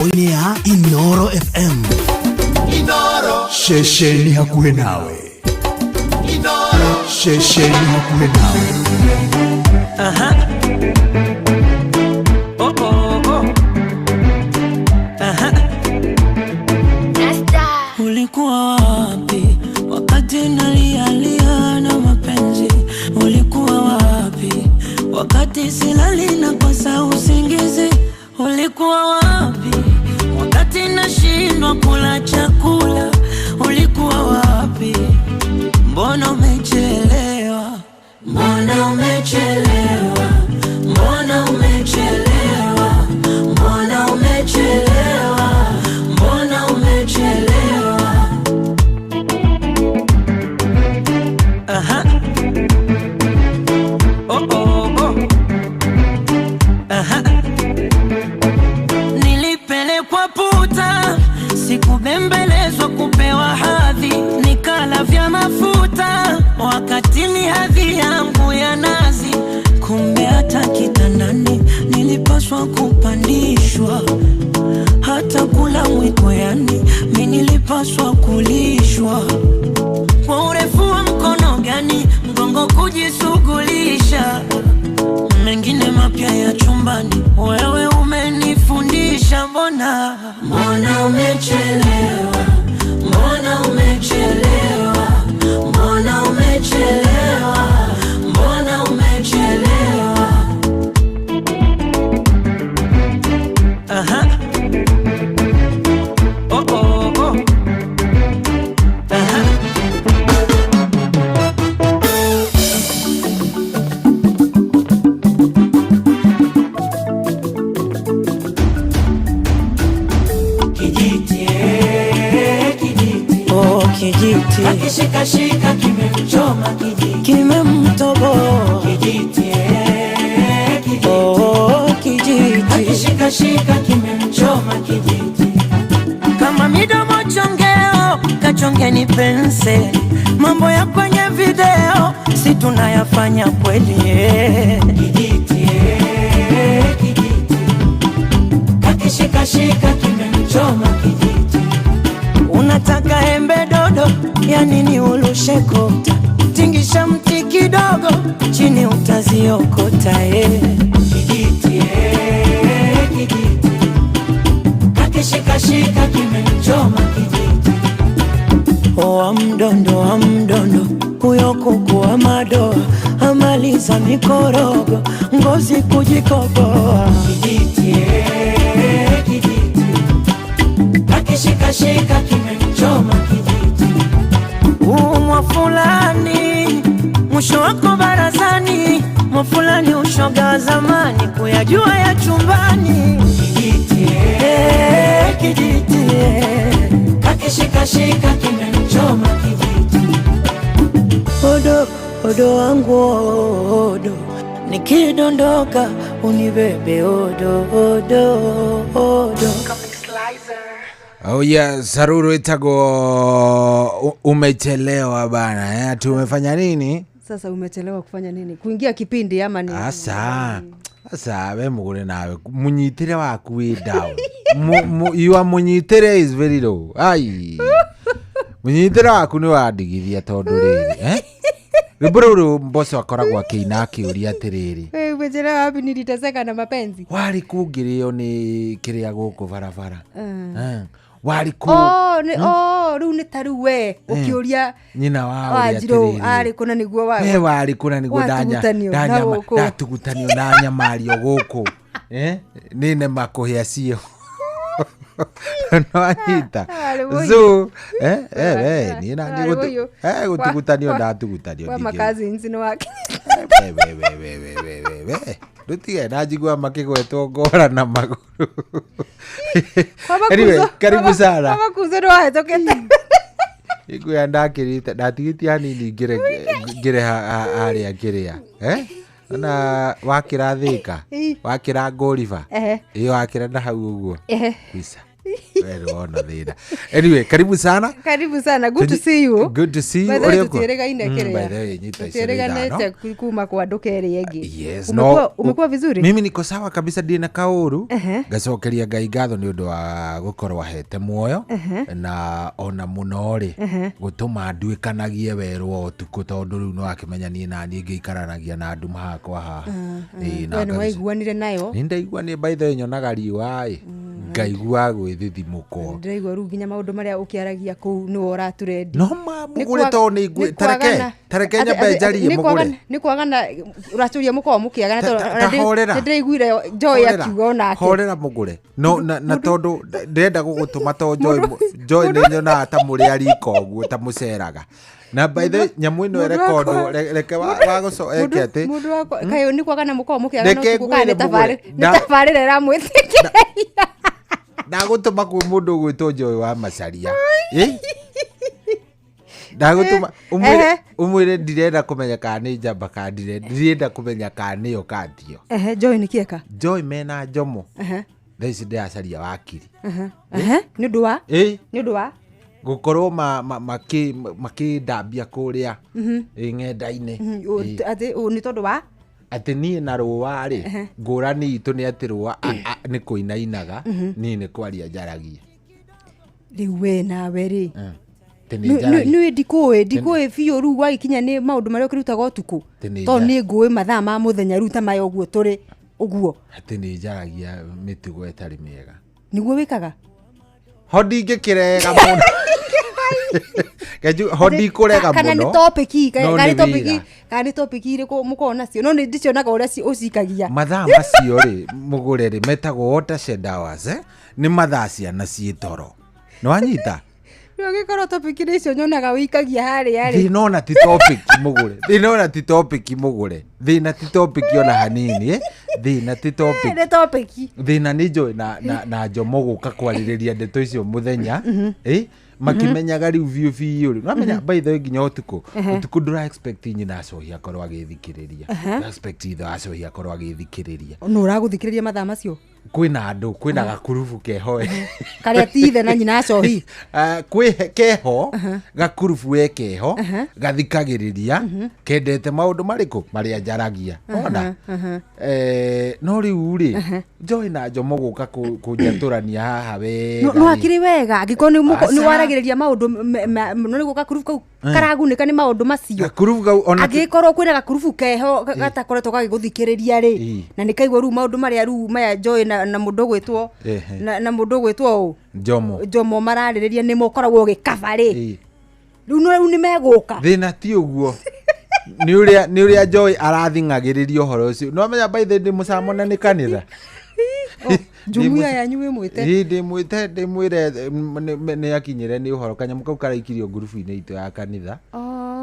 Mĩtambo-inĩ ya Inoro FM. Ceceni hakuhĩ nawe. Ceceni hakuhĩ nawe. Aha. Oh, oh, oh. Aha. Ulikuwa wapi wakati nalialia na mapenzi? Ulikuwa wapi wakati silali na kosa usingizi? Ulikuwa wapi wakati nashindwa kula chakula? Ulikuwa wapi? Mbona umechelewa? Mbona umechelewa? Mbona umechelewa? Mbona umechelewa? Mbona umechelewa? Aha. Oh, oh, oh. Aha. Nilipelekwa puta, sikubembelezwa kupewa hadhi, nikala vya mafuta wakati ni hadhi yangu ya nazi. Kumbe hata kitandani nilipaswa kupandishwa, hata kula mwiko, yani mi nilipaswa kulishwa. Kwa urefu wa mkono gani mgongo kujishughulisha, mengine mapya ya chumbani, wewe umenifundisha. Mbona mbona umechelewa, mbona umechelewa, mbona umechelewa, mbona umechelewa. Aha. Oh, oh, oh. Aha. Kijiti, eh, kijiti. Oh, kijiti Akishikashika kimemchoma kijiti. Kimemtoboa. Kijiti, eh, kijiti. Oh, kijiti Akishikashika kimemchoma kijiti. Kama midomo chongeo kachongeni penseli, mambo ya kwenye video si tunayafanya kweli eh. Kijiti, eh, kijiti. Akishikashika kimemchoma kijiti. Unataka embe dodo ya nini ulushe kota? Tingisha mti kidogo chini utaziokota eh. Kijiti, eh, kijiti. Akishikashika kimemchoma kijiti. Oa mdondo wa mdondo huyo kuku wa madoa amaliza mikorogo ngozi kujikoboa. Kijiti, eh, kijiti. Akishikashika kimemchoma kijiti. Umwa fulani mwisho wako barazani, mwa fulani ushoga wa zamani kuyajua ya chumbani. Kijiti, eh, Eh, kijiti eh. Akishikashika kimemchoma kijiti. Odo odo wangu odo, nikidondoka unibebe odo odo odo. Oh yeah, Saruru itago umechelewa bana eh? Tumefanya nini? Sasa umechelewa kufanya nini? Kuingia kipindi ama ni Asa asa we mugure nawe munyitire waku wi down. Your munyitire is very low. Ai, munyitire waku ni wandigithia tondu riri eh? Rwimbo ruru Mboco akoragwo akĩina akĩũria atĩrĩrĩ, Wewe umechelewa wapi? Niliteseka na mapenzi. Warĩ kũngĩrĩo nĩ kĩrĩa gũkũ barabara. Eh, warĩ kũ? Oh, nĩ oh, rĩu nĩ ta rĩu we ũkĩũria Nyina wa ũrĩa Wanjirũ atĩrĩrĩ. Arĩ kũ na nĩguo wa We warĩ kũ na nĩguo Watugutanio na gũkũ. Ndatugutanio na nyamario gũkũ. Eh? Nĩ nema kũhĩa cio nĩwanyita. Arĩ mũiyũ. So eh, eh, we, niĩ naniĩ Arĩ mũiyũ. gũtugutanio ndatugutanio Kwa ndingĩ- makazins nĩ wake. We, we, we, we, we, we, we, we. Ndũtige na njigua makĩgwetwo ngora na magũrũ. Anyway, karibu sana. Kwa makuzo nĩ wahĩtũkĩte. Ikuya ndakĩrĩte ndatigĩtie hanini ngĩre ngĩre harĩa ngĩrĩa eh? Ona wakĩra Thĩka, Ĩ. wakĩra Ngũriba, Ehe. ĩyo wakĩra na hau ũguo. Ehe. Kwica. We nĩwona thĩna. Anyway, karibu sana. Karibu sana, good to see you. Good to see you. By the way, Ũrĩa ũkuo? tũtiĩrĩgaine By kĩrĩa. the way, nyita ici nĩ ithano. Tũtiĩrĩganĩte kuma kwa nduka ĩrĩa ĩngĩ. Yes, Umekuwa, no, umekuwa vizuri? Mimi niko sawa kabisa, ndina kaũru. Ehe. Ngacokeria Ngai ngatho nĩ ũndũ wa gũkorwo ahete muoyo na ona mũno rĩ gũtũma nduĩkanagie werũ o ũtukũ, tondũ rĩu nĩ wakĩmenya niĩ na niĩ ngĩikaranagia na nduma hakwa haha. Ĩĩ, na We nĩ ngagic- waiguanire nayo. Nĩ ndaigua nĩ by the way nyonaga riũa ĩ ngaigua gwĩthithimũkwo. Ndĩraigua rĩu nginya maũndũ marĩa ũkĩaragia kũu nĩwe ũratũrendi. No ma mũgũre, tondũ nĩ ngwĩ tareke tareke nyambe njarie mũgũre. Nĩ kwagana ũracũria mũkorwo mũkĩagana Ta- tondũ ta- ona ta ndĩ- horera. nĩ ndĩraiguire Joy Horera. akiuga onake. Horera mũgũre, no na tondũ ndĩrenda gũgũtũma to Joy Joy nĩ nyonaga ta mũrĩ a riko ũguo ta mũceraga na by the way, nyamũ ĩno Mũndũ ĩrekondwo wakwa- reke wa gũco eke atĩ Mũndũ wakwa kaĩ nĩ kwagana mũkorwo mũkĩagana Reke ũtukũ kana ngwĩre nĩ tabarĩ mũgũre. nĩ tabarĩra ĩramwĩtĩkĩria. Ndagũtũma kwĩ mũndũ ũgwĩtwo Joy wa Macaria. Ĩ? Ndagũtũma ũmwĩre Ehe. ũmwĩre ndirenda kũmenya kana nĩ njamba kana ndirenda kũmenya kana nĩyo kana tiyo. Ehe, Joy nĩ kĩeka. Joy mena Njomo Ehe. thaa ici ndĩracaria wakiri. Ehe. Ehe. Nĩ ũndũ wa ĩ nĩ ũndũ wa gũkorwo makĩndambia kũrĩa ĩ ng'enda-inĩ. Ĩ. Atĩ nĩ tondũ wa Atĩ niĩ na rũa rĩ, ngũrani itũ nĩ atĩ rũa nĩ kũinainaga, niĩ nĩ kwaria njaragia. Rĩu we nawe rĩ, Atĩ nĩ njaragia. nĩ ndikũĩ ndikũĩ biũ rĩu gwagĩkinya nĩ maũndũ marĩa ũkĩrutaga ũtukũ, Atĩ nĩ tondũ nĩ ngũĩ mathaa ma mũthenya rĩu ta maya ũguo tũrĩ ũguo. Atĩ nĩ njaragia mĩtugo ĩtarĩ mĩega. Nĩguo wĩkaga. Ho ndingĩkĩrega mũno. Kenju, ho ndikũrega Kana nĩ mũno. topic No kana nĩ nĩ topic wĩra. kana nĩ topic irĩkũ mũkoragwo nacio, no nĩ ndĩcionaga ũrĩa ũcikagia. Mathaa macio rĩ mũgũre rĩ metagwo watershed hours, eh? Nĩ mathaa ciana ciĩ toro, nĩ wanyita? Rĩu angĩkorwo topic nĩ icio nyonaga wĩikagia harĩa rĩ. Thĩna ona ti topic mũgũre, thĩna ona ti topic mũgũre, thĩna ti topic ona hanini, eh? Thĩna ti topic. Nĩ topic. Thĩna nĩ Joy na Njomo gũka kwarĩrĩria ndeto icio mũthenya, eh? Makĩmenyaga rĩu biũ biũ rĩ nwamenya, by the way, nginya ũtukũ ũtukũ ndũra expect nyina acohi akorwo agĩthikĩrĩria, ndũra expect ithe acohi akorwo agĩthikĩrĩria. Nũ ũragũthikĩrĩria mathaa macio? Kwĩna andũ, kwĩna gakurubu keho. Karĩa ti ithe na nyina acohi. Ah, kwĩ keho gakurubu we keho gathikagĩrĩria kendete maũndũ marĩkũ marĩa njaragia ona. Eh, no rĩu rĩ Joy na Njomo gũka kũnjatũrania haha wega No rĩ. akĩrĩ wega angĩkorwo Aca. nĩ waragĩrĩria maũndũ no nĩguo gakurubu kau karagunĩka nĩ maũndũ macio. Gakurubu kau ona Angĩkorwo kwĩna gakurubu keho gatakoretwo gagĩgũthikĩrĩria rĩ, Ĩ. na nĩ kaigua rĩu maũndũ marĩa rĩu maya Joy na mũndũ ũgwĩtwo Ehe. na mũndũ ũgwĩtwo ũ Njomo. Njomo mararĩrĩria nĩmo ũkoragwo ũgĩkaba rĩ, Ĩ. rĩu no rĩu nĩ megũka. Thĩna ti ũguo, nĩ ũrĩa Joy arathing'agĩrĩria ũhoro ũcio, no amenya by the way ndĩ mũcamona nĩ kanitha. Jumuiya yanyu wĩmwĩte? Ĩ, ndĩmwĩte ndĩmwĩre nĩ akinyĩre nĩ ũhoro kanyamũ kau karaikirio ngurubu-inĩ itũ ya kanitha.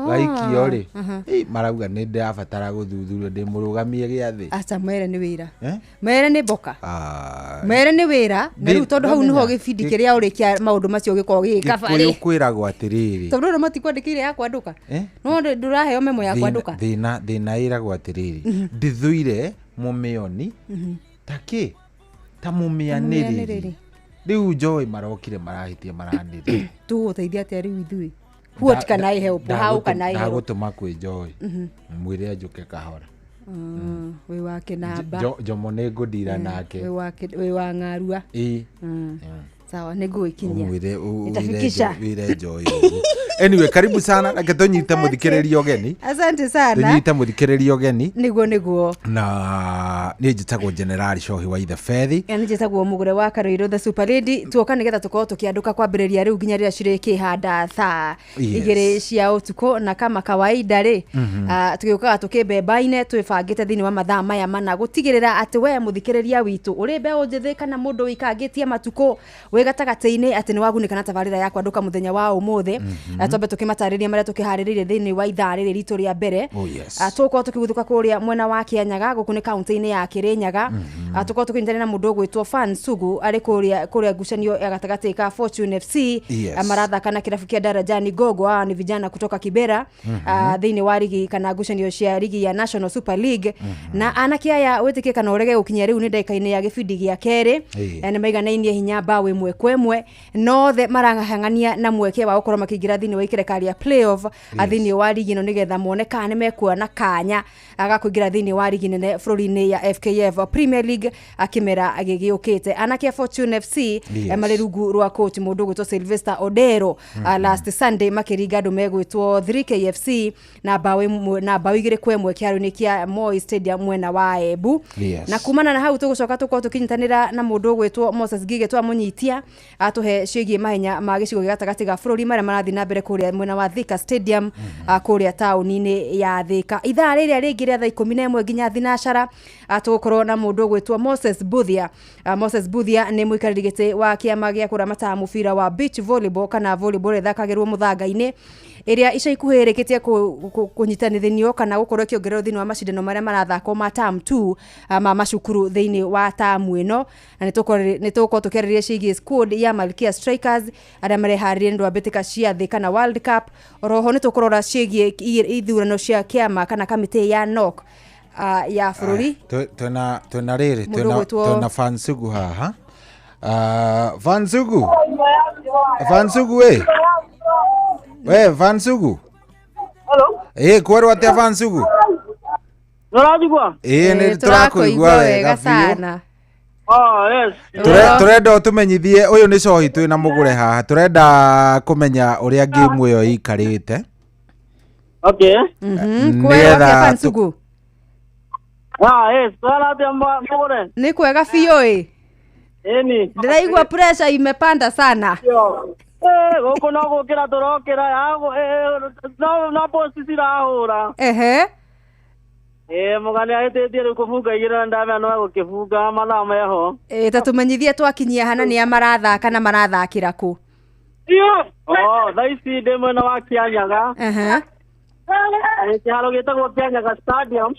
Gaikio rĩ, ĩ, marauga nĩ ndĩrabatara gũthuthurio ndĩmũrũgamie gĩathĩ. Aca, mere nĩ wĩra. Eh? Mere nĩ mboka. Ah, Mere nĩ wĩra na rĩu tondũ hau nĩho ndamenya. gĩbindi kĩrĩa ũrĩ kĩa maũndũ macio gĩkoragwo gĩgĩkaba Gĩkũyũ rĩ, kwĩragwo atĩrĩrĩ, tondũ rĩu matikwandĩkĩire ya kwandũka. Eh? No ndũraheo memo ya kwandũka. Thĩna ĩragwo atĩrĩrĩ, ndĩthũire mũmĩoni ta kĩ ta mũmĩanĩrĩri. Mũmĩanĩrĩri. Rĩu Joy marokire marahĩtia maranĩrĩra. Tũgũteithia atĩa rĩu ithuĩ? What can I help? How can I help? Ndagũtũma kwĩ Joy mwĩre anjũke kahora. Wĩ wa kĩnamba. Njomo nĩ ngũndira nake. Wĩ wa ng'arua. Ĩ. Sawa, nĩ ngũgĩkinyia. Ũmwĩre Nitafikisha. wĩre Joy ũguo. Anyway, karibu sana, reke tũnyite mũthikĩrĩria ũgeni. Asante sana. Tũnyite mũthikĩrĩria ũgeni. Nĩguo. Na niĩ njĩtagwo Generali Cohi wa Ithe Bethi. Nĩ njĩtagwo mũgũre wa Karũirũ the super lady, tuoka nĩgetha tũkorwo tũkĩandũka kwambĩrĩria rĩu nginya rĩrĩa cirĩkĩhanda thaa 2 cia ũtukũ, na kama kawaida rĩ, tũgĩũkaga tũkĩmbembaine twĩbangĩte thĩinĩ wa mathaa maya mana gũtigĩrĩra atĩ we mũthikĩrĩria witũ ũrĩ mbeũ njĩthĩ kana mũndũ wĩikangĩtie matukũ wĩ gatagatĩ-inĩ atĩ nĩ wagunĩka na tabarĩra ya kwandũka mũthenya wa ũmũthĩ. Twambe tũkĩmatarĩria marĩa tũkĩharĩrĩirie thĩinĩ wa ithaa rĩrĩ ritũ rĩa mbere. Oh, yes. Tũgũkorwo tũkĩguthũka kũrĩa mwena wa Kĩanyaga, gũkũ nĩ kaunti-inĩ ya Kĩrĩnyaga. Tũkorwo tũkĩnyitanĩra na mũndũ ũgwĩtwo Fan Sugu arĩ kũrĩa ngucanio ya gatagatĩ ka Fortune FC, marathaka na kĩrabu kĩa Darajani Gogo. Hawa ni vijana kutoka Kibera, thĩinĩ wa rigi kana ngucanio cia rigi ya National Super League. Na anake aya wĩtĩkie kana ũrege gũkinyia rĩu nĩ ndagĩka-inĩ ya gĩbindi gĩa kerĩ, Ĩĩ. nĩ maiganainie hinya mbaũ ĩmwe 1-1 nothe marang'ang'ania na mweke wa gũkorwo makĩingĩra thĩinĩ wa ikereka rĩa playoff thĩinĩ wa ligi ĩno nĩgetha mone kana nĩmekuona kanya ga kũingĩra thĩinĩ wa ligi nene bũrũri-inĩ ya FKF Premier League kĩmera gĩgĩũkĩte. Anake a Fortune FC marĩ rungu rwa coach mũndũ ũgwĩtwo Sylvester Odero last Sunday makĩringa andũ megwĩtwo 3KFC na mbaũ 2-1 kĩharo-inĩ kĩa Moi Stadium mwena wa Embu. Na kumana na hau tũgũcoka tũkorwo tũkĩnyitanĩra na mũndũ ũgwĩtwo Moses Ngige twamũnyitia atũhe ciĩgiĩ mahenya ma gĩcigo gĩa gatagatĩ ga bũrũri marĩa marathiĩ na mbere kũrĩa mwena wa Thika Stadium kũrĩa taũni-inĩ ya Thika. Ithaa rĩrĩa rĩngĩ rĩa thaa 11 nginya thinacara tũgũkorwo na mũndũ ũgwĩtwo Moses Buthia. Moses Buthia nĩ mũikarĩri gĩtĩ wa kĩama gĩa kũramata mũbira wa beach volleyball kana volleyball ĩthakagĩrwo mũthanga-inĩ ĩrĩa ica ikuhĩ ĩrĩkĩtie kũnyitanithio kana gũkorwo ĩkĩongererwo thĩinĩ wa macindano marĩa marathakwo ma term 2 ma macukuru thĩinĩ wa tamu ĩno, na nĩ tũgũkorwo tũkĩarĩrĩria ciĩgiĩ squad ya Malkia Strikers arĩa mareharĩria nĩ ũndũ wa mbĩtĩka cia thĩ kana World Cup. Oroho nĩ tũkũrora ciĩgiĩ ithurano cia kĩama kana kamĩtĩ ya NOC ya bũrũri. Twĩna rĩrĩ twĩna Fansugu haha. Fansugu Fansugu we we Fansugu. Hello. Kwerwo atia Fansugu? Nũranjigua? Nĩ tũrakũigua wega sana. Oh, yes. Tũrenda ũtũmenyithie ũyũ nĩ cohi twĩna mũgũre haha, tũrenda kũmenya ũrĩa game ĩyo ĩikarĩte. Okay. Kwerwo atia Fansugu? Ah, yes, kwera atia mũgũre? Nĩ kwega biũ ĩ. Ĩni. Ndĩraigua pressure imepanda sana. Gũkũ no gũkĩra tũrokĩra no post cirahũra. Ehe. Mũgani ahĩtĩtie rĩu kũbunga igĩrĩ na ndamenya no egũkĩbunga mathaa meho. Ta tũmenyithie twakinyia hana nĩa marathaka na marathakĩra kũ? Oh, thaa ici ndĩ mwena wa Kĩanyaga. Ehe. Kĩharo gĩtagwo Kĩanyaga Stadium.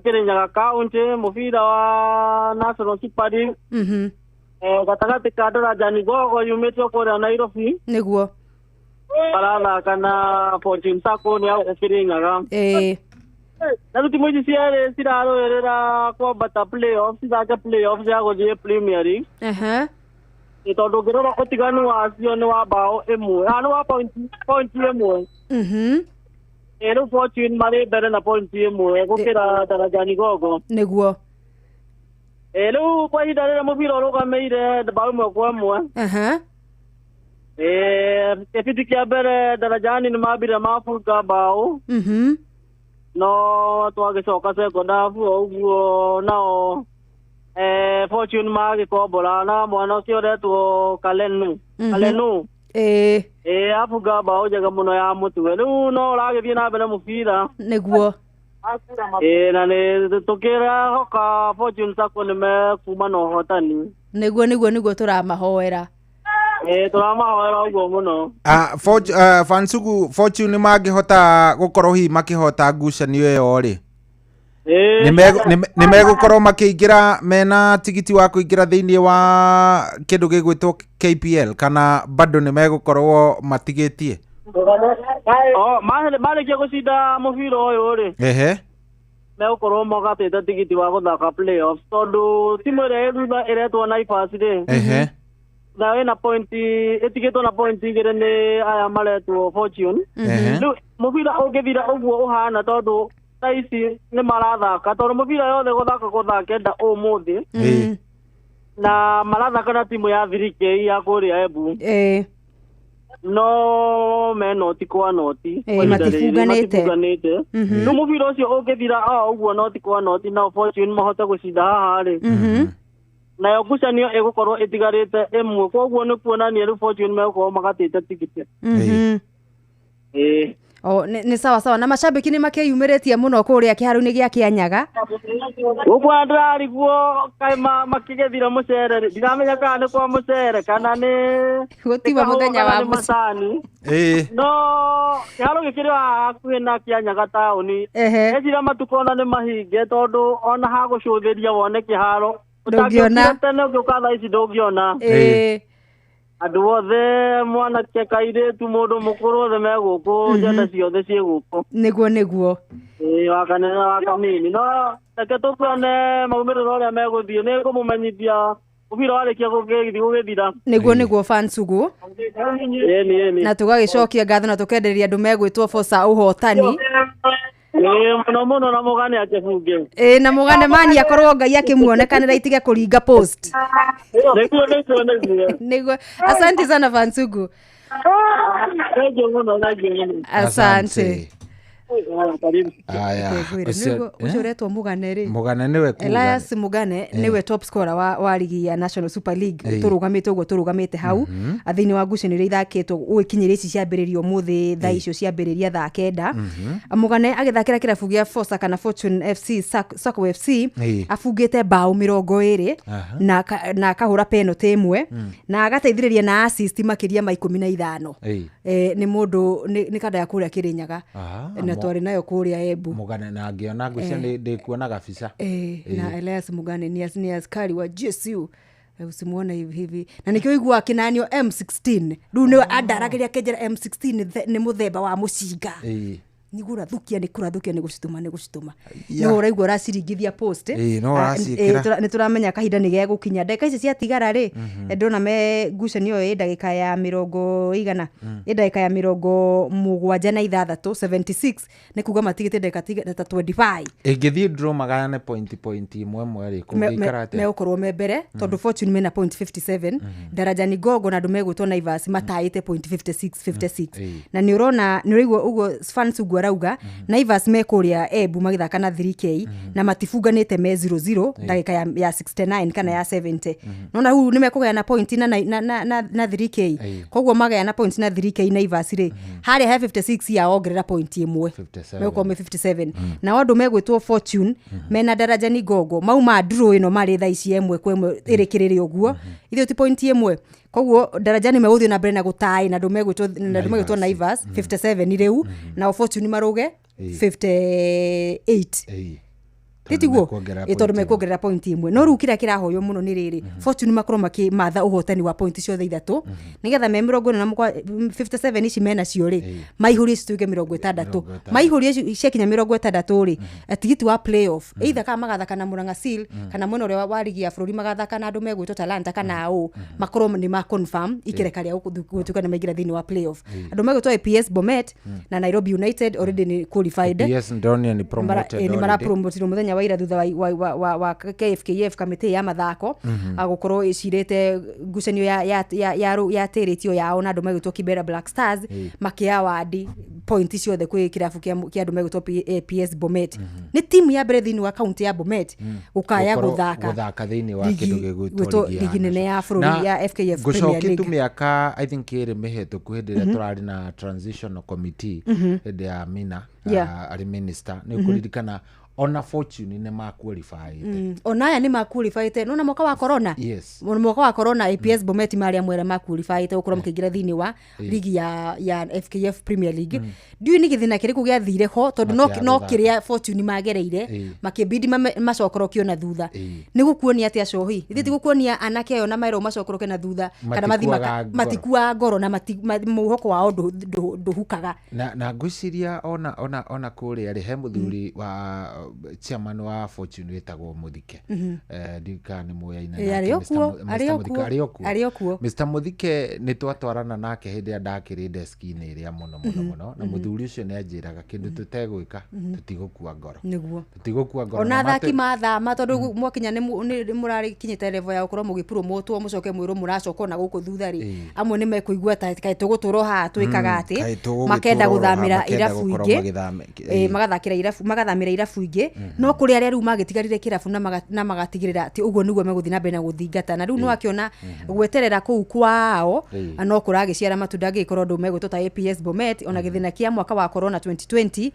Kĩrĩnyaga County, mũbira wa National Super League. Gatagatĩ ka Darajani Gogo yumĩte kũrĩa Nairobi. Nĩguo. Marathaka na Fortune Sacco nĩ ya Kĩrĩnyaga. Na rĩu timu ici cierĩ cirarũĩrĩra kwambata playoffs, cithake playoffs ya gũthiĩ Premier League. Tondũ ũngĩrora ũtiganu wacio nĩ wa mbaũ ĩmwe, nĩ wa point ĩmwe. Rĩu Fortune marĩ mbere na point ĩmwe gũkĩra Darajani Gogo. Nĩguo. Rĩu kwa ihinda rĩrĩa mũbira ũrũgamĩire mbaũ 1-1. Kĩbindi kĩa mbere Darajani nĩ mambire mabunga mbaũ. No twagĩcoka second half o ũguo nao Fortune magĩkombora na mwana ũcio ũretwo Kalenu. Kalenu. Abunga mbaũ njega mũno ya mũtwe. Rĩu no ũragĩthiĩ na mbere mũbira. Nĩguo. Na nĩ tũkĩrehoka Fortune Sacco nĩ mekuma na ũhotani. Nĩguo nĩguo nĩguo tũramahoera. Tũramahoera ũguo mũno. Fansugu, Fortune mangĩhota gũkorwo hihi makĩhota ngucanio ĩyo rĩ, nĩ megũkorwo makĩingĩra mena tigiti wa kũingĩra thĩinĩ wa kĩndũ gĩgwĩtwo KPL kana bado nĩ megũkorwo matigĩtie? Marĩkia gũcinda mũbira ũyũ rĩ, megũkorwo magatĩte tigiti wa gũthaka playoffs tondũ timu ĩrĩa ĩ thutha ĩretwo Naivas rĩ, na ĩna point ĩtigĩtwo na point 2 nĩ aya maretwo Fortune. Rĩu mũbira ũngĩthira ũguo ũhana tondũ thaa ici nĩ marathaka tondũ mũbira yothe gũthaka gũthaa 9 ũmũthĩ na marathaka na timu ya 3K ya kũrĩa Embu. No me noti kwa noti matifunganĩte. Rĩu mũbira ũcio ũngĩthira o ũguo noti kwa noti na Fortune mahote gũcinda haha rĩ, nayo ngucanio ĩgũkorwo ĩtigarĩte ĩmwe, koguo nĩ kuonania rĩu Fortune megũkorwo magatĩte tigiti. Nĩ sawa sawa. Na macambĩki nĩ makĩyumĩrĩtie mũno kũrĩa kĩharo-inĩ gĩa Kĩanyaga. Gũkũ ndĩrarigwo kaĩ makĩgethire mũcere rĩ, ndiramenya kana nĩ kwa mũcere kana nĩ gũtiwa mũthenya wa macani. No kĩharo gĩkĩrĩ haha hakuhĩ na Kĩanyaga taũni. Eciria matukũ ona nĩ mahinge tondũ ona hagũcũthĩria wone kĩharo ndũngĩona tene ũngĩũka thaa ici ndũngĩona. Andũ othe mwanake kairĩtu mũndũ mũkũrũ othe me gũkũ, njenda ciothe ciĩ gũkũ. Nĩguo nĩguo. Wa kanene wa kanini. No reke tũkuone maumĩrĩro ũrĩa megũthiĩ, nĩ ngũmũmenyithia Mũbira warĩkia gũgĩthira. Nĩguo nĩguo Fansugu. Ĩni ĩni. Na tũgagĩcokia ngatho na tũkendereria andũ megwĩtwo Fosa ũhotani. Ĩĩ mũno mũno na mũgane akĩbunge. Ĩĩ na mũgane mani akorwo Ngai akĩmuonekanĩra itige kũringa post. Nĩguo nĩguo nĩguo. Nĩguo. Asante sana Fansugu. Thank you mũno, thank you mũno. Asante. Karibu. Aya. Ngwĩre, Ũcio- nĩguo ũcio ũretwo Mũgane rĩ. Mũgane nĩwe kuga. Elias Mugane niwe top scorer wa ligi ya National Super League Ĩĩ. tũrũgamĩte ũguo tũrũgamĩte hau thĩinĩ wa ngucanio iria ithakĩtwo gũgĩkinyĩria ici ciambĩrĩrio ũmũthĩ thaa icio ciambĩrĩria thaa kenda. Mugane agĩthakĩra kĩrabu gĩa Fosa kana Fortune FC Sacco FC Ĩĩ. abungĩte mbaũ 20 Aha. na akahũra penalty ĩmwe na agateithĩrĩria na assist makĩria ma 15. Ĩĩ. Nĩ mũndũ nĩ kanda ya kũrĩa Kĩrĩnyaga Aha, na twarĩ nayo kũrĩa Embu. Mũgane na ngĩona ngwĩciria ndĩkuona gabica. Na Elias Mugane ni askari wa GSU. Usimuone hivi hivi na nikio igua akinanio M16 riu niwe andaragĩria kenjera M16 nĩ mũthemba wa mũcinga. Nĩ kũrathũkia nĩ kũrathũkia nĩ gũcitũma nĩ gũcitũma Ya. nĩ ũraigua ũraciringithia post. Ĩĩ, no ũraciĩkĩra. Nĩ tũramenya kahinda nĩ gegũkinya ndagĩka ici ciatigara rĩ ndĩrona me ngucanio ĩyo ĩ ndagĩka ya mĩrongo igana ĩ ndagĩka ya 76 76 nĩ kuga matigĩte ndagĩka ta 25. Ĩngĩthiĩ draw magayane point ĩmwe ĩmwe rĩ kũngĩikara atĩa? Megũkorwo me mbere tondũ Fortune mena point 57, Darajani Gogo na andũ megwĩtwo Naivas mataĩte point 56 56. Na nĩ ũrona nĩ ũraigua ũguo fans ũguo arauga Naivas me kũrĩa Embu magĩthaka na 3K na matibunganĩte me 0-0 ndagĩka ya 69 kana ya 70. Nona rĩu nĩ mekũgayana point na 3K. Koguo magayana point na 3K Naivas rĩ harĩa he 56 ya ongerera point ĩmwe 57. megũkorwo me 57. Nao andũ megwĩtwo Fortune mena Darajani Gogo mauma draw ĩno marĩ thaa ici ĩmwe kwa ĩmwe ĩrĩkĩrĩre ũguo ithuĩ ti point ĩmwe koguo Darajani megũthiĩ na mbere na gũtaĩ na andũ megwĩtwo Naivas 57 rĩu nao Fortune marũge 58. Titiguo Mekuongerera tondũ point ĩmwe. mekuongerera point ĩmwe no rĩu kĩrĩa kĩrahoywo mũno nĩ rĩrĩ Fortune makorwo makĩmatha ũhotani wa point ciothe ithatũ nĩgetha me 47 ici menacio rĩ maihũrie cituĩke 60 maihũrie ciakinya 60 rĩ tigiti wa playoff either kana magathaka na Murang'a Seal kana mwena ũrĩa wa ligi ya bũrũri magathaka na andũ megwĩtwo Talanta kana ũ makorwo nĩ ma confirm ikereka rĩa gũtuĩka nĩ maingĩra thĩinĩ wa playoff. Andũ megwĩtwo APS Bomet na Nairobi United already nĩ qualified. PS ndĩronire nĩ promoted Nĩ already. marapromotirwo mũthenya wa ira thutha wa KFKF kamĩtĩ ya mathako gũkorwo ĩcirĩte ngucanio ya tĩrĩtio yao na andũ megwĩtwo Kibera Black Stars makĩya wadi point ciothe kwĩ kĩrabu kĩa andũ megwĩtwo APS Bomet. Nĩ timu ya mbere thĩinĩ wa kaunti ya Bomet gũkaya Gũkorwo gũthaka gũthaka thĩinĩ wa ligi- kĩndũ gĩgwĩtwo gwĩtwo ligi ya ligi nene ya bũrũri Na ya FKF Premier ngũcokie tu League. mĩaka I think ĩrĩ mĩhĩtũku hĩndĩ ĩrĩa tũrarĩ na transitional committee hĩndĩ ya Mina arĩ minister nĩ ũkũririkana ona Fortune nĩ maqualifyĩte. Ona aya nĩ maqualifyĩte nona mwaka wa corona. Yes. Mwaka wa corona APS Bomet marĩa mwera maqualifyĩte gũkorwo makĩingĩra thĩinĩ wa ligi ya FKF Premier League. Ndiũĩ nĩ gĩthĩna kĩrĩkũ gĩathire ho tondũ Makĩaga no gũthaka. kĩrĩa Fortune magereire makĩbidi macokorokio na thutha. Nĩ gũkuonia atĩa cohi ithuĩ ti gũkuonia anake ayo na maerwo macokoroke na thutha kana mathi Matikuaga ngoro. matikuaga ngoro na mwĩhoko wao ndũhukaga. Na ngwĩciria ona kũrĩa rĩ he mũthuri wa chairman wa Fortune wĩtagwo Mũthike. Ndiũĩ kana nĩ mũyaine nake, Arĩ o Mr. kuo, Mr. arĩ o Mũthike, kuo, arĩ o kuo. arĩ o kuo. Mr. Mũthike nĩ twatwarana nake hĩndĩ ĩrĩa ndakĩrĩ deski-inĩ ĩrĩa mũno mũno mũno na mũthuri ũcio nĩ anjĩraga kĩndũ tũtegwĩka tũtigũkua ngoro. Nĩguo. Tũtigũkua ngoro Ona Na athaki mathama tondũ mwakinya nĩ mũrarĩkinyĩte level ya gũkorwo mũgĩpromotwo mũcoke mwĩrwo mũracoka ona gũkũ thutha rĩ amwe nĩ mekũigua ta kaĩ tũgũtũra haha twĩkaga atĩ Kaĩ tũgũgĩtũra makenda oro haha, gũthamĩra makenda irabu gũkorwo ingĩ. magĩthame- Magathakĩra irabu magathambĩra irabu ingĩ no kũrĩ arĩa rĩu magĩtigarire kĩrabu na magatigĩrĩra atĩ ũguo nĩguo megũthiĩ na mbere na gũthingata na rĩu nĩwakĩona gweterera kũu kwao no kũragĩciara matunda angĩgĩkorwo andũ megwĩtwo ta APS Bomet ona gĩthĩna kĩa mwaka wa corona 2020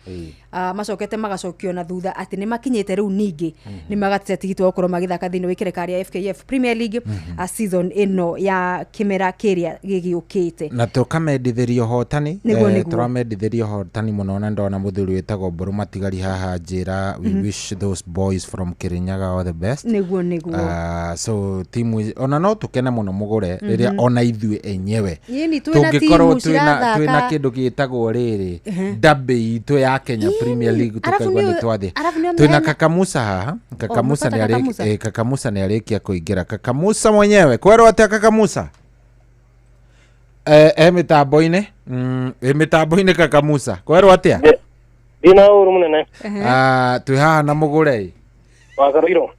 macokete magacokio na thutha atĩ nĩ makinyĩte rĩu ningĩ nĩ magatete tigiti wa gũkorwo magĩthaka thĩinĩ wa ikereka rĩa FKF Premier League season ĩno ya kĩmera kĩrĩa gĩgĩũkĩte. Na tũkamendithĩria ũhotani. Nĩguo, nĩguo. Tũramendithĩria ũhotani mũno na ndona mũthuri wĩtagwo Mbũrũ Matigari haha njĩra Kirinyaga. We wish those boys from Kirinyaga all the best. Nĩguo nĩguo. So timu ona no tukene mũno mũgũre rĩrĩa ona ithuĩ enyewe Ĩni, twĩna tũngĩkorwo timu twĩna cirathaka. kĩndũ gĩtagwo rĩrĩ derby itũ ya Kenya Premier League, Arabu tũkaigua nĩo- nĩ twathĩ. arabu nĩo Twĩna mena- Kakamusa haha. Kakamusa Umepata nĩ Kakamusa? Kakamusa nĩ arĩkia kũingĩra. Kakamusa mwenyewe kwerwo atĩa Kakamusa? Mĩtambo-inĩ. Mĩtambo-inĩ Kakamusa kwerwo atĩa? Ndina ũru mũnene. Twĩ haha na mũgũre wa Karoiro.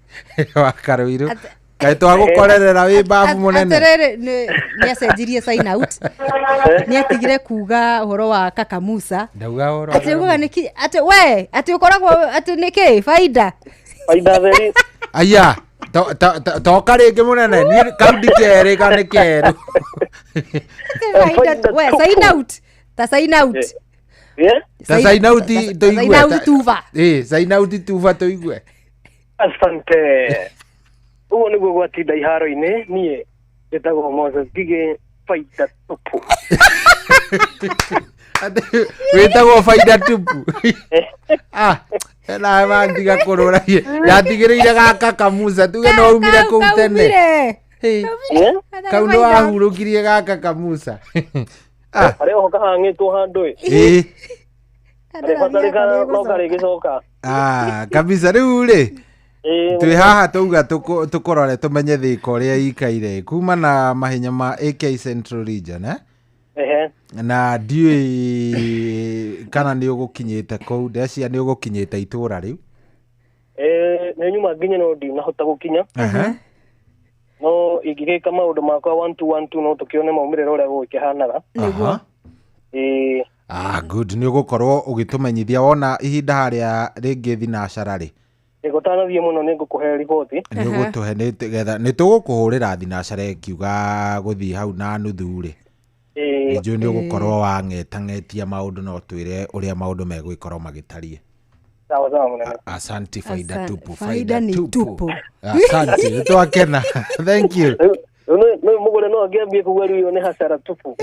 Wa Karoiro, kaĩ twagũkorerera wĩ babu mũnene. Atĩrĩrĩ, nĩ acenjirie sign out, nĩ atigire kuga ũhoro wa Kakamusa. Ndauga ũhoro. Atĩ ugaga nĩkĩ atĩ we atĩ ũkoragwo atĩ nĩkĩ faida. Faida theri. Aya, toka rĩngĩ mũnene, niĩ kau ndikerĩ ka nĩ kerũ. Atĩ faida we sign out, ta sign out. Ta sign out tũigue. Sign out tuva. Ĩ, sign out tuva tũigue. Asante. Ũguo nĩguo gwatinda iharo-inĩ. Niĩ njĩtagwo Moses Ngigĩ, faida tupu. Atĩ wĩtagwo faida tupu. Ah, nawe mandiga kũrũragie ndatigĩrĩire gaka Kamusa tuge no umire kũu tene. Kaumire. Hey, kau nĩ wahurũkirie gaka Kamusa. Ah, Harĩa oho kahang'ĩtwo handũ ĩ. ĩ. Karĩbatarĩkana no karĩgĩcoka. Ah, kabisa. Rĩu rĩ, twĩ haha tauga tũkũrore tũmenye thĩka ũrĩa ikaire kuma na mahenya ma AK Central Region, eh? Ehe. Na ndiũĩ kana nĩ ũgũkinyĩte kũu, ndecia nĩ ũgũkinyĩte itũra rĩu. Nĩ nyuma nginye no ndinahota gũkinya. No ingĩgĩka maũndũ makwa 1 2 1 2 no tũkĩone maumĩrĩra ũrĩa gũgĩkĩhanaga. Aha. Ĩĩ. Ah, good, nĩ ũgũkorwo ũgĩtũmenyithia wona ihinda harĩa rĩngĩ thinacara rĩ. Gũtanathiĩ mũno nĩ ngũkũhe riboti. Nĩ ũgũtũhe nĩgetha nĩ tũgũkũhũrĩra thinacara ĩkiuga gũthiĩ hau na nuthu rĩ. Njũĩ nĩ ũgũkorwo wang'etang'etia maũndũ no twĩre ũrĩa maũndũ megũgĩkorwo magĩtariĩ. Sawa sawa mũnene. Asante faida tupu. Faida ni tupu. Asante, nĩ twakena. Thank you. Rĩu mũgũre no angĩambie kuga rĩu ĩyo nĩ hasara tupu.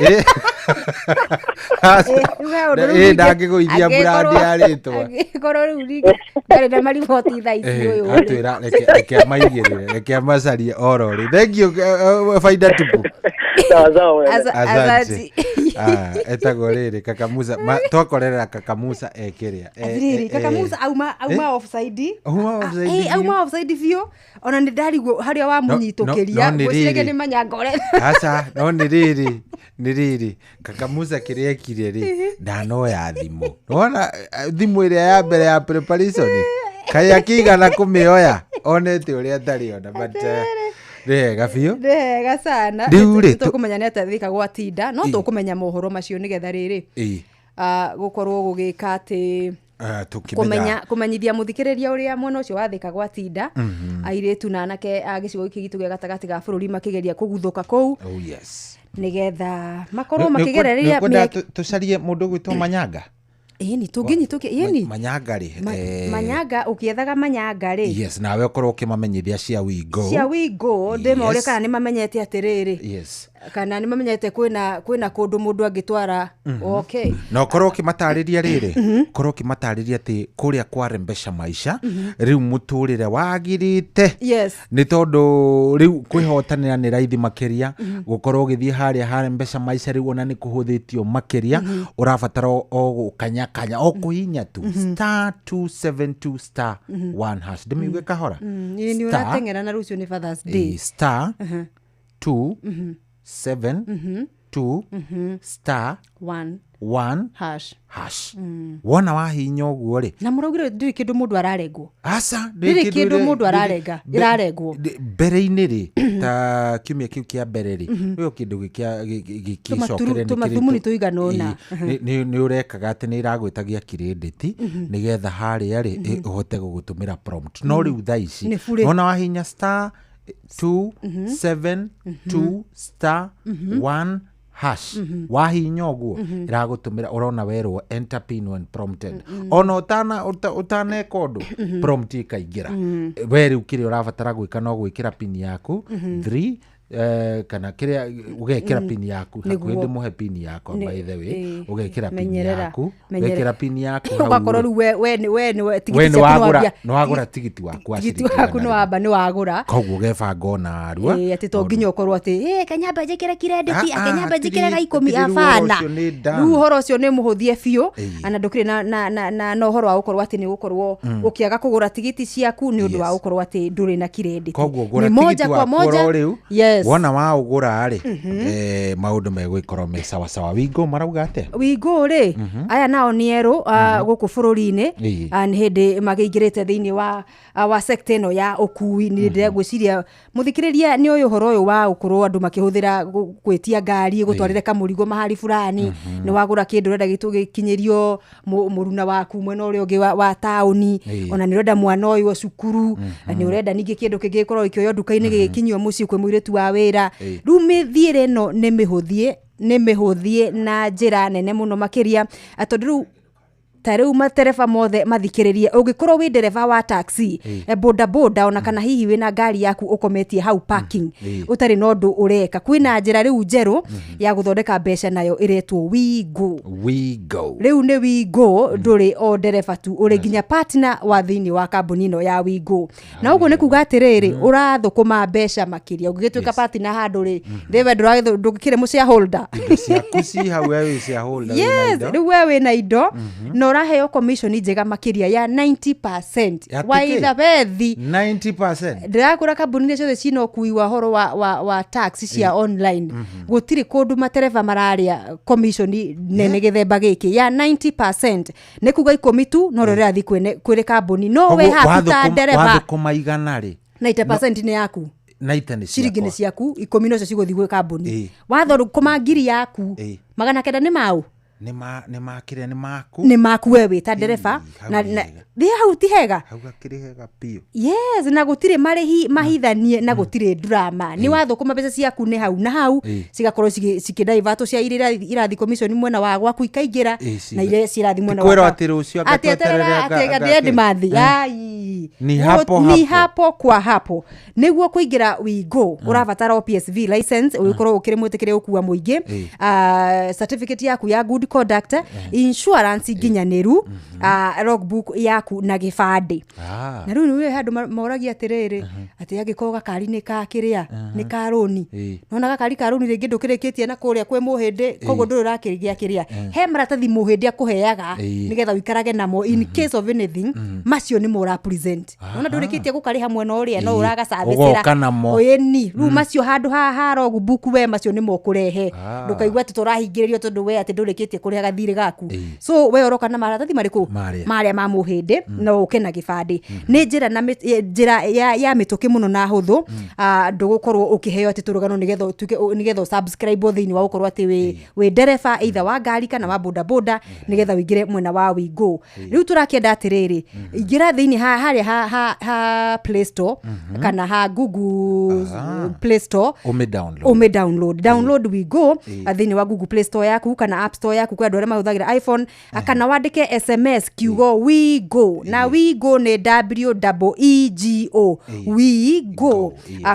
Ndangĩgũithia brand ya rĩtwa. Angĩkorwo rĩu rĩngĩ ndarĩ na mariboti thaa ici ũyũ. Atwĩra reke amaigĩrĩre, reke amacarie oro rĩ. Thank you, faida tupu. Sawa sawa mũnene. Asante. Etagwo rĩrĩ Kakamusa, twakorerera Kakamusa ekĩrĩa. Atĩrĩrĩ, Kakamusa auma offside. Auma offside biũ. Auma offside biũ. Ona nĩ ndarigwo harĩa wamũnyitũkĩria no nĩ ngwĩciragia rĩrĩ. nĩ manyangore. Aca, no nĩ rĩrĩ, nĩ rĩrĩ Kakamusa kĩrĩa ekire rĩ, ndanoya thimũ. Wona thimũ ĩrĩa ya mbere ya preparation kaĩ akĩigana kũmĩoya onete ũrĩa atarĩ ona, but nĩ wega biũ. Nĩ wega sana. Rĩu rĩ, Tũkũmenya nĩ atĩa Thika gwatinda, no tũkũmenya mohoro macio nĩgetha rĩrĩ gũkorwo gũgĩka atĩ tũkĩmenya kũmenyithia mũthikĩrĩria ũrĩa mwena ũcio wa Thika gwatinda, airĩtu na anake a gĩcigo gĩkĩ gitũ gĩa gatagatĩ ga bũrũri makĩgeria kũguthũka kũu. Oh yes. Nĩgetha makorwo makĩgereria. Nĩũkwenda tũcarie mũndũ ũgwĩtwo Manyanga? Ĩni, tũngĩnyitũkia ĩni. Manyanga rĩ, Manyanga, ũkĩethaga Manyanga rĩ. Yes, nawe ũkorwo ũkĩmamenyithia cia We Go. Cia We Go, ndĩmorie kana nĩ mamenyete atĩrĩrĩ, Yes. kana nĩ mamenyete kwĩna kũndũ mũndũ angĩtwara. Okay. Na ũkorwo ũkĩmatarĩria rĩrĩ, ũkorwo ũkĩmatarĩria atĩ kũrĩa kwa Rembesha Maisha rĩu mũtũrĩre wagĩrĩte. Yes. Nĩ tondũ rĩu kwĩhotanĩra nĩ raithi makĩria, gũkorwo ũgĩthiĩ harĩa ha Rembesha Maisha rĩu ona nĩ kũhũthĩtio makĩria, ũrabatara o gũkanyakanya o kũhihinya tu *272 *1# ndĩmiuge kahora. Nĩ ũrateng'era na rũciũ nĩ Father's Day. Star 2 7 2 star 1 1 hash. Hash. Wona wahihinya ũguo rĩ, Na mũraugire ndĩrĩ kĩndũ mũndũ ararengwo. Aca, Ndĩrĩ kĩndũ mũndũ ararenga, ĩrarengwo. Mbere-inĩ rĩ, ta kiumia kĩu kĩa mbere rĩ, nĩyo kĩndũ gĩkĩcokere. Tũmathumuni tũigana ũna. Nĩ ũrekaga atĩ nĩ ĩragwĩtagia kirĩndĩti nĩgetha harĩa rĩ ũhote gũgũtũmĩra prompt, no rĩu thaa ici Nĩ bure. wona wahihinya star 2 7 2 star 1 hash, wahihinya ũguo ĩragũtũmĩra ũrona werwo enter pin when prompted, ona ũtaneka ũndũ prompt ĩkaingĩra. We rĩu kĩrĩa ũrabatara gwĩka no gwĩkĩra pin yaku 3 Kana kiria ugekira pin yaku hakuhi ndimuhe pin yakwa by the way, ugekira pin yaku, ugekira pin yaku ugakorwo riu we we tigiti ciaku no wagura tigiti waku tigiti waku no wamba ni wagura, koguo ugebanga ona arua ati to nginya ukorwo ati kanyamba njikire credit akanyamba njikire ga 10 abana riu uhoro ucio ni muhuthie biu ana ndukire na na na na uhoro wa gukorwo ati ni gukorwo ukiaga kugura tigiti ciaku ni undu wa gukorwo ati nduri na credit. Koguo gura tigiti waku riu wona wa ugura ri maundu megwikorwo me sawa sawa. Wingo marauga atia? Wingo ri aya nao ni eru guku bururi-ini ni hindi magiingirite thiini wa sector ino ya ukui. Ni ndĩragwiciria muthikiriria ni uyu uhoro uyu wa gukorwo andu makihuthira gwitia ngari gutwarire kamurigo mahali fulani, ni wagura kindu urenda gikinyirio muruna waku mwena uria ungi wa tauni, ona ni urenda mwana uyu cukuru, ni urenda ningi kindu kingi gikorwo gikioywo nduka-ini gigikinyio mucii kwi muiritu wa wira. Riu mithiire ino ni mihuthie na njira nene muno makiria, tondu riu ta riu matereba mothe mathikiririe ungikorwo wi ndereba wa taxi, boda boda, ona kana hihi wina ngari yaku ukometie hau parking utari na undu ureka, kwina njira riu njeru ya guthondeka mbeca nayo iretwo Wigo. Wigo riu ni Wigo nduri o ndereba tu, uri nginya partner wa thiini wa kambuni ino ya Wigo. Na uguo ni kuga atiriri urathukuma mbeca makiria ungigituika partner handu ri ndiwe ndugikire mu shareholder ciaku ci hau we shareholder. Yes, riu we wina indo na uraheo commission njega makiria ya 90% waitha bethi 90%. Ndirakura kambuni ciothe cina ukui wa horo wa tax cia online, gutiri kundu matereba mararia commission nene githemba giki ya 90%, ni kuga 10 tu no rirathi kwire kambuni no we happy ta ndereba wathukuma igana ri 90% ni yaku, 90 ni ciringi ni ciaku, 10 nocio ciguthi gwi kambuni. Wathukuma ngiri yaku 900 ni mau ni makire ni maku, ni maku wewe ta ndereba na thi hau ti hega, hau gakiri hega biu. Yes, na gutire marihi mahithanie na gutire drama, ni wathukuma mbeca ciaku ni hau na hau cigakorwo cikidaivato cia irathi commission mwena wa gwaku ikaingira na ire cirathi mwena wa kwirwo ati rucio agatweterera ati mathi ai ni hapo ni hapo kwa hapo. Niguo kuingira Wigo urabatara o PSV license, ugikorwo ukiri mwitikire ukua muingi, certificate yaku ya good conduct, insurance nginyaniru, logbook yaku na gibandi. Na riu ni handu moragia atiriri ati angikorwo gakari ni ka kiria ni ka roni, nona gakari ka roni ringi ndukirikitie na kuria kwi muhindi, koguo nduri urakirigia kiria he maratathi muhindi akuheaga nigetha wikarage namo in case of anything, macio ni mo present. Nona ndurikitie gukariha mwena uria no uraga service ĩni riu macio handu ha logbook we macio ni mokurehe, ndukaigua ati turahingiririo tondu we ati ndurikitie kuria gathire gaku. So we uroka na maratathi mariku maria ma muhindi no uke na gibandi. Ni njira na njira ya mituki muno na huthu, ndugukorwo ukiheo ati turugano nigetha utuike nigetha subscribe thiini wa gukorwo ati we ndereba either wa ngari kana wa boda boda nigetha wingire mwena wa Wigo. Riu turakienda atiriri ingira thiini haria ha Play Store kana ha Google Play Store ume download Wigo thiini wa Google Play Store yaku kana App Store yaku kwa andu aria mahuthagira iPhone, kana wandike SMS kiugo Wigo, na Wigo ni WEEGO, Wigo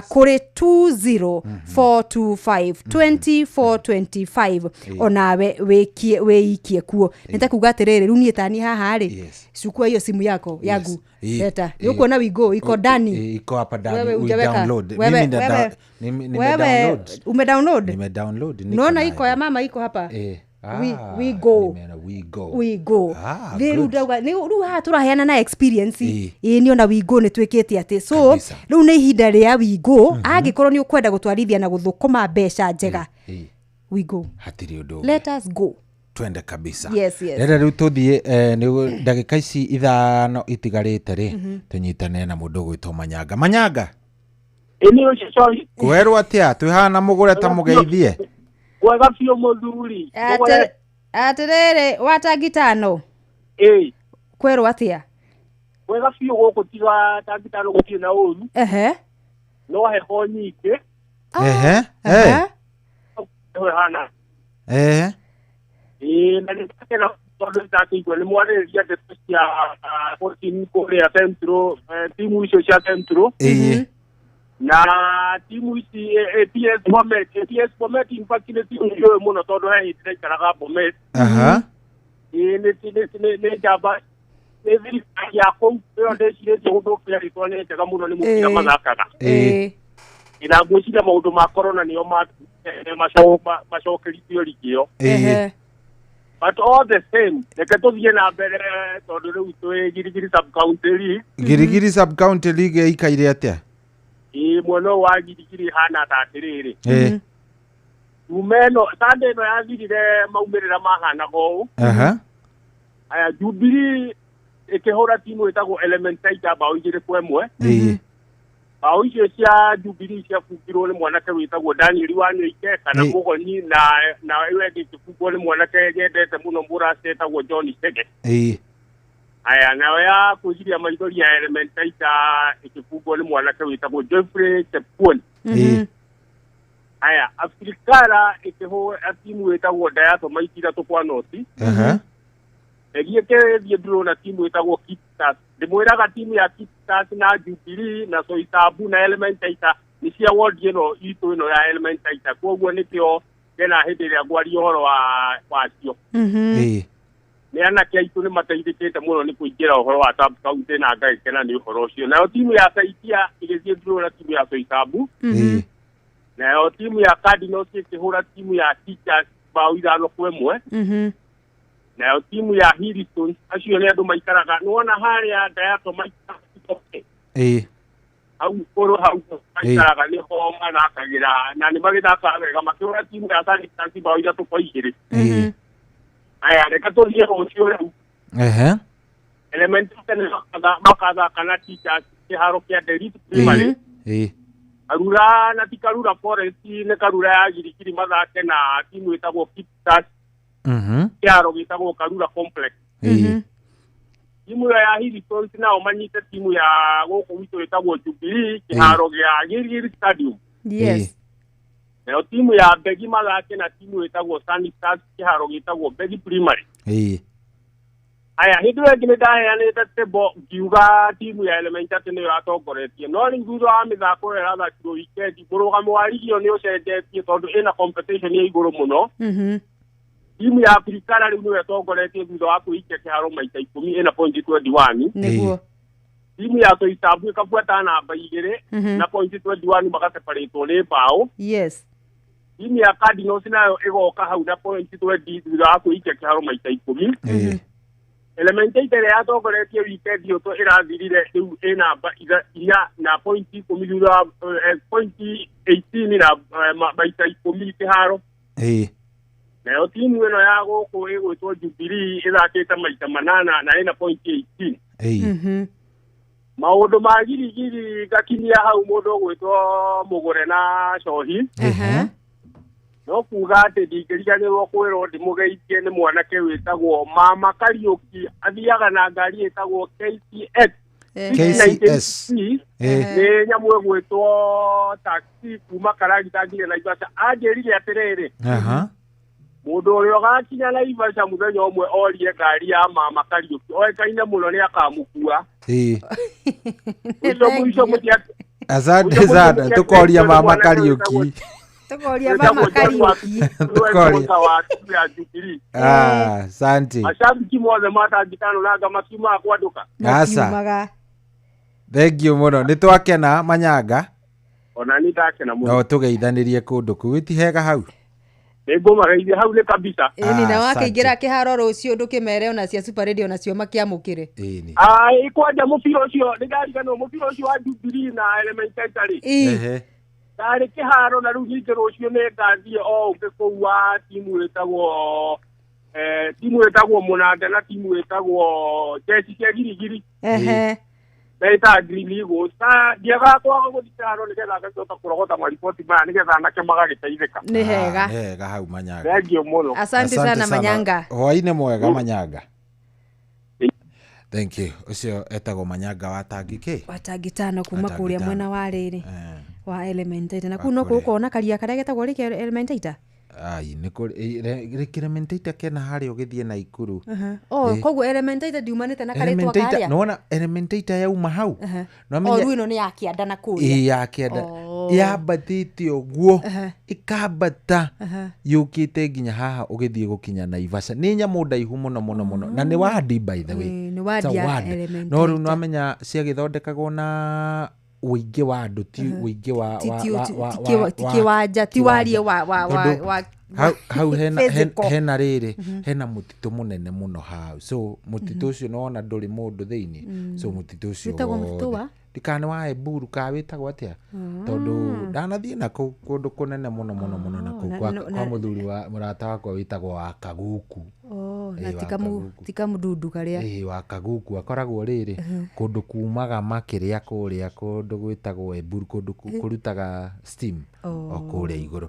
kuri 20425 2425 onawe wikie wiikie kuo. Nitakuga atiriri riu nie tani haha ri cukua hiyo simu yako yangu leta yukuona Wigo iko ndani, iko hapa ndani, we download. Mimi nime download. Ume download? Nime download. Naona iko ya mama iko hapa. We go. We go. Riu ndauga riu haha turaheana na experience ii ni ona Wigo ni twikite ati so riu ni ihinda ria Wigo angikorwo ni ukwenda gutwarithia na guthukuma mbeca njega, Wigo hatiri undu, let us go, twende kabisa. Yes, yes. Rere riu tuthie ni ndagika ici ithano itigarite ri tunyitane na mundu gwitwo Manyanga. Manyanga ini ucio sorry kwerwo atia twihana mugure ta mugeithie kwega biũ muthuri. Atiriri watangitano kwerwo atia kwega biũ guku tiga tangitano gutirĩ na ũru, no heho nyingĩ. Ehe hana na nĩ tondu ndakĩigua nĩ mwarĩrĩria ndeto cia 14 kũrĩa Central, timu icio cia Central. Na timu ici APS Bomet, APS Bomet in fact nĩ timu njũĩ mũno tondũ he hĩndĩ ndaikaraga Bomet. Aha. Ĩĩ nĩ njamba nĩ thirikari ya kũu ĩyo ndĩcirĩtie gũthũkia rĩtwa nĩ njega mũno nĩ mũbira mathakaga. Na ngwĩciria maũndũ ma corona nĩo macokerithio rigi ĩyo. But all the same, reke tũthiĩ na mbere tondũ rĩu twĩ Girigiri sub-county league. Girigiri sub-county league ĩikaire atĩa? Ĩĩ mwena ũyũ wa Girigiri ĩhana ta atĩrĩrĩ. Juma ĩno Sunday ĩno yathirire maumĩrĩra mahanaga ũũ. Aha. Aya Jubilee ĩkĩhũra timu ĩtagwo Elementaita bao 2-1. Bao icio cia Jubilee ciabungirwo nĩ mwanake wĩtagwo Daniel Wanyoike kana Mũgonyi na ĩyo ĩngĩ ĩkĩbungwo nĩ mwanake nyendete mũno mũraci etagwo John Chege. Aya nayo ya kwĩgiria maithori ya Elementaita ĩkĩbungwo nĩ mwanake wĩtagwo Geoffrey Chepkwony. Aya Afrikara ĩkĩhũra timu ĩtagwo Diatomite 3-0. Ĩgĩthiĩ ĩgĩthiĩ draw na timu ĩtagwo Kipstars. Ndĩmwĩraga timu ya Kipstars na Jubilee na Soisambu na Elementaita nĩ cia ward ĩno itũ ĩno ya Elementaita, koguo nĩkĩo ngena hĩndĩ ĩrĩa ngwaria ũhoro wacio. Nĩ anake aitũ nĩ mateithĩkĩte mũno nĩ kũingĩra ũhoro wa sub county na ngagĩkena nĩ ũhoro ũcio. Nayo timu ya Saitia ĩgĩthiĩ draw na timu ya Soisambu. Nayo timu ya Cardinals ĩkĩhũra timu ya Teachers bao 5-1. Nayo timu ya Hillstone acio nĩ andũ maikaraga nĩwona harĩa Diatomite hau kũrũ hau maikaraga nĩho mathakagĩra na nĩ magĩthakaga wega makĩhũra timu ya Sunstars bao 3-2. Aya reke tũthiĩ rũciũ rĩu. Elementaita makathaka na Teachers kĩharo kĩa Derith Primary. Karura na ti Karura Forest nĩ Karura ya Girigiri mathake na timu ĩtagwo Kipstars. Kĩharo gĩtagwo Karura Complex. Timu ya Hillstone nao manyite timu ya gũkũ gwitũ ĩtagwo Jubilee kĩharo gĩa Girigiri Stadium. Yes. Nayo timu ya Begi mathake na timu ĩtagwo Sunny Stars kĩharo gĩtagwo Begi Primary. Aya hĩndĩ ĩyo ĩngĩ nĩ ndaheanĩte table ngiuga timu ya Elementaita nĩyo yatongoretie, no rĩu thutha wa mĩthako ĩyo ĩrathakirwo weekend mũrũgamo wa rigi ĩyo nĩ ũcenjetie tondũ ĩna competition ya igũrũ mũno. Timu ya Afrikara rĩu nĩyo ĩtongoretie thutha wa kwĩikia kĩharo maita 10 ĩna point 21. Nĩguo. Timu ya Soisambu ĩkabuata namba 2 na point 21 magaseparĩtwo nĩ bao. Yes. Timu ya Cardinals nayo ĩgoka hau na point 20 thutha wa kwĩikia kĩharo maita 10. Elementaita ĩrĩa yatongoretie weekend ĩyo ĩrathirire rĩu ĩ namba 4 na point 10 thutha wa point 18 na maita 10 kĩharo. Nayo timu ĩno ya gũkũ ĩgwĩtwo Jubilee ĩthakĩte maita 8 na ĩna point 18. Maũndũ ma Girigiri ngakinyia hau mũndũ ũgwĩtwo Mũgũre na Cohi. No kuga atĩ ndingĩriganĩrwo kwĩrwo ndĩmũgeithie nĩ mwanake wĩtagwo Mama Kariũki athiaga na ngari ĩtagwo KCX. KCS. Nĩ nyamũ ĩgwĩtwo taxi kuma Karagita nginya Naivasha. Anjĩrire atĩrĩrĩ, mũndũ ũrĩa ũgakinya Naivasha mũthenya ũmwe orie ngari ya Mama Kariũki oĩkaine mũno nĩ akamũkua. Asante sana tukoria Mama Kariũki. Tukoria Mama Kariũki. Tukoria. Asante. Mashabiki mothe matangĩtano nanga makiumaga kwandũka. Asa. Thank you mũno nĩ twakena Manyanga. Ona nĩ ndakena mũno. No tũgeithanĩrie kũndũ kũu ti hega hau. Nĩngũmageithia hau nĩ kabisa. Ĩni na wakĩingĩra kĩharo rũciũ ndũkĩmere ona cia Super Radio nacio makĩamũkĩre. Ĩni. Kwanja mũbira ũcio nĩ ndariganĩrwo mũbira ũcio wa Jubilee na Elementaita rĩ. Ndarĩ kĩharo na rĩu ningĩ rũciũ nĩ ngathiĩ o ũngĩ kũu wa timu ĩtagwo Mũnanda na timu ĩtagwo Jeshi cia Girigiri. Ĩtaga Green Eagles. Ndiagaga kwaga gũthiĩ kĩharo nĩgetha ngakĩhota kũrogota mariboti maya nĩgetha anake magagĩteithĩka. Nĩ hega. Nĩ hega hau Manyanga. Thengiũ mũno. Asante sana Manyanga. Hwainĩ mwega Manyanga. Thank you. Ũcio etagwo Manyanga wa Tangi kĩ? Wa Tangi tano kuma kũrĩa mwena wa rĩrĩ. Wa Elementaita na kũu no kũu ũkona karia karĩa getagwo rĩkĩ Elementaita? Ai, nĩ kũrĩ Lake Elementaita kena harĩa ũgĩthiĩ Naikuru. Oh, koguo Elementaita ndiumanĩte na karĩtwa Elementaita karĩa. nĩwona Elementaita yauma hau. O rĩu ĩno nĩ ya kĩanda na kũrĩa. Ĩ ya kĩanda. Oh. Yambatĩte ũguo ĩkambata yũkĩte nginya haha ũgĩthiĩ gũkinya Naivasha. Nĩ nyamũ ndaihu mũno mũno mũno na nĩ wadi by the way. Ĩ, nĩ It's wadi a ya ward. Elementaita. No rĩu nĩwamenya ciagĩthondekagwo na ũingĩ wa andũ ti ũingĩ wa Ti- wa- ti- wa- ti- wa- ti- wa- ti wa- kĩwanja, ti warie wa- wa- wa- Tondũ wa- hau hena, physical. hena rĩrĩ hena mũtitũ mũnene mũno hau, so mũtitũ ũcio nĩwona ndũrĩ mũndũ thĩinĩ, so mũtitũ ũcio Wĩtagwo mũtitũ wothe. wa? Ndikana wa Eburu kana wĩtagwo atĩa, tondũ ndanathiĩ na kũu kũndũ kũnene mũno mũno mũno na kũu kwa mũthuri wa mũrata wakwa wĩtagwo wa Kaguku. Oh, na Ĩ, wa Kaguku. ti kamũdundu karĩa. Ĩ, wa Kaguku akoragwo rĩrĩ kũndũ kumaga makĩrĩa kũrĩa kũndũ gwĩtagwo Eburu, kũndũ kũrutaga steam o kũrĩa igũrũ.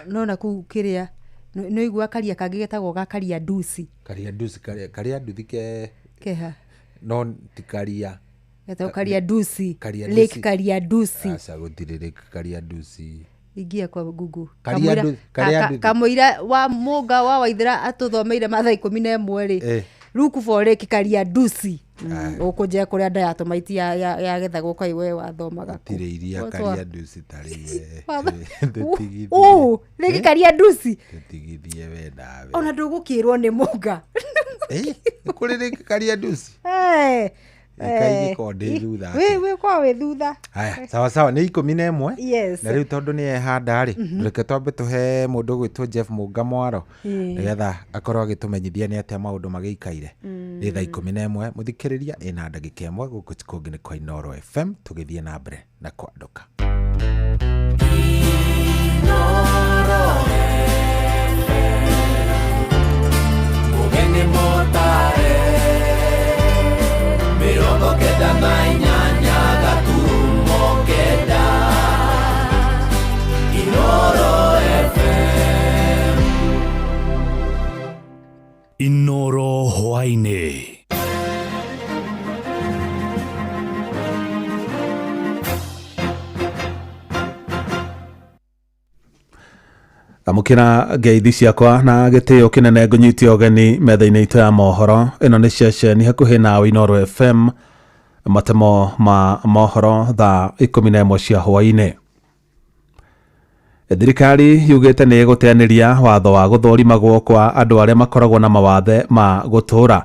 No na kũu kĩrĩa nĩ ũigua karia kangĩ getagwo ga Karia Nduci. Karia Nduci, karia nduthi ke Keha. No ti karia. Getagwo Karia Nduci. Karia Lake Nduci. Karia Nduci. Aca gũtirĩ Lake Karia Nduci. Ingia kwa Google. Karia Karia Nduthi. Kamũira wa Mũnga wa Waithera atũthomeire mathaa 11 rĩ. Look for Lake Karia Nduci. Ũkũnjĩra kũrĩa nda ya tũmaiti yagethagwo kai we wathomaga kũ? Gũtirĩ iria Watwa- Karia Nduci tarĩ we. Tũtigithie. Ũ, Lake Karia Nduci. Tũtigithie we nawe. Ona ndũgũkĩrwo nĩ Mũnga. Nĩ kũrĩ Lake Karia Nduci? Ĩka igĩkorwo ndĩ thutha atĩa? Wĩ kwa wĩ thutha. Haya, sawa sawa, nĩ 11. Yes. Na rĩu tondũ nĩ ehanda rĩ, reke twambe tũhe mũndũ ũgwĩtwo Jeff Mũnga mwaro nĩgetha akorwo agĩtũmenyithia nĩ atĩa maũndũ magĩikaire. Nĩ thaa 11 mũthikĩrĩria ĩna ndagĩka 1 gũkũ kũngĩ nĩ kwa Inooro FM tũgĩthiĩ na mbere na kwandũka. Ũgeni mũtare 98 gaturumo 9 Inooro FM. Inooro hwaĩ-inĩ. Amũkĩra ngeithi ciakwa na gĩtĩo kĩnene ngũnyite ũgeni metha-inĩ itũ ya mohoro. Ĩno nĩ ceceni hakuhĩ nawe Inooro FM, matemo ma mohoro thaa 11 cia hwaĩ-inĩ. Thirikari yugĩte nĩ ĩgũteanĩria watho wa gũthũrimagwo kwa andũ arĩa makoragwo na mawathe ma gũtũũra.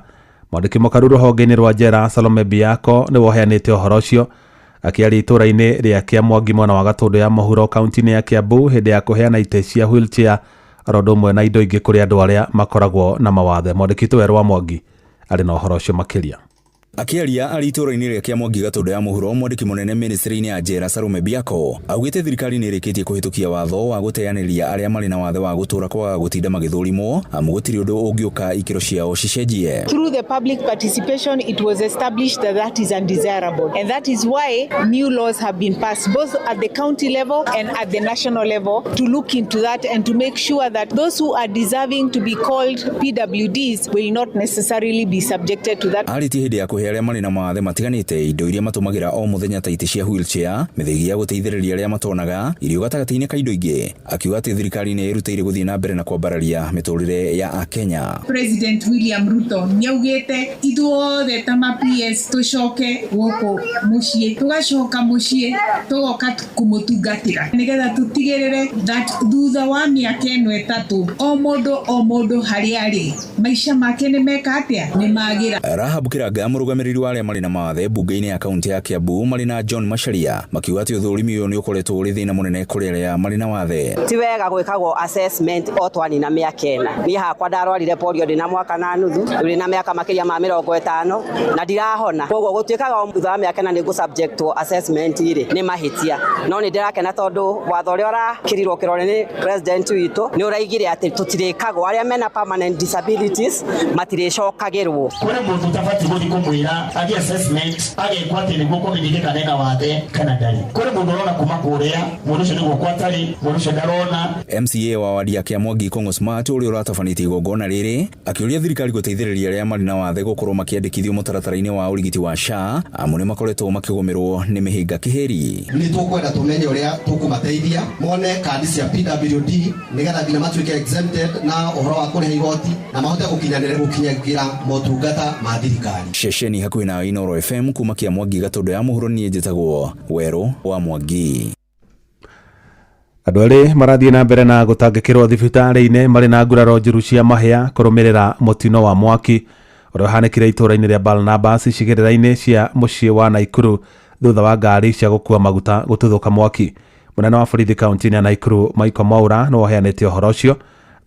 Mwandĩki mũkaru rũhonge-inĩ rwa njera Salome Biako nĩwe ũheanĩte ũhoro ũcio akĩaria itũũra-inĩ rĩa Kĩamwangi mwena wa Gatũndũ ya Mũhuro kaunti-inĩ ya Kiambu hĩndĩ ya kũheana itĩ cia wheelchair oro ũndũ ũmwe na indo ingĩ kũrĩ andũ arĩa makoragwo na mawathe. Mwandĩki witũ Werũ wa Mwangi arĩ na ũhoro ũcio makĩria. Akĩaria arĩ itũũra-inĩ rĩa Kĩamwangi Gatũndũ ya Mũhuro, mwandĩki mũnene ministry-inĩ ya njera Salome Biako augĩte thirikari nĩ ĩrĩkĩtie kũhĩtũkia watho wa gũteanĩria arĩa marĩ na wathe wa gũtũũra kwaga gũtinda magĩthũrimwo, amu gũtirĩ ũndũ ũngĩũka ikĩro ciao cicenjie. Through the public participation, it was established that that is undesirable, and that is why new laws have been passed both at the county level and at the national level to look into that and to make sure that those who are deserving to be called PWDs will not necessarily be subjected to that. Arĩtie hĩndĩ ya kũhe arĩa marĩ na mawathe matiganĩte indo iria matũmagĩra o mũthenya ta itĩ cia wheelchair, mĩthĩgi ya gũteithĩrĩria arĩa matonaga, irio gatagatĩ-inĩ ka indo ingĩ, akiuga atĩ thirikari nĩ ĩrutĩire gũthiĩ na mbere na kwambararia mĩtũrĩre ya Akenya. President William Ruto nĩaugĩte ithuothe ta ma PS tũcoke gũkũ mũciĩ, tũgacoka mũciĩ tũgoka kũmũtungatĩra nĩgetha tũtigĩrĩre that thutha wa mĩaka ĩno 3 o mũndũ harĩa arĩ maica make nĩ meka atĩa, nĩ magĩra. Rahab Kĩranga, mũrũgamĩrĩri wa arĩa marĩ na mawathe mbunge-inĩ ya kaunti ya Kiambu marĩ na John Macharia makiuga atĩ ũthũrimi ũyũ nĩ ũkoretwo ũrĩ thĩna mũnene kũrĩ arĩa marĩ na wathe. Ti wega gwĩkagwo assessment o twanina mĩaka 4. Niĩ hakwa ndarwarire polio ndĩna mwaka na nuthu, ndĩ na mĩaka makĩria ma 50 na ndirahona. Koguo gũtuĩkaga thutha wa mĩaka 4 nĩ ngũ-subjectwo assessment rĩ nĩ mahĩtia. No nĩ ndĩrakena tondũ watho ũrĩa ũrakĩrirwo kĩrore nĩ president witũ nĩ ũraigire atĩ tũtirĩkagwo arĩa mena permanent disabilities matirĩcokagĩrwo. Kũrĩ mũndũ ũtabatiĩ gũthiĩ kũmwĩra Makamwĩra athiĩ assessment agekwo atĩ nĩguo kũmenyeke kana ena wathe kana ndarĩ. Kũrĩ mũndũ ũrona kuma kũrĩa, mũndũ ũcio nĩ guoko atarĩ, mũndũ ũcio ndarona. MCA wa wadi ya Kĩamwangi Kong'o Smart ũrĩa ũratabanĩtie igongona rĩrĩ akĩũria thirikari gũteithĩrĩria arĩa marĩ na wathe gũkorwo makĩandĩkithio mũtaratara-inĩ wa ũrigiti wa SHA amu nĩ makoretwo makĩgũmĩrwo nĩ mĩhĩnga kĩhĩri. Nĩ tũkwenda tũmenye ũrĩa tũkũmateithia mone kandi cia PWD nĩgetha nginya matuĩke exempted na ũhoro wa kũrĩha igoti na mahote gũkinyagĩra motungata ma thirikari. Ceceni hakuhĩ na Inooro FM kuma Kĩamwangi Gatũndũ ya mũhuro, niĩ njĩtagwo Werũ wa Mwangi. Andũ erĩ marathiĩ na mbere na gũtangĩkĩrwo thibitarĩ-inĩ marĩ na nguraro njũru cia mahĩa kũrũmĩrĩra mũtino wa mwaki ũrĩa ũhanĩkire itũũra-inĩ rĩa Barnabas icigĩrĩra-inĩ cia mũciĩ wa Naikuru thutha wa ngari cia gũkua maguta gũtuthũka mwaki. Mũnene wa borithi kaunti-inĩ ya Naikuru Michael Mwaura nĩwe ũheanĩte ũhoro ũcio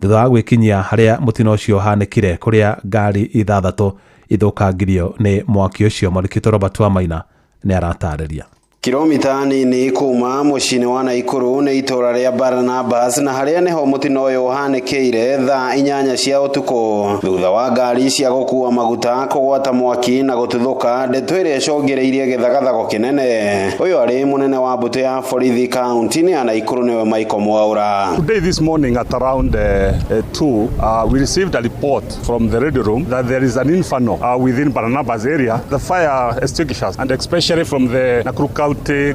thutha wa gwĩkinyia harĩa mũtino ũcio ũhanĩkire kũrĩa ngari ithathatũ ithũkangirio nĩ mwaki ũcio. Mwandĩki Robert Wamaina nĩ aratarĩria. Kilomita nini kuma mũciĩ-inĩ wa Naikuru nĩ itũũra rĩa Barnabas na harĩa nĩho mũtino ũyũ ũhanĩkĩire thaa 8 cia ũtukũ thutha wa ngari cia gũkua maguta kũgwata mwaki na gũtuthũka, ndeto ĩrĩa ĩcũngĩrĩirie gĩthagathago kĩnene. Ũyũ arĩ mũnene wa mbũtũ ya borithi kaunti-inĩ ya Naikuru nĩwe Michael Mwaura. Today this morning at around 2 we received a report from the radio room that there is an inferno within Barnabas area. The fire extinguishers and especially from the Nakuru County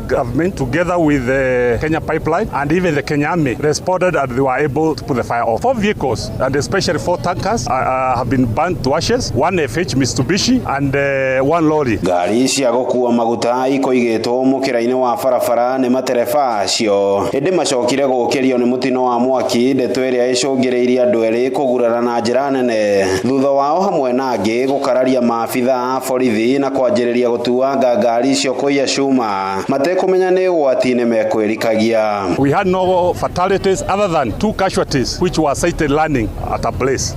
government together with the Kenya pipeline and even the Kenya Army responded and they were able to put the fire off. 4 vehicles and especially 4 tankers have been burnt to ashes, 1 FH Mitsubishi and 1 lorry. Ngari cia gũkua maguta ikoigĩtwo mũkĩra-inĩ wa barabara nĩ matereba acio ĩndĩ macokire gũkĩrio nĩ mũtino wa mwaki, ndeto ĩrĩa ĩcũngĩrĩirie andũ erĩ kũgurara na njĩra nene thutha wao hamwe na angĩ gũkararia maabitha a borithi na kwanjĩrĩria gũtuanga ngari icio kũiya cuma matekũmenya nĩ ũgwati-inĩ mekwĩrikagia. We had no fatalities other than 2 casualties which were sighted landing at a place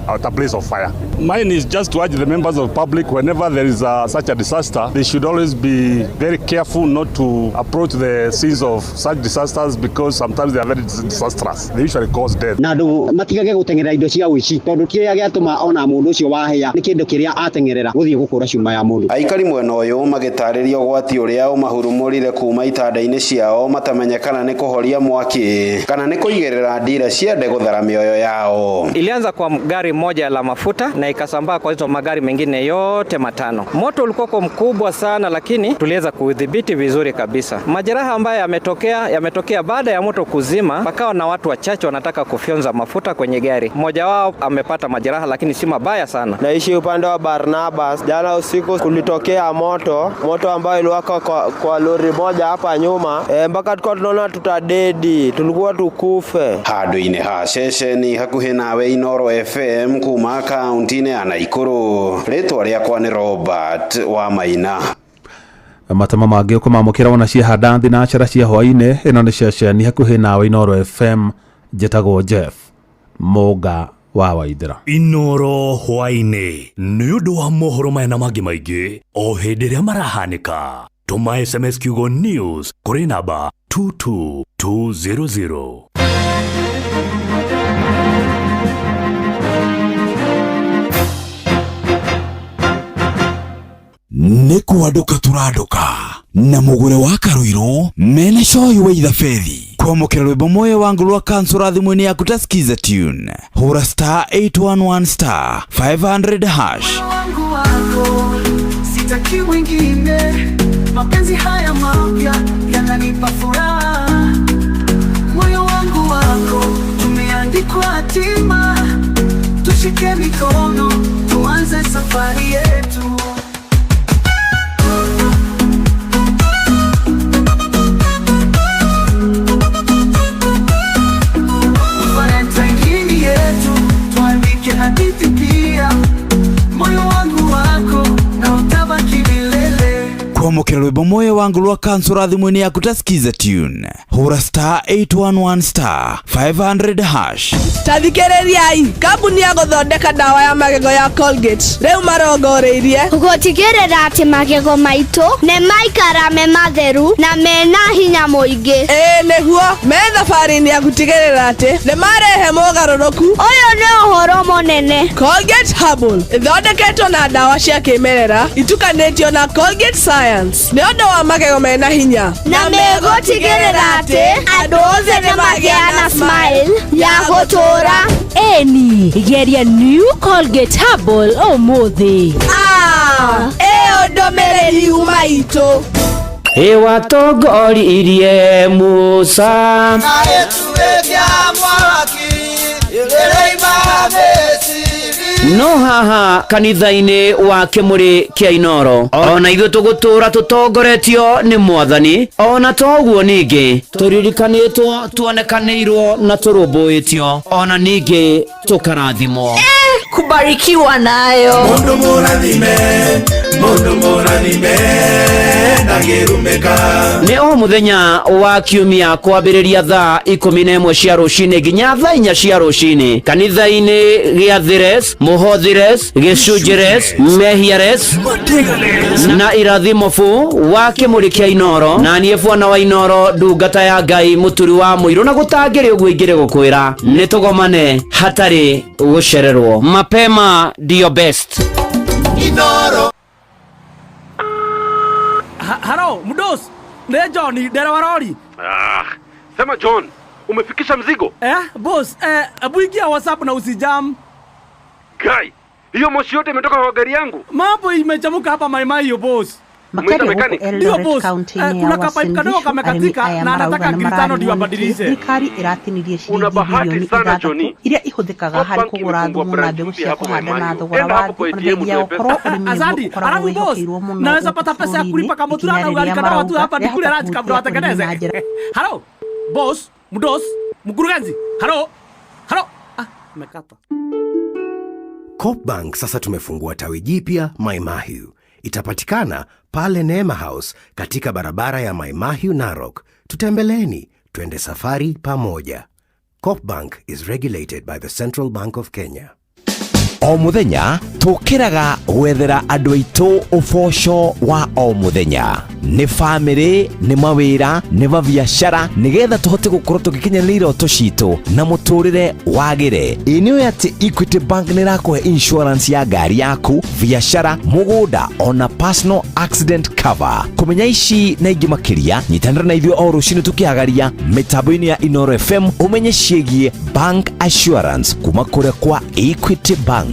of fire. Mine is just to urge the members of the public, whenever there is such a disaster, they should always be very careful not to approach the scenes of such disasters because sometimes they are very disastrous. They usually cause death. Na andũ matigage gũteng'erera indo cia ũici tondũ kĩrĩa gĩatũma ona mũndũ ũcio wahĩa nĩ kĩndũ kĩrĩa ateng'erera gũthiĩ gũkũra cuma ya mũndũ. Aikari mwena ũyũ magĩtarĩria ũgwati ũrĩa ũmahurumũrire kuma itanda-inĩ ciao matamenyekana nĩ kũhoria mwaki kana nĩ kũigĩrĩra ndira ciende gũthara mĩoyo yao. Ilianza kwa gari moja la mafuta na ikasambaa kwa hizo magari mengine yote 5. Moto ulikuwa mkubwa sana, lakini tuliweza kudhibiti vizuri kabisa. Majeraha ambayo yametokea baada ya moto kuzima, pakawa na watu wachache wanataka kufyonza mafuta kwenye gari. Mmoja wao amepata majeraha lakini si mabaya sana. Naishi upande wa Barnabas. Jana usiku kulitokea moto ambao iliwaka kwa lori moja hapa nyuma, mpaka tulikuwa tunaona tutadedi, tulikuwa tukufe. Handũ-inĩ ha ceceni hakuhĩ nawe Inooro FM kuma kaunti-inĩ ya Naikuru, rĩtwa rĩakwa nĩ Robert wa Maina. Matama mangĩ ũkũmamũkĩra wona ciahanda thĩ na cara cia hwaĩ-inĩ. Ĩno nĩ ceceni hakuhĩ nawe Inooro FM, njĩtagwo Jeff Mũnga wa Waithera. Inooro hwaĩ-inĩ nĩ ũndũ wa mohoro maya na mangĩ maingĩ o hĩndĩ ĩrĩa marahanĩka. Tũma SMS kiugo news kũrĩ namba 22200. Nĩ kwandũka tũrandũka na mũgũre wa Karuiru mena coyi wa ithabethi kwamũkĩra rwĩmbo moyo wangu rwa kansura thimũ-inĩ yaku ta skiza tune hũra star 811 star 500 hash. Wangu wako sitaki mwingine, mapenzi haya mapya yananipa furaha. Moyo wangu wako tumeandikwa hatima, tushike mikono tuanze safari yetu. Valentine yetu tuandike hadithi pia, moyo wangu wako na utabaki milele. Kwa Kwamũkĩra rwĩmbo moyo wangu rwa kansũra thimũ-inĩ yaku ta skiza tune, hũra star 811 star 500 hash. Ta thikĩrĩriai, kambuni ya gũthondeka ndawa ya magego ya Colgate rĩu marongoreirie gũtigĩrĩra atĩ magego maitũ nĩ maikara me matheru na mena hinya mũingĩ. Ĩĩ nĩguo, me thabarĩ-inĩ ya gũtigĩrĩra atĩ nĩ marehe mogarũrũku. Ũyũ nĩ ũhoro mũnene. Colgate Herbal ĩthondeketwo na ndawa cia kĩmerera itukanĩtio na Colgate Science nĩ ũndũ wa magego mena hinya, na megũtigĩrĩra atĩ andũ othe nĩ magĩa na smile ya gũtũũra. Eni, geria New Colgate Herbal ũmũthĩ. Ĩyo ndũmĩrĩri yuma itũ. Ĩwatongoririe Musa na ĩtuĩkia mwaki ĩrĩima Misiri. No haha kanitha-inĩ wa Kĩmũrĩ kĩa Inoro, ona ithuĩ tũgũtũra tũtongoretio nĩ Mwathani, ona toguo ningĩ tũririkanĩtwo, tuonekanĩirwo na tũrũmbũĩtio, ona ningĩ tũkarathimwo. Kubarikiwa nayo. Mundu mũrathime, mundu mũrathime, ndangĩrumĩka. Nĩ o mũthenya wa kiumia kwambĩrĩria thaa 11 cia rũcinĩ nginya thaa 4 cia rũcinĩ kanitha-inĩ gĩa Thires, Mũhothires, Gĩcunjĩres, Mehiares na Irathimo bu wa Kĩmũrĩ kĩa Inoro, na niĩ bwana wa Inoro, ndungata ya Ngai, mũturi wa mũirũ, na gũtangĩrĩ ũguo ingĩrĩ gũkwĩra nĩ tũgomane hatarĩ gũcererwo. Mapema ndio best. Inoro. Halo, mdos. Nĩ John, ndereba rori. Ah, sema John, umefikisha mzigo? Boss, hebu ingia WhatsApp na usijam. Guy, hiyo moshi yote imetoka kwa gari yangu. Mambo imechamuka hapa maimai hiyo boss. Umeita Makĩaria mechanic? gũkũ Ndio Eldoret boss. kaunti-inĩ ya Kuna kapaipu Uasin kadogo Gishu, arĩmi kamekatika aya na marauga anataka nĩ ngiri tano ndio mararimwo nĩkĩ abadilishe. thirikari ĩratinirie Una ciringi bahati birioni sana ithathatũ Johnny. iria ihũthĩkaga harĩ Coop Bank kũgũra imefungua thumu na branch mbegũ mpya cia hapo kũhanda na Maimahiũ. thogora Enda wa hapo thĩ kwa ona ATM thengia utoe gũkorwo pesa. ũrĩmi nĩguo Asante. ũkoragwo Alafu boss, wĩhokeirwo mũno naweza gũkũ pata pesa ya bũrũri-inĩ kulipa kama ikinya na ugali rĩrĩa kadogo tu marauga hapa nikule rĩahota lunch kabla kũhutia ũrĩmi watengeneze. na njĩra Halo, boss, mdos, mkurugenzi. Halo. Halo. Ah, mekata. Coop Bank sasa tumefungua tawi jipya Maimahiu. Itapatikana pale Neema House katika barabara ya Maimahiu Narok. Tutembeleeni, twende safari pamoja. Coop Bank is regulated by the Central Bank of Kenya. O mũthenya tũkĩraga gwethera andũ aitũ ũboco wa o mũthenya, nĩ bamĩrĩ, nĩ mawĩra, nĩ mabiacara, nĩgetha tũhote gũkorwo tũgĩkinyanĩria iroto citũ na mũtũrĩre wagĩre. Ĩ nĩ ũĩ atĩ Equity Bank nĩ ĩrakũhe insurance ya ngari yaku, biacara, mũgũnda ona personal accident cover. Kũmenya ici na ingĩ makĩria, nyitanĩra na ithuĩ o rũcinĩ tũkĩhagaria mĩtambo-inĩ ya Inoro FM ũmenye ciĩgiĩ bank assurance kuma kũrĩa kwa Equity Bank.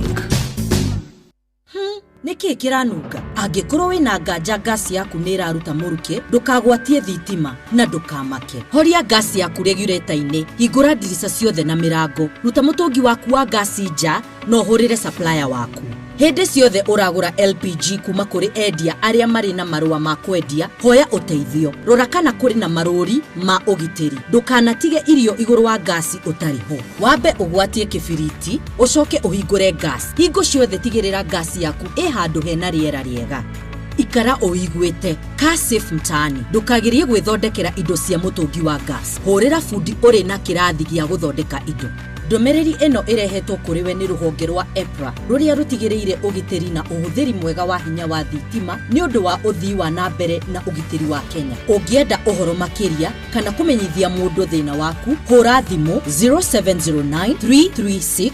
Nĩ kĩĩ kĩranunga? Angĩkorwo wĩna nganja ngasi yaku nĩ ĩraruta mũrukĩ, ndũkagwatie thitima na ndũkamake. Horia ngasi yaku regulator-inĩ, hingũra ndirica ciothe na mĩrango, ruta mũtũngi waku wa ngasi nja na ũhũrĩre supplier waku. Hĩndĩ ciothe ũragũra LPG kuma kũrĩ endia arĩa marĩ na marũa ma kwendia, hoya ũteithio. Rora kana kũrĩ na marũri ma ũgitĩri. Ndũkanatige irio igũrũ wa ngasi ũtarĩ ho. Wambe ũgwatie kĩbiriti, ũcoke ũhingũre ngasi. Hingo ciothe tigĩrĩra ngasi yaku ĩ handũ hena rĩera rĩega. Ikara ũiguĩte ka safe mtaani. Ndũkagerie gwĩthondekera indo cia mũtũngi wa gas. Hũrĩra bundi ũrĩ na kĩrathi gĩa gũthondeka indo. Ndũmĩrĩri ĩno ĩrehetwo kũrĩ we nĩ rũhonge rwa EPRA rũrĩa rũtigĩrĩire ũgitĩri na ũhũthĩri mwega wa hinya wa thitima nĩ ũndũ wa ũthii wa na mbere na ũgitĩri wa Kenya. Ũngĩenda ũhoro makĩria kana kũmenyithia mũndũ thĩna waku, hũra thimũ 0709 336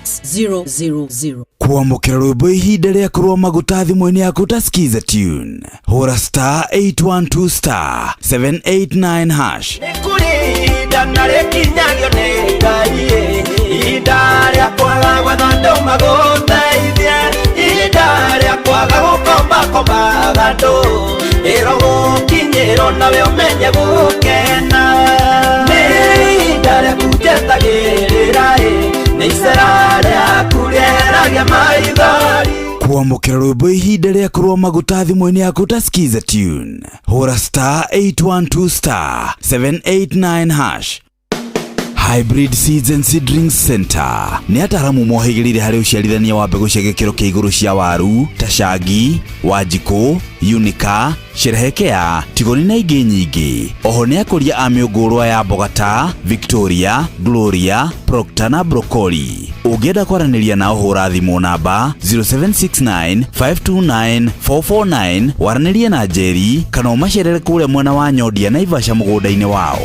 000. Kwamũkĩra rwĩmbo ihinda rĩa kũrũa maguta thimũ-inĩ yaku ta skiza tune, hũra star 812 star 789 hash. Nĩ kũrĩ ihinda na rĩkinyagio nĩ Ngai, ihinda rĩa kwaga gwetha andũ magũteithie, ihinda rĩa kwaga gũkombakombaga andũ, ĩro gũkinyĩrwo nawe ũmenye gũkena. Nĩ ihinda rĩaku njetagĩrĩra ĩ, nĩ icera rĩaku rĩeragia maithori. Kwamũkĩra rwĩmbo ihinda rĩa kũrũa maguta thimũ-inĩ yaku ta skiza tune, hũra star 812 star 789 hash. Hybrid Seeds and Seedlings Center nĩ ataaramu mohĩgĩrĩire harĩ ũciarithania wa mbegũ cia gĩkĩro kĩa igũrũ cia waru ta cangi, wanjikũ, unica, sherehekea, tigoni na ingĩ nyingĩ. Oho nĩ akũria a mĩũngũrwa ya mboga ta Victoria, Gloria, Procter na Broccoli. Ũngĩenda kwaranĩria nao hũra thimũ namba 0769 529 449 waranĩrie na Njeri kana ũmacerere kũrĩa mwena wa Nyondia Naivasha mũgũnda-inĩ wao.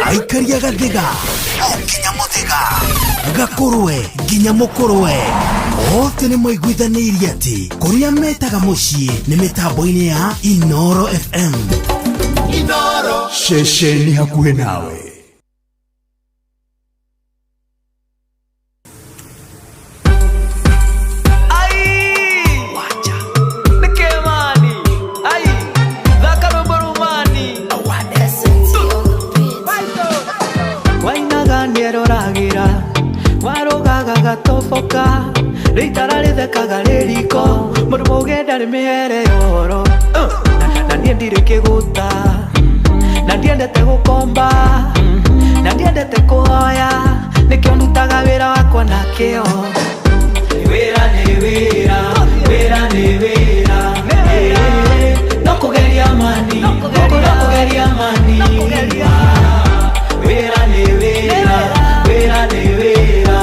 Aikaria gathiga o nginya muthiga gakũrwe nginya mũkũrwe othe nĩ maiguithanĩirie atĩ kũrĩa metaga mũciĩ nĩ mĩtambo-inĩ ya Inoro FM. Inoro ceceni hakuhĩ nawe. Gatoboka rĩitara rĩthekaga rĩriko mũndũ mũgenda nĩ mĩhere yoro na niĩ ndirĩ kĩgũta na ndiendete gũkomba na ndiendete kũhoya nĩkĩo ndutaga wĩra wakwa na kĩo. Wĩra nĩ wĩra, wĩra nĩ wĩra, no kũgeria mani, no kũgeria mani. Wĩra nĩ wĩra, wĩra nĩ wĩra,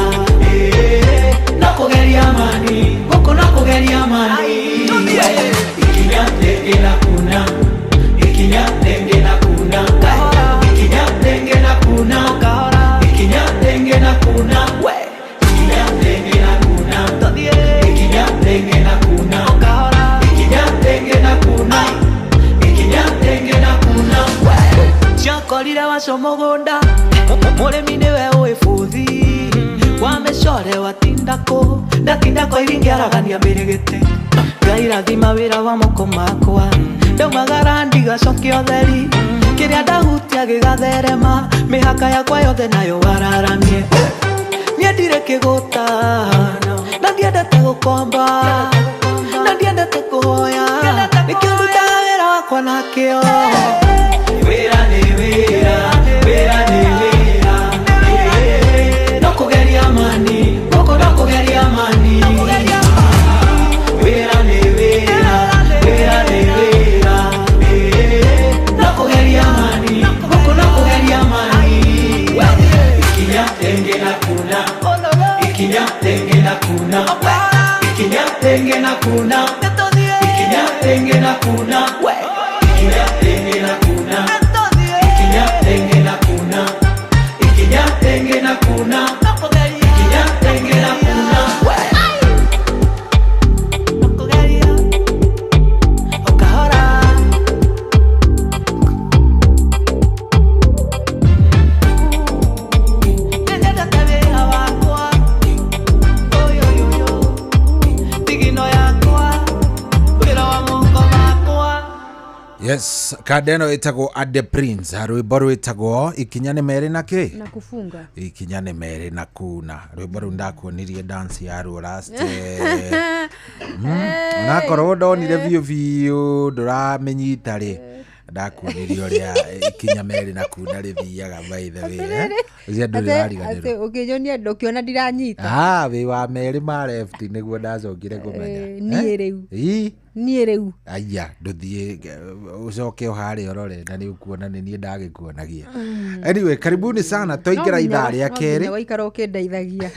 kugeria mani, guku no kugeria mani. Ikinya tenge na kuna, ikinya tenge na kuna, ikinya tenge na kuna, ikinya tenge na kuna, ikinya tenge na kuna, ikinya tenge na kuna, ikinya tenge na kuna, ikinya tenge na kuna. Ciakorire waco mũgũnda, mũrĩmi nĩwe ũĩ bũthi wamĩcore watindako ndatindako iringĩaragania mĩrĩgĩte Ngai rathima wĩra wa moko makwa ndaumagara ndigacokia ũtheri kĩrĩa ndahutia gĩgatherema mĩhaka yakwa yothe nayo wararamie. Niĩ ndirĩ kĩgũta na ndiendete gũkomba na ndiendete kũhoya nĩkĩo ndutaga wĩra wakwa na kĩo. Wĩra nĩ wĩra, wĩra nĩ wĩra, no kugeria mani, guku no kugeria mani. Wĩra nĩ wĩra, wĩra nĩ wĩra, no kugeria mani, guku no kugeria mani. Ikinya tenge na kuna, ikinya tenge na kuna, ikinya tenge na kuna, ikinya tenge na kuna, ikinya tenge na kuna, ikinya tenge na kuna, ikinya tenge na kuna, ikinya tenge na kuna. Yes, kanda ĩno ĩtagwo Ade Prince, rwĩmbo rwĩtagwo ikinya nĩ merĩ na kĩ? Na kufunga. Ikinya nĩ merĩ na kuna. Rwĩmbo rũu ndakuonirie dance ya ruo last. Onakorwo ndonire biũ biũ ndũramĩnyita rĩ, ndakuonirie ũrĩa ikinya merĩ na kuna rĩthiaga by the way. Ũcio ndũrĩ wariganĩrwo. Ũkĩnyonia ndũkĩona ndiranyita. Ah, wĩ wa merĩ ma left nĩguo ndacokire kũmenya. Niĩ rĩu. Niĩ rĩu. Aya, ndũthiĩ ũcoke ũharĩa ũrore na nĩ ũkuona nĩ niĩ ndagĩkuonagia. Anyway, karibuni sana twaingĩra ithaa rĩa kerĩ. No waikara ũkĩndeithagia.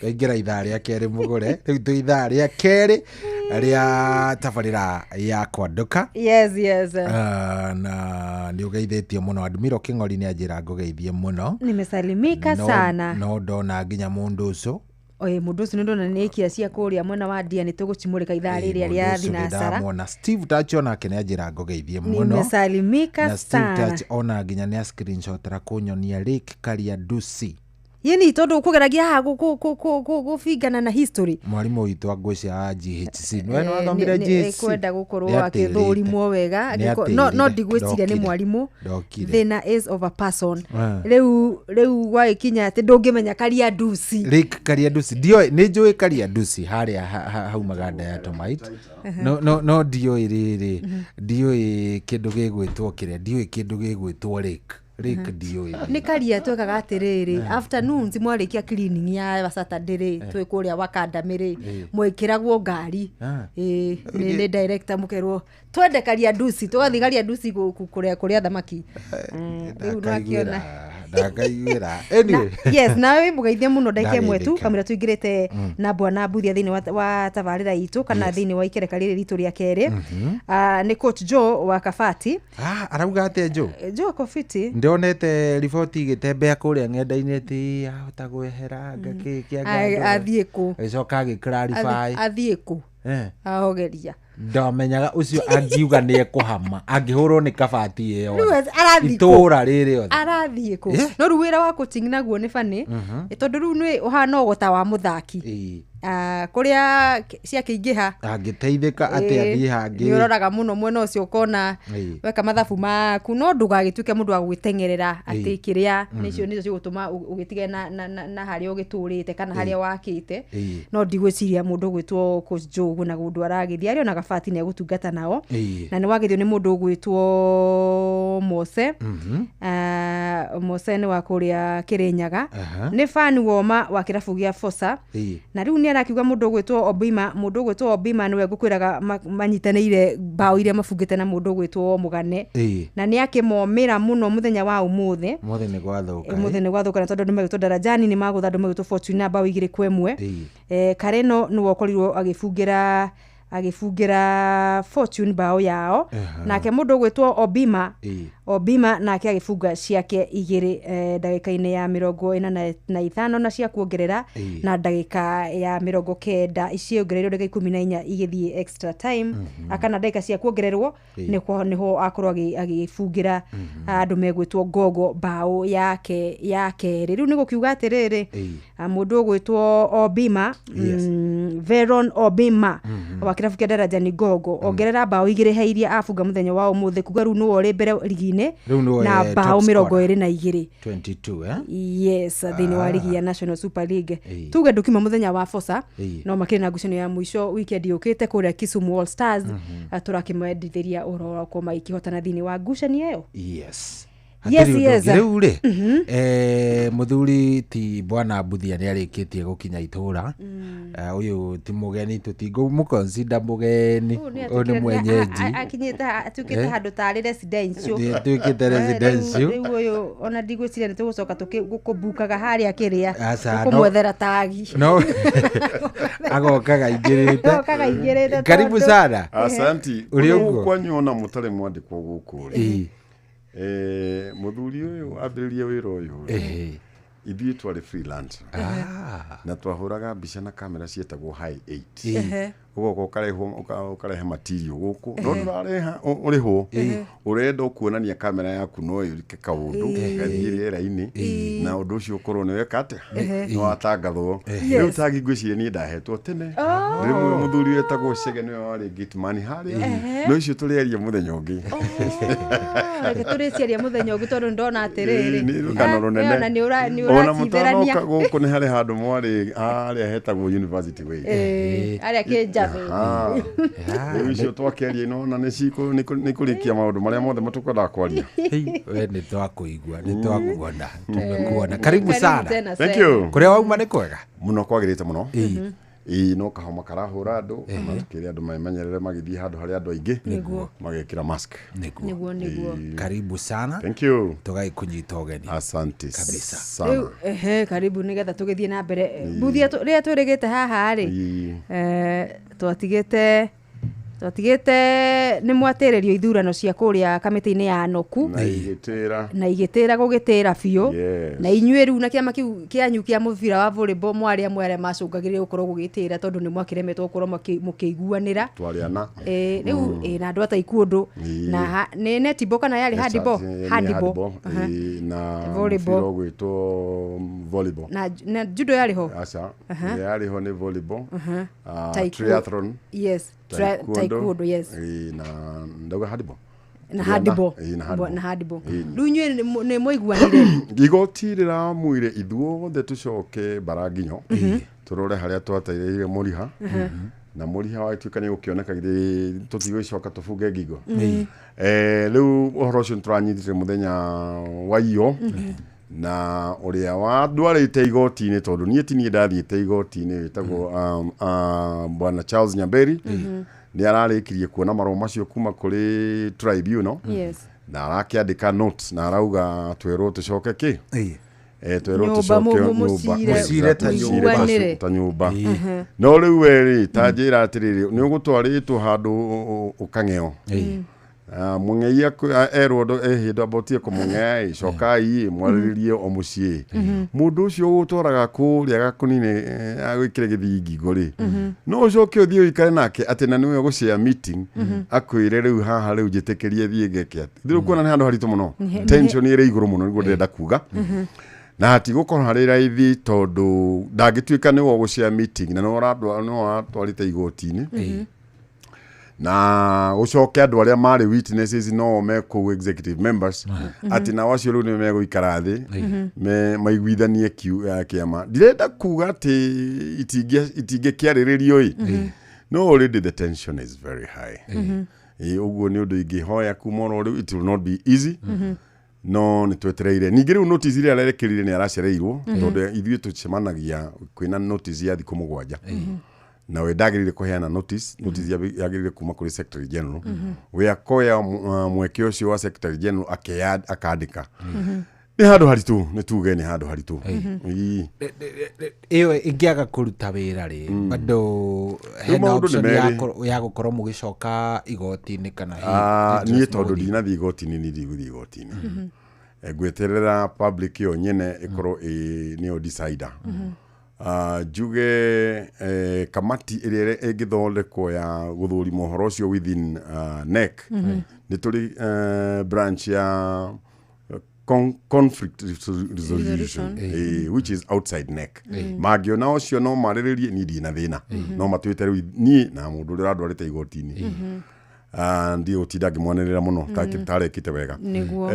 Twaingĩra ithaa rĩa kerĩ mũgũre. Rĩu twĩ ithaa rĩa kerĩ rĩa tabarĩra ya Kwanduka. Yes, yes. Na nĩ ũgeithĩtio mũno. Admiro Kĩng'ori nĩ anjĩra ngũgeithie mũno. Nimesalimika sana. No ndona nginya mũndũ ũcio. Oye, mũndũ ũcio nĩ ndona nĩ aikia cia kũrĩa mwena wa ndia nĩ tũgũcimũrĩka ithaa rĩrĩa rĩa thinacara. Ndamwona Steve Touch onake nĩ anjĩra ngũgeithie mũno. Nimesalimika Na Steve sana. Touch ona nginya nĩ a screenshot ra kũnyonia Lake Kariandusi. Yĩni tondũ kũgeragia haha gũbingana na history. Mwarimũ witũ angwĩcia wa GHC nĩwe nĩwathomire GHC. Kwenda gũkorwo Nĩatĩrĩte. akĩthũrimwo wega. No Nĩatĩrire. ndigwĩciria nĩ Ndokire. mwarimũ. Ndokire. Thĩna is of a person. Ah. Rĩu gwagĩkinya atĩ ndũngĩmenya karia nduci. Lake Kariandusi ndioĩ, nĩ njũĩ Kariandusi harĩa haumaga diatomite. No ndioĩ rĩrĩ, ndioĩ kĩndũ gĩgwĩtwo kĩrĩa, ndioĩ kĩndũ gĩgwĩtwo lake lake ndioĩ. Nĩ karia twekaga atĩrĩrĩ, afternoons mwarĩkia cleaning ya Saturday rĩ, twĩ kũrĩa Wakandamĩ rĩ, mwĩkĩragwo ngari. Ah. Ĩĩ, nĩ director mũkerwo twende karia nduci, tũgathiĩ karia nduci kũrĩa thamaki. Rĩu nĩwakĩona. Ndakaiguĩra anyway. Yes, nawe wĩ mũgeithie mũno ndagĩka ĩmwe tu Ndageithĩka. kamũira tũingĩrĩte na bwana Mbuthia thĩinĩ wa tabarĩra itũ kana thĩinĩ wa ikereka rĩrĩ ritũ rĩa kerĩ. Ah, nĩ coach Joe wa Kabati. Ah, arauga atĩa Joe? Joe Kofiti. Ndionete riboti igĩtembea kũrĩa ng'enda-inĩ atĩ ahota gwehera anga kĩ kĩa Athiĩ kũ? Agĩcoka agĩ clarify. Athiĩ kũ? Eh. Ahogeria. Ndamenyaga ũcio angiuga nĩ ekũhama angĩhũrwo nĩ kabati ĩyo Rĩu arathiĩ kũ? Itũũra rĩrĩ othe. Arathiĩ kũ? Eh? No rĩu wĩra wa coaching naguo nĩ bani, tondũ rĩu nĩ ũhana ũgũta wa mũthaki. Ah, kũrĩa ciakĩingĩha angĩteithĩka atĩ athiĩ hangĩ. Nĩ ũroraga mũno mwena ũcio ũkona weka mathabu maku, no ndũgagĩtuĩke mũndũ wa gũgĩteng'erera atĩ kĩrĩa nĩcio nĩcio cigũtũma ũgĩtige na harĩa ũgĩtũrĩte kana harĩa wakĩte. No ndigwĩciria mũndũ ũgwĩtwo coach Joe ũguo na kũndũ aragĩthiĩ arĩ ona Kabati nĩ egũtungata nao. Na nĩ wagĩthio nĩ mũndũ ũgwĩtwo Mose. Ah, Mose nĩ wa kũrĩa Kĩrĩnyaga. Nĩ fan woma wa kĩrabu gĩa Fosa. Na rĩu nĩ arakiuga mũndũ ũgwĩtwo Obima, mũndũ ũgwĩtwo Obima nĩwe ngũkwĩraga manyitanĩire mbaũ iria mabungĩte na mũndũ ũgwĩtwo Mũgane. Na nĩ akĩmomĩra mũno mũthenya wa ũmũthĩ. Mũthĩ nĩ gwathũka. Ũmũthĩ nĩ gwathũka na tondũ andũ megwĩtwo Darajani nĩ magũtha andũ megwĩtwo Fortune mbaũ 2-1. Kareno nĩwe ũkorirwo agĩbungĩra Fortune mbaũ yao. Nake mũndũ ũgwĩtwo Obima, Obima nake agĩbunga ciake 2 ndagĩka-inĩ ya 45 na cia kuongerera, na ndagĩka ya 90 ciongereirwo ndagĩka 14 igĩthiĩ extra time, akana ndagĩka cia kuongererwo nĩho akorwo agĩbungĩra andũ megwĩtwo Gogo mbaũ yake ya kerĩ. Rĩu nĩ gũkiuga atĩrĩrĩ, mũndũ ũgwĩtwo Obima, Veron Obima wa kĩrabu kĩa Darajani Gogo, ongerera mbaũ 2 he iria abunga mũthenya wa ũmũthĩ, kuga rĩu nĩwe ũrĩ mbere rigi-inĩ Rĩu nĩwe na top mbaũ scorer. 22. 22, eh? Yes, thĩinĩ wa rigi ya National Super League. Tuge ndũkiuma mũthenya wa Fosa, no makĩrĩ na ngucanio ya mũico weekend yũkĩte kũrĩa Kisumu All Stars. Tũrakĩmendithĩria ũhoro wa gũkorwo magĩkĩhotana thĩinĩ wa ngucanio ĩyo. Yes. Yes, Hatirĩ ũndũ yes. ũngĩ. Rĩu rĩ, mũthuri ti bwana Mbuthia nĩ arĩkĩtie gũkinya itũra. Ũyũ ti mũgeni, tũtingũmũconsider mũgeni, ũyũ nĩ mwenyeji. Akinyĩte atuĩkĩte handũ tarĩ residential. Nĩ atuĩkĩte residential. Rĩu ũyũ ona ndigwĩciria nĩ tũgũcoka kũbukaga harĩa kĩrĩa Aca, no- kũmwethera tagi. No agokaga aingĩrĩte. Agokaga aingĩrĩte Karibu tondũ- sana. Asanti. Ũrĩ ũguo? Kwanyu ona mũtarĩ mwandĩkwo gũkũ rĩ. Mũthuri ũyũ ambĩrĩria wĩra ũyũ rĩ, ithuĩ twarĩ freelance. Na twahũraga mbica na kamera ciĩtagwo high 8. Ũgoka ũkarehe material gũkũ, no ndũrareha ũrĩhwo, ũrenda kuonania kamera yaku no ĩrike kaũndũ gathiĩ rĩera-inĩ, na ũndũ ũcio ũkorwo nĩ weka atĩa, nĩ watangathwo. Rĩu tagi ngwĩciria niĩ ndahetwo tene. Rĩmwe mũthuri wetagwo Chege nĩwe warĩ gateman harĩa, no icio tũrĩaria mũthenya ũngĩ. Reke tũrĩciaria mũthenya ũngĩ tondũ ndona atĩrĩrĩ, Nĩ rũgano rũnene. Ona nĩ Ona ũracitherania. mũtanoka gũkũ nĩ harĩ handũ mwarĩ harĩa hetagwo University Way. Harĩa Kĩnjabe. Rĩu icio twakĩaria nona nĩ kũrĩkia maũndũ marĩa mothe matũkwendaga kwaria. We nĩ twakũigua, nĩ twakuona, tumekuona. Karibu sana. Tena Thank you. Kũrĩa wauma nĩ kwega? Mũno, kwagĩrĩte mũno. Ĩĩ, no kahoma karahũra andũ, na tũkĩre andũ memenyerere magĩthiĩ handũ harĩa andũ aingĩ magekĩra mask. Nĩguo, nĩguo. Karibu sana. Thank you. Tũgagĩkũnyita ũgeni. Asante kabisa. Rĩu ehe, karibu nĩgetha tũgĩthiĩ na mbere. Mbuthia rĩrĩa twĩrĩgĩte haha rĩ, twatigĩte Twatigĩte nĩ mwatĩrĩrio ithurano cia kũrĩa kamĩtĩ-inĩ ya Noku na igĩtĩra na igĩtĩra gũgĩtĩra biũ. Yes. Na inyuĩ rĩu na kĩama kĩu kĩanyu kĩa mũbira wa volleyball mwarĩ amwe arĩa macũngagĩrĩria gũkorwo gũgĩtĩra tondũ nĩ mwakĩremetwo gũkorwo mũkĩiguanĩra. Twarĩ ana. Rĩu na andũ a taekwondo na nĩ netball kana yarĩ handball? Nĩ Handball. handball, Aha. na Volleyball. mũbira ũgwĩtwo volleyball. Na judo yarĩ ho? Aca. Aha. Ĩrĩa yarĩ ho nĩ volleyball. Aha. Ah, Taekwondo. triathlon. Yes, taekwondo, yes. Na ndauga handball. Na Ĩĩ, handball. na handball. Na handball. Ĩĩ. Rĩu inyuĩ nĩ mwaiguanire? Igoti rĩramwire ithuothe tũcoke Mbaranginyo tũrore harĩa twatereire mũriha na mũriha watuĩka nĩ gũkĩoneka githĩ tũtigũcoka tũbunge ngingo. Rĩu ũhoro ũcio nĩtũranyitire mũthenya wa iyo na ũrĩa wandwarĩte igoti-inĩ tondũ niĩ ti niĩ ndathiĩte igoti-inĩ wĩtagwo bwana Charles Nyamberi nĩ ararĩkirie kuona marũa macio kuma kũrĩ tribunal na arakĩandĩka notes na arauga twerwo tũcoke kĩ twerwo Nyũmba tũcoke mũcire, Mũcire ta mũcire mũiguanĩre. ta nyũmba. No rĩu we rĩ ta njĩra atĩrĩrĩ nĩ ũgũtwarĩtwo handũ ũkang'eo. Ah, mũng'ei erwo hĩndĩ ambotie kũmũng'ea ĩ cokai ĩ mwarĩrĩrie o mũciĩ mũndũ ũcio ũgũtwaraga kũrĩa gakũnine agwĩkĩre gĩthii ngingo rĩ no ũcoke ũthiĩ ũikare nake atĩ na nĩwe ũgũshare meeting akwĩre rĩu haha rĩu njĩtĩkĩrie thiĩ ngeke atĩ rĩu kuona nĩ handũ haritũ mũno tension ĩrĩ igũrũ mũno nĩguo ndĩrenda kuga na hatigũkorwo harĩ raithi tondũ ndangĩtuĩka nĩwe ũgũshare meeting na nĩwe ũratwarĩte igoti-inĩ na ũcoke andũ arĩa marĩ witnesses no me kũu executive members atĩ nao acio rĩu nĩ megũikara thĩ maiguithanie kĩama ndirenda kuga atĩ itingĩkĩarĩrĩrio ĩ no already the tension is very high. Ũguo nĩ ũndũ ingĩhoya kuma oro rĩu it will not be easy no nĩ twetereire ningĩ rĩu notice ĩrĩa arerekĩrire nĩ aracereirwo tondũ ithuĩ tũcemanagia kwĩna notice ya thikũ 7 na we ndagĩrĩire kũheana notice yagĩrĩire kuma kũrĩ secretary general we akoya mweke ũcio wa secretary general akandĩka nĩ handũ haritũ nĩ tuge nĩ handũ haritũ. Ĩĩ. Ĩyo ĩngĩaga kũruta wĩra rĩ bado hena maũndũ nĩ option merĩ. ya gũkorwo mũgĩcoka igoti-inĩ kana hihi Ah, niĩ interest tondũ mũgũthiĩ? ndinathiĩ igoti-inĩ niĩ ndigũthiĩ igoti-inĩ. Ngweterera public ĩyo nyene ĩkorwo ĩ nĩyo decider. Ah, njuge kamati ĩrĩa ĩngĩthondekwo ya gũthũrima ũhoro ũcio within NEC nĩ tũrĩ branch ya conflict resolution which is outside NEC mangĩona ũcio no marĩrĩrie niĩ ndirĩ na thĩna no matuĩte rĩu niĩ na mũndũ ũrĩa ũrandwarĩte igoti-inĩ. Ah, ndiĩ gũtinda ngĩmwanĩrĩra mũno tarekĩte wega. Nĩguo.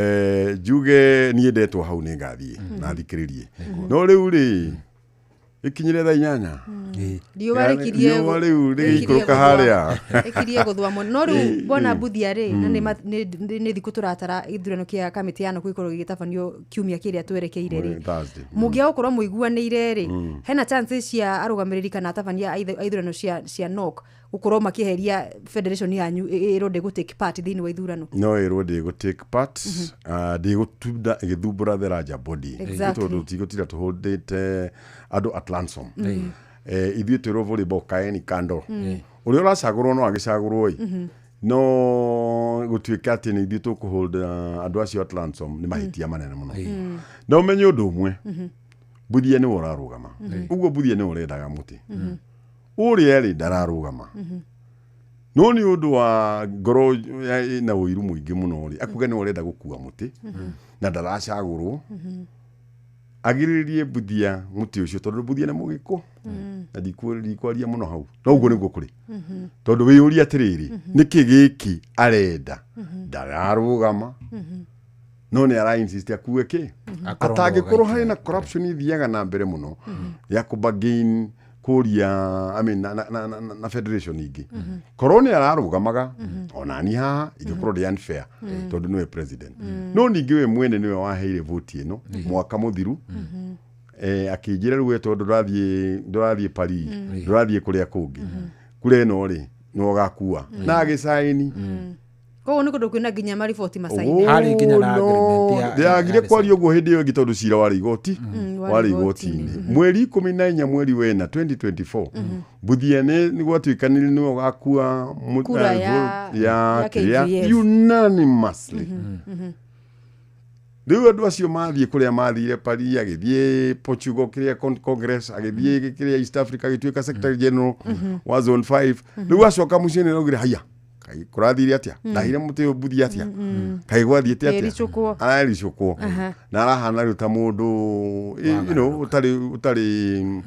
Njuge niĩ ndetwo hau nĩ ngathiĩ na thikĩrĩrie no rĩu rĩ ĩkinyire thaa 8 Riũa rĩkirie riũa rĩu rĩkirie rĩgĩikũrũka gũthũa. harĩa Rĩkirie gũthũa mũno no rĩu bwana Mbuthia rĩ na nĩ thikũ tũratara gĩthurano kĩa kamĩtĩ ya Noku gĩkorwo gĩgĩtabanio kiumia kĩrĩa twerekeire rĩ Thursday. mũngĩaga gũkorwo mũiguanĩire rĩ hena chances cia arũgamĩrĩri kana atabania a ithurano cia NOC gũkorwo makĩeheria federation yanyu ĩrwo ndĩgũ take part thĩinĩ wa ithurano? No ĩrwo ndĩgũ take part ndĩgũtunda ĩgĩthumbũra the larger body tondũ tigũtinda tũhũndĩte andũ at ransom. Ithuĩ twĩrwo volleyball kaeni kando ũrĩa ũracagũrwo no agĩcagũrwo ĩ no gũtuĩka atĩ nĩ ithuĩ tũkũhold andũ acio at ransom nĩ mahĩtia manene mũno na ũmenye ũndũ ũmwe Mbuthia nĩwe ũrarũgama ũguo Mbuthia nĩwe ũrendaga mũtĩ ũrĩa rĩ ndararũgama no nĩ ũndũ wa ngoro na ũiru mũingĩ mũno rĩ akuga nĩwe ũrenda gũkua mũtĩ na ndaracagũrwo agirĩrĩrie Mbuthia mũtĩ ũcio tondũ Mbuthia nĩ mũgĩkũ na ndikwaria mũno hau no ũguo nĩguo kũrĩ tondũ wĩyũrie atĩrĩrĩ nĩkĩ gĩkĩ arenda ndararũgama no nĩ ara insist akue kĩ Akorwo no atangĩkorwo agaikara. harĩ na corruption ithiaga na mbere mũno ya kũbargain kũria I mean, na federation ingĩ korwo nĩ ararũgamaga ona niĩ haha ingĩkorwo ndĩ unfair tondũ nĩwe president no ningĩ we mwene nĩwe waheire vote ĩno mwaka mũthiru akĩnjĩra rĩu we tondũ ndũrathiĩ Paris ndũrathiĩ kũrĩa kũngĩ kura ĩno rĩ nĩwe ũgakua na agĩcaini Koguo nĩ kũndũ kwĩna nginya mariboti macaine. Harĩ nginya na agreement ndĩagire kwaria ũguo hĩndĩ ĩyo ĩngĩ tondũ cira warĩ igoti. Warĩ igoti-inĩ mweri 14 mweri wena 2024. Mbuthia nĩ gwatuĩkanire nĩwe ũgakua Kura ya ya kĩrĩa KGF. Unanimously. Rĩu andũ acio mathiĩ kũrĩa mathire Paris, agĩthiĩ Portugal kĩrĩa Congress, agĩthiĩ kĩrĩa East Africa, agĩtuĩka secretary general wa zone 5. Rĩu acoka mũciĩ nĩ araugire, haiya, kaĩ kũrathire atĩa? Ndahire mũtĩ ũyũ Mbuthia atĩa? Kaĩ gwathiĩte atĩa? Ericũkwo. Arericũkwo na arahana rĩu ta mũndũ ũtarĩ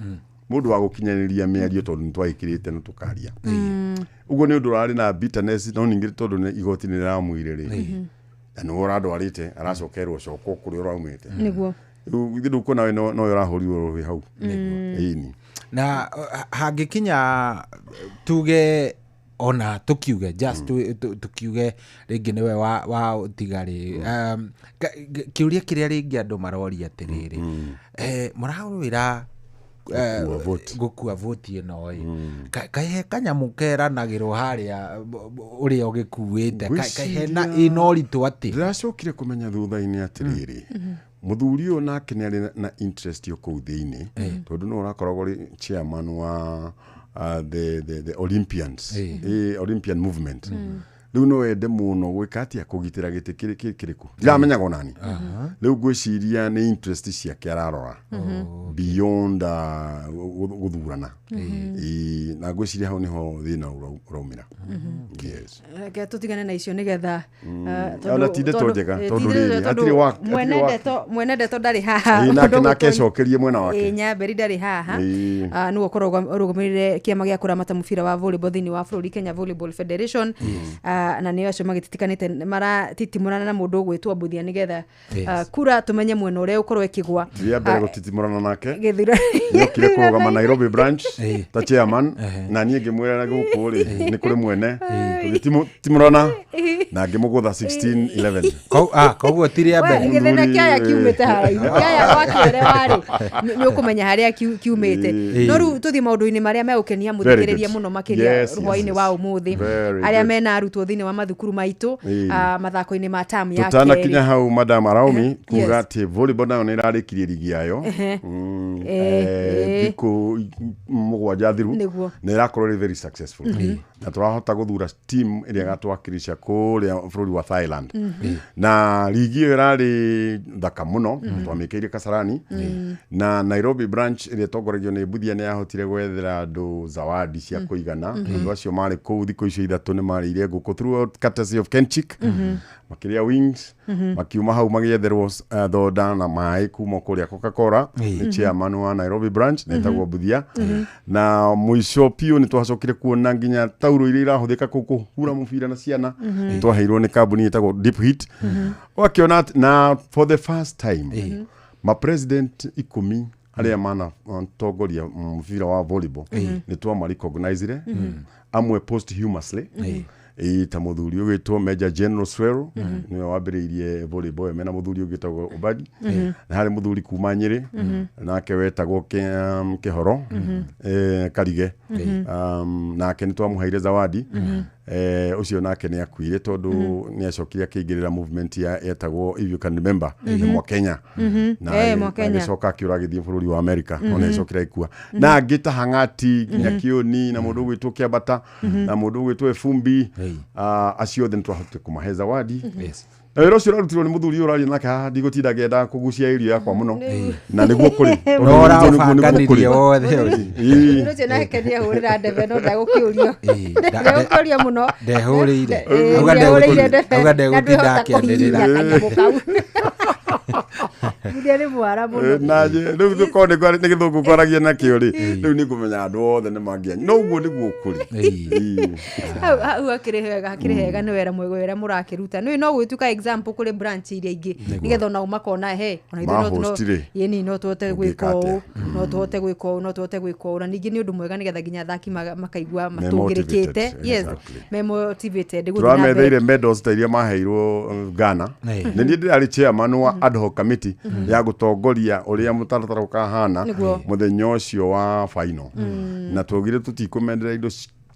mũndũ wa gũkinyanĩria mĩario, tondũ nĩ twagĩkĩrĩte na tũkaria ũguo. Nĩ ũndũ ũrarĩ na bitterness, no ningĩ tondũ igoti nĩ rĩramwĩire rĩ, na nĩwe ũrandwarĩte, aracokerwo coko kũrĩa ũraumĩte. Rĩu githĩ ndũkuona we nowe ũrahũrirwo rũhĩ hau? Ĩni. Na hangĩkinya tuge ona tukiuge just tukiuge rĩngĩ nĩwe wa ũtigarĩ, kĩũria kĩrĩa rĩngĩ andũ maroria atĩrĩrĩ, mũrarwĩra Gũkua voti. Gũkua voti ĩno ĩ, kaĩ he kanyamũ keranagĩrwo harĩa ũrĩa ũgĩkuĩte? Kaĩ hena ĩna ũritũ atĩ Ndĩracokire kũmenya thutha-inĩ atĩrĩrĩ, mũthuri ũyũ nake nĩ arĩ na interest yo kũu thĩinĩ, tondũ nĩwe ũrakoragwo ũrĩ chairman wa the Olympians, Olympian movement. Rĩu no wende mũno gwĩka atĩa, kũgitĩra gĩtĩ kĩrĩkũ ndiramenyaga onani. Rĩu ngwĩciria nĩ interest ciake ararora beyond gũthurana. Ĩĩ, na ngwĩciria hau nĩho thĩna ũraumĩra, yes. Reke tũtigane na icio nĩgetha Ona ti ndeto njega, ti tondũ ndeto rĩrĩ, njega, hatirĩ tondũ hatirĩ mwene ndeto ndarĩ haha. Ĩĩ, nake Ũndũ nake ũgũtwo- acokerie mwena wake. Ĩĩ, Nyamberi ndarĩ haha. Ĩĩ. Nĩwe ũkoragwo ũrũgamĩrĩire kĩama gĩa kũramata mũbira wa volleyball thĩinĩ wa bũrũri, Kenya Volleyball Federation. Na nĩo acio magĩtitikanĩte maratitimũrana na mũndũ ũgwĩtwo Mbuthia nĩgetha kura tũmenye mwena ũrĩa ũkorwo ĩkĩgwa. Rĩa mbere gũtitimũrana nake Gĩthura nĩokire kũrũgama Nairobi branch ta chairman, na niĩ ngĩmwĩra na gũkũ rĩ nĩ kũrĩ mwene, tũgĩtimũrana na ngĩmũgũtha 16-11. Koguo ti rĩa mbere. Gĩthĩna kĩaya kiumĩte haraihu, kĩaya wakĩerewa rĩ, nĩ ũkũmenya harĩa kiumĩte. No rĩu tũthiĩ maũndũ-inĩ marĩa megũkenia mũthikĩrĩria Good. mũno makĩria rũhwainĩ wa ũmũthĩ, Very arĩa good. mena arutwo thĩinĩ wa mathukuru maitũ, mathako-inĩ ma tamu ya Tũtanakinya kerĩ. hau, madam, araumi kuga atĩ volleyball nayo nĩ ĩrarĩkirie ligi yayo thikũ 7 thiru, na ĩrakorwo ĩrĩ very successful, na tũrahota gũthura team ĩrĩa ĩgatwakilisha kũrĩa bũrũri wa Thailand. Na ligi ĩyo ĩrarĩ thaka mũno, twamĩkĩire Kasarani, na Nairobi branch ĩrĩa ĩtongoragio nĩ Mbuthia nĩ yahotire gwethera andũ zawadi cia kũigana. Andũ acio marĩ kũu thikũ icio 3 nĩ marĩire ngũkũ throughout, courtesy of Kenchic, makĩrĩa wings, makiuma hau magĩetherwo thonda na maĩ kuma kũrĩa Coca-Cola nĩ chairman wa Nairobi branch na etagwo Mbuthia. Na mũico piũ nĩ twacokire kuona nginya tauro iria irahũthĩka kũu kũhura mũbira na ciana nĩ twaheirwo nĩ kambuni ĩtagwo Deep Heat. Ũgakĩona na for the first time ma president 10 arĩa manatongoria mũbira wa volleyball nĩ twamarecognizire, amwe posthumously. Ĩĩ, ta mũthuri ũgwĩtwo Major General Swero, nĩwe wambĩrĩirie volleyball ĩyo mena mũthuri ũgĩtagwo Obadi, na harĩ mũthuri kuma Nyĩrĩ nake wetagwo Kĩhoro Karige, nake nĩ twamũheire zawadi. Ũcio nake nĩ akuire tondũ nĩ acokire akĩingĩrĩra movement ya yetagwo, if you can remember, nĩ Mwakenya, na Mwakenya. Agĩcoka akĩũra agĩthiĩ bũrũri wa America, no nĩ acokire agĩkua. Na angĩ ta Hang'ati nginya Kĩoni, na mũndũ ũgwĩtwo Kĩambata, na mũndũ ũgwĩtwo Efumbi, acio othe nĩ twahotire kũmahe zawadi. Na wĩra ũcio ũrarutirwo nĩ mũthuri ũyũ ũraria nake haha, ndigũtinda ngĩenda kũgucia irio yakwa mũno, na nĩguo kũrĩ. No Tondũ nĩguo ũrabanganirie kũrĩ. wothe ũcio. Ĩĩ. Mũthuri ũcio nake nĩ ahũrĩra ndebe, no ndagũkĩũrio, ndagũkĩũrio mũno. Ndehũrĩire. Auga ndehũrĩire ndebe Auga na ndegũtinda ndwĩhota akĩanĩrĩra. kũhihinya kanyamũ kau. Mũthia nĩ mwara mũno. Na rĩu tũkorwo nĩ gĩthũngũ kwaragia nakĩo rĩ, rĩu nĩ ngũmenya andũ othe nĩ mangĩa, no ũguo nĩguo kũrĩ. Ĩĩ. Hau hakĩrĩ hega, nĩ wĩra mwega ũrĩa mũrakĩruta. Nĩ no gwĩtuka example kũrĩ branch iria ingĩ, nĩgetha onao makona he ona ithuĩ no Ma-host rĩ. Ĩni, no tũhote gwĩka Ũngĩka ũũ, atĩa? no tũhote gwĩka ũũ, no tũhote gwĩka ũũ. Na ningĩ nĩ ũndũ mwega nĩgetha nginya athaki makaigua Me matũngĩrĩkĩte. Motivated, Yes, exactly. me motivated gũthiĩ na mbere. Tũrametheire medals ta iria maheirwo Ghana. Nĩ niĩ ndĩrarĩ chairman wa ad hoc committee ya gũtongoria ũrĩa mũtaratara ũkahana Nĩguo. mũthenya ũcio wa final, na twaugire tũtikũmendera indo.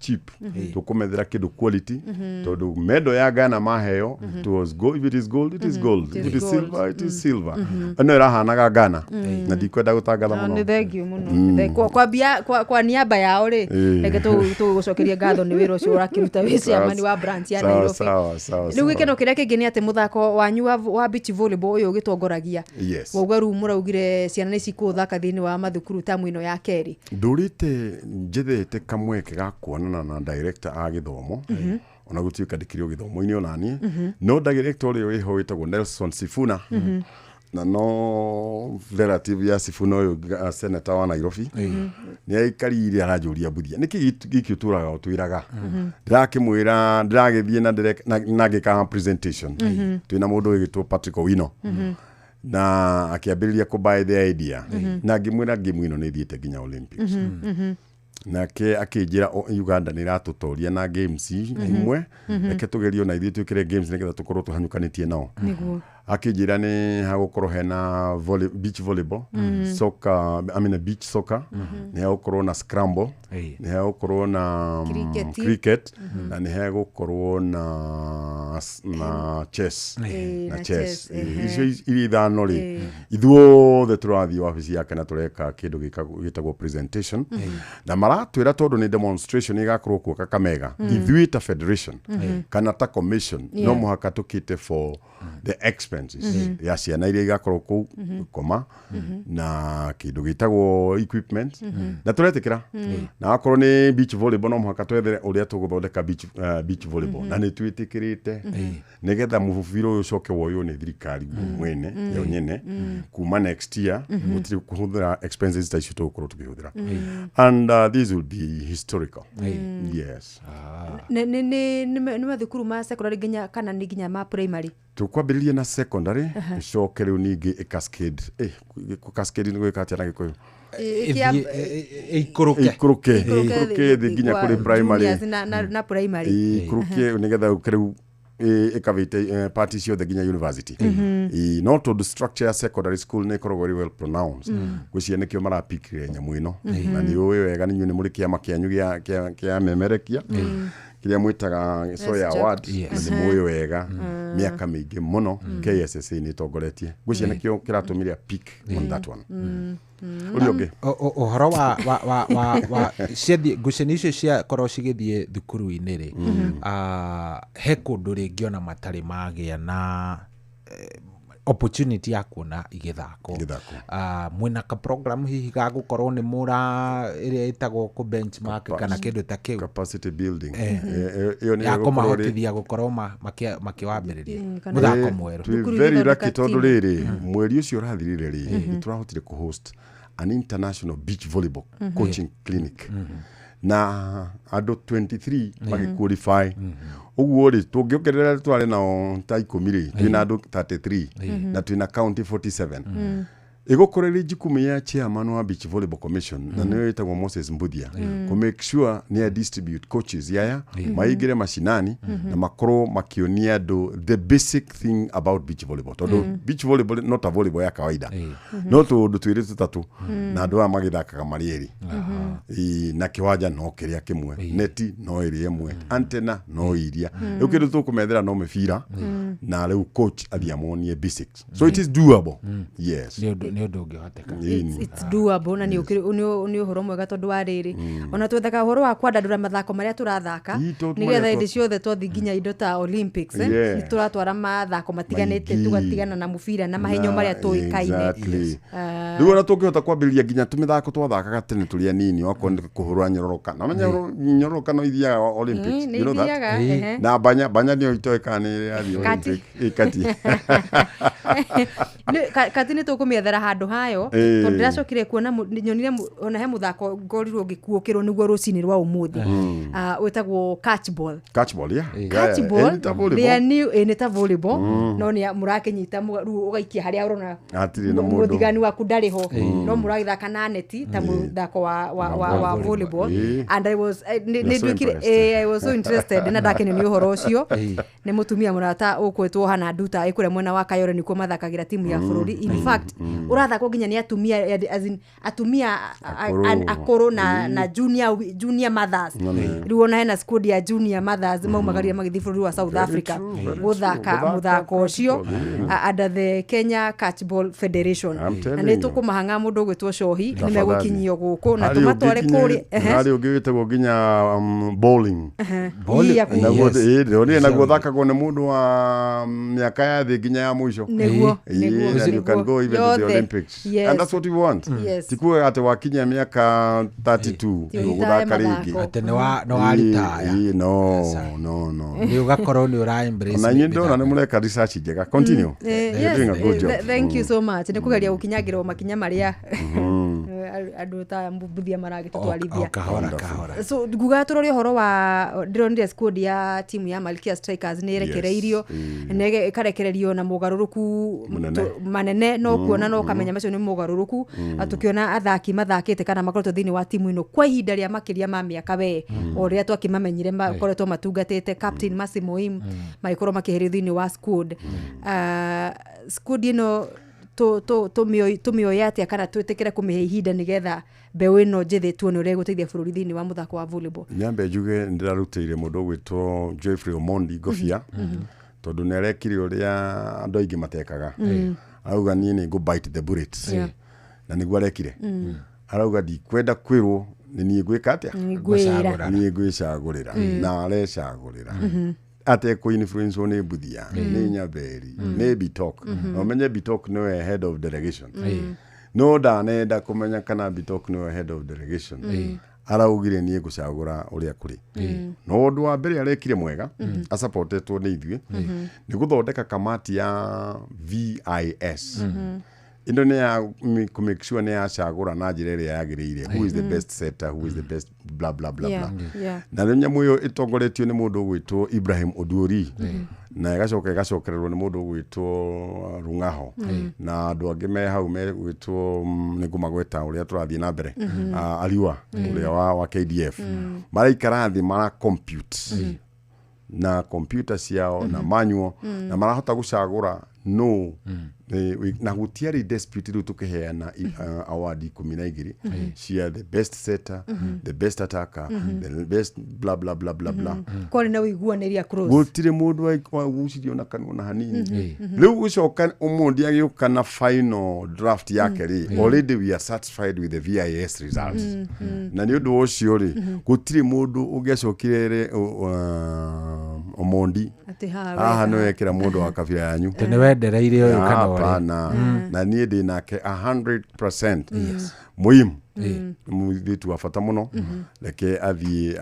cheap, tũkũmethera kĩndũ quality, tondũ medal ya Ghana maheo, it was gold. If it is gold, it is gold. It If is it is gold. silver, it is silver. Ĩno ĩrahanaga Ghana na ndikwenda gũtangatha No, mũno. nĩ thengiũ mũno. Kwambia kwa niaba yao rĩ, reke tũgũcokerie ngatho nĩ wĩra ũcio ũrakĩruta wĩ chairman wa branch ya Sawa, Nairobi. sawa, sawa, Rĩu sawa. gĩkeno kĩrĩa kĩngĩ nĩ atĩ mũthako wanyu wa beach volleyball ũyũ ũgĩtongoragia, Yes. wauga rĩu mũraugire ciana nĩ cikũũthaka thĩinĩ wa mathukuru tamu ĩno ya kerĩ. Ndũrĩte njethete kamweke ga kuonana na director a gĩthomo, ona gũtuĩka ndĩkĩrĩ o gĩthomo-inĩ onaniĩ, no director ũrĩa wĩho wĩtagwo Nelson Sifuna, na no relative ya Sifuna ũyũ senator wa Nairobi, nĩ aikarire aranjũria, "Mbuthia, nĩkĩ gĩkĩ ũtũraga ũtwĩraga?" Ndĩrakĩmwĩra ndĩragĩthiĩ na na ngĩka presentation twĩna mũndũ wĩgĩtwo Patrick Owino, na akĩambĩrĩria kũ buy the idea, na ngĩmwĩra game ĩno nĩ ĩthiĩte nginya Olympics. Nake akĩnjĩra, "Uganda nĩ ĩratũtoria na games imwe, reke tũgerie ona ithuĩ twĩkĩre games nĩgetha tũkorwo tũhanyũkanĩtie nao." Akĩnjĩra nĩ hagũkorwo hena beach volleyball, soccer, I mean beach soccer, nĩ hagũkorwo na scramble, nĩ hagũkorwo na Cricket. cricket, na nĩ hagũkorwo na chess. Na na chess. chess, ehe. Icio iria ithano rĩ, ithuothe tũrathiĩ wabici yake na tũreka kĩndũ gĩtagwo presentation, na maratwĩra tondũ nĩ demonstration ĩgakorwo kuo Kakamega, ithuĩ ta federation kana ta commission no mũhaka tũkĩte for the expenses ya ciana iria igakorwo kũu, koma na kĩndũ gĩtagwo equipment, na tũretĩkĩra. Na akorwo nĩ beach volleyball, no mũhaka twethere ũrĩa tũgũthondeka beach volleyball, na nĩ twĩtĩkĩrĩte nĩgetha mũbira ũyũ ũcoke woywo nĩ thirikari mwene yo nyene kuma next year. Gũtirĩ kũhũthĩra expenses ta icio tũgũkorwo tũkĩhũthĩra, and this will be historical, yes. Nĩ mathukuru ma secondary nginya kana nĩ nginya ma primary? Tũkwambĩrĩria na secondary, ĩcoke rĩu ningĩ ĩcascade, cascade nĩ gwĩka atĩa na Gĩkũyũ? Ĩikũrũke. Ĩikũrũke, ĩikũrũke thĩ nginya kwa kũrĩ primary. Juniors na primary. Ĩikũrũke nĩgetha ũke rĩu ĩkavĩte party ciothe nginya university. No tondũ structure ya secondary school nĩ ĩkoragwo ĩrĩ well pronounced, ngwĩciria nĩkĩo marapikire nyamũ ĩno. Na nĩ ũĩ wega nĩ inyuĩ nĩ mũrĩ kĩama kĩanyu kĩa memerekia kĩrĩa mwĩtaga Soya Jack. Award, na nĩ mũĩ wega mĩaka mĩingĩ mũno KSSA nĩ ĩtongoretie. Ngwĩciria nĩkĩo kĩratũmire a pick on that one. Ũrĩa ũngĩ? Ũhoro wa ciathiĩ ngucanio icio ciakorwo cigĩthiĩ thukuru-inĩ rĩ, he kũndũ rĩngĩ ona matarĩ magĩa na opportunity ya kuona igĩthakwo? Igĩthakwo. Mwĩna ka program hihi ga gũkorwo nĩ mũra ĩrĩa ĩtagwo kũ benchmark kana kĩndũ ta kĩu? Capacity building. Ĩyo nĩ ya ĩgũkorwo kũmahotithia gũkorwo makĩwambĩrĩria Kana mũthako mwerũ. Twĩ Thukuru very igĩthondeka lucky tondũ team. rĩrĩ mweri ũcio ũrathirire rĩ, nĩ tũrahotire kũhost an international beach volleyball coaching clinic na andũ 23 magĩqualify. Ũguo rĩ, tũngĩongerera twarĩ nao ta 10 rĩ, twĩna andũ 33 na twĩna county 47. Ĩgũkorwo ĩrĩ jukumu ya chairman wa beach volleyball commission, na nĩwe wĩtagwo Moses Mbuthia, kũ make sure nĩ a distribute coaches yaya maingĩre mashinani na makorwo makĩonia andũ the basic thing about beach volleyball, tondũ beach volleyball no ta volleyball ya kawaida, no tũũndũ twĩrĩ tũtatũ na andũ aya magĩthakaga marĩ erĩ. Ĩĩ, na kĩwanja no kĩrĩa kĩmwe, neti no ĩrĩa ĩmwe, antena no iria. Rĩu kĩndũ tũkũmethera no mĩbira, na rĩu coach athiĩ amonie basics, so it is doable, yes. Nĩ ũndũ ũngĩhoteka. It's doable na nĩ ũhoro mwega tondũ wa rĩrĩ, ona twethaga ũhoro wa kwandandũra mathako marĩa tũrathaka Ii, tondũ nĩgetha marĩa hĩndĩ ciothe twathiĩ nginya indo ta Olympics, nĩ tũratwara mathako matiganĩte, Maingĩ. tũgatigana na mũbira na mahenyo marĩa tũĩkaine. Exactly. Rĩu ona tũngĩhota kwambĩrĩria nginya tũmĩthako twathakaga tene tũrĩ anini, okorwo nĩ kũhũra nyororoka, na menya nyororoka no ithiaga Olympics. Nĩ You know that? ithiaga, ehe. Na banya banya nĩyo itoĩ kana nĩ ĩrathiĩ Kati. Olympic. Ĩ, kati. Kati nĩ tũkũmĩethera handũ hayo, tondũ ndĩracokire kuona nyonire ona he mũthako ngorirwo ngĩkuũkĩrwo nĩguo rũcinĩ rwa ũmũthĩ. Wĩtagwo catchball. Catchball, yeah. Yeah, Catchball. nĩ ta volleyball. They are new, nĩ ta volleyball, no nĩ mũrakĩnyita rĩu ũgaikia harĩa ũrona Hatirĩ na mũndũ. mũthigani waku ndarĩ ho, no mũragĩthaka na neti ta mũthako wa volleyball. And I was You're nĩ so nduĩkire impressed. I was so interested na ndakenio nĩ ũhoro ũcio. Nĩ mũtumia mũrata ũkwĩtwo Hana Nduta ĩkũrĩa mwena wa Kayore nĩkuo. mathako mathakagĩra timu ya bũrũri. In fact, ũrathakwo nginya nĩ atumia, as in atumia akũrũ na junior mothers. Rĩu ona hena squad ya junior mothers maumagaria magĩthiĩ bũrũri wa South Africa gũthaka mũthako ũcio under the Kenya Catchball Federation. Na nĩ tũkũmahanga mũndũ ũgwĩtwo Cohi nĩ megũkinyio gũkũ na tũmatware kũrĩa. Harĩ ũngĩ wĩtagwo nginya bowling. Bowling naguo thakagwo nĩ mũndũ wa mĩaka ya thĩ nginya ya mũico. Nĩguo. You can go even to the Olympics. And that's what we want. Ti kuga atĩ wakinyia mĩaka 32 ũgũthaka rĩngĩ. Atĩ nĩ waritaya. No, no, no. Nĩ ũgakorwo nĩ ũra embrace. Na inyuĩ ndĩrona nĩ mũreka research njega. Continue. You're doing a good job. Thank you so much. Nĩ kũgeria gũkinyangĩrwo makinya marĩa andũ ta Mbuthia maragĩtũtwarithia. Kahora kahora. So nguga tũrore ũhoro wa ndĩronire squad ya timu ya Malkia Strikers nĩ ĩrekereirio nĩ ĩkarekererio na mogarũrũku manene no kuona no kamenya macio nĩ mogarũrũku tũkĩona athaki mathakĩte kana makoretwo thĩinĩ wa timu ĩno kwa ihinda rĩa makĩria ma mĩaka we o rĩrĩa twakĩmamenyire makoretwo matungatĩte Captain Mercy Moim magĩkorwo makĩherio thĩinĩ wa squad. Squad ĩno tũmĩoye atĩa kana twĩtĩkĩre kũmĩhe ihinda nĩgetha mbeũ ĩno njĩthĩ tuone ũrĩa ĩgũteithia bũrũri thĩinĩ wa mũthako wa volleyball. Nyambe njuge ndĩrarutĩire mũndũ ũgwĩtwo Jeffrey Omondi ngobia tondũ nĩ arekire ũrĩa andũ aingĩ matekaga. Arauga niĩ nĩ ngũ bite the bullet. Na nĩguo arekire. Arauga ndikwenda kwĩrwo nĩ niĩ ngwĩka atĩa? Niĩ ngwĩcagũrĩra. Na arecagũrĩra. Atekũ influence nĩ Mbuthia, nĩ Nyaberi, nĩ Bitok. Na ũmenye Bitok nĩwe head of delegation. No ndanenda kũmenya kana Bitok nĩwe head of delegation. Araugire niĩ ngũcagũra ũrĩa kũrĩ. No ũndũ wa mbere arekire mwega, asapotetwo nĩ ithuĩ, nĩ gũthondeka kamati ya VIS. Ĩno nĩ ya kũ make sure nĩ yacagũra na njĩra ĩrĩa yagĩrĩire. Who is the best setter, who is the best blah blah blah blah. Na rĩu nyamũ ĩyo ĩtongoretio nĩ mũndũ ũgwĩtwo Ibrahim Oduori. Na ĩgacoka ĩgacokererwo nĩ mũndũ ũgwĩtwo Rung'aho. Na andũ angĩ me hau megwĩtwo nĩ ngũmagweta ũrĩa tũrathiĩ na mbere. Ariua ũrĩa wa KDF. Maraikara thĩ mara compute. Na computer ciao na manual na marahota gũcagũra no na gũtiarĩ dispute rĩu tũkĩheana award 12 cia the best setter, the best attacker, the best blah blah blah blah blah. Kwarĩ na ũiguanĩri across. Gũtirĩ mũndũ wagucirio na kanua na hanini. Rĩu gũcoka Omondi agĩũka na final draft yake rĩ, already we are satisfied with the VIS results. Na nĩ ũndũ ũcio rĩ, gũtirĩ mũndũ ũngĩacokire Omondi haha nĩ wekĩra mũndũ wa kabira yanyu. Nĩ wendereire ũyũ kana ũrĩa. Hapana. Na niĩ ndĩ nake 100%. Muhimu. Mũirĩtu wa bata mũno. Reke athiĩ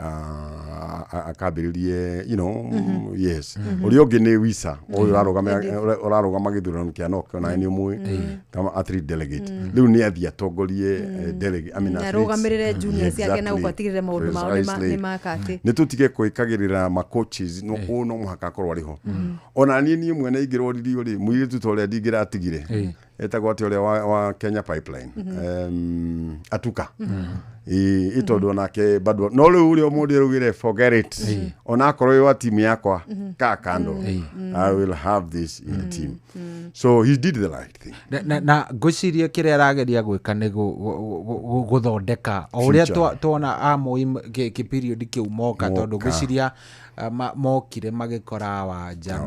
akambĩrĩrie, you know, yes. Ũrĩa ũngĩ nĩ Wisa, ũyũ ũrarũgama gĩthurano kĩa NOC, ona nĩ ũmũĩ, kama athlete delegate. Rĩu nĩ athiĩ atongorie delegate, I mean athletes. Arũgamĩrĩre juniors ciake na gũtigĩrĩra maũndũ mao nĩ makatĩ. Nĩ tũtige kwĩkagĩrĩra ma coaches, no ũũ no mũhaka akorwo arĩ ho. Ona niĩ mwene ingĩroririo rĩ, mũirĩtu ta ũrĩa ndingĩratigire. Etagwo atĩ ũrĩa wa Kenya Pipeline. Atuka. Ĩtondũ onake bado no rĩu ũrĩa Omondi araugire forget it. Onakorwo wĩ wa timu yakwa ka kando. I will have this in the team. So he did the right thing. Na ngwĩciria kĩrĩa arageria gwĩka nĩ gũthondeka o ũrĩa tuona Amoim kĩ period kĩu moka tondũ ngwĩciria mokire magĩkora Wanja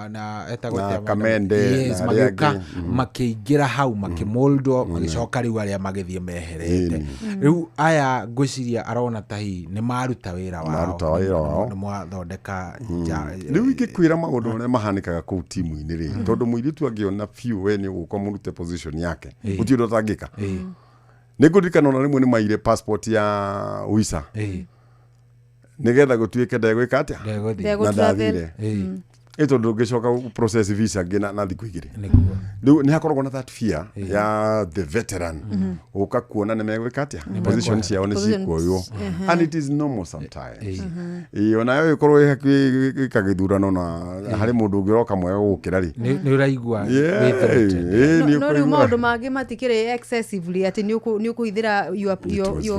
na etagwo atĩa Kamende na magĩũka makĩingĩra hau makĩmoldwo magĩcoka rĩu arĩa magĩthiĩ meherete. Rĩu aya ngwĩciria arona ta hihi nĩ maruta wĩra wao, nĩ mwathondeka. Rĩu ingĩkwĩra maũndũ marĩa mahanĩkaga kũu timu-inĩ rĩ, tondũ mũirĩtu angĩona biũ we nĩ ũgũka mũrute position yake, gũtirĩ ũndũ ũtangĩka. Nĩ ngũririkana ona rĩmwe nĩ maire passport ya Wisa nĩgetha gũtuĩke ndegwĩka atĩa na ndathire. Ĩtondũ ndũngĩcoka process visa ngĩ na thikũ igĩrĩ. Rĩu nĩ hakoragwo na that fear ya the veteran ũka kuona nĩ megwĩka atĩa, position ciao nĩ cikuoywo, and it is normal sometimes. Onayo ĩkorwo ĩka gĩthurano na harĩ mũndũ ũngĩ ũroka mwega gũgũkĩra rĩ, nĩ ũraigua. No rĩu maũndũ mangĩ matikĩrĩ excessively atĩ nĩ ũkũhithĩra your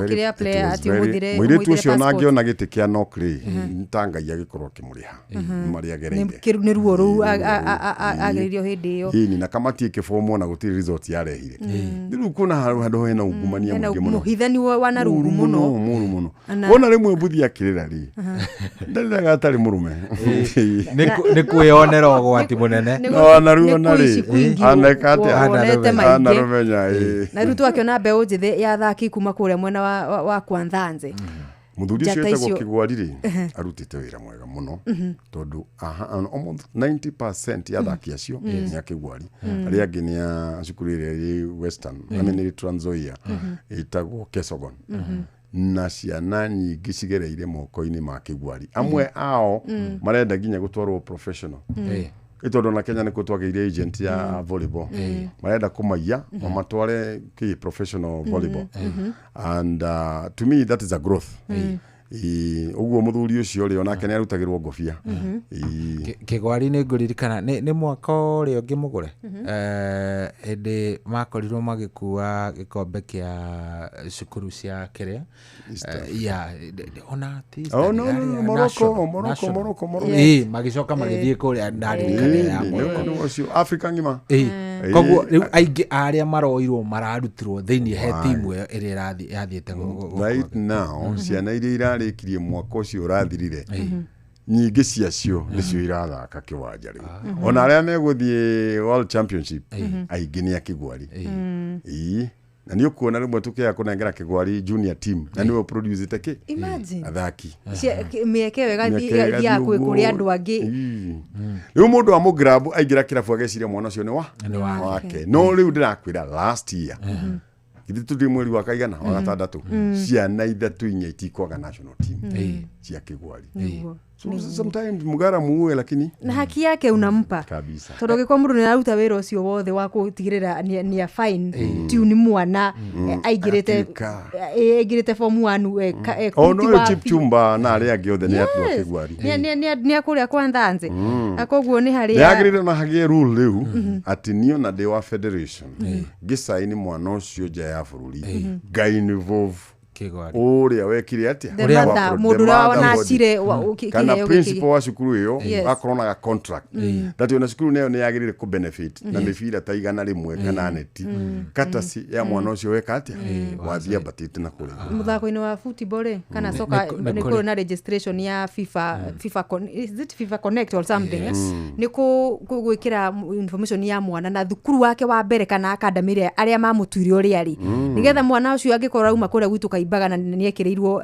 kĩrĩa player atĩ ũmũthire. Mũirĩtu ũcio ona angĩona gĩtĩ kĩa NOC rĩ, ta Ngai agĩkorwo akĩmũrĩha marĩa agereire. nĩ ruo rũu agĩrĩrio hĩndĩ ĩyo. Ĩni na kamati ĩkĩbomwo na gũtirĩ result yarehire. Rĩu kuona handũ hena ungumania Hena mũingĩ mũno. mũhithani wa na rungu mũno. Mũru mũno. Ana- Wona rĩmwe mbuthi akĩrĩra rĩ, ndarĩraga atarĩ mũrũme. Nĩ kwĩyonera ũgwati mũnene. No, na ruo nĩ na rĩ, kũici kũingĩ aneka atĩa? wonete maingĩ. Anarũmenya, ĩĩ. Na rĩu twakĩona mbeũ njĩthĩ ya athaki kuma kũrĩa mwena wa Kwanthanze. Mũthuri ũcio Njata wĩtagwo icio- Kĩgwari rĩ, arutĩte wĩra mwega mũno tondũ almost 90% ya athaki acio nĩ a Kĩgwari. Arĩa angĩ nĩ a cukuru ĩrĩa ĩ Western, I mean ĩrĩ Trans Nzoia, ĩtagwo Kesogon. Na ciana nyingĩ cigereire moko-inĩ ma Kĩgwari. Amwe ao marenda nginya gũtwarwo professional. Ĩ tondũ ona Kenya nĩkuo twagĩire agent ya volleyball. Marenda kũmaiya mamatware kĩ professional volleyball. And to me that is a growth. Ĩ, ũguo mũthuri ũcio rĩ onake nĩ arutagĩrwo ngobia. Ĩ. Kĩgwari nĩ ngũririkana nĩ mwaka ũrĩa ũngĩ mũgũre, hĩndĩ makorirwo magĩkua gĩkombe kĩa cukuru cia kĩrĩa, ya ona ti Oh, Eastern, no, no, yarĩ no, ya Morocco, national, Morocco, national. Morocco, Morocco. Ĩ, magĩcoka magĩthiĩ kũrĩa ndaririkana ya Ĩ, Morocco. nĩ ũcio Africa ng'ima. Ĩ, Ĩ. koguo rĩu aingĩ arĩa maroirwo mararutirwo thĩinĩ he timu ĩyo ĩrĩa yathiĩte Right now ciana iria irarĩkirie mwaka ũcio ũrathirire, nyingĩ ciacio nĩcio irathaka kĩwanja rĩu. Ona arĩa megũthiĩ World Championship aingĩ nĩ a Kĩgwari. Ĩ, na nĩ ũkuona rĩmwe tũkĩaga kũnengera Kĩgwari junior team na nĩwe ũproducĩte kĩ Imagine. athaki. Mĩeke ĩyo Mĩeke ĩgathiĩ ĩgathiĩ kwĩ ũguo. kũrĩ andũ angĩ. Ĩ. Rĩu mũndũ amũgrab aingĩra kĩrabu ageciria mwana ũcio nĩ wa wake. No rĩu ndĩrakwĩra last year, githĩ tũthiĩ mweri wa kaigana wa gatandatũ, ciana ithatũ inya itikwaga national team cia Kĩgwari. Nĩguo. So sometimes mgara muue lakini Na haki yake unampa. Kabisa. Tondũ angĩkorwo mũndũ nĩ araruta wĩra ũcio wothe wa gũtigĩrĩra nĩ a fine tune mwana, aingĩrĩte Agatuĩka. aingĩrĩte form 1, O no kuti wa Chipchumba na arĩa angĩ othe nĩ andũ a Yes. Kĩgwari. Nĩ akũrĩa kwa Nthanze. Na koguo nĩ harĩa Nĩ yagĩrĩire na hagĩe rule rĩu atĩ niĩ ona ndĩ wa federation ngĩcaini mwana ũcio nja ya bũrũri ngai involve Kĩgwari. ũrĩa wekire atĩa. The mother, Wa- mũndũ the ũrĩa mother body. wanacire Kana kĩheo gĩkĩ. principal wa cukuru ĩyo Yes. akorwo na contract that ona cukuru nayo nĩ yagĩrĩire kũ benefit na mĩbira ta 100 kana neti katasi ya mwana ũcio weka atĩa wathiĩ ambatĩte na kũrĩa. Mũthako-inĩ wa football rĩ, kana soka, nĩ nĩ kũrĩ. kũrĩ na registration ya FIFA, FIFA is it FIFA Connect or something? Yes. Nĩ gwĩkĩra information ya mwana na thukuru wake wa mbere kana academy ĩrĩa arĩa mamũtuire ũrĩa arĩ, nĩgetha mwana ũcio angĩkorwo auma kũrĩa gwitũ Kaimbaga na nĩekĩrĩirwo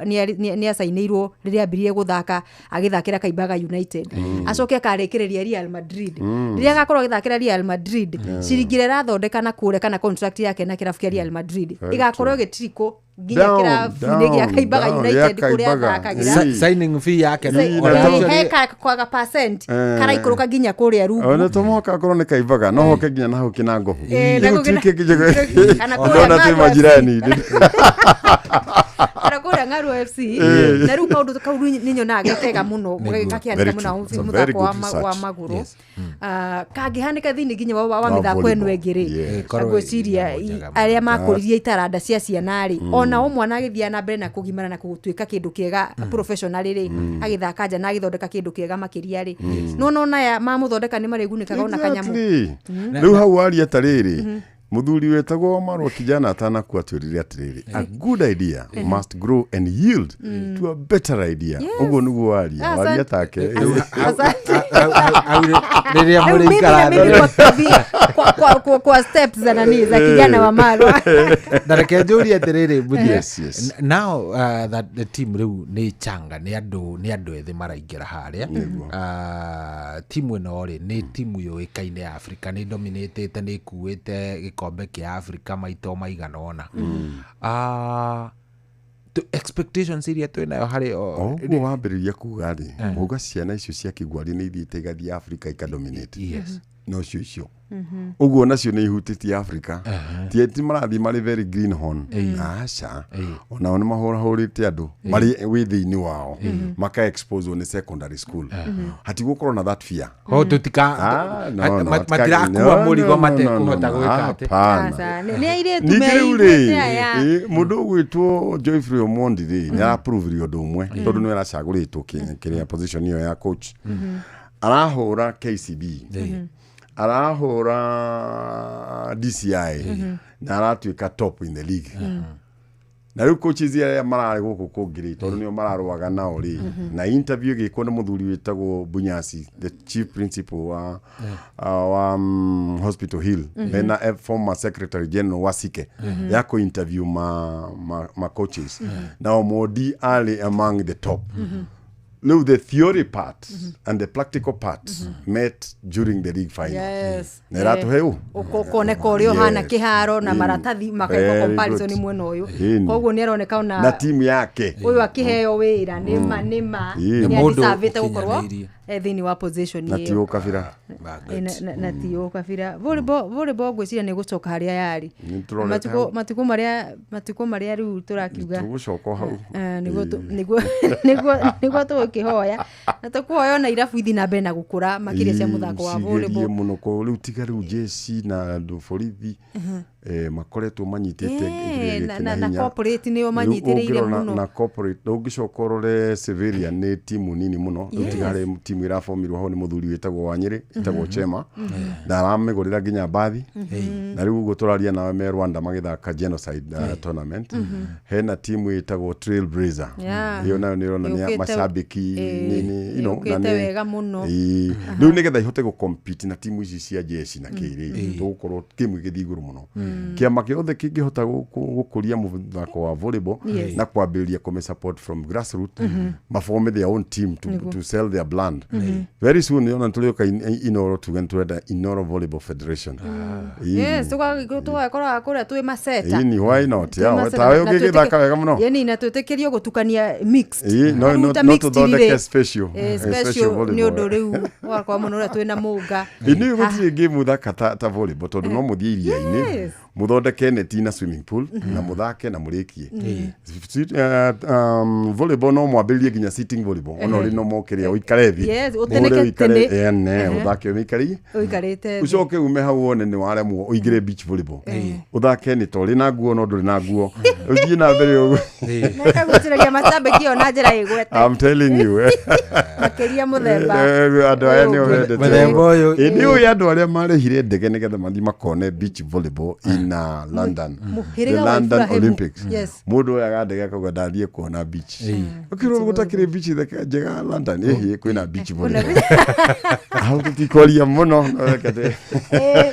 nĩacainĩirwo rĩrĩa ambirie gũthaka agĩthakĩra Kaimbaga United, acoke akarĩkĩrĩria Real Madrid, rĩrĩa agakorwo agĩthakĩra Real Madrid, ciringi ĩrĩa ĩrathondeka na kũrĩa kana contract yake na kĩrabu kĩa Real Madrid Very ĩgakorwo true. ĩgĩtirikwo nginya Down, kĩrabu-inĩ gĩa down, Kaimbaga down, United gĩa kũrĩa Kaimbaga. athakagĩra. Signing fee yake no- Ĩ, ona na actually- He kwaga percent karaikũrũka nginya kũrĩa rungu. Ona to mũhaka akorwo nĩ Kaimbaga no hoke nginya na hau Kĩnangobu. Ĩ, na Rĩu kũu Kĩna- tuĩke nginya Kana kũrĩa ndona twĩ Ng'arũ majirani. Kana kũrĩa Ng'arũ FC. Na rĩu kaũndũ kau nĩ nyonaga ge kega mũno gakĩhanĩka Very mũno true. It's a very mũthako good wa research. magũrũ. Yes. Kangĩhanĩka thĩinĩ nginya wa Wa mĩthako ĩno volleyball. ĩngĩ rĩ, Yes. Ĩkorwo ngwĩciria ĩ njega mũno. arĩa makũririe itaranda cia ciana rĩ, ona o mwana agĩthiaga na mbere na kũgimara na gũtuĩka kĩndũ kĩega professional rĩ, agĩthaka nja na agĩthondeka kĩndũ kĩega makĩria rĩ, no nona aya mamũthondeka nĩ marĩgunĩkaga ona kanyamũ. Exactly. Rĩu hau waria ta rĩrĩ, mũthuri wetagwo Marwa Kijana atanakua atwĩrire atĩrĩrĩ, a good idea must grow and yield to a better idea. Ũguo nĩguo waria waria take. Asante. Rĩrĩa Rĩu mimi na mũrĩikara mimi kwa steps za nani za kijana wa Marwa. Na reke njũrie atĩrĩrĩ Mbuthia. Yes, yes. Now that the team rĩu nĩ changa, nĩ andũ ethĩ maraingĩra harĩa, timu ĩno rĩ nĩ timu yũĩkaine ya Africa, nĩ dominatĩte, nĩ ĩkuĩte gĩkombe kĩa Africa maita o maigana ũna. Expectations iria twĩ nayo harĩ O ũguo wambĩrĩria kuga rĩ, uga ciana icio cia Kĩgwari nĩ ithiĩte igathiĩ Africa ikadominate. Yes. No cio icio ũguo nacio nĩ ihutĩtie Africa, ti ati marathiĩ marĩ very green horn, aca, onao nĩ mahũrahũrĩte andũ marĩ wĩ thĩinĩ wao maka expose nĩ secondary school, hatigũkorwo na that fear. Ko tũtika Ah, no, no, matirakua no, mũrigo no, no, matekũhota no, no, gwĩka atĩ. hapana. Aca, nĩ airĩtu Ningĩ rĩu rĩ, meiguĩte aya. mũndũ ũgwĩtwo Joyfrey Omondi rĩ, nĩ araprovire ũndũ ũmwe tondũ nĩwe aracagũrĩtwo kĩrĩa position ĩyo ya coach. Arahũra KCB, arahũra DCI, na aratuĩka top in the league. Na rĩu coaches arĩa mararĩ gũkũ kũngĩ rĩ, tondũ nĩo mararũaga nao rĩ, na interview ĩgĩkwo nĩ mũthuri wĩtagwo Bunyasi, the chief principal wa Hospital Hill, mena former secretary general wa Sike, ya kũ interview ma coaches, na Omondi arĩ among the top. Rĩu the theory part and the practical part met during the league final. Na ĩratũhe ũ Ũkoneka ũrĩa ũhana kĩharo na maratathi makaigwo Very comparison good. mwena ũyũ. Ĩni. Koguo nĩ aroneka ona Na timu yake ũyũ akĩheo wĩra nĩma Ĩni. nĩ Nĩ mũndũ adeservĩte gũkorwo ũkinyanĩirie. Thĩinĩ wa position Na ti ĩyo. ũkabira. Na ti ũkabira. Volleyball ngwĩciria nĩ gũcoka harĩa yarĩ. Nĩ tũrorete Matukũ hau. matukũ marĩa rĩu tũrakiuga Tũgũcoka o hau. Nĩguo tũgũkĩhoya na tũkũhoya ona irabu ithi na mbere na gũkũra makĩria cia mũthako wa Cigerie volleyball. Mũno ko rĩu tiga rĩu jeshi na andũ borithi makoretwo manyitĩte kĩrĩa gĩkĩ na hinya. Corporate nĩo Rĩu manyitĩrĩire ũngĩrora mũno. Na corporate na ũngĩcoka ũrore civilian nĩ timu nini mũno. Rĩu tiga harĩ timu ĩrabomirwo hau nĩ mũthuri wĩtagwo Wanyĩrĩ, ĩtagwo Chema, na aramĩgũrĩra nginya mbathi, na rĩu ũguo tũraria nawe me Rwanda magĩthaka genocide tournament. Hena timu ĩtagwo Trailblazer. Ĩyo nayo nĩ ĩronania macambĩki na yũkĩte wega mũno. Ĩĩ. Rĩu nĩgetha ihote gũ-compete na timu ici cia jeshi na kĩrĩ, tũgũkorwo timu ĩgĩthiĩ igũrũ mũno. Kĩama gĩothe kĩngĩhota gũkũria mũthako wa volleyball na kwambĩrĩria kũmĩ support from grassroots, maform their own team to sell their brand, very soon ona tũrĩũka Inoro tuge nĩtũrenda Inoro Volleyball Federation. Ĩĩ. Yes, tũgakoraga kũrĩa twĩ maceta. Ĩni, why not? Twĩ Yeah, maceta. tawe Na ũngĩgĩthaka wega mũno. Yani na twĩtĩkĩrio gũtukania mixed. Ĩĩ, Rĩu no ta no mixed tũthondeke rĩ, special special special nĩ volleyball. ũndũ rĩu ũgakorwo mũno ũrĩa twĩna mũnga. Ĩ nĩ gũtirĩ game thaka ta volleyball, tondũ no mũthiĩ iria-inĩ, mũthondeke neti na swimming pool na mũthake na mũrĩkie. Volleyball no mwambĩrĩrie nginya sitting volleyball, ona ũrĩ no mokĩrĩa ũikare thĩ. Yes, Mũhũre ũtĩnĩke ũikare- tĩnĩ. Ene, ũthake ũmĩikarie. Ũikarĩte thĩ. Ũcoke ume hau wone nĩ waremwo, ũingĩre beach volleyball, ũthake nĩ ta ũrĩ na nguo no ndũrĩ na nguo, ũthiĩ na mbere ũguo. Mekagũciragia macambĩki ĩyo na njĩra ĩgwete. I'm telling you. Makĩria mũthemba Andũ aya nĩo ũyũ. mendete. Mũthemba ũyũ. Ĩ, nĩ ũĩ andũ arĩa marĩhire ndege nĩgetha mathiĩ makone beach volleyball in London, Mũhĩrĩga the wa London Ibrahim. Olympics. Mũndũ oyaga ndege akauga ndathiĩ kuona beach. Ũkĩrwo gũtakĩrĩ beach thaka njega London? Ĩhĩ, kwĩna beach volleyball hau. Tũtikwaria mũno, no reke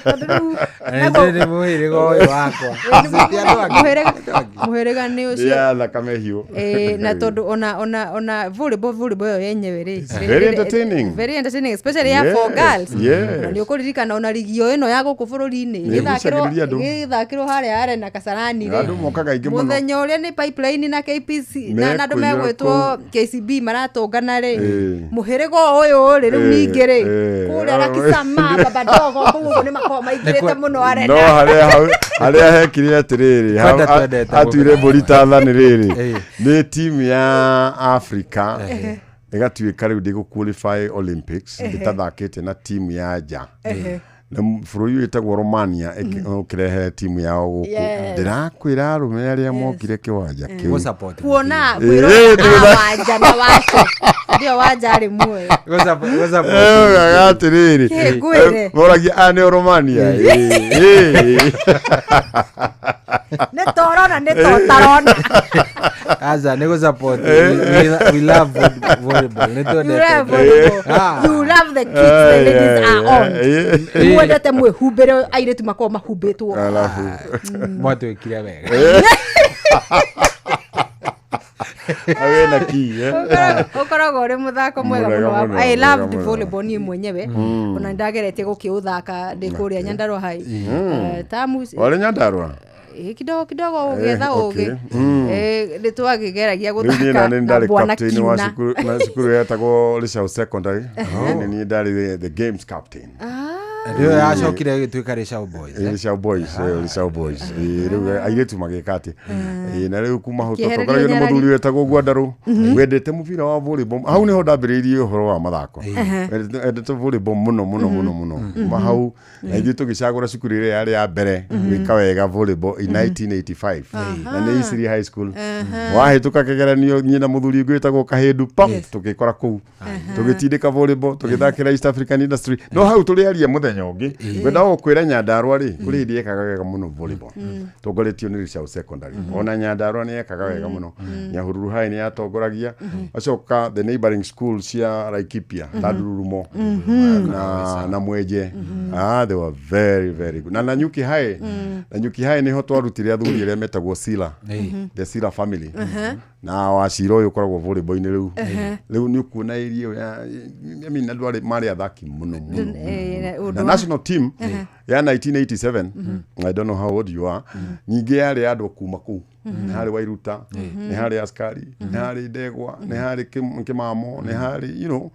Tondũ rĩu Nĩ mũhĩrĩga ũyũ wakwa. Ti andũ angĩ. Mũhĩrĩga nĩ ũcio. Ya thakame hiũ. Na tondũ ona volleyball ĩyo yenyewe rĩ, Very entertaining. Very entertaining, especially ya for girls. Na nĩ ũkũririkana ona rigi o ĩno ya gũkũ bũrũri-inĩ Nĩ ĩgucagĩrĩria andũ. ĩgĩthakĩrwo harĩa Arena Kasarani rĩ, Andũ mokaga aingĩ mũno. Mũthenya ũrĩa nĩ Pipeline na KPC na andũ Mekũiyũra megwĩtwo KCB maratũngana rĩ, mũhĩrĩga ũyũ rĩ, rĩu ningĩ rĩ, kũrĩa Rakisama Babadogo kũu ũguo nĩ makoragwo maingĩrĩte mũno Arena. No harĩa harĩa hekire atĩrĩrĩ, Kwenda twendete atuire mbũri ta thani rĩrĩ, nĩ timu ya Africa ĩgatuĩka rĩu ndĩgũ qualify Olympics ĩtathakĩte na timu ya nja, na bũrũri ũyũ wĩtagwo Romania ũkĩrehe timu yao gũkũ. Ndĩrakwĩra arũme arĩa mokire kĩwanja kĩu Gũ-support. Kuona kwĩrora wanja na waco ndio wanja arĩ muoyo. Gũ-support. Ugaga atĩrĩrĩ, Kĩ, ngwĩre? moragia aya nĩ Romania. Ĩ, ĩ. Nĩ torona nĩ totarona. Aca nĩ gũ-support. We love volleyball. Nĩ You twendete. love volleyball. You love the kits the ladies are on. Mwendete mwĩhumbĩre, airĩtu makoragwo mahumbĩtwo. Alafu Mwatwĩkire wega. Awe na key, eh? Ũkoragwo ũrĩ mũthako mwega Mwega mũno mũno, I mwega loved mũno. volleyball niĩ mwenyewe. Ona nĩndageretie gũkĩũthaka ndĩ kũrĩa Nyandarua High. Tamu Warĩ Nyandarua? Kidogo kidogo ũgĩetha ũgĩ. Nĩ twagĩgeragia Rĩu niĩ gũthaka na nĩ na ndarĩ bwana captain wa Kiuna. cukuru, na cukuru yetagwo Lishau Secondary. Nĩ niĩ ndarĩ the games captain. Ah. Ĩyo yacokire ĩgĩtuĩka Rĩcaũ Boys, eh? Rĩcaũ Boys, Rĩcaũ Boys. Rĩu airĩtu magĩka atĩ. Na rĩu kuma hau Kĩehererio tũtongoragio nĩ nyarari. mũthuri wetagwo Gwandarũ, wendete mũbira wa volleyball. Hau nĩho ndambĩrĩirie ũhoro wa mathako. Endete volleyball mũno mũno mũno mũno. Kuma hau na ithuĩ tũgĩcagũra cukuru ĩrĩa yarĩ ya mbere gwĩka wega volleyball in 1985, na nĩ Isiri High School. Wahĩtũka kĩgeranio niĩ na mũthuri ũngĩ wĩtagwo Kahĩndu pap, tũgĩkora kũu tũgĩtindĩka volleyball, tũgĩthakĩra East African Industry. No hau tũrĩaria mũthenya ũngĩ. Ngwenda gũkwĩra Nyandarua rĩ, kũrĩ hĩndĩ yekaga wega mũno volleyball, tongoretio nĩ Rĩcaũ Secondary. Ona Nyandarua nĩ yekaga wega mũno, Nyahururu High nĩ yatongoragia, acoka the neighboring school cia Laikipia ta Ndururumo na Mwenje, they were very very good. Na Nanyuki High, Nanyuki High nĩho twarutire athuri arĩa metagwo Sila, the Sila family, na wacira ũyũ ũkoragwo volleyball-inĩ rĩu. Rĩu nĩ ũkuona area ĩyo ya, I mean, andũ arĩ marĩ athaki mũno mũno. Ũndũ Na national team ya 1987, I don't know how old you are, nyingĩ yarĩ andũ kuma kũu. Nĩ harĩ Wairuta, nĩ harĩ askari, nĩ harĩ Ndegwa, nĩ harĩ Kĩmamo, nĩ harĩ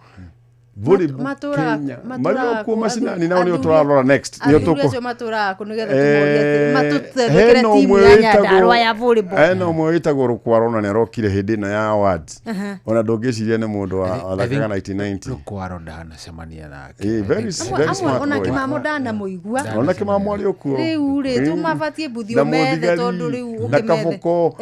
volleyball Kenya marĩ o kuo macinani, nao nĩo tũrarora next, nĩo Athuri tũkũ acio matũraga kũ nĩgetha tũmorie atĩ hena matũthondekere timu ũmwe ya wĩtagwo- Nyandarua ya volleyball. Hena ũmwe wĩtagwo Rũkwaro, na nĩ arokire hĩndĩ ĩno ya awards. Ona ndũngĩciria nĩ mũndũ wathakaga 1990. Rũkwaro ndanacemania nake. Very Amwe very amwe smart ona boy. Kĩmamo ndanamũigua. Ona Kĩmamo arĩ o kuo. Rĩu rĩ, tũmabatie mbuthi Na ũmethe Mũthigari, tondũ rĩu na ũkĩmethe. Kabũko.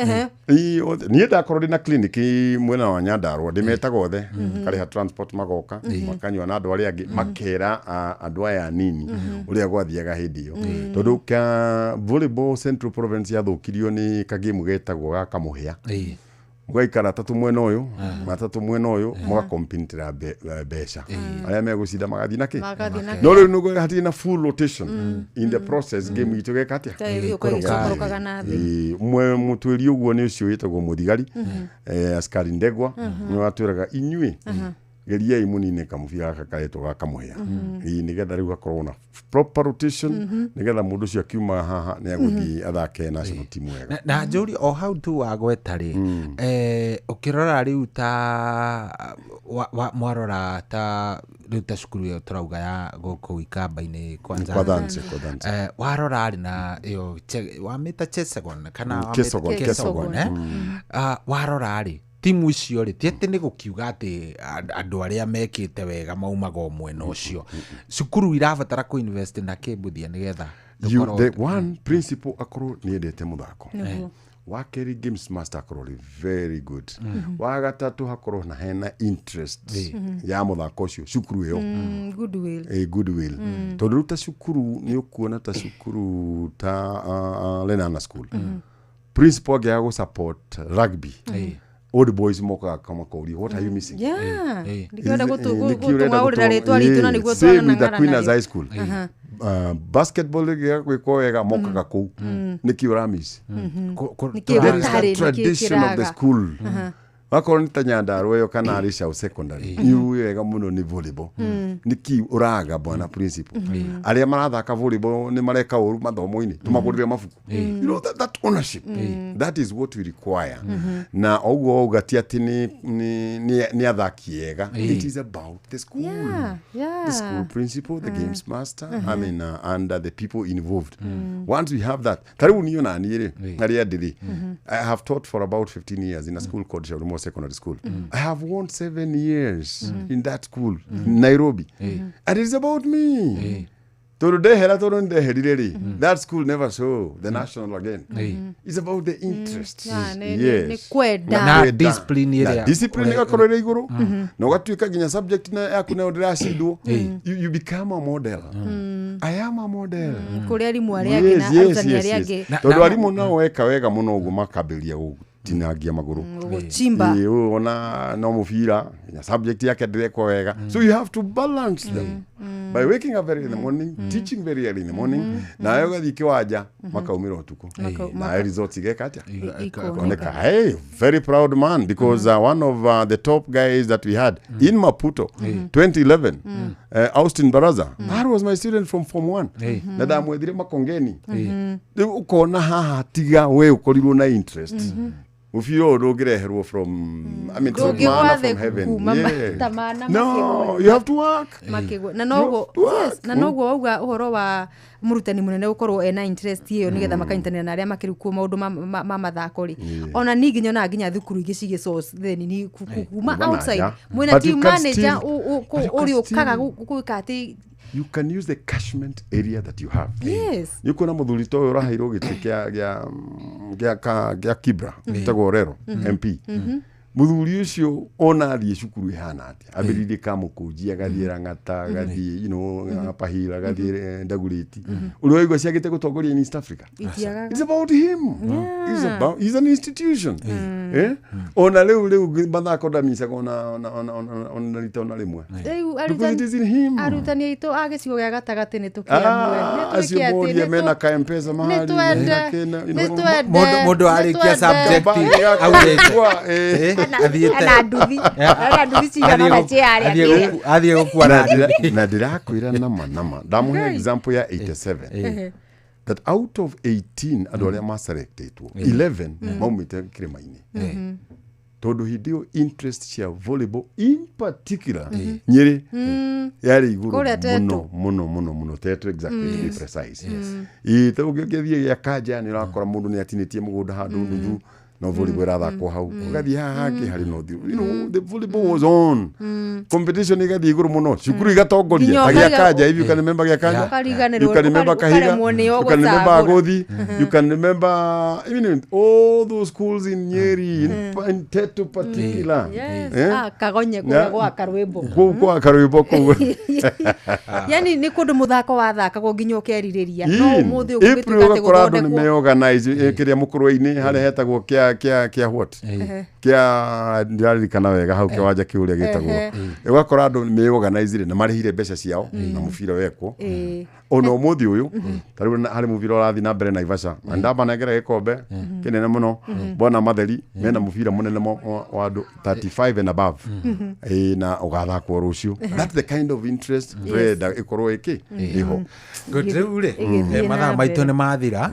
Niĩ ndakorwo ndĩ na clinic mwena wa Nyandarua, ndĩmetaga othe, karĩha transport, magoka makanyua na andũ arĩa angĩ, makera andũ aya anini ũrĩa gwathiaga hĩndĩ ĩyo, tondũ ka volleyball Central Province yathũkirio nĩ kagĩmu getagwo ga kamũhĩa. Mũgaikara atatũ mwena ũyũ, matatũ mwena ũyũ, mũgakompintĩra mbeca, arĩa megũcinda magathiĩ nakĩ. Magathiĩ na No rĩu nĩguo hatirĩ na full rotation in the process, game itũ geka atĩa? Ta ĩgĩũka ĩgĩcokorokaga na thĩ. Mwe mũtuĩri ũguo nĩ ũcio wĩtagwo mũthigari, askari Ndegwa, nĩ watwĩraga inyuĩ geriai mũnine kamũbira gaka karetwo ga kamũhĩa. Nĩgetha rĩu gakorwo na proper rotation, nĩgetha mũndũ ũcio akiuma haha nĩ agũthiĩ athake national team wega. Na njũri o hau tu wagweta rĩ, ũkĩrora rĩu ta mwarora ta rĩu ta cukuru ĩyo tũrauga ya gũkũ Ikamba-inĩ Kwa Thanse, kwa Thanse. Warora rĩ na ĩyo wamĩta Chesegon kana wamĩta Kesogon, Kesogon, Kesogon. eh? Warora rĩ, timu icio rĩ, ti atĩ nĩ gũkiuga atĩ andũ arĩa mekĩte wega maumaga o mwena ũcio. Cukuru irabatara kũ-invest na kĩmbuthia nĩgetha You, tũkorwo- the one principal akorwo nĩ endete mũthako. Nĩguo. Wa kerĩ, games master akorwo rĩ very good. Wa gatatũ, hakorwo na hena interest ya mũthako ũcio cukuru ĩyo. Goodwill. Goodwill, tondũ rĩu ta cukuru nĩ ũkuona ta cukuru ta Lenana School, principal angĩaga gũ support rugby, old boys mokaga makoria, "What are you missing?" Yeah. Nĩkĩo ũrenda Nĩkĩo ũrenda gũtũng'aũrĩra rĩtwa ritũ na nĩguo Same with the twanang'ara Queen narĩo. High School. Basketball ĩngĩaga gwĩkwo wega, mokaga kũu, nĩkĩ ũramiss? Nĩkĩ There is gũtarĩ, that nĩkĩ tradition of the kĩraga? school. Wakorwo nĩ ta Nyandarua ĩyo kana Rĩcaũ Secondary, nĩ ũĩ wega mũno nĩ volleyball, nĩkĩ ũraga bwana principal? Arĩa marathaka volleyball nĩ mareka ũru mathomo-inĩ, tũmagũrĩre mabuku. That ownership, that is what we require. Na ũguo wauga ti atĩ nĩ athaki ega, it is about the school, the school principal, the games master, I mean, and the people involved. Once we have that, ta rĩu niĩ ona niĩ rĩ, harĩa ndĩrĩ, I have taught for about 15 years in a school called Shaurimo Secondary School. I have won 7 years in that school in Nairobi, and it's about me, tondũ ndehera, tondũ nĩndeherire rĩ, that school never saw the national again. It's about the interest. Yeah, nĩ kwenda. Na Kwenda. discipline Na ĩrĩa- discipline ĩgakorwo ĩrĩ igũrũ, na ũgatuĩka nginya subject na yaku nayo ndĩracindwo, you become a model. I am a model Kũrĩ arimũ arĩa angĩ na arutani arĩa angĩ. tondũ arimũ nao weka wega mũno ũguo makambĩrĩria gũtinangia magũrũ. Gũchimba. Ĩĩ, ũyũ ona no mũbira, nginya subject yake ndĩrekwo wega. So you have to balance them by waking up very in the morning, teaching very early in the morning, nawe ũgathiĩ kĩwanja makaumĩra ũtukũ, nawe results igeka atĩa? Ikoneka. Oneka. Hey, very proud man, because one of the top guys that we had in Maputo 2011, Austin Baraza, that was my student from form 1, na ndamwethire Makongeni. Rĩu ũkona haha tiga we ũkorirwo na interest. Mũbira ũyũ ndũngĩreherwo from, I mean, it's not manna Ndũngĩgwa from thĩ heaven. kuma Yeah. ta mana No, makĩgwa. you have to work. Makĩgwa. Na noguo, yes, na noguo wauga ũhoro wa mũrutani mũnene gũkorwo ena interest ĩyo nĩgetha makanyitanĩra na arĩa makĩrĩ kuo maũndũ ma mathako rĩ. Ona ningĩ nyonaga nginya thukuru ingĩ cigĩ source then ni kuma Kuma na outside nja. mwĩna But you team can manager but you can ũrĩa ũkaga gwĩka atĩ You can use the catchment area that you have. Yes. Nĩ ũkuona mũthuri ta ũyũ ũraheirwo gĩtĩ kĩa Kibra, gĩtagwo Orero MP. Mũthuri ũcio ona athiĩ cukuru ĩhana atĩa, ambĩrĩirie Kamũkũnji, agathiĩ Lang'ata, agathiĩ Upper Hill, agathiĩ Ndagurĩti, ũrĩa waigua ciagĩte gũtongoria in East Africa. Itiagaga. It's about him. He's an institution. Eh? Ona rĩu mathako ndamicaga ona rita ona rĩmwe. Rĩu Because it is in him. Arutani aitũ a gĩcigo gĩa gatagatĩ nĩ tũkĩamue. Ah, acio moria mena ka mpesa mahali twende, mena kĩna, nĩ twende, Mũndũ arĩkia nĩ twende. subject aurĩte. Athiĩte Ena nduthi, ena nduthi cigana ũna cia arĩa kĩrĩa. Athiĩ gũkua Na na na ndĩrakwĩra nama nama, ndamũhe example ya 87, that out of 18 andũ arĩa maselectetwo, 11 maumĩte kĩrĩma-inĩ, tondũ hĩndĩ ĩyo interest cia volleyball in particular Nyĩrĩ yarĩ igũrũ Kũrĩa Tetu. Mũno mũno mũno mũno, Tetu exactly, to be precise. Ĩĩ, ta ũngĩthiĩ gĩa Kanja nĩ ũrakora mũndũ nĩ atinĩtie mũgũnda handũ nuthu, no volleyball ĩrathakwo hau. Ũgathiĩ haha hangĩ harĩ no the volleyball was on, competition ĩgathiĩ igũrũ mũno, cukuru igatongoria Nginya ta gĩa Kanja. If you can remember gĩa Kanja, Ũkariganĩrwo, you can remember Kahiga, ũkaremwo nĩo you can remember gũcagũra. Agothi, you can remember even in all those schools in Nyeri, in Tetu particular. Yes. Eh? Ah, Kagonye kũrĩa gwaka rwĩmbo. Kũu kwa karwĩmbo kũu. Yani nĩ kũndũ mũthako wathakagwo nginya ũkerirĩria, no ũmũthĩ ũyũ April gũgĩtuĩka atĩ ũgakora andũ nĩ gũthondekwo meorganize kĩrĩa mũkũrwe-inĩ harĩa hetagwo kĩa what, kĩa ndiraririkana wega hau kĩwanja kĩu ũrĩa gĩtagwo. Ũgakora andũ meorganizire na marĩhire mbeca ciao na mũbira wekwo. Ona ũmũthĩ ũyũ ta rĩu harĩ mũbira ũrathiĩ na mbere Naivasha, na ndamanengera gĩkombe kĩnene mũno, bona matheri mena mũbira mũnene wa andũ 35 and above. Ĩĩ, na ũgathakwo rũciũ. That's the kind of interest twenda ĩkorwo ĩkĩ ĩho. Good, rĩu rĩ, Ĩgĩthiĩ na mathaa maitũ mbere. nĩ mathira,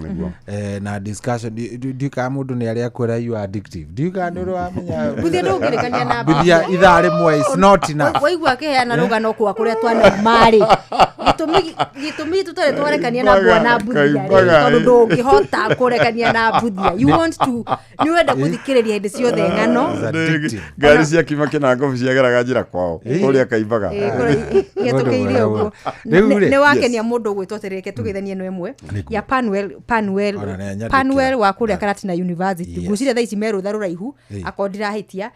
na discussion ndiũĩ kana mũndũ nĩ arĩa akwĩra you are addictive, ndiũĩ kana nĩ ũrĩ wamenya. Mbuthia ndũngĩrekania na Mbuthia ithaa rĩmwe is not enough. Waigua akĩheana rũgano kwa kũrĩa twanauma-rĩ, gĩtũmi tũtarĩ twarekania na bwana Mbuthia rĩ, Kaimbaga, tondũ ndũngĩhota kũrekania na Mbuthia, you want to, nĩ ũrenda gũthikĩrĩria hĩndĩ ciothe ng'ano. Ngari cia kima kĩnangobu ciageraga njĩra kwao kũrĩa kaimbaga. Gĩtũkĩire ũguo. Rĩu rĩ, Nĩ wakenia mũndũ ũgwĩtwo atĩrĩ, reke tũgeithanie ĩno ĩmwe ya Panwell. Ona nĩ anyandĩkĩra. Panwell wa kũrĩa Karatina University. Yes. Ngwĩciria thaa ici me rũtha rũraihu, akorwo ndirahĩtia,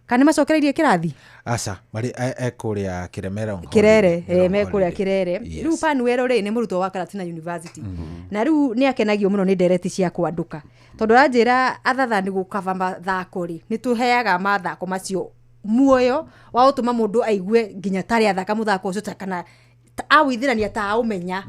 kana nĩ macokereirie kĩrathi. Aca, marĩ ekũrĩa Kĩremera on Kirere. holiday. Me kũrĩa Kirere. Yes. Rĩu Panuelo rĩ, nĩ mũrutwo wa Karatina University, na rĩu nĩ akenagio mũno nĩ ndereti cia kwandũka, tondũ aranjĩra athatha nĩ gũkaba mathako rĩ, nĩ tũheaga mathako macio muoyo wa gũtũma mũndũ aigue nginya tarĩ athaka mũthako ũcio ta kana awĩithĩrania ta aũmenya.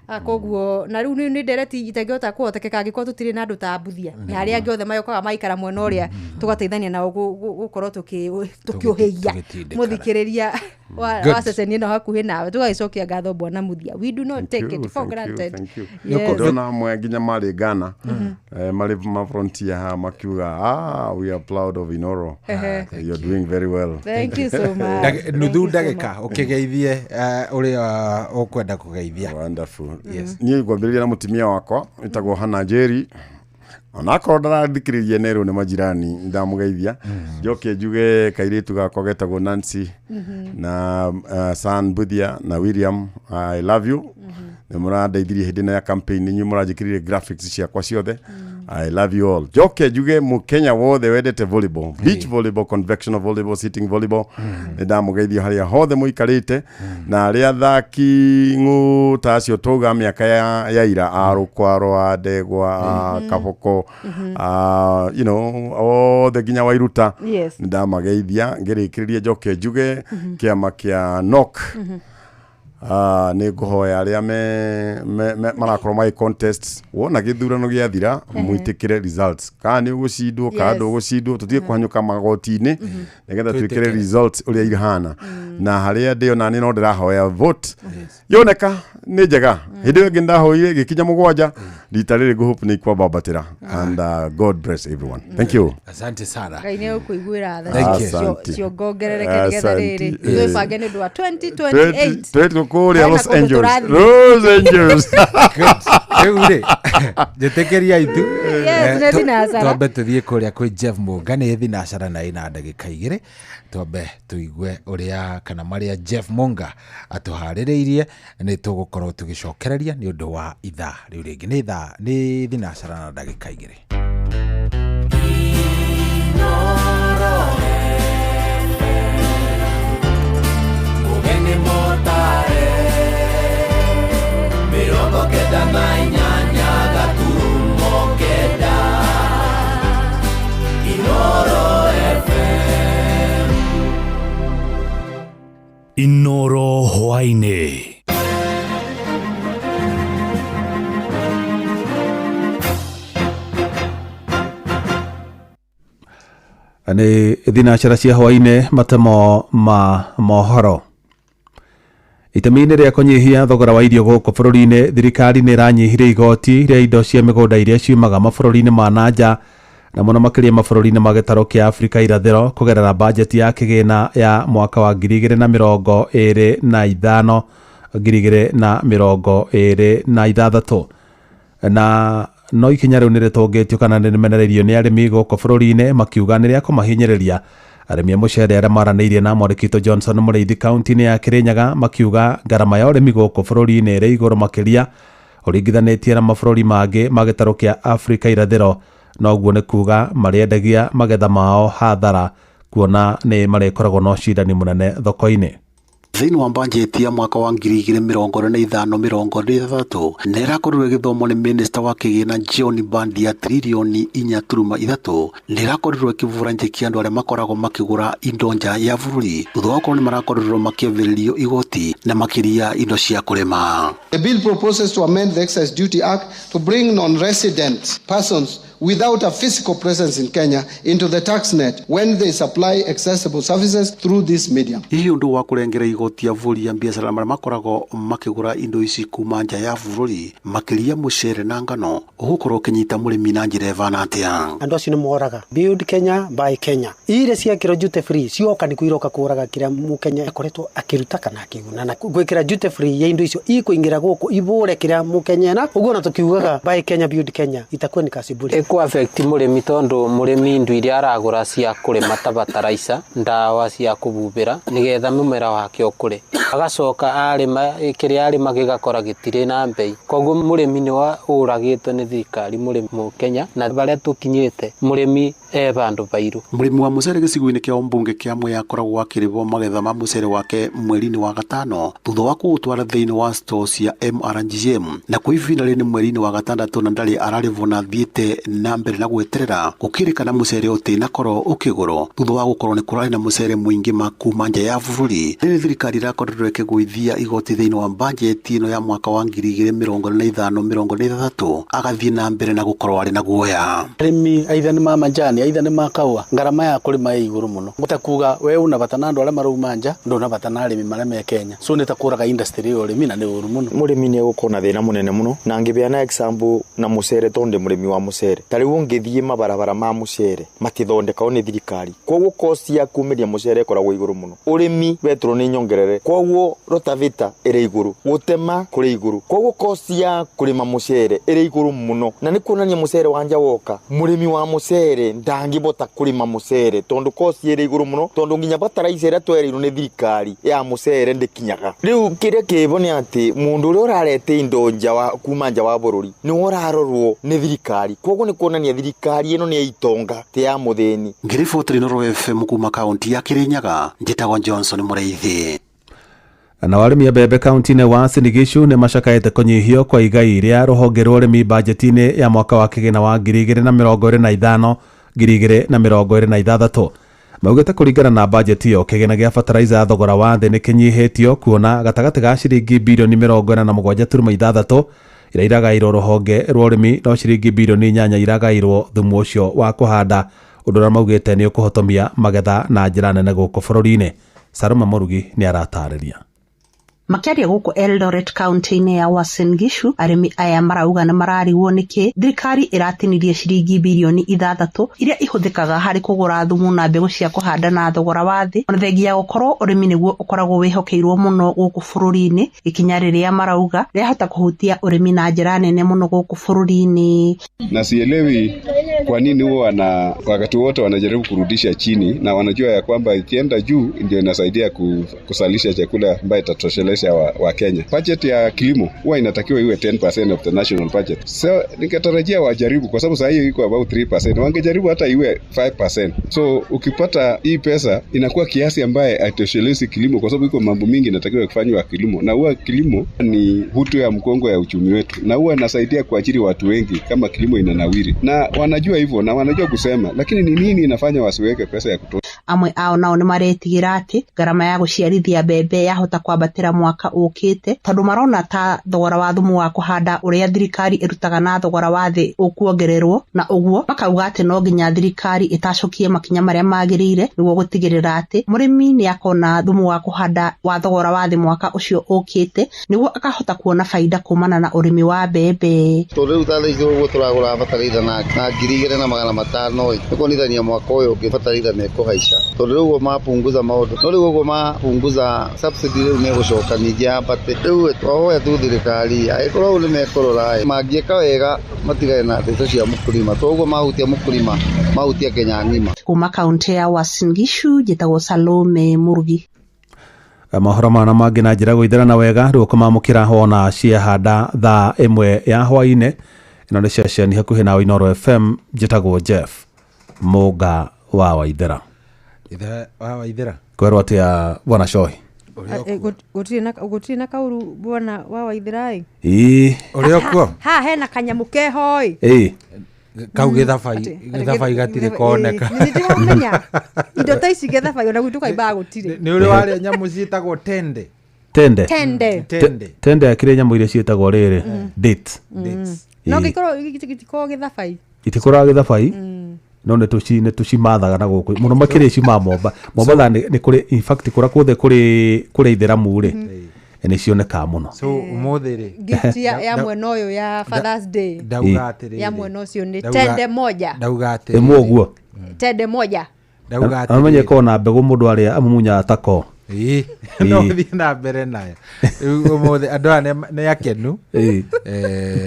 Ah, koguo na rĩu nĩ ndereti itangĩhota kũhotekeka angĩkorwo tũtirĩ na andũ ta Mbuthia na arĩa angĩ othe magokaga maikara mwena ũrĩa tũgateithania nao gũkorwo tũkĩũhĩgia Tũgĩtindĩkana. mũthikĩrĩria Good. wa ceceni ĩno hakuhĩ nawe. Tũgagĩcokia ngatho bwana Muthia, we do not Thank take you, it for thank you, granted. thank you. Yes. Ndona amwe nginya marĩ Ghana, marĩ ma frontier haha makiuga, "Ah, we are proud of Inoro. You're doing very well." Thank you so much. Thank Nuthu you so ndagĩka ũkĩgeithie ũrĩa ũkwenda kũgeithia. Wonderful. Yes. Niĩ ngwambĩrĩria na mũtumia wakwa ĩtagwo Hannah Njeri, onakorwo ndarathikĩrĩria nerwo nĩ majirani, ndamũgeithia. Njoke njuge kairĩtu gakwa getagwo Nancy na San Buthia na William, I love you. Nĩ mũrandeithirie hĩndĩ ĩno ya campaign, inyuĩ mũranjĩkĩrire graphics ciakwa ciothe. I love you all. Njoke njuge mũkenya wothe wendete volleyball, beach volleyball, convectional volleyball, sitting volleyball, nĩ ndamũgeithia harĩa hothe mũikarĩte, na arĩa athaki ng'ũ ta acio tauga mĩaka ya ira, a Rũkwaro, a Ndegwa, a Kaboko, a othe nginya Wairuta. Yes. Nĩ ndamageithia. Ngĩrĩkĩrĩria njoke njuge kĩama kĩa NOC. Nĩ ngũhoya arĩa me marakorwo magĩ contest, wona gĩthurano gĩathira, mwĩtĩkĩre results, kana nĩ ũgũcindwo kana ndũgũcindwo, tũtige kũhanyũka magoti-inĩ, nĩgetha twĩkĩre Twĩtĩkĩre. results ũrĩa ihana. Na harĩa ndĩ ona niĩ no ndĩrahoya vote yoneka nĩ njega. Hĩndĩ ĩyo ĩngĩ ndahoire gĩkinya 7, rita rĩrĩ ngũhope nĩ ikwambambatĩra. And God bless everyone. Thank you. Asante sana. Ngai nĩ ũkũiguĩra tha. Thank you. Asante. Ciongongerereke nĩgetha Asante. rĩrĩ twĩbange nĩ ũndũ wa 2028. 20 kũrĩa Hena Los kũndũ Angeles. tũrathiĩ. Los Angeles. Rĩu rĩ, njĩtĩkĩria itu. Yes, nĩ thinacara. Twambe tũthiĩ kũrĩa kwĩ Jeff Mũnga, nĩ thinacara na ĩna ndagĩka 2, twambe tũigue ũrĩa kana marĩa Jeff Mũnga atũharĩrĩirie. Nĩ tũgũkorwo tũgĩcokereria nĩ ũndũ wa ithaa rĩu rĩngĩ. Nĩ thaa nĩ thinacara na ndagĩka 2. Mugeni motare 98.9 Inoro FM. Inoro hwaĩ-inĩ. Nĩ thinacara cia hwaĩ-inĩ, matemo ma mohoro. Itemi-inĩ rĩa kũnyihia thogora wa irio gũkũ bũrũri-inĩ, thirikari nĩ ĩranyihirie igoti rĩa indo cia mĩgũnda iria ciumaga mabũrũri-inĩ ma nanja, na mũno makĩria mabũrũri-inĩ ma gĩtarũ kĩa Afrika irathĩro, kũgerera bajeti ya kĩgĩna ya mwaka wa 2025 2026. Na no ikinya rĩu nĩ rĩtũngĩtio kana nĩ rĩmenereirio nĩ arĩmi gũkũ bũrũri-inĩ, makiuga nĩ rĩa kũmahinyĩrĩria. Arĩmi a mũcere arĩa maranĩirie na mwandĩki Johnson Mũrĩithi kaunti-inĩ ya Kĩrĩnyaga makiuga ngarama ya ũrĩmi gũkũ bũrũri-inĩ ĩrĩ igũrũ makĩria ũringithanĩtie na mabũrũri mangĩ ma gĩtarũ kĩa Afrika irathĩro, noguo nĩ kuga marĩendagia magetha mao hathara, kuona nĩ marĩkoragwo na ũcindani mũnene thoko-inĩ. Thĩinĩ wa mbanjeti ya mwaka wa 2025 26 nĩ ĩrakorirwo ĩgĩthomwo nĩ minista wa kĩgĩna John Mbadi ya tririoni 4.3, nĩ ĩrakorirwo ĩkĩbura njeki andũ arĩa makoragwo makĩgũra indo nja ya bũrũri thutha wa gũkorwo nĩ marakorirwo makĩambĩrĩrio igoti na makĩria indo cia kũrĩma. The bill proposes to amend the Excise Duty Act to bring non-resident persons without a physical presence in Kenya into the tax net when they supply accessible services through this medium. Hihi ũndũ wa kũrengera igoti avũri a biacara marĩa makoragwo makĩgũra indo ici kuma nja ya bũrũri, makĩria mũcere na ngano, ũgũkorwo ũkĩnyita mũrĩmi na njĩra ĩvana atĩa? Andũ acio nĩ moraga. Build Kenya, buy Kenya. Iria ciakĩrwo duty free cioka nĩ iroka kũraga kĩrĩa mũkenya akoretwo akĩruta kana akĩguna, na gwĩkĩra duty free ya indo icio ikũingĩra gũkũ ibũre kĩrĩa mũkenya ena ũguo, na tũkiugaga buy Kenya, build Kenya itakuwa ni kazi bure. Ĩkũ affect mũrĩmi tondũ mũrĩmi indo iria aragũra cia kũrĩma ta bataraica, ndawa cia kũbubĩra nĩgetha mũmera wake ũkũre, agacoka arĩma kĩrĩa arĩma gĩgakora gĩtirĩ na mbei, koguo mũrĩmi nĩ ũragĩtwo nĩ thirikari, mũrĩmi mũkenya, na barĩa tũkinyĩte mũrĩmi e vandũ bairu. Mũrĩmi wa mũcere gĩcigo-inĩ kĩa ũmbunge kĩa Mwea akoragwo akĩrĩhwo magetha ma mũcere wake mweri-inĩ wa gatano thutha wa kũũtwara thĩinĩ wa store cia MRGM, na kwa ihinda rĩrĩ nĩ mweri-inĩ wa gatandatũ na ndarĩ ararĩhwo, na athiĩte na mbere na gweterera gũkĩrĩkana mũcere ũtĩnakorwo ũkĩgũrwo thutha wa gũkorwo nĩ kũrarĩ na mũcere mũingĩ ma kuma nja ya bũrũri. Rĩrĩ thirikari ĩrakorirwo ĩkĩgũithia igoti thĩinĩ wa bajeti ĩno ya mwaka wa 2025 26, agathiĩ na mbere na gũkorwo arĩ na guoya. Arĩmi aitha nĩ ma majani, aitha nĩ ma kahũa, ngarama ya kũrĩma ĩ igũrũ mũno, ta kuga we una bata na andũ arĩa marauma nja, ndũna bata na arĩmi marĩa me Kenya, so nĩ ta kũraga industry ya ũrĩmi na nĩ ũru mũno. Mũrĩmi nĩ egũkorwo na thĩna mũnene mũno, na ngĩbeana example na mũcere, tondũ ndĩ mũrĩmi wa mũcere. Ta rĩu ũngĩthiĩ mabarabara ma mũcere matithondekagwo nĩ thirikari, koguo cost ya kumĩria mũcere ĩkoragwo igũrũ mũno. Ũrĩmi betũrũ nĩ nyongerere, koguo rotaveta ĩrĩ igũrũ, gũtema kũrĩ igũrũ, koguo cost ya kũrĩma mũcere ĩrĩ igũrũ mũno, na nĩ kuonania mũcere wa nja woka, mũrĩmi wa mũcere ndangĩbota kũrĩma mũcere tondũ cost ĩrĩ igũrũ mũno, tondũ nginya bataraitha ĩrĩa twereirwo nĩ thirikari ya mũcere ndĩkinyaga. Rĩu kĩrĩa kĩbo nĩ atĩ mũndũ ũrĩa ũrarete indo nja wa kuma nja wa bũrũri nĩwe ũrarorwo nĩ thirikari, koguo nĩ kuonania thirikari ĩno nĩ ya itonga ti ya mũthĩni. Ngĩribotera Inooro FM kuma kaunti ya Kĩrĩnyaga, njĩtagwo Johnson Mũrĩithi. Na arĩmi a mbembe kaunti-inĩ wa Uasin Gishu nĩ macakaĩte kũnyihio kwa igai rĩa rũhonge rwa ũrĩmi bajeti-inĩ ya mwaka wa kĩgĩna wa 2025 2026. Maugĩte kũringana na bajeti ĩyo kĩgĩna gĩa fertilizer ya thogora wa thĩ nĩ kĩnyihĩtio kuona gatagatĩ ga ciringi birioni 47.6 iria iragaĩirwo rũhonge rwa ũrĩmi no ciringi birioni 8 iragaĩirwo thumu ũcio wa kũhanda, ũndũ ũrĩa maugĩte nĩ ũkũhotomia magetha na njĩra nene gũkũ bũrũri-inĩ. Salome Mũrugi nĩ aratarĩria. Makĩaria gũkũ Eldoret kaunti-inĩ ya Uasin Gishu, arĩmi aya marauga nĩ mararigwo nĩkĩ thirikari ĩratinirie ciringi birioni 6 iria ihũthĩkaga harĩ kũgũra thumu na mbegũ cia kũhanda na thogora wa thĩ, ona thengia ya gũkorwo ũrĩmi nĩguo ũkoragwo wĩhokeirwo mũno gũkũ bũrũri-inĩ, ikinya rĩrĩa marauga rĩahota kũhutia ũrĩmi na njĩra nene mũno gũkũ bũrũri-inĩ. Na sielewi kwa nini huwa na wakati wote wanajaribu kurudisha chini, na wanajua ya kwamba ikienda juu ndio inasaidia kusalisha chakula ambayo itatosheleza wa Kenya. Budget ya kilimo huwa inatakiwa iwe 10% of the national budget. So ningetarajia wajaribu, kwa sababu saa hiyo iko about 3%. Wangejaribu hata iwe 5%. So ukipata hii pesa inakuwa kiasi ambaye haitoshelezi kilimo, kwa sababu iko mambo mingi inatakiwa kufanywa kilimo, na huwa kilimo ni hutu ya mkongo ya uchumi wetu, na huwa inasaidia kuajiri watu wengi kama kilimo inanawiri, na wanajua hivyo na wanajua kusema, lakini ni nini inafanya wasiweke pesa ya kutosha? Amwe ao nao nĩ maretigĩra atĩ ngarama ya gũciarithia mbembe yahota kwambatĩra mwaka ũkĩte, tondũ marona ta thogora wa thumu wa kũhanda ũrĩa thirikari ĩrutaga na thogora wa thĩ ũkuongererwo, na ũguo makauga atĩ no nginya thirikari ĩtacũkie makinya marĩa magĩrĩire nĩguo gũtigĩrĩra atĩ mũrĩmi nĩ akona thumu wa kũhanda wa thogora wa thĩ mwaka ũcio ũkĩte, nĩguo akahota kuona faida kumana na ũrĩmi wa mbembe. Tondũ rĩu ta thaa ici ũguo tũragũra bataraitha na 2500 nĩ kuonithania mwaka ũyũ ũngĩ bataraitha nĩ ĩkũhaica, tondũ rĩu ũguo mapunguza maũndũ, no rĩu ũguo mapunguza subsidy rĩu nĩ ĩgũcoka ningĩ yambate. Rĩu twahoya tu thirikari angĩkorwo ũguo nĩmekũrora, mangĩka wega matigane na ndeto cia mũkulima, tondũ ũguo mahutia mũkulima mahutia Kenya ng'ima. Kuma kaunti ya Uasin Gishu, njĩtagwo Salome Mũrugi. Mohoro mana mangĩ na njĩra gũitherana wega rĩu ũkũmamũkĩra wona ciahanda thaa 1 ya hwaĩ-inĩ. Ĩno nĩ ceceni hakuhĩ na Inooro FM, njĩtagwo Jeff Mũnga wa Waithera. Ithe wa Waithera kwerwo atĩa bwana Shohi? Gũtirĩ na kaũru bwana wa Waithera ĩ. Ĩĩ ũrĩa ũkuo ha hena kanyamũ keho ĩ. Ĩĩ kau gĩthabai gatirĩ koneka. Nĩndĩramenya indo ta ici gĩthabai ona gwitũ kaimbaga gũtirĩ. Nĩ ũrĩ warĩa nyamũ ciĩtagwo tende? Tende tende tende akĩrĩ nyamũ iria ciĩtagwo rĩrĩ date. No gĩkorwo gĩtikoragwo gĩthabai, itikoragwo gĩthabai, no nĩ tũcimathaga na gũkũ mũno makĩria ici ma Mombatha nĩ kũrĩ, in fact kũrĩa kuothe kũrĩ ithĩramu rĩ nĩ cionekaga mũno. So ũmũthĩ rĩ gift ya mwena ũyũ ya Father's Day ndauga atĩrĩrĩ, ya mwena ũcio nĩ tende moja, ndauga atĩrĩrĩ ĩmwe ũguo tende moja, ndauga atĩrĩrĩ amenye ko na mbegũ mũndũ arĩa amumunyaga tako. Ĩĩ no thiĩ na mbere nayo. Rĩu ũmũthĩ andũ aya nĩ akenu,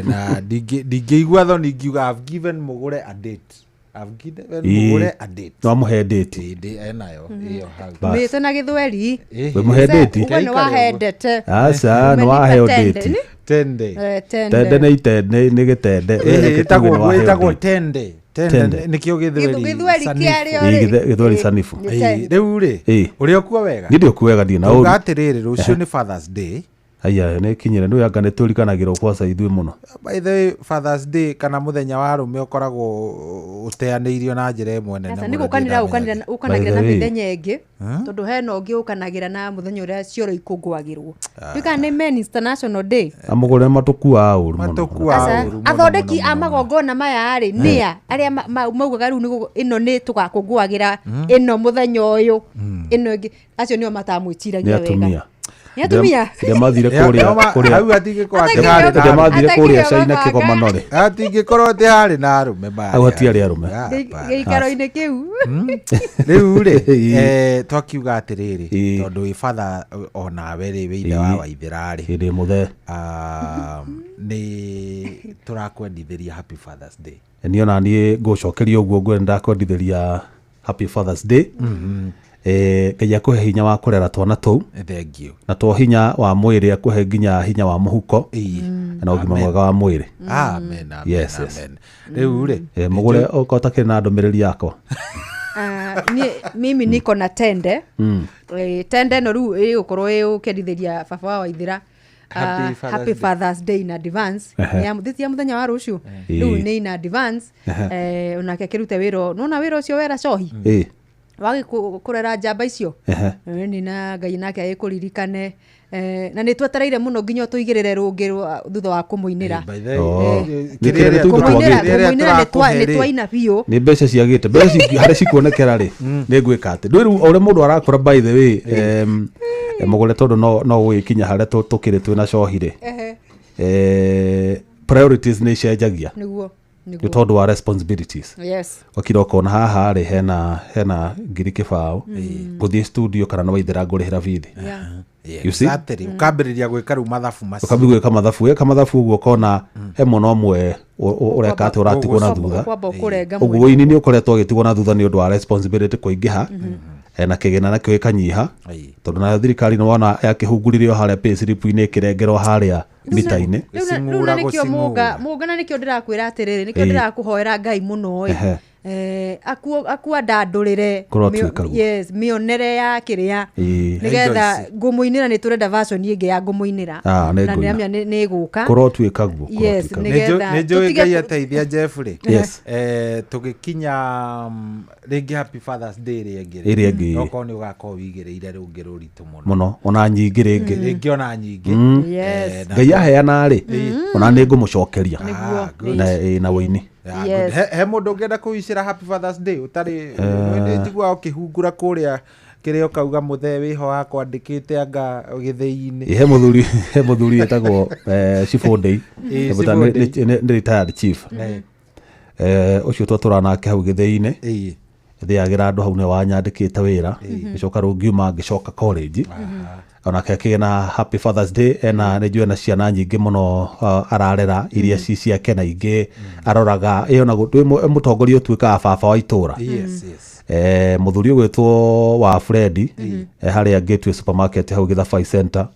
na ndingĩigua thoni ngiuga I've given mũgũre a date. I've given mũgũre a date. No amũhe date. Ĩĩ enayo ĩyo hau. Mĩte na gĩthweri. Wĩ mũhe date? Ũguo nĩ wahendete. Aca nĩ waheo date. Tende. Tende nĩ itende nĩ gĩtende. Ĩtagwo tende. Tende nĩkĩo gĩthweri gĩthweri kĩarĩo rĩ. Gĩthweri sanifu. Rĩu rĩ ũrĩa ũkuo wega? Niĩ ndĩ wega ndirĩ na ũru. Uga atĩrĩrĩ rũciũ nĩ Father's Day. Aya nĩ kinyire nĩ anga nĩ tũrikanagĩrwo kwaca ithuĩ mũno. By the way, Father's Day kana mũthenya wa arũme ũkoragwo ũteanĩirio na njĩra ĩmwe nene mũno. Nĩ gũkanĩra ũkanagĩra na mĩthenya ĩngĩ, tondũ hena ũngĩ ũkanagĩra na mũthenya ũrĩa cioro ikũngũagĩrwo. Ndũĩ nĩ Men International Day. Amũgũre matũkuaga ũru mũno. Athondeki a magongona maya rĩ nĩa arĩa maugaga rĩu ĩno nĩ tũgakũngũagĩra ĩno mũthenya ũyũ ĩno ĩngĩ, acio nĩo matamwĩciragia wega. Nĩ atumia. Rĩrĩa mathire kũrĩa China kĩgomano rĩ, atingĩkorwo atĩ harĩ na arũme marĩ hau hatiarĩ arũme gĩikaro-inĩ kĩu. Rĩu rĩ twakiuga atĩrĩrĩ, tondũ wĩ father onawe rĩ, wĩ ithe wa Waithera rĩ, ndĩ mũthee, nĩ tũrakwendithĩria Happy Father's Day. Niĩ ona niĩ ngũcokeria ũguo ngwenda ndakwendithĩria Happy Father's Day. Ngai akũhe hinya wa kũrera twana tũu. Thank you. Na to hinya wa mwĩrĩ akũhe nginya hinya wa mũhuko na ũgima mwega wa mwĩrĩ. Amen, amen. Yes, yes. Rĩu rĩ mũgũre okorwo ũtakĩrĩ na ndũmĩrĩri yakwa. Mimi niko na tende. Tende no rĩu ĩgũkorwo ĩgũkendithĩria baba wa Waithera Happy Father's Day in advance. This ya mũthenya wa rũciũ rĩu nĩ in advance. Onake akĩrute wĩra, nona wĩra ũcio wera cohi. Wagĩ kũrera njamba icio. Nĩ na Ngai nake agĩkũririkane. Na nĩ twetereire mũno nginya ũtũigĩrĩre rũngĩ thutha wa kũmũinĩra. By the way, Oh. kĩrĩa Nĩ kĩrĩa tũindo Kũmũinĩra twagĩte. kũmũinĩra nĩ tũrakũhe nĩ rĩ. twaina biũ. Nĩ mbeca ciagĩte, mbeca harĩa cikuonekera rĩ, nĩ ngwĩka atĩ ndũĩ rĩu o ũrĩa mũndũ arakũra, by the way, mũgũre, tondũ no gũgĩkinya harĩa tũkĩrĩ twĩna cohi rĩ, priorities nĩ icenjagia. Nĩguo. Nĩ tondũ wa responsibilities. Wakira ũkona haha rĩ, hena 20,000 gũthiĩ studio kana nĩ waithĩra ngũrĩhĩra bithi. You see? Exactly. Ũkambĩrĩria gwĩka rĩu mathabu macio. Ũkambia gwĩka mathabu, weka mathabu ũguo ũkona he mwena ũmwe ũreka atĩ ũratigwo na thutha. Ũkwamba ũkũrenga Ũguo mwena. wĩini nĩ ũkoretwo ũgĩtigwo na thutha nĩ ũndũ wa responsibility kũingĩha, na kĩgĩna nakĩo gĩkanyiha, tondũ nayo thirikari nĩ wona yakĩhunguririo harĩa pay slip-inĩ, ĩkĩrengerwo harĩa mita-inĩ. Rĩu na nĩkĩo mũnga mũnga, na nĩkĩo ndĩrakwĩra atĩrĩrĩ, nĩkĩo ndĩrakũhoera Ngai mũno ĩ, akuandandũrĩre Kũrotuĩka guo. Yes, mĩonere ya kĩrĩa nĩgetha ngũmũinĩra, nĩ tũrenda version ĩngĩ ya ngũmũinĩra. Ah, nĩ Na ngũina. nĩamenya nĩ ĩgũka. Kũrotuĩka guo. Yes, Kũrotuĩka guo. nĩgetha Nĩ njũĩ tũtige Ngai ateithia Jeff rĩ. Tũgĩkinya rĩngĩ Happy Fathers Day ĩrĩa ĩngĩ rĩ, Ĩrĩa ĩngĩ. no korwo nĩ ũgakorwo wĩigĩrĩire rũngĩ rũritũ mũno. Mũno, ona nyingĩ rĩngĩ. Rĩngĩ ona nyingĩ. Ngai aheana rĩ, ona nĩ ngũmũcokeria. Ah, good. Na wĩini. Yeah, good. He mũndũ ũngĩenda kũwicĩra Happy Fathers Day ũtarĩ? Nĩ njiguaga ũkĩhungura kũrĩa kĩrĩa ũkauga mũthee wĩho wakwandĩkĩte anga gĩthĩi-inĩ. Ĩ, he mũthuri wĩtagwo Cibũndei. Cibũndei. Nĩ retired chief. Ũcio twatũra nake hau gĩthĩi-inĩ, thĩagĩra andũ hau, nĩ wanyandĩkĩte wĩra, ngĩcoka rĩu ngiuma ngĩcoka college, onake akĩgĩa na Happy Fathers Day. Ena nĩ njũĩ ena ciana nyingĩ mũno, ararera iria ci ciake na ingĩ aroraga ĩ, ona mũtongoria ũtuĩkaga baba wa itũra. Mũthuri ũgwĩtwo wa Fredi, harĩa Gateway Supermarket hau Gĩthabai Center.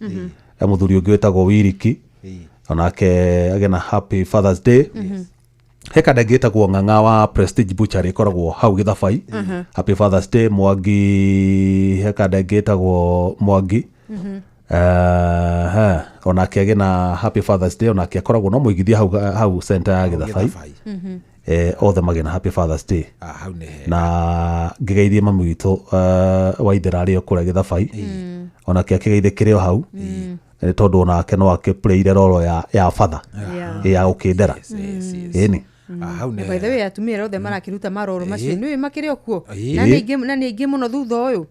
Mũthuri ũngĩ wĩtagwo Wiriki, onake agĩa na Happy Fathers Day. He kanda ĩngĩ ĩtagwo Ng'ang'a wa Prestige Butchery ĩkoragwo hau Gĩthabai. Happy Fathers Day Mwangi. He kanda ĩngĩ ĩtagwo Mwangi. He, onake agĩ na Happy Fathers Day, onake akoragwo no mũigithia hau center ya Gĩthabai. Othe magĩ na Happy Fathers Day. Ah, hau nĩ he. Na ngĩgeithie mami witũ, Waithera, arĩ o kũrĩa Gĩthabai, onake akĩgeithie kĩrĩ o hau. Tondũ onake no akĩplayire role ya father. Ya gũkĩndera ĩni. Ah, hau nĩ By the way, atumia othe marakĩruta maroro macio nĩũĩ makĩrĩ o kuo. Na nĩ aingĩ mũno thutha ũyũ.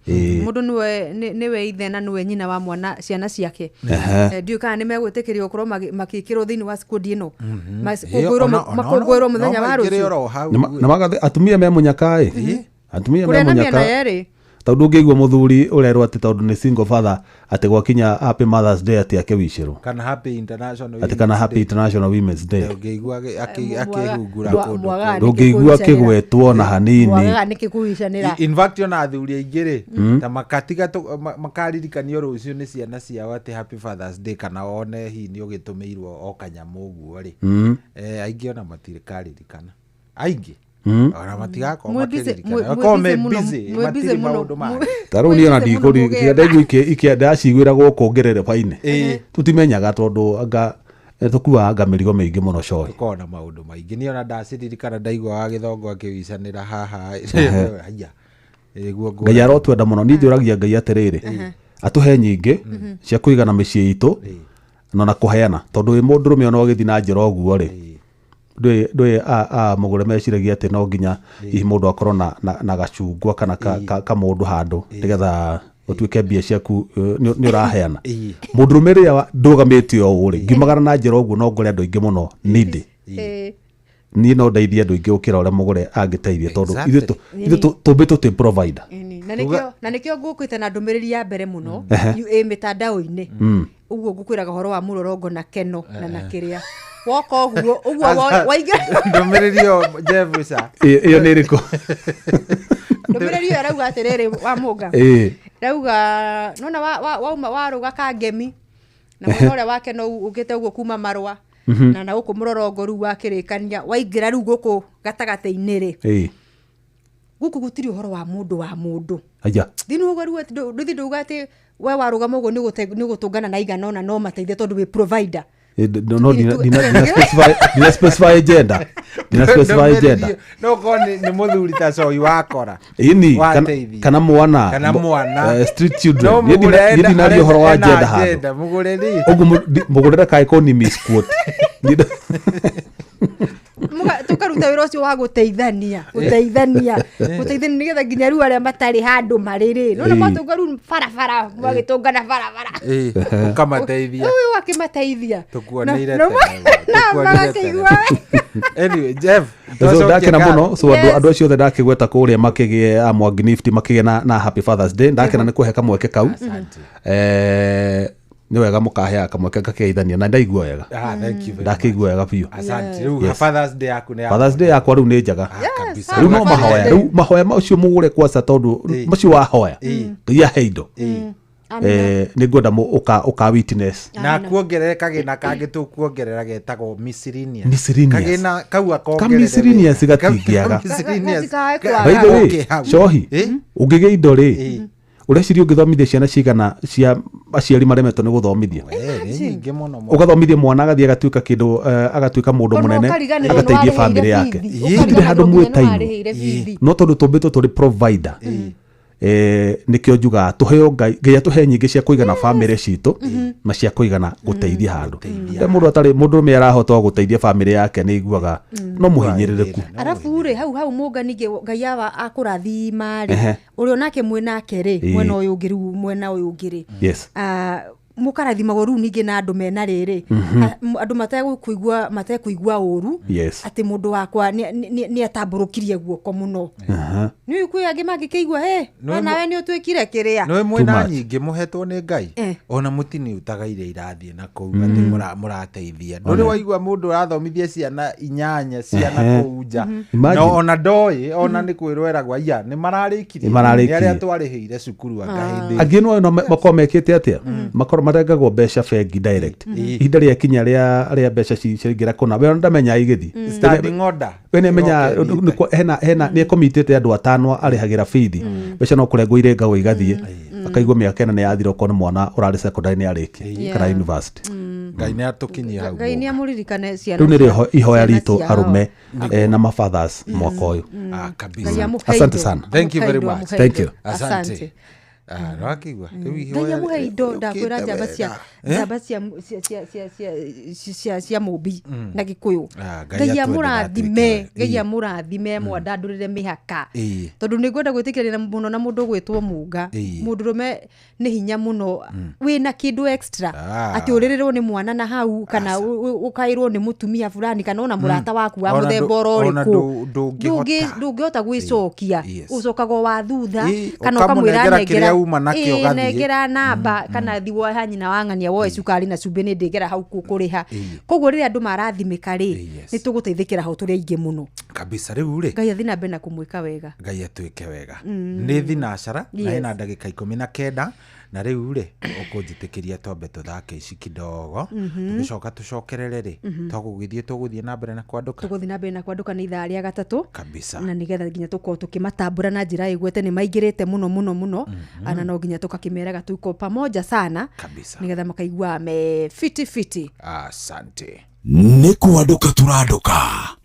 Mũndũ nĩwe ithe na nĩwe nyina wa mwana, ciana ciake. Ndiũĩ kana nĩ megwĩtĩkĩrio gũkorwo magĩkĩrwo thĩinĩ wa squad ĩno. Makũngũĩrwo mũthenya wa no maingĩre rũciũ. oro hau. Na magathi atumia me mũnyaka ĩ, atumia me Kũrĩa na mĩena mũnyaka yerĩ. Tondũ ũngĩigua mũthuri ũrerwo atĩ tondũ nĩ single father, atĩ gwakinya Happy Mothers Day atĩ akĩwicĩrwo kana Happy International atĩ kana Women's Happy Day. International Women's Day. Ũngĩigua akĩhungura kũndũ Mwagaga kũu. nĩkĩ Ndũngĩigua kũwicanĩra? akĩgwetwo na hanini. Mwagaga nĩkĩ kũwicanĩra? In fact, ona athuri aingĩ rĩ, ta makatiga makaririkanio rũciũ nĩ ciana ciao atĩ Happy Fathers Day, kana one hihi nĩ ũgĩtũmĩirwo o kanyamũ ũguo rĩ, aingĩ ona matirikaririkana, aingĩ ona matigakorwo Mwĩ busy- makĩririkana. mwĩ Makorwo me busy mũno, busy, mwĩ busy matirĩ mũno, maũndũ mangĩ. Ta rĩu niĩ ona mwĩ busy mũno ndikũri mũgĩetha. ndaigua ndaciguĩra gũkũ ngerereba-inĩ, tũtimenyaga tondũ anga tũkuaga anga mĩrigo mĩingĩ mũno coĩ. Tũkoragwo na maũndũ maingĩ. Niĩ ona ndaciririkana ndaiguaga gĩthongo akĩwicanĩra haha. Haiya. Nĩguo Ngai arotwenda mũno. Niĩ njũragia Ngai atĩrĩrĩ, atũhe nyingĩ cia kũigana mĩciĩ itũ na kũheana, tondũ wĩ mũndũrũme ona ũgĩthiĩ na njĩra ũguo rĩ, ndũĩ a mũgũre meciragia atĩ no nginya hihi mũndũ akorwo na gacungwa kana kamũndũ handũ nĩgetha ũtuĩke mbia ciaku, nĩ ũraheana. Mũndũrũme rĩrĩa ndũgamĩte o ũũ rĩ, ngiumagara na njĩra ũguo, no ngore andũ aingĩ mũno nĩndĩ niĩ no ndeithie andũ aingĩ gũkĩra ũrĩa mũgũre angĩteithia, tondũ ithuĩ tũmbĩtwo twĩ provider. Ĩni. Na nĩkĩo ngũkĩte na ndũmĩrĩri ya mbere mũno ĩ mĩtandao-inĩ ũguo ngũkwĩraga ũhoro wa mũrorongo na keno na kĩrĩa woka ũguo ũguo waingĩra. Ndũmĩrĩri ĩyo, Jebusa. Ĩyo nĩ ĩrĩkũ? Ndũmĩrĩri ĩyo ĩrauga atĩrĩrĩ, wa mũnga, rauga nona wauma warũga kangemi na mwena ũrĩa wa keno ũkĩte ũguo kuma marũa na gũkũ mũrorongo rĩu wakĩrĩkania waingĩra rĩu gũkũ gatagatĩ-inĩ rĩ, gũkũ gũtirĩ ũhoro wa mũndũ wa mũndũ. Aya. Thĩinĩ ũguo rĩu atĩ ndũthiĩ ndauga atĩ we warũgama ũguo nĩ ũgũtũngana na igana ona no mateithie tondũ wĩ provider. No ndina specify gender, ndina specify gender. No korwo nĩ mũthuri ta coi wakora Ĩni wateithia. Kana mwana. Kana mwana. Street children. No Niĩ mũgũre niĩ ndinaria ũhoro wa ena gender handũ. agenda, mũgũre rĩ. Ũguo mũgũre ndakae ni misquote. Tũkaruta wĩra ũcio wa gũteithania gũteithania gũteithania nĩgetha nginya rĩu arĩa matarĩ handũ marĩ rĩ nona matũnga rĩu barabara magĩtũngana barabara. Ũkamateithia. Ũyũ akĩmateithia. Tũkuoneire Na tene, tũkuoneire tene. Magakĩigua. Anyway, Jeff, So twacokia ndakena ngatho. mũno. So andũ acio othe ndakĩgweta kũrĩa makĩgĩe a Mwangi Nifty makĩgĩe na happy Fathers Day. Ndakena nĩ kũhe kamweke kau. Nĩ wega mũkaheaga kamweke ngakĩgeithania na ndaigua wega. Ah, thank you very Ndakĩigua wega biũ. Asante. Rĩu Yes. Fathers Day yaku nĩ Fathers Day yakwa rĩu nĩ njega. Kabisa. Rĩu no mahoya, rĩu mahoya macio mũgũre kwaca tondũ macio wahoya Ngai ahe indo. Nĩ ngwenda ũka witness. Na kuongerere kagĩna kangĩ tũkuongerera getagwo miscellaneous. Miscellaneous. Kagĩna kau Ka akongerere miscellaneous wega. gatingĩaga. Ka miscellaneous. Gatikae By the way, Okay, hau. cohi ũngĩgĩa indo rĩ, ũreciria ũngĩthomithia ciana cigana cia aciari maremetwo nĩ gũthomithia? Nĩ nyingĩ mũno mũno. Ũgathomithia mwana agathiĩ agatuĩka kĩndũ, agatuĩka mũndũ Ona mũnene, ũkariganĩrwo agateithia nĩwarĩhĩire bamĩrĩ yake. bithi. Gũtirĩ handũ Ũkariganĩrwo nginya mwĩtainwo. nĩwarĩhĩire bithi. No tondũ tũmbĩtwo tũrĩ provider, nĩkĩo njugaga tũheo Ngai, Ngai atũhe nyingĩ cia kũigana bamĩrĩ citũ na cia kũigana gũteithia handũ. Rĩrĩa mũndũ atarĩ mũndũ ũrũme arahota wa gũteithia bamĩrĩ yake, nĩ iguaga no mũhinyĩrĩrĩku. Arabu rĩ, hau mũnga ningĩ Ngai awa akũrathima rĩ, ũrĩa onake mwĩnake rĩ, mwena ũyũ ũngĩ rĩu, mwena ũyũ ũngĩ rĩ, ah, mũkarathimagwo rĩu ningĩ na andũ mena rĩrĩ, andũ matekũigua ũru atĩ mũndũ wakwa nĩ atambũrũkirie guoko mũno. Nĩ kwĩ angĩ mangĩkĩigua, "Hey, Nĩ nawe nĩ ũtuĩkire kĩrĩa." Nĩ mwĩna nyingĩ mũhetwo nĩ Ngai, ona mũtiniutaga iria irathiĩ na kũu atĩ mũrateithia. Ndũrĩ waigua mũndũ ũrathomithia ciana inyanya ciana kũu nja? Imagine. No ona ndoĩ ona nĩ kwĩrwo eragwo aya nĩ mararĩkirie. Nĩ mararĩkirie. Nĩ arĩa twarĩhĩire cukuru anga hĩndĩ ĩyo. Angĩ no makorwo mekĩte atĩa, makorwo marengagwo mbeca bengi direct, ihinda rĩakinya rĩa mbeca ciaingĩra kũna, we ona ndamenya igĩthiĩ. Standing order. We nĩ amenya Ĩroka ĩthiĩte. Hena nĩ ekomitĩte andũ atano arĩhagĩra bithi, mbeca no kũrengwo irengagwo igathiĩ, akaigua mĩaka ĩna nĩ yathira, okorwo nĩ mwana ũrarĩ secondary nĩ arĩkia kana university. Ngai nĩ atũkinyie hau. Ngai nĩ amũririkane ciana Rĩu nĩrĩo ihoya ciana ritũ ciao. arũme, na mafathers mwaka ũyũ. Ah, kabisa. Ngai amũhe Asante indo. sana. Thank you very Amũhe indo, much. amũhe Thank indo. you. Asante. Ah, nĩwakĩigua rĩu Ngai ihoya amũhe indo. Ndakwĩra rĩũkĩte njamba cia wega. njamba cia mũmbi na Gĩkũyũ. Ah, Ngai Ngai atwendera amũrathime. atuĩke. Ngai amũrathime mwandandũrĩre mĩhaka, tondũ nĩ ngwenda gwĩtĩkĩrĩra mũno na mũndũ ũgwĩtwo Mũnga. Mũndũrũme nĩ hinya mũno wĩna kĩndũ extra, atĩ ũrĩrĩrwo nĩ mwana na hau kana ũkaĩrwo nĩ mũtumia fulani kana ona mũrata waku wa Ona mũthemba oro ona ũrĩkũ. Ndũngĩhota. Ndũngĩhota gwĩcokia. Ũcokaga o wa thutha kana Ũkamũnengera ũkamwĩra kĩrĩa uma nakĩo ũgathiĩ. Nengera namba kana thi woe ha nyina wa ng'ania woe cukari na cumbĩ nĩ ndĩgera hau kũrĩha. Koguo rĩrĩa andũ marathimĩka rĩ, nĩ tũgũteithĩkĩra ho tũrĩ aingĩ mũno. Kabisa. Rĩu rĩ, Ngai athi na mbere na kũmwĩka wega. Ngai atuĩke wega. Nĩ thinacara na ĩna ndagĩka 19, na rĩu rĩ, ũkũnjĩtĩkĩria twambe tũthake ici kidogo, tũgĩcoka tũcokerere rĩ, twagũgĩthiĩ tũgũthiĩ na mbere na kwandũka. Tũgũthiĩ na mbere na kwandũka nĩ ithaa rĩa gatatũ. Kabisa. Na nĩgetha nginya tũkorwo tũkĩmatambũra na njĩra ĩgwete nĩ maingĩrĩte mũno mũno mũno, ana no nginya tũkakĩmeraga tuko pamoja sana, Kabisa. nĩgetha makaigua me fiti fiti. Asante. Nĩ kwandũka tũrandũka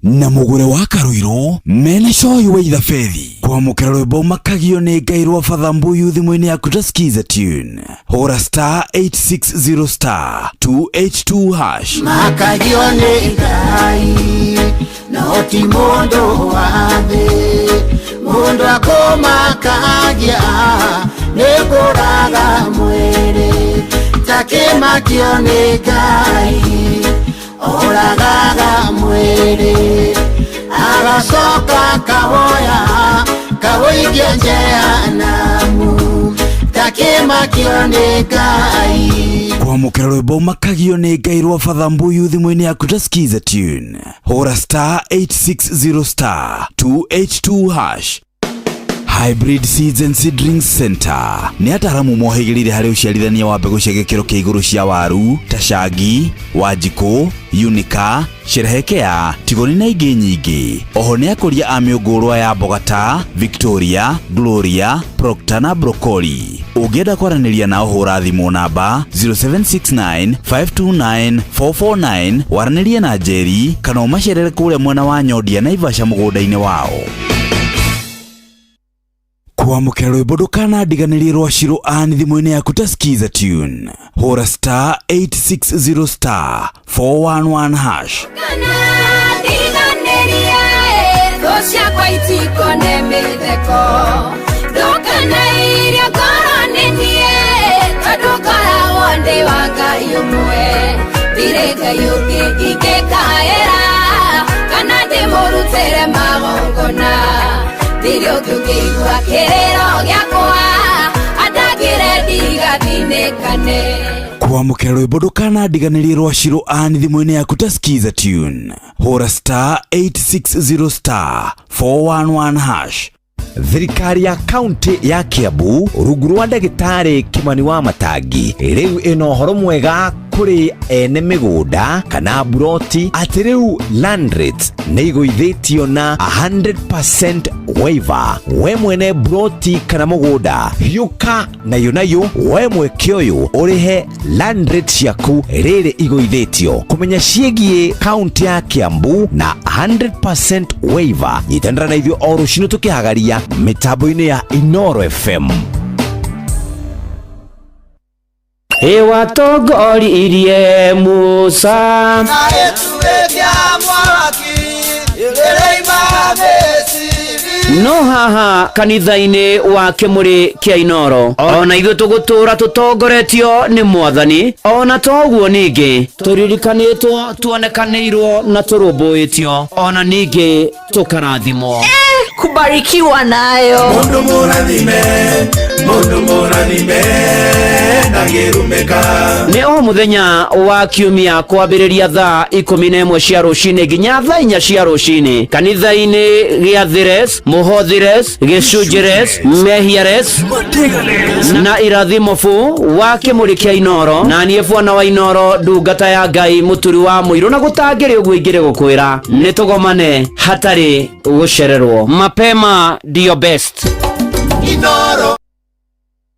na mũgũre wa Karũirũ mena coyi wa ithabethi kwamũkĩra rwĩmbo makagio nĩ Ngai rwa Father Mbuyu thimũ-inĩ yaku ta skiza tune, hũra star 860 star 282 hash. Makagio nĩ Ngai no ti mũndũ wa thĩ, mũndũ akũmakagia nĩ kũraga mwĩrĩ, takĩmakio nĩ Ngai oragaga mwĩrĩ, agacoka kawoya kawoikia jehanamu, takĩmakio nĩ Ngai. Kwamũkĩra rwĩmbo makagio nĩ Ngai rwa Father Mbuyu thimũ-inĩ yaku ta skiza tune, hũra star 860 star 282 hash. Hybrid Seeds and Seedlings Center nĩ ataaramu mohĩgĩrĩire harĩ ũciarithania wa mbegũ cia gĩkĩro kĩa igũrũ cia waru ta Shangi, Wanjikũ, Unica, Sherehekea, Tigoni na ingĩ nyingĩ. Oho nĩ akũria a mĩũngũrwa ya mboga ta Victoria, Gloria, Procter na Broccoli. Ũngĩenda kwaranĩria nao hũra thimũ namba 0769 529 449 waranĩrie na Njeri kana ũmacerere kũrĩa mwena wa Nyondia Naivasha mũgũnda-inĩ wao. Kwamũkĩra rwĩmbo ndũkanandiganĩrie rwa Shiro Ann thimũ-inĩ yaku ta Skiza Tune. Hũra star 860 star 411 hash. Ndiganĩrie thũ ciakwa itikone mĩtheko ndũkanairie ngoro nĩ niĩ tondũ ngoragwo ndĩ wa Ngai ũmwe ndirĩ Ngai ũngĩ ingĩkaĩra kana ndĩmũrutĩre magongona ndirĩ ũngĩ ũngĩigua kĩrĩro gĩakwa andangĩre ndigathinĩkane. Kwamũkĩra rwĩmbo ndũkanandiganĩrie rwa Shiro Ann thimũ-inĩ yaku ta Skiza Tune. Hũra star 860 star 411 hash. Thirikari ya kaunti ya Kiambu rungu rwa ndagĩtarĩ Kimani wa Matangi rĩu ĩna ũhoro mwega kũrĩ ene mĩgũnda kana buroti atĩ rĩu land rates nĩ igũithĩtio na 100% waiver. We mwene buroti kana mũgũnda hiũka nayo nayo we mweke ũyũ ũrĩhe land rate ciaku rĩrĩ igũithĩtio. Kũmenya ciĩgiĩ kaunti ya Kiambu na 100% waiver, nyitanĩra na ithuĩ o rũcinĩ tũkĩhagaria mĩtambo-inĩ ya Inoro FM. Ĩwatongoririe Musa na gĩtugĩ kĩa mwaki ĩrĩima Misiri. No haha kanitha-inĩ wa Kĩmũrĩ kĩa Inoro ona ithuĩ tũgũtũra tũtongoretio nĩ Mwathani, ona toguo ningĩ tũririkanĩtwo, tuonekanĩirwo na tũrũmbũĩtio, ona ningĩ tũkarathimwo. Kubarikiwa nayo. Mundu mũrathime, mundu mũrathime ndangĩrumĩka. Nĩ o mũthenya wa kiumia kwambĩrĩria thaa 11 cia rũcinĩ nginya thaa 4 cia rũcinĩ kanitha-inĩ gĩa Thires, Mũhothires, Gĩcunjĩres, Mehiares na Irathimo bu wa Kĩmũrĩ kĩa Inoro, na niĩ bwana wa Inoro ndungata ya Ngai mũturi wa mũirũ, na gũtangĩrĩ ũguo ingĩrĩ gũkwĩra nĩ tũgomane hatarĩ gũcererwo. Mapema ndio best. Inoro.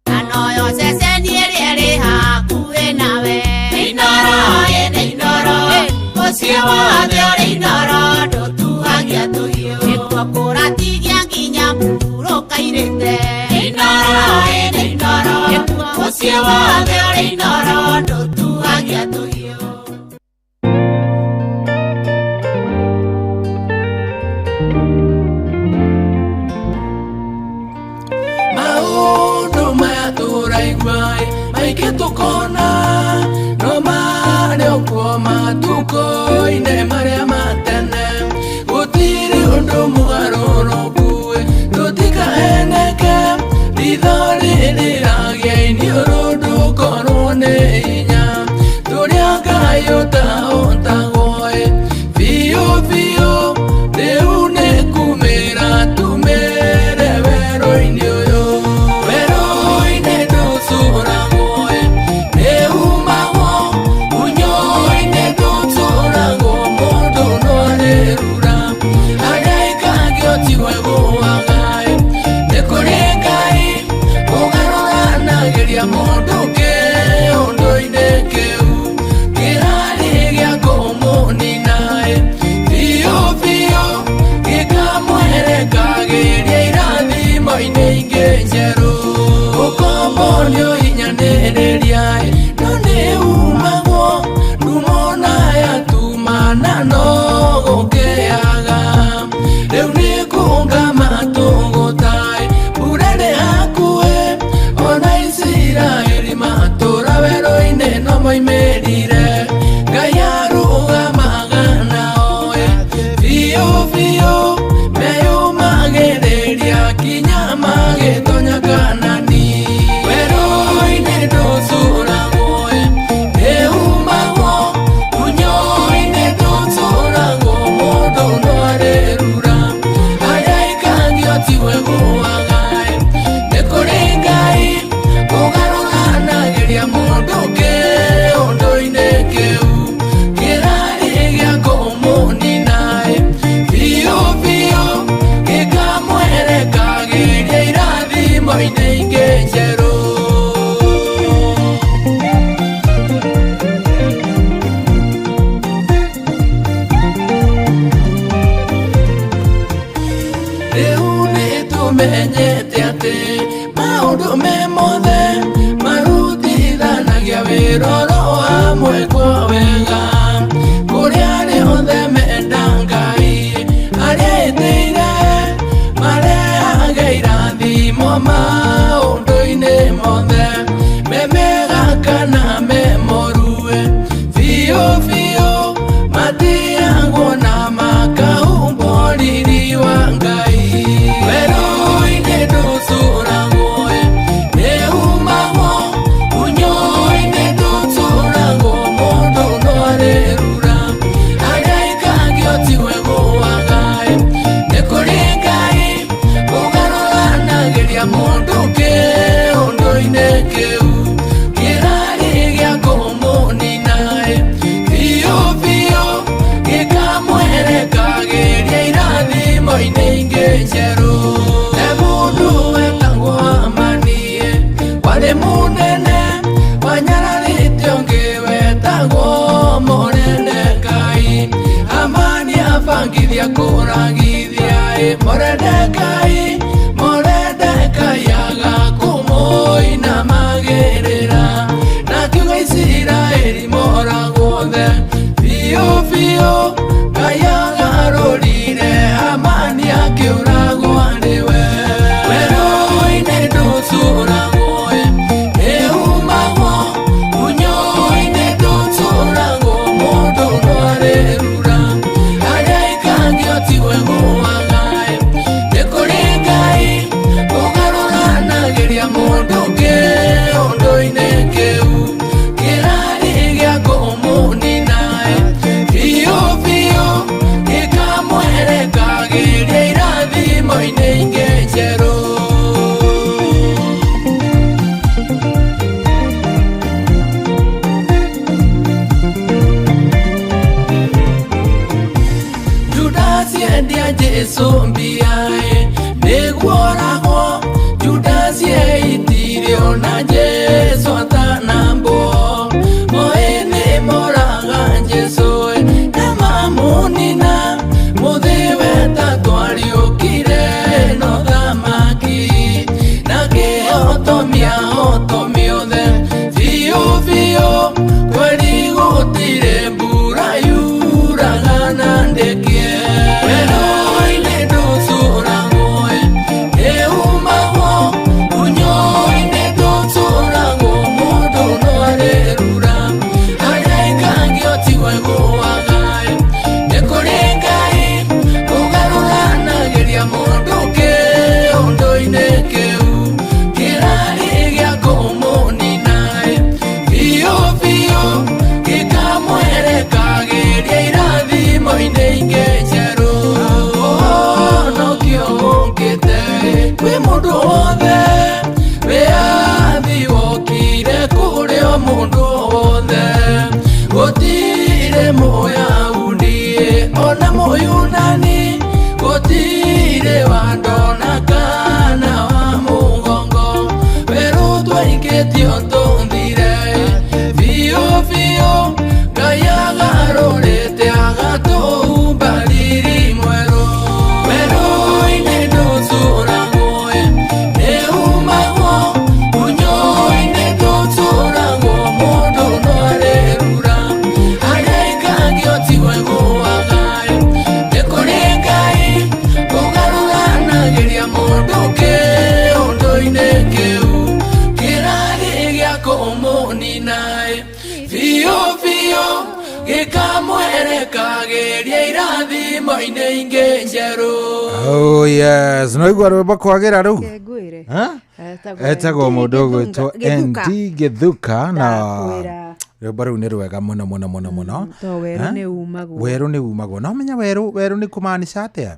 Anoyo ceceni ĩrĩa ĩrĩ hakuhĩ nawe. Inoro, ĩnĩ Inoro. Mũciĩ wothe ũrĩ Inoro, ndũtuagia tũhiũ. Nĩkuo kũratigia nginya mũhurũka-irĩte. Inoro, ĩnĩ Inoro. Nĩkuo mũciĩ wothe ũrĩ Inoro, ndũtuagia tũhiũ. Maũndũ maya tũraigua maingĩ tũkona no marĩ okuo matukũ-inĩ marĩa ma tene, gũtirĩ ũndũ mũgarũrũku tũtikaheneke, ritho rĩrĩragia iniũrũ ndũkorwo nĩ hinya tũrĩa Ngai ũtahotagwo biũ biũ, rĩu nĩ kumĩra tumĩre werũ-inĩ ũyũ, werũ-inĩ ndũcũragwo nĩumagwo, unyo-inĩ ndũcũragwo mũndũ no arĩrura, harĩa aikagio tiwe gũaga, nĩ kũrĩ Ngai ũgarũranagĩria mũndũ kĩũndũ-inĩ kĩu kĩrarĩ gĩa kũmũnina biũ biũ, gĩkamwerekagĩria irathimo-inĩ ingĩ njerũ, ũkombo nĩũhinyanĩrĩria no nĩumagwo, ndumona yatumana no gũkĩaga, rĩu nĩ kũnga Rĩu nĩtũmenyete atĩ maũndũ me mothe marutithanagia wĩra oro hamwe kwa wega kũrĩ arĩa othe menda Ngai arĩa etĩire marehage irathimo maũndũ-inĩ mothe me mega kana me moru biũ biũ matiagwo na makahumbwo riri wa Ngai werũ-inĩ ndũtũragwo nĩumagwo unyo-inĩ ndũtũragwo mũndũ no arĩrura arĩa aikagio tiwe gũaga nĩ kũrĩ Ngai ũgarũranagĩria mũndũ kĩũndũ-inĩ kĩu kĩrarĩ gĩa kũmũnina biũ biũ gĩkamwerekagĩria irathimo-inĩ ingĩ njerũ he mũndũ wetagwo Hamani warĩ mũnene wanyararĩte ũngĩ wetagwo Moredekai Hamani abangithia kũragithia Moredekai Moredekai agakũmũinamagĩrĩra na akiuga Isiraeli moragwo othe biũ biũ Ngai agarũrire Hamani akĩũragwo nĩwe werũ-inĩ ndũtũragwo nĩumagwo unyo-inĩ ndũtũragwo mũndũ no arĩrura arĩa aikagio tiwe gũaga nĩ kũrĩ Ngai ũgarũranagĩria mũndũ kĩũndũ-inĩ kĩu kĩrarĩ gĩa kũmũnina biũ biũ gĩkamwerekagĩria irathimo-inĩ ingĩ njerũ. Judasi endia Jesu mbia nĩguo oragwo Judasi eitire ona Jesu atanambwo oĩ nĩ moraga Jesu na mamũnina mũthĩ wetagwo ariũkire no thamaki na kĩhotomia hotomia othe biũ biũ kweri gũtirĩ mbura yuraga na ndĩkĩe werũ-inĩ ndũtũragwo nĩumagwo unyo-inĩ ndũtũragwo mũndũ no arĩrura arĩa aikagio tiwe gũaga nĩ kũrĩ Ngai ũgarũranagĩria mũndũ kĩũndũ-inĩ kĩu kĩrarĩ gĩa kũmũnina biũ biũ gĩkamwerekagĩria irathimo-inĩ ingĩ njerũ ũhonokio ũkĩte kwĩ mũndũ wothe wĩyathi wokire kũrĩ o mũndũ wothe gũtirĩ Mũyahudi ona Mũyunani gũtirĩ wa ndona kana wa mũgongo werũ twaikĩtio tũthire biũ biũ Ngai agarũrĩte agatũumba riri mwerũ werũ-inĩ ndũtũragwo nĩumagwo unyo-inĩ ndũtũragwo mũndũ no arĩrura arĩa aikagio tiwe gũaga nĩ kũrĩ Ngai ũgarũranagĩria mũndũ kĩũndũ-inĩ kĩu kĩrarĩ gĩa kũmũnina biũ biũ gĩkamwerekagĩria irathimo-inĩ ingĩ njerũ. Oh yes, no igua rwĩmbo kwagĩra rĩu Ngwĩre. Etagwo mũndũ ũgwĩtwo ND Gĩthuka na rwĩmbo rũu nĩ rwega mũno mũno mũno mũno. To werũ nĩ umagwo. Werũ nĩ umagwo. No menya werũ werũ nĩ kũmaanisha atĩa?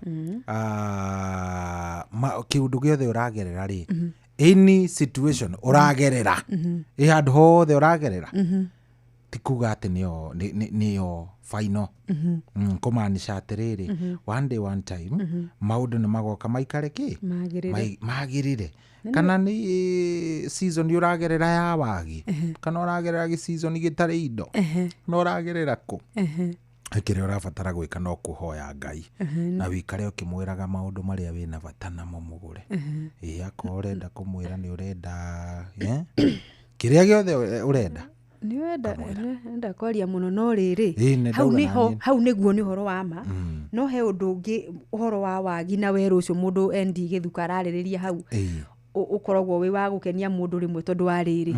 Kĩũndũ gĩothe ũragerera rĩ, any situation ũragerera, ĩ handũ hothe ũragerera, ti kuga atĩ nĩyo final. Kũmaanisha atĩrĩrĩ, one day one time maũndũ nĩ magoka maikare kĩ magĩrĩre. Kana nĩ season ũragerera ya wagi, kana ũragerera gĩ season gĩtarĩ indo, kana ũragerera kũ, Kĩrĩa ũrabatara gwĩka no kũhoya Ngai na wĩikare ũkĩmwĩraga maũndũ marĩa wĩna bata namo mũgũre. Ĩĩ, akorwo ũrenda kũmwĩra nĩ ũrenda, kĩrĩa gĩothe ũrenda. Nĩwenda kwaria mũno no rĩrĩ, Ĩĩ, nĩ hau ndauga nĩho naniĩ. Hau nĩguo nĩ ũhoro wa ma. No he ũndũ ũngĩ, ũhoro wa wagi na werũ ũcio mũndũ ND Gĩthuka ararĩrĩria hau, ũkoragwo wĩ wa gũkenia mũndũ rĩmwe, tondũ wa rĩrĩ,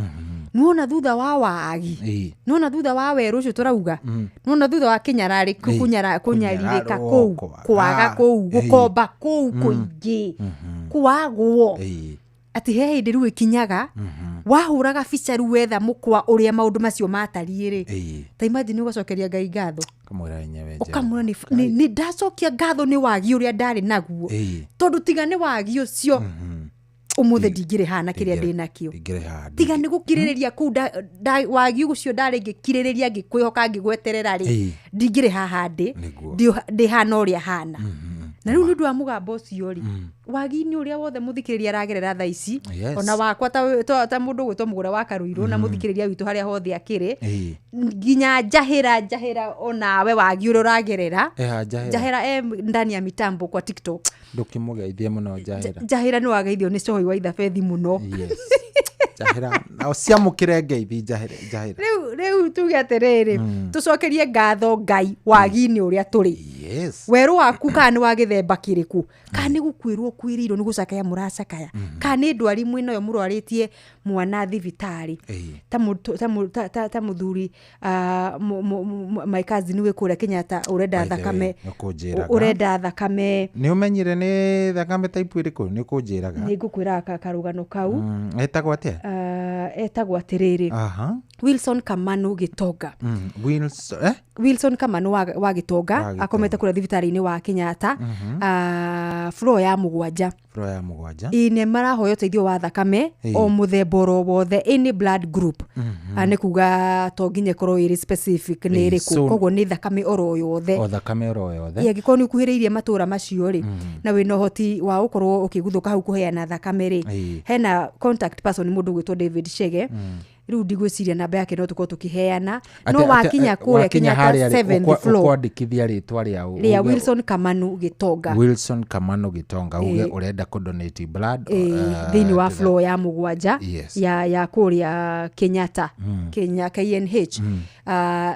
nĩwona thutha wa wagi, nĩwona thutha wa werũ ũcio tũrauga, nĩwona thutha wa kĩnyararĩ, kũnyarirĩka Kũnyararwo, kũu, kwaga. Kwaga kũu, gũkomba kũu kũingĩ, kwagwo, atĩ he hĩndĩ rĩu ĩkinyaga wahũraga bica rĩu wetha mũkwa ũrĩa maũndũ macio matariĩ rĩ, ta imagine ũgacokeria Ngai ngatho. Kamwĩra enyewe Jehova. Ũkamwĩra nĩ ndacokia ngatho nĩ wagi ũrĩa ndarĩ naguo, tondũ tiga nĩ wagi ũcio ũmũthĩ ndingĩrĩ hana kĩrĩa ndĩ nakĩo. Ndingĩrĩ haha. Tiga nĩ gũkirĩrĩria kũu wagi ũcio ndarĩ ngĩkirĩrĩria, ngĩkwĩhoka, ngĩgweterera rĩ, ndingĩrĩ haha ndĩ. Ndĩ hana ũrĩa hana. Na rĩu nĩ ũndũ wa mũgambo ũcio rĩ, wagi-inĩ ũrĩa wothe mũthikĩrĩria aragerera thaa ici, ona wakwa ta mũndũ gwĩtwo Mũgũra wa Karũirũ na mũthikĩrĩria witũ harĩa hothe akĩrĩ, nginya njahĩra, njahĩra onawe wagi ũrĩa ũragerera. Eha, Njahĩra. Njahĩra e ndani ya mitambo kwa TikTok. Ndũkĩmũgeithie mũno Njahĩra. Njahĩra nĩ wageithio nĩ Cohi wa Ithabethi mũno. Yes. Njahĩra nao ciamũkĩre ngeithi, Njahĩra, Njahĩra. Rĩu tuge atĩrĩrĩ, tũcokerie ngatho Ngai wagi-inĩ ũrĩa tũrĩ. Werũ waku kana nĩ wa gĩthemba kĩrĩkũ, kana nĩ gũkuĩrwo ũkuĩrĩirwo, nĩ gũcakaya mũracakaya, kana nĩ ndwari mwĩnayo mũrwarĩtie mwana thibitarĩ, ta mũthuri, my cousin wĩ kũrĩa Kenyatta ũrenda By the way, thakame, nĩ ũkũnjĩraga. Ũrenda thakame. Nĩ ũmenyire nĩ thakame type ĩrĩkũ? Nĩ ũkũnjĩraga. Nĩ ngũkwĩraga karũgano kau. Etagwo atĩa? Etagwo atĩrĩrĩ, Wilson Kamanu Gĩtonga. Wilson, eh? Wilson Kamanu wa Gĩtonga. Wa Gĩtonga. Akomete kũrĩa thibitarĩ-inĩ wa Kenyatta, floor ya 7. Floor ya 7. Ĩ, nĩ marahoya ũteithio wa thakame, o mũthemba oro wothe, any blood group. Nĩ kuga to nginya ĩkorwo ĩrĩ specific nĩ ĩrĩkũ. Koguo nĩ thakame oro yothe. O thakame oro yothe. Ĩ, angĩkorwo nĩ ũkuhĩrĩirie matũra macio rĩ, na wĩna ũhoti wa gũkorwo ũkĩguthũka hau kũheana thakame rĩ, hena contact person, mũndũ ũgwĩtwo David Chege. Rĩu ndigwĩciria namba yake no tũkorwo tũkĩheana, no wakinya kũrĩa Wakinya Kenyatta harĩa rĩ, 7th floor, ũkwandĩkithia rĩtwa rĩa ũ- rĩa Wilson Kamanu Gĩtonga. Wilson Kamanu Gĩtonga, uge ũrenda kũ donate blood, thĩinĩ wa to the- floor ya 7 ya kũrĩa Kenyatta, Kenya KNH.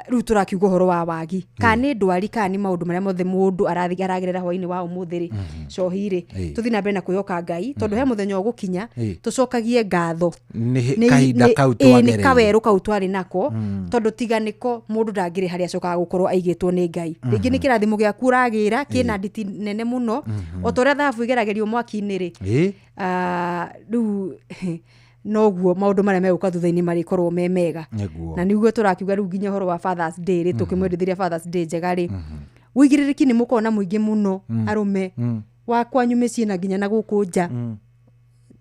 Rĩu tũrakiuga ũhoro wa wagi, kana nĩ ndwari, kana nĩ maũndũ marĩa mothe mũndũ aragerera hwainĩ wa ũmũthĩ rĩ, cohi rĩ, tũthiĩ na mbere na kwĩhoka Ngai, tondũ he mũthenya ũgũkinya tũcokagie ngatho. Nĩ kahinda kau Nĩ twagereire. Kawerũ kau twarĩ nako, tondũ tiga nĩko mũndũ ndangĩrĩ harĩa acokaga gũkorwo aigĩtwo nĩ Ngai. Rĩngĩ nĩ kĩrathimo gĩaku ũragĩra kĩna nditi nene mũno, o ta ũrĩa thahabu igeragĩrio mwaki-inĩ rĩ. Rĩu noguo maũndũ marĩa megũka thutha-inĩ marĩkorwo me mega. Na nĩguo tũrakiuga rĩu nginya ũhoro wa Fathers Day rĩ, tũkĩmwendithĩria Fathers Day njega rĩ, ũigĩrĩrĩki nĩ mũkorwo na mũingĩ mũno, arũme wa kwanyu mĩciĩ na nginya na gũkũ nja.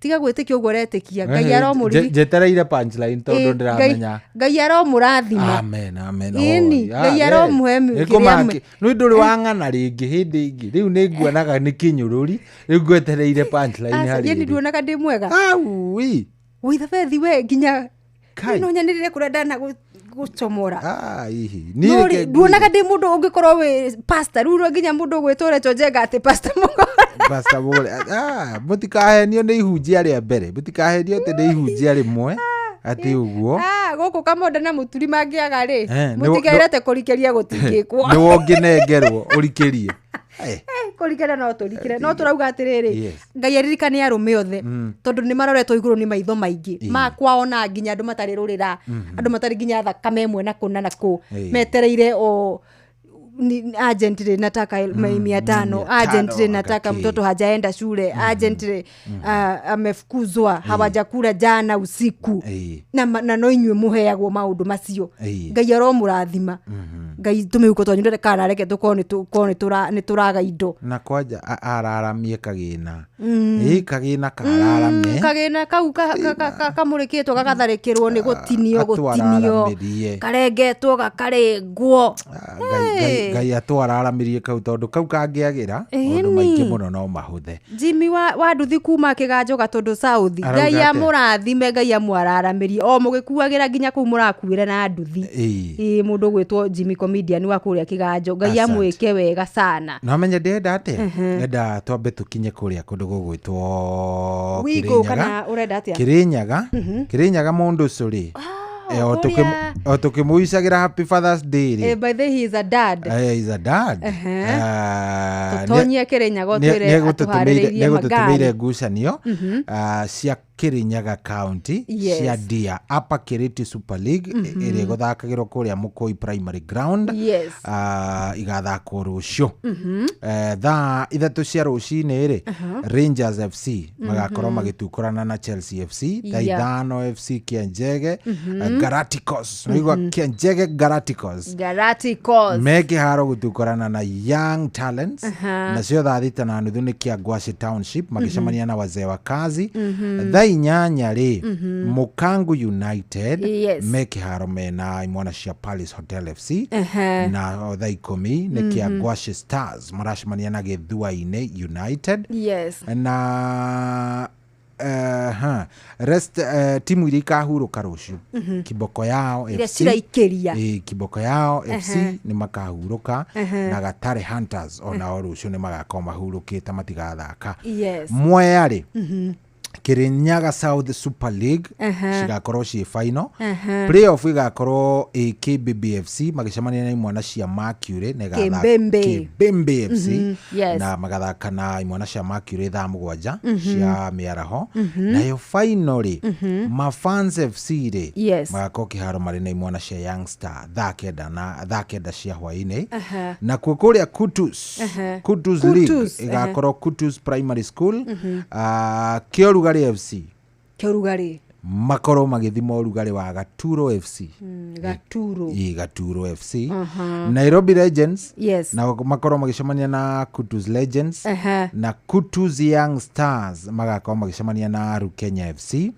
Tiga gwĩtĩkia ũguo ũretĩkia, Ngai aromũriri- Njetereire punchline tondũ ndĩramenya. Ngai aromũrathima. Amen, amen. Ĩni, Oh, yeah, Ngai yeah. aromũhe Nĩ kĩrĩa kũmaki- mwe- Nĩ ndũrĩ wang'ana rĩngĩ hĩndĩ ĩngĩ, rĩu nĩ nguonaga nĩ kĩnyũrũri, rĩu ngwetereire punchline Aca, harĩ niĩ rĩ. nduonaga ndĩ mwega. Aui. Wĩthabethi we nginya Kai. no nyanĩrĩre kũrĩa ndana gũcomora. Ah, hihi. No Niĩ rĩ, reke nduonaga ndĩ mũndũ ũngĩkorwo wĩ pastor rĩu no nginya mũndũ ũgwĩtwo Rachel Njenga atĩ pastor Mũgore. Pastor Mũgore. Ah, mũtikahenio nĩ ihunjia rĩa mbere, mũtikahenio atĩ nĩ ihunjia rĩmwe atĩ ũguo. Ah, gũkũ Kamonda na Mũturi mangĩaga rĩ, mũtikairete kũrikĩria gũtingĩkwo. Nĩ wongĩnengerwo ũrikĩrie. Kũrikĩra no tũrikĩre, no tũrauga atĩrĩrĩ, Yes. Ngai aririkane arũme othe, tondũ nĩ maroretwo igũrũ nĩ maitho maingĩ makwa, ona nginya andũ matarĩ rũrĩra, andũ matarĩ nginya thakame ĩmwe na kũ na kũ, metereire o agent rĩ, nataka 500, agent rĩ, nataka mtoto hajaenda shule, agent rĩ, amefukuzwa, hawajakula jana usiku, na no inyuĩ mũheagwo maũndũ macio. Ngai aromũrathima. Ngai tũmĩhuko twanyu kana reke tũkorwo nĩ tũraga indo. Na kwanja araramie kagĩna. Ĩ, kagĩna kararame. Kagĩna kau kamũrĩkĩtwo gagatharĩkĩrwo nĩ gũtinio, gũtinio, Atwararamirie. karengetwo gakarengwo. Ngai, Ngai atwararamĩrie kau tondũ kau kangĩagĩra maũndũ Ĩni. maingĩ mũno no mahũthe. Jimmy wa nduthi kuma kĩganjo gatũndũ South. Arauga Ngai atĩa? amũrathime, Ngai amwararamĩrie o mũgĩkuagĩra nginya kũu mũrakuĩra na nduthi. Ĩĩ, mũndũ ũgwĩtwo Jimmy comedian wa kũrĩa kĩganjo, Ngai Asante. amwĩke wega sana. No menye ndĩrenda atĩa, enda twambe tũkinye kũrĩa kũndũ gũgwĩtwo Wigũ Kĩrĩnyaga. kana ũrenda atĩa? Kĩrĩnyaga. Kĩrĩnyaga mũndũ ũcio rĩ, o tũkĩmũicagĩra happy Father's Day rĩ. By the way, he is a dad. Is a dad. Tũtonyie Kĩrĩnyaga ũtwĩre atũharĩrĩirie nĩegũtũtũmĩire magari. ngucanio cia Kĩrĩnyaga County cia Dia Upper Kiriti Super League ĩrĩa ĩgũthakagĩrwo kũrĩa Mũkũi Primary Ground. Igathakwo rũciũ thaa 3 cia rũcinĩ rĩ, Rangers FC magakorwo magĩtukũrana na Chelsea FC thaa 5, FC Kianjege Garaticos, naigua Kianjege Garaticos Garaticos me kĩharo gũtukũrana na Young Talents. Nacio thaa 6:30 nĩ Kĩangwaci Township magĩcemania na wazee wa kazi. Thaa 8 rĩ, Mũkangu United me kĩharo mena imwana cia Palace Hotel FC. Na thaa 10 nĩ Kĩangwaci Stars maracemania na Gĩthua-inĩ United. Na rest timu iria ikahurũka rũciũ, Kiboko Yao Iria FC. ciraikĩria. Ĩĩ, Kiboko Yao FC nĩ makahurũka, na Gatare Hunters onao rũciũ nĩ magakorwo mahurũkĩte, matigathaka. Mwea rĩ, Kĩrĩnyaga South Super League cigakorwo ciĩ final. Playoff igakorwo AKBBFC magĩcemania na imwana cia Mercury na Kĩmbĩmbĩ. Kĩmbĩmbĩ FC. Na magathaka na imwana cia Mercury thaa 7 cia mĩaraho. Nayo final rĩ, Mafans FC rĩ, magakorwo kĩharo marĩ na imwana cia Young Star thaa 9 na thaa 9 cia hwaĩ-inĩ. Nakuo kũrĩa Kutus, Kutus League Kutus, igakorwo Kutus Primary School, Kĩorugarĩ FC Kĩorugarĩ. makorwo magĩthima ũrugarĩ wa Gaturo FC. Gaturo. Ĩ, Gaturo FC. Nairobi Legends na makorwo magĩcemania na Kutus Legends. Na Kutus Young Stars magakorwo magĩcemania na Rukenya FC.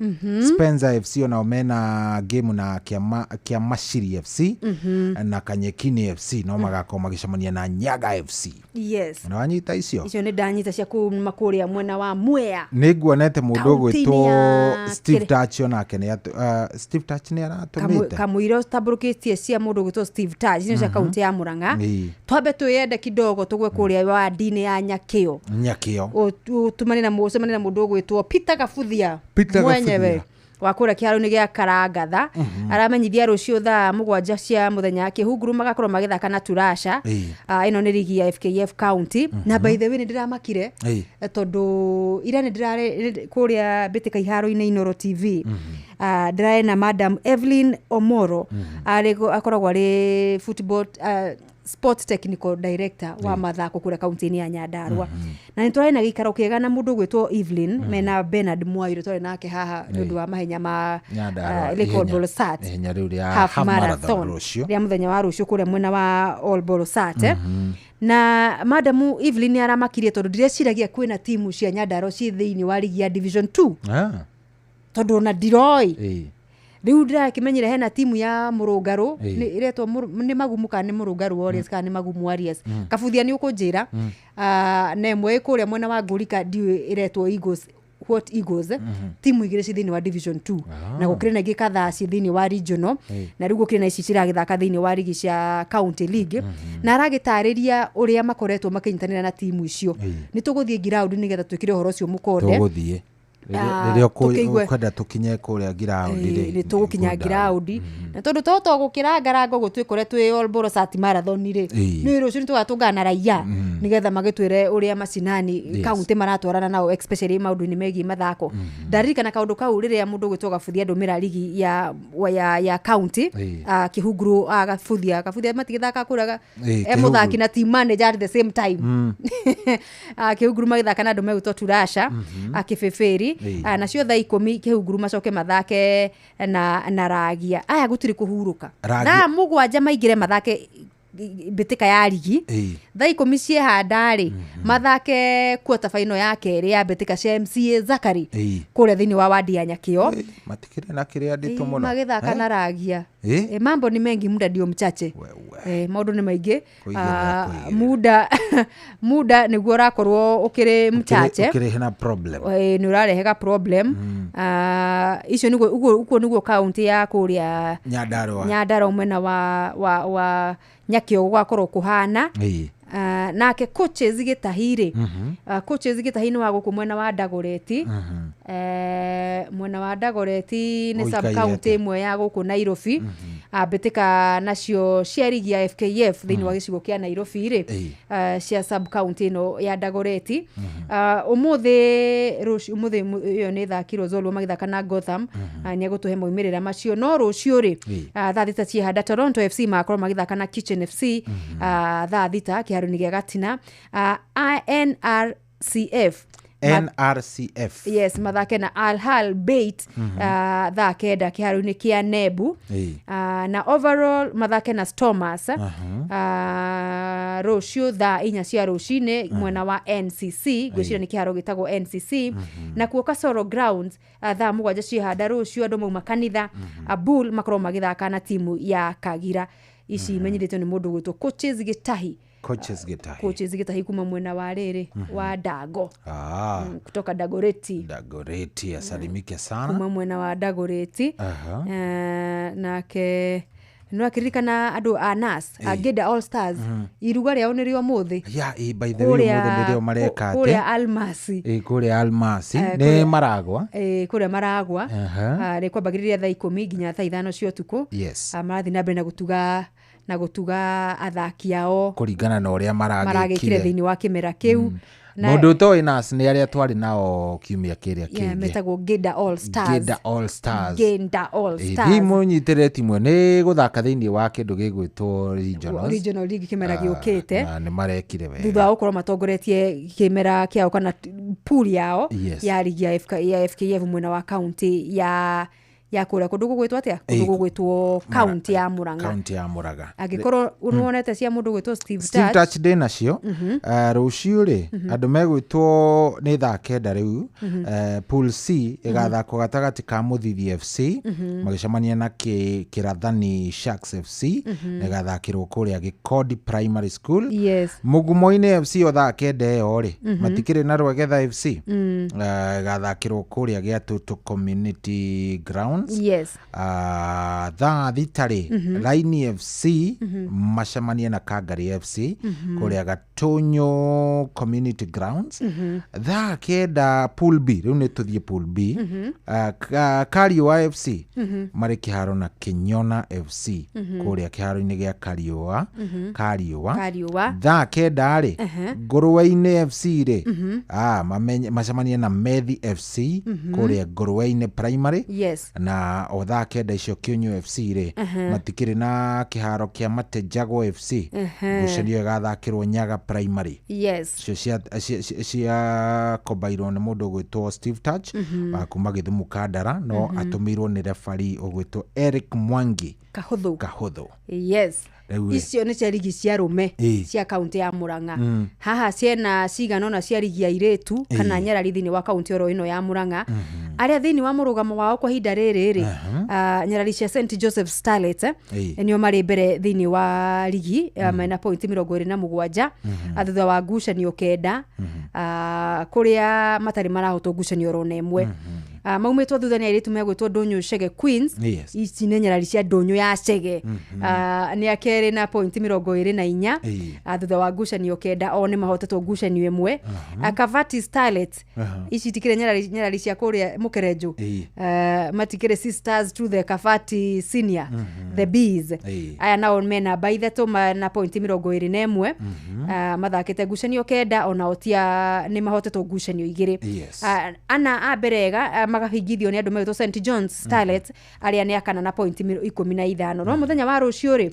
Spencer FC onao mena game na Kĩamaciri FC. Na Kanyekini FC no magakorwo magĩcemania na Nyaga FC. Na wanyita icio? Icio nĩ ndanyita cia kuma kũrĩa mwena wa Mwea. Nĩ nguonete mũndũ Kaunti-inĩ ũgwĩtwo ya Steve Touch onake nĩ Steve Touch nĩ aratũmĩte. Kamũira ũtambũrũkĩtie cia mũndũ ũgwĩtwo Steve Touch icio cia kaunti ya Murang'a. Twambe twĩyende kidogo tũgwe kũrĩa wandi-inĩ ya Nyakĩo. Nyakĩo. Ũtumane na ũcemanie na mũndũ ũgwĩtwo Peter Gabuthia Peter mwenyewe Gabuthia. wa kũrĩa kĩharo-inĩ gĩa Karangatha. Aramenyithia rũciũ thaa 7 cia mũthenya Kĩhunguru magakorwo magĩthaka na Turasha. Ĩno nĩ rigi ya FKF County. Na by the way nĩ ndĩramakire tondũ ira nĩ ndĩrarĩ kũrĩa mbĩtĩka iharo-inĩ Inooro TV. Ndĩrarĩ na Madam Evelyn Omoro, akoragwo arĩ football sport technical director wa mathako kũrĩa kaunti-inĩ ya Nyandarua. Na nĩ tũrarĩ na gĩikaro kĩega na mũndũ ũgwĩtwo Evelyn mena Bernard Mwairũ twarĩ nake haha nĩ ũndũ wa mahenya ma Nyandarua, Lake Ol Bolosat ihenya rĩu rĩa half half marathon marathon rũciũ. rĩa mũthenya wa rũciũ kũrĩa mwena wa Ol Bolosat. Na Madamu Evelyn nĩ aramakirie tondũ ndireciragia kwĩna timu cia Nyandarua ciĩ thĩinĩ wa rigi ya Division 2. Tondũ ona ndiroĩ. Rĩu ndĩrakĩmenyire hena timu ya Mũrũngarũ, nĩ ĩretwo nĩ Magumu kana nĩ Mũrũngarũ Warriors kana nĩ Magumu Warriors. Kabuthia nĩ ũkũnjĩra. Na ĩmwe ĩ kũrĩa mwena wa Ngũrika ndiũĩ ĩretwo Eagles, what Eagles, timu igĩrĩ ci thĩinĩ wa Division 2. Na gũkĩrĩ na ingĩ kadhaa ci thĩinĩ wa regional. Na rĩu gũkĩrĩ na ici ciragĩthaka thĩinĩ wa rigi cia county league. Na aragĩtarĩria ũrĩa makoretwo makĩnyitanĩra na timu icio. Nĩ tũgũthiĩ ground nĩgetha twĩkĩre ũhoro ũcio mũkonde. Tũgũthiĩ. Rĩrĩa ũkwenda tũkinye kũrĩa ground rĩ, Nĩ tũgũkinya ground. Na tondũ to tũgũkĩrangaranga ũguo twĩkore twĩ Ol Bolosat marathon rĩ, nĩ rũciũ nĩ tũgatũngana na raia nĩgetha magĩtwĩre ũrĩa macinani kaunti maratwarana nao, especially maũndũ-inĩ megiĩ mathako. Ndaririkana kaũndũ kau rĩrĩa mũndũ ũgwĩtwo Gabuthia ndũmĩra rigi ya county, Kĩhunguru, Gabuthia matigĩthaka kũrĩa e mũthaki na team manager at the same time. Kĩhunguru magĩthaka na andũ megwĩtwo Turasha, Kĩbĩbĩri. Nacio thaa 10 Kĩhunguru macoke mathake na Ragia. Aya gũtirĩ kũhurũka. Ragia. Thaa 7 maingĩre mathake mbĩtĩka ya rigi. Thaa 10 ciehanda rĩ, mathake quarter final ya kerĩ ya mbĩtĩka cia MCA Zakari kũrĩa thĩinĩ wa wadi ya Nyakĩo. Matikĩrĩ na kĩrĩa nditũ mũno. Magĩthaka na Ragia. Mambo ni mengi, muda ndio mchache. Maũndũ nĩ maingĩ. Kũigĩrĩra, Muda nĩguo ũrakorwo ũkĩrĩ mchache. Ũkĩrehe na problem. Nĩ ũrarehega problem. Icio nĩguo ũguo nĩguo kaunti ya kũrĩa Nyandarua. Nyandarua mwena wa Nyakĩo gũgakorwo kũhana. Nake coaches Gĩtahi rĩ, coaches Gĩtahi nĩ wa gũkũ mwena wa Dagoretti. Mwena wa Dagoretti nĩ Ũikaire sub county atĩa? ĩmwe ya gũkũ Nairobi. Mbĩtĩka nacio cia rigi ya FKF thĩinĩ wa gĩcigo kĩa Nairobi rĩ, cia sub county ĩno ya Dagoretti. Ũmũthĩ rũciũ, ũmũthĩ ĩyo nĩ ĩthakirwo Zolwo magĩthaka na Gotham. Nĩ egũtũhe maumĩrĩra macio. No rũciũ rĩ, thaa 6 ciehanda Toronto FC magakorwo magĩthaka na Kitchen FC, thaa 6 kĩharo-inĩ gĩa Gatina. NRCF NRCF. Yes, mathake na Al Hal Bait, thaa 9 kĩharo-inĩ kĩa Nebu. Na overall mathake na Stormers, rũciũ thaa 4 cia rũcinĩ mwena wa NCC, ngwĩciria nĩ kĩharo gĩtagwo NCC. Nakuo Kasoro Grounds, thaa 7 ciehanda rũciũ andũ mauma kanitha, Abul makorwo magĩthaka na timu ya Kagira. Ici imenyithĩtio nĩ mũndũ gwĩtwo Coaches Gĩtahi. Coaches Gĩtahi. Coaches Gĩtahi kuma mwena wa rĩrĩ wa Dago. Kutoka Dagoretti. Dagoretti asalimike sana. Kuma mwena wa Dagoretti. Nake no akĩririkana andũ a NAS, a Geda All Stars, iruga rĩao nĩrĩo ũmũthĩ. Ya, by the way, ũmũthĩ nĩrĩo mareka atĩ. Kũrĩa Almasi. Kũrĩa Almasi. Nĩ Maragwa. Kũrĩa Maragwa. Rĩkwambagĩrĩria thaa 10 nginya thaa 5 cia ũtukũ. Marathiĩ na mbere na gũtuga athaki ao kũringana na ũrĩa maragĩkire maragĩkire thĩinĩ wa kĩmera kĩu. Mũndũ ũtoĩ NAS nĩ arĩa twarĩ nao kiumia kĩrĩa kĩngĩ. Metagwo Geda All Stars. Geda All Stars. Geda All Stars. Thiĩ mũnyitĩrĩre timu ĩyo, nĩ gũthaka thĩinĩ wa kĩndũ gĩgwĩtwo regionals. Regional League kĩmera gĩũkĩte. Na nĩ marekire wega. Thutha wa gũkorwo matongoretie kĩmera kĩao kana pool yao ya ligi ya FKF mwena wa county ya kũrĩa kũndũ gũgwĩtwo atĩa? Kũndũ gũgwĩtwo county ya Murang'a. County ya Murang'a. Angĩkorwo nĩwonete cia mũndũ gwĩtwo Steve Steve Touch. Touch ndĩ nacio. Rũciũ rĩ, andũ megwĩtwo nĩ thaa 9 rĩu. Pool C ĩgathakwo gatagatĩ ka Mũthithi FC magĩcemania na Kĩrathani Sharks FC, ĩgathakĩrwo kũrĩa Gĩkondi Primary School. Mũgumo-inĩ FC o thaa 9 ĩyo rĩ, matikĩrĩ na Rwegetha FC. Ĩgathakĩrwo kũrĩa Gĩatũtũ Community Grounds. Thaa 6 rĩ, Raini FC macemanie na Kangari FC kũrĩa Gatũnyũ Community Grounds. Thaa 9 Pool B, rĩu nĩ tũthiĩ Pool B. Kariũa FC marĩ kĩharo na Kĩnyona FC kũrĩa kĩharo-inĩ gĩa Kariũa. Kariũa. Kariũa. Thaa 9 rĩ, Ngũrũwe-inĩ FC rĩ, macemanie na Methi FC kũrĩa Ngũrũwe-inĩ Primary. Na o thaa 9 icio Kĩũnyũ FC rĩ, matikĩrĩ na kĩharo kĩa Matejagwo FC. Ngucanio ĩgathakĩrwo Nyaga Primary. Icio cia kombairwo nĩ mũndũ ũgwĩtwo Steve Touch wa kuma Gĩthumo Kandara, no atũmĩirwo nĩ referee ũgwĩtwo Eric Mwangi Kahũthũ. Kahũthũ. Rĩu rĩ. Icio nĩ cia rigi cia arũme cia kaunti ya Murang'a. Haha ciena cigana ũna cia rigi ya airĩtu kana nyarari thĩinĩ wa kaunti oro ĩno ya Murang'a. Arĩa thĩinĩ wa mũrũgamo wao kwa ihinda rĩrĩ rĩ, nyarari cia St Joseph Starlets, nĩo marĩ mbere thĩinĩ wa rigi, mena pointi 27, thutha wa ngucanio 9, kũrĩa matarĩ marahotwo ngucanio oro na ĩmwe. Maumĩtwo thutha nĩ airĩtu megwĩtwo Ndũnyũ Chege Queens. Ici nĩ nyarari cia Ndũnyũ ya Chege. Nĩ a kerĩ na pointi 24, thutha wa ngucanio 9, o nĩ mahotetwo ngucanio ĩmwe. Kavati Starlets, ici itikĩrĩ nyarari cia kũrĩa Mũkerenjũ. Matikĩrĩ sisters to the Kavati senior, the Bees. Aya nao me namba 3 na pointi 21, mathakĩte ngucanio 9, onao tia nĩ mahotetwo ngucanio 2. Ana a mbere ega magahingithio nĩ andũ megwĩtwo St John's Starlets, arĩa nĩ akana na pointi 15. No mũthenya wa rũciũ rĩ,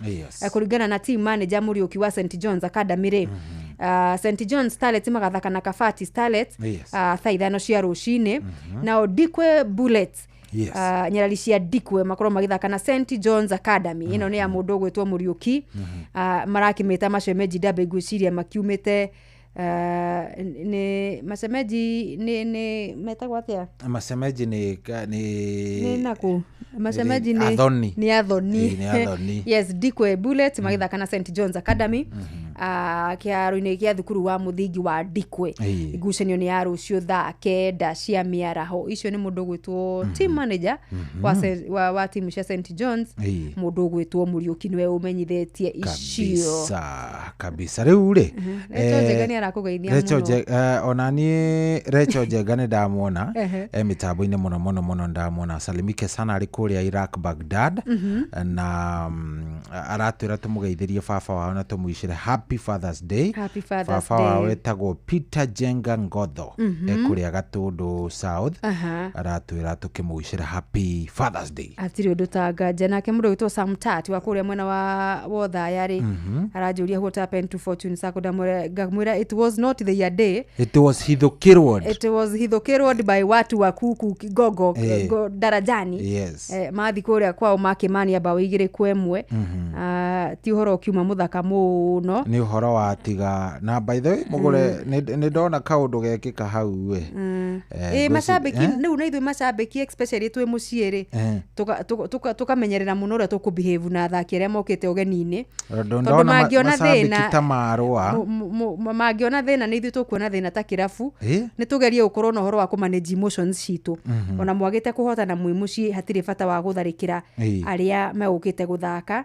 kũringana na team manager Mũriũki wa St John's Academy rĩ, St John's Starlets magathaka na Kavati Starlets, thaa 5 cia rũcinĩ. Nao Dikwe Bullets Yes. Nyarari cia Ndikwe makorwo magĩthaka na St John's Academy. Ĩno nĩ ya mũndũ ũgwĩtwo Mũriũki. Marakĩmĩta macemeji ndambe ngwĩciria makiumĩte nĩ macemeji nĩ metagwo atĩa? Macemeji nĩ Nĩ nakũ macemeji nĩ Athoni. Nĩ athoni. Ĩĩ, nĩ athoni. Yes, Ndikwe Bullet magĩthaka na St John's Academy kĩharo-inĩ gĩa thukuru wa mũthingi wa Ndikwe. Ngucanio nĩ ya rũciũ thaa 9 cia mĩaraho. Icio nĩ mũndũ ũgwĩtwo team manager wa timu cia St John's, mũndũ ũgwĩtwo Mũriũki nĩwe ũmenyithĩtie icio. Kabisa kabisa. Rĩu rĩ, Rachel Njenga nĩ arakũgeithia Rachel mũno. Ona niĩ Rachel Njenga nĩ ndamwona e mĩtambo-inĩ mũno mũno mũno, ndamwona. Salimike sana arĩ kũrĩa Iraq, Baghdad. Na aratwĩra tũmũgeithĩrie baba wao na tũmwicĩre happy Father's Day. Happy Father's Baba wao Day. etagwo Peter Jenga Ngotho, e kũrĩa Gatũndũ South. Aratwĩra tũkĩmũwicĩra happy Father's Day. Hatirĩ ũndũ ta nganja. Nake mũndũ wĩtwo Sam Tat wa kũrĩa mwena wa Wothaya rĩ, aranjũria what happened to Fortune Sacco. Ngamwĩra it was not their day. It was hithũkĩrwo. It was hithũkĩrwo by watu wa kuku Kigogo, Darajani. Mathi kũrĩa kwao makĩmania mbaũ 2-1. Ti ũhoro ũkiuma mũthaka mũno. Nĩ ũhoro wa tiga na by the way mũgũre nĩ ndona kaũndũ gekĩka hau we. Ĩ macambĩki rĩu na ithuĩ macambĩki, especially twĩ mũciĩ rĩ, tũkamenyerera mũno ũrĩa tũkũbehave na athaki arĩa mokĩte ũgeni-inĩ, Tondũ tondũ ndona mangĩona macambĩki thĩna ta marũa. Mangĩona thĩna nĩ ithuĩ tũkuona thĩna ta kĩrabu. Nĩ tũgerie gũkorwo na ũhoro wa kũmanage emotions citũ. Ona mwagĩte kũhotana mwĩ mũciĩ, hatirĩ bata wa gũtharĩkĩra arĩa megũkĩte gũthaka.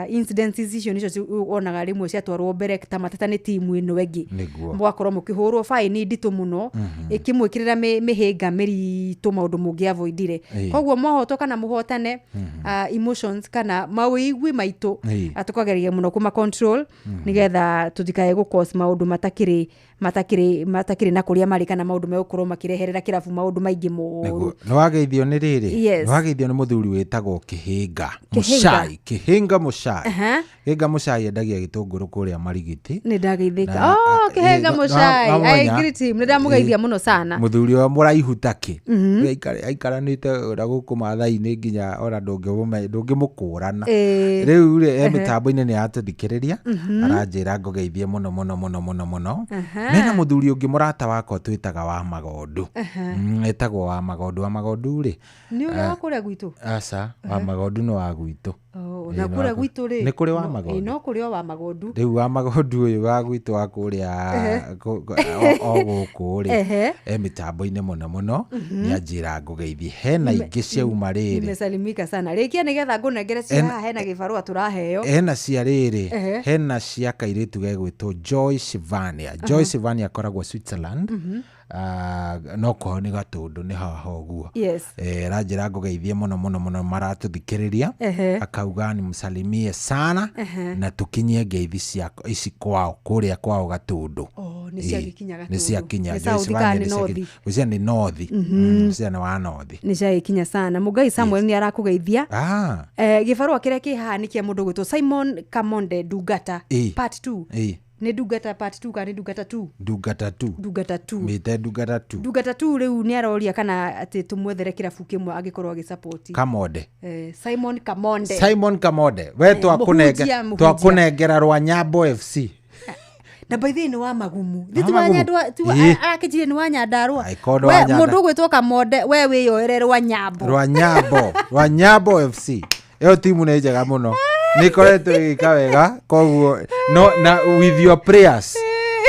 Incidences icio nĩcio wonaga rĩmwe ciatwarwo mbere ta mateta nĩ timu ĩno ĩngĩ, mũgakorwo mũkĩhũrwo baini nditũ mũno, ĩkĩmwĩkĩrĩra mĩhĩnga mĩritũ maũndũ mũngĩavoidire. Koguo mwahotwo kana mũhotane, emotions kana mawĩigwi maitũ, tũkageria mũno kũma control nĩgetha tũtikae gũ cause maũndũ matakĩrĩ na kũrĩa marĩ kana maũndũ megũkorwo makĩreherera kĩrabu maũndũ maingĩ moru. Nĩguo. Nĩ wageithio nĩ rĩrĩ, nĩ wageithio nĩ mũthuri wĩtagwo Kĩhĩnga. Kĩhĩnga. Mũcai, Kĩhĩnga Mũcai. Kĩhĩnga Mũcai endagia gĩtũngũrũ kũrĩa Marigiti. Nĩ ndageithĩka. Na- Oh, Kĩhĩnga Mũcai. Wamũmenya? I greet him. Nĩ ndamũgeithia mũno sana. Mũthuri ũrĩa mũraihu takĩ. Aikaranĩte na gũkũ Maathai-inĩ nginya ona ndũngĩmũkũrana. Rĩu rĩ, e mĩtambo-inĩ nĩ aratũthikĩrĩria. Aranjĩra ngũgeithie mũno mũno mũno mũno mũno. Mena mũthuri ũngĩ mũrata wakwa twĩtaga wa Magondu. Etagwo wa Magondu. Wa Magondu rĩ, Nĩ ũrĩa wa kũrĩa gwitũ? Aca, wa Magondu nĩ wa gwitũ. Oh, Ĩĩ, na nĩ kũrĩa wa gwitũ rĩ, Nĩ kũrĩ wa Magondu. Ĩĩ, no kũrĩ o wa Magondu. Rĩu wa Magondu ũyũ wa gwitũ wa kũrĩa o gũkũ rĩ, e mĩtambo-inĩ mũno mũno. Nĩ anjĩra ngũgeithie. Hena ingĩ ciauma rĩrĩ. Nimesalimika sana. Rĩkia nĩgetha ngũnengere cia haha, hena gĩbarũa tũraheo. Hena cia rĩrĩ, hena cia kairĩtu gegwĩtwo Joy Shivania. Joy Shivania akoragwo Switzerland. No kwao nĩ Gatũndũ, nĩ haha ũguo. Ranjĩra ngũgeithie mũno mũno mũno, maratũthikĩrĩria. Akauga nimsalimie sana na tũkinyie ngeithi cia ici kwao kũrĩa kwao Gatũndũ. Oh, nĩ ciagĩkinya Nĩ Gatũndũ. ciakinya. Nĩ Joy South Shivania kana nĩ nĩ North? Ngwĩciria nĩ North. Ngwĩciria nĩ wa North. Nĩ ciagĩkinya sana. Mũngai Samuel nĩ arakũgeithia. Gĩbarũa kĩrĩa kĩ haha nĩ kĩa mũndũ ũgwĩtwo Simon Kamonde Ndungata part 2. Nĩ Ndungata part 2 kana nĩ Ndungata 2? Ndungata tu. Ndungata 2. Mĩte Ndungata tu. Ndungata 2 rĩu nĩ aroria kana atĩ tũmwethere kĩrabu kĩmwe angĩkorwo agĩsapoti. Kamonde. Simon Kamonde. Simon Kamonde we, Mũhunjia, mũhunjia. twakũnengera rwa Nyambo FC. Na by the way nĩ wa Magumu. Wa Thi ti wa Magumu? Nyandarua, ti wa arakĩnjire nĩ wa Nyandarua. Angĩkorwo nĩ We wa Nyanda- mũndũ ũgwĩtwo Kamonde, we wĩyoere rwa Nyambo. Rwa Nyambo, rwa Nyambo FC, ĩyo timu nĩ njega mũno, nĩ ĩkoretwo ĩgĩka wega, koguo no na with your prayers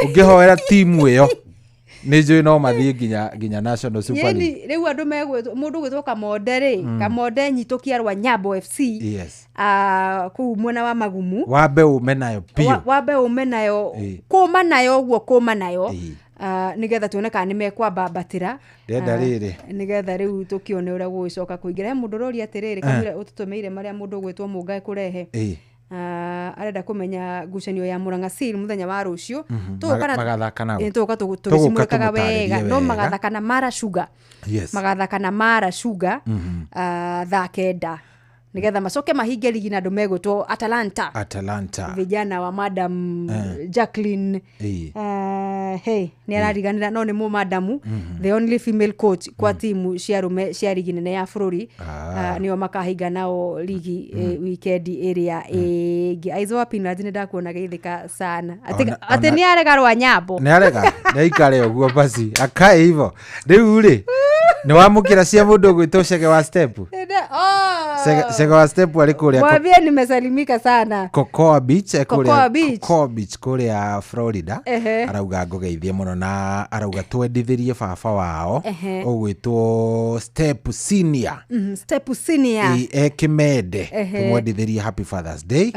ũngĩhoera timu ĩyo nĩ njũĩ no mathiĩ nginya National Super League. Yeni rĩu andũ megwĩtwo mũndũ ũgwĩtwo Kamonde rĩ, Kamonde nyitũkia rwa Nyambo FC. Kũu mwena wa Magumu. Wambe ume nayo biũ. Wambe ume nayo, kũma nayo ũguo, kũma nayo. Nĩgetha tuone kana nĩ mekwambambatĩra. Ndĩrenda rĩrĩ. Nĩgetha rĩu tũkĩone ũrĩa gũgĩcoka kũingĩra. He mũndũ ũroria atĩrĩrĩ, kamũira ũtũtũmĩire marĩa mũndũ ũgwĩtwo Mũngaĩ kũrehe. Arenda kũmenya ngucanio ya Murang'a Seal mũthenya wa rũciũ. Tũgũka Magathaka nao. Tũgũka Tũgũka tũgĩcimũrĩkaga tũmũtarĩrie wega no wega. magathaka na Mara Sugar. Magathaka na Mara Sugar 9:00. Nigetha macoke mahinge ligi na andũ megwĩtwo Atalanta. Atalanta. Vijana wa Madam Jacqueline. Hey, nĩ arariganĩra no nĩ mũ madamu, the only female coach kwa timu cia arũme cia ligi nene ya bũrũri. Nĩo makahinga nao ligi weekend ĩrĩa ĩngĩ. Aizo Pinard nĩ ndakuona geithĩka sana. Atĩ nĩ arega rwa nyambo. Nĩ arega, nĩ aikare ũguo basi. Akae hivyo. Rĩu rĩ, nĩ wamũkĩra cia mũndũ ũgwĩtwo Chege wa Step. Chege wa Step arĩ kũrĩa. Mwambie nimesalimika sana. Cocoa Beach, kũrĩa Cocoa Beach kũrĩa Florida. Arauga ngũgeithie mũno na arauga twendithĩrie baba wao ũgwĩtwo Step Senior. Step Senior. Ekĩmende tũmwendithĩrie Happy Father's Day.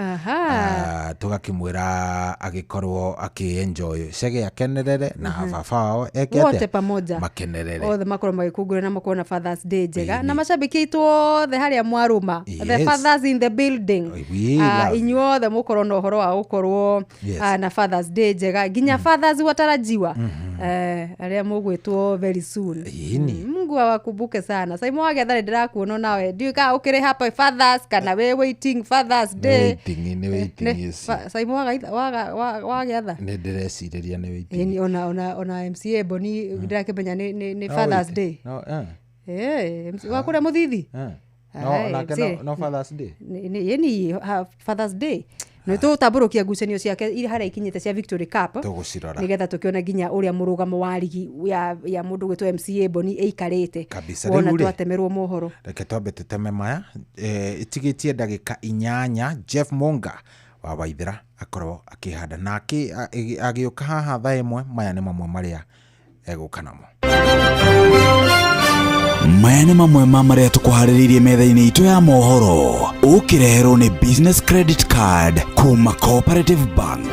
Tũgakĩmwĩra agĩkorwo akĩ-enjoy Chege akenerere na baba wao eke wote pamoja makenerere. Othe makorwo magĩkũngũĩra na makorwo na Father's Day njega na macambĩki aitũ othe harĩa mwarũma. The fathers in the building. Inyuothe mũkorwo na ũhoro wa gũkorwo na Father's Day njega nginya fathers watarajiwa arĩa mũgwĩtwo very soon. Mungu awakumbuke sana. Saimo wagetha ndĩrakuona nawe ndiũĩ kana ũkĩrĩ hapa fathers kana we waiting Father's Day. Nĩ waiting. Saimo wagetha nĩ ndĩrecirĩria nĩ waiting. Ona MCA Boni ndĩrakĩmenya nĩ Father's Day. Wa kũrĩa mũthithi. No, no Father's Day. Ni Father's Day. Nĩ tũgũtambũrũkia ngucanio ciake iria harĩa ikinyĩte cia Victory Cup. Tũgũcirora. Nĩgetha tũkĩone nginya ũrĩa mũrũgamo wa ligi ya mũndũ gwĩtwo MCA Boni ĩikarĩte. Wona twatemerwo mohoro. Reke twambe tũteme maya. Ĩtigĩtie ndagĩka 8 Jeff Monga wa Waithera akorwo akĩhanda na agĩũka haha thaa 1. Maya nĩ mamwe marĩa egũka namo. Maya nĩ mamwe ma marĩa tũkũharĩrĩirie metha-inĩ itũ ya mohoro ũkĩreherwo nĩ Business Credit Card kuma Cooperative Bank.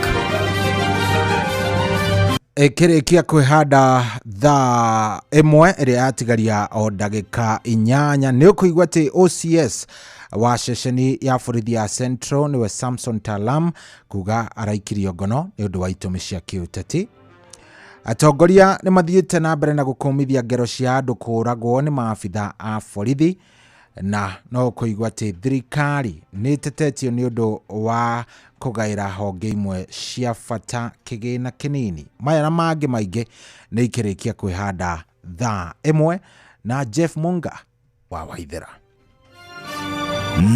Ĩkĩrĩkia kwĩhanda thaa 1 ĩrĩa yatigaria o ndagĩka 8 nĩ ũkũigua atĩ OCS wa ceceni ya borithi ya Central nĩwe Samson Talam kuga araikirio ngono nĩ ũndũ wa itũmi cia kĩũteti. Atongoria nĩ mathiĩte na mbere na gũkũmithia ngero cia andũ kũũragwo nĩ maabitha a borithi na no kũigua atĩ thirikari nĩ ĩtetetio nĩ ũndũ wa kũgaĩra honge imwe cia bata kĩgĩna kĩnini. Maya na mangĩ maingĩ nĩ ikĩrĩkia kwĩhanda thaa 1 na Jeff Munga wa Waithera.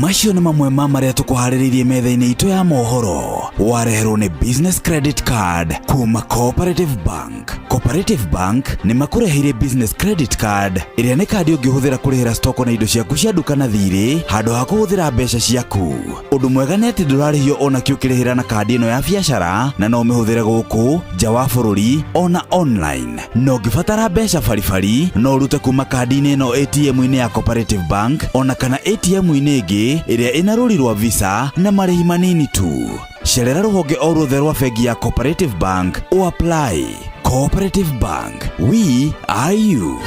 Macio nĩ mamwe ma marĩa tũkũharĩrĩirie metha-inĩ itũ ya mohoro wareherwo nĩ Business Credit Card kuma Cooperative Bank. Cooperative Bank nĩ makũreheire Business Credit Card ĩrĩa nĩ kandi ũngĩhũthĩra kũrĩhĩra stoko na indo ciaku cia nduka na thirĩ handũ ha kũhũthĩra mbeca ciaku. Ũndũ mwega nĩ atĩ ndũrarĩhio ona kĩ ũkĩrĩhĩra na kandi ĩno ya biacara na no ũmĩhũthĩre gũkũ nja wa bũrũri ona online. Na ũngĩbatara mbeca baribari no ũrute kuma kandi-inĩ ĩno ATM-inĩ ya Cooperative Bank ona kana ATM-inĩ ĩngĩ ĩrĩa ĩna rũri rwa Visa na marĩhi manini tu. Cerera rũhonge o ruothe rwa bengi ya Cooperative Bank o apply. Cooperative Bank, we are you.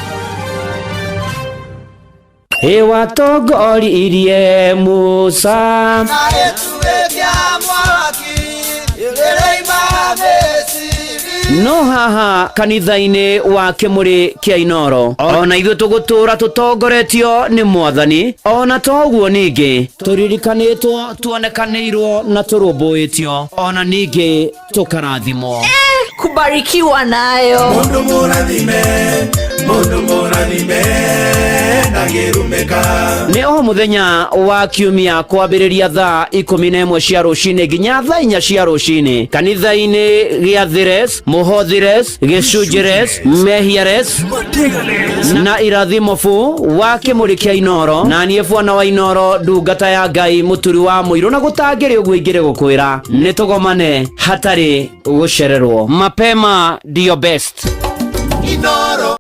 Watongoririe Musa no haha kanitha-inĩ wa Kĩmũrĩ kĩa Inoro ona ithuĩ tũgũtũra tũtongoretio nĩ Mwathani ona toguo ningĩ tũririkanĩtwo tuonekanĩirwo na tũrũmbũĩtio ona ningĩ tũkarathimwo kubarikiwa nayo. Mundu mũrathime, mundu mũrathime ndangĩrumĩka. Nĩ o mũthenya wa kiumia kwambĩrĩria thaa 11 cia rũcinĩ nginya thaa 4 cia rũcinĩ kanitha-inĩ gĩa Thires, Mũhothires, Gĩcunjires, Mehiares na Irathimo fu wa Kĩmũrĩ kĩa Inoro na niĩ bwana wa Inoro ndungata ya Ngai mũturi wa mũirũ na gũtangĩrĩ ũguo ingĩrĩ gũkwĩra nĩ tũgomane hatarĩ gũcererwo. Mapema ndio best. Inoro.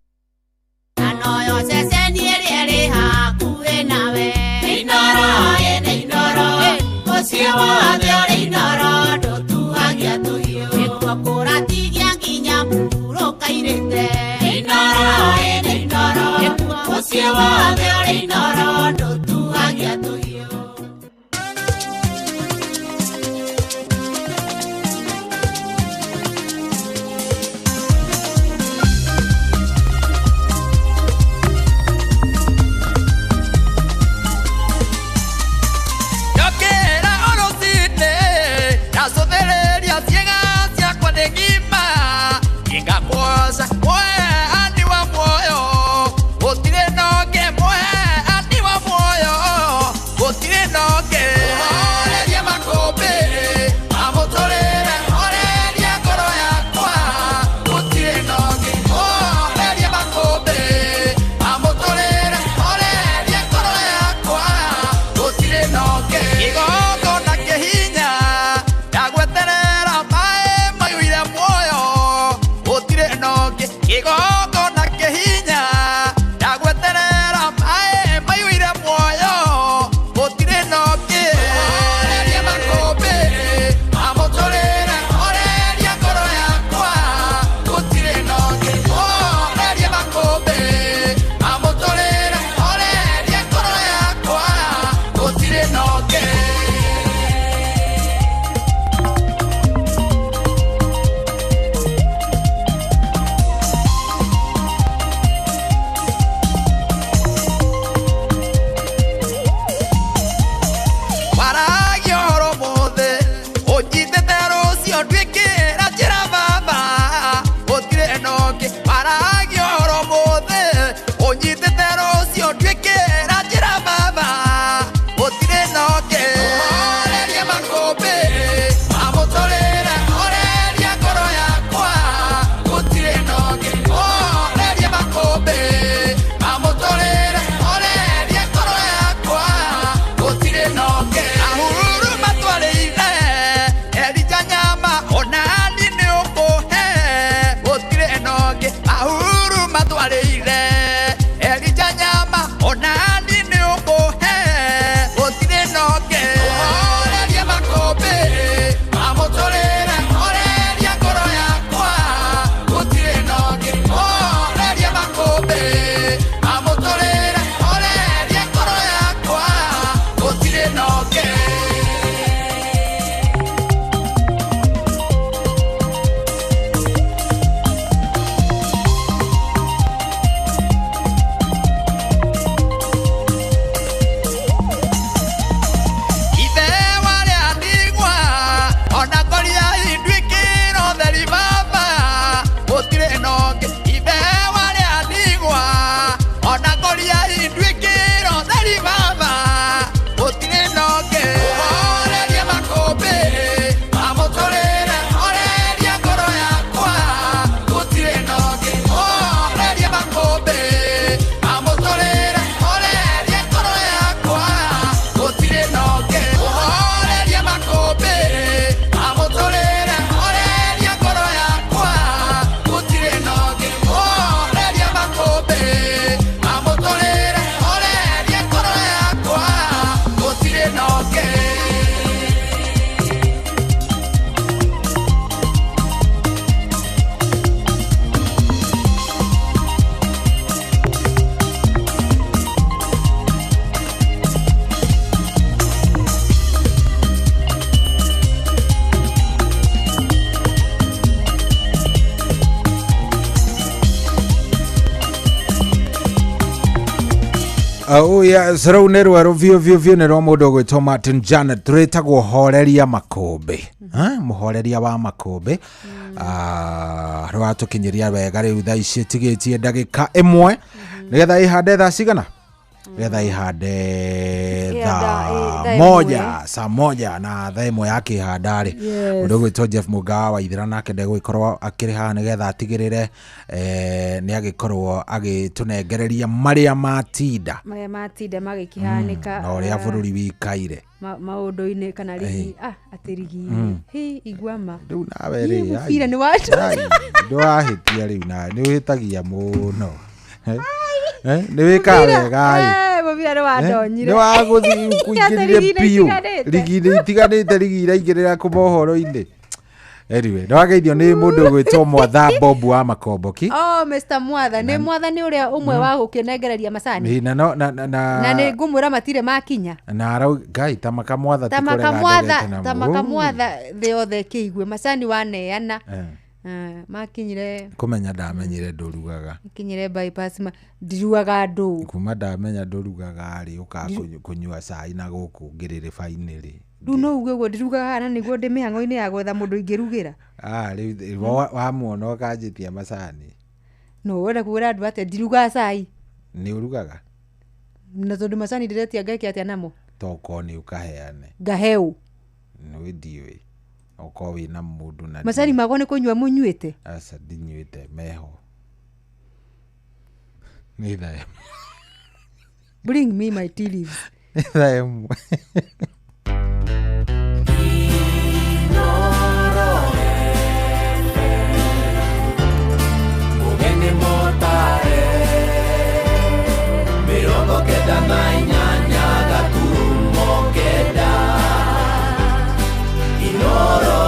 Oh yes, rũu nĩ rwerũ biũ biũ biũ, nĩ rwa mũndũ ũgwĩtwo Martin Janet, rwĩtagwo horeria makũmbĩ. Ha? Mũhoreria wa makũmbĩ. Ah, rwatũkinyĩria wega rĩu thaa ici ĩtigĩtie ndagĩka ĩmwe nĩgetha ĩhande thaa cigana, nĩgetha ĩhande thaa thaa moja, ĩmwe. saa moja na thaa ĩmwe yakĩhanda rĩ, mũndũ ũgwĩtwo Jeff Mũgawa wa Ithĩra nake ndegũgĩkorwo akĩrĩ haha nĩgetha atigĩrĩre nĩ agĩkorwo agĩtũnengereria marĩa matinda marĩa matinda magĩkĩhanĩka na ũrĩa bũrũri wikaire maũndũ-inĩ kana rigi, atĩ rigi hi iguama. Rĩu nawe rĩ, Mũbira nĩ wa ndwahĩtia rĩu, nawe nĩ ũhĩtagia mũno. Nĩ wĩkaga wega ĩ. Mũbira nĩ wandonyire. Nĩ wagũthiĩ kũingĩrire Rigi-inĩ biũ itiganĩte. rigi-inĩ itiganĩte, rigi iraingĩrĩra kũ mohoro-inĩ. Anyway, nĩ wageithio nĩ mũndũ ũgwĩtwo Mwatha Bob wa Makomboki. Oh, Mr Mwatha nĩ Mwatha nĩ ũrĩa ũmwe wa gũkĩnengereria macani. Ĩ, na no na na Na na nĩ ngũmwĩra matirĩ makinya. Na arau ngai ta makamwatha ti Ta kũrega makamwatha ndegete namo. Ta makamwatha thĩ yothe ĩkĩigue macani waneana. Ah, makinyire. Kũmenya ndamenyire ndũrugaga. Makinyire bypass ndiruaga ndũ. Kuma ndamenya ndũrugaga rĩ, ũkaga kũnyua cai na gũkũ ngĩrĩrĩba-inĩ rĩ. Rĩu no uge ũguo ndirugaga na nĩguo ndĩ mĩhang'o-inĩ ya gwetha mũndũ ingĩrugĩra. Ah, rĩu wamuona ũkanjĩtia macani. No wenda kwĩra andũ atĩa ndirugaga cai? Nĩ ũrugaga. Na tondũ macani ndĩretia ngeke atĩa namo? Tokorwo nĩ ũkaheane. Ngahe ũ? Nĩ ndiũĩ okorwo wĩna mũndũ na Macani makwa nĩ kũnyua mũnyuĩte? Aca, ndinyuĩte, meho nĩ thaa ĩmwe. Bring me my tea leaves. Nĩ thaa ĩmwe. Mũgeni mũtare 98.9 Inoro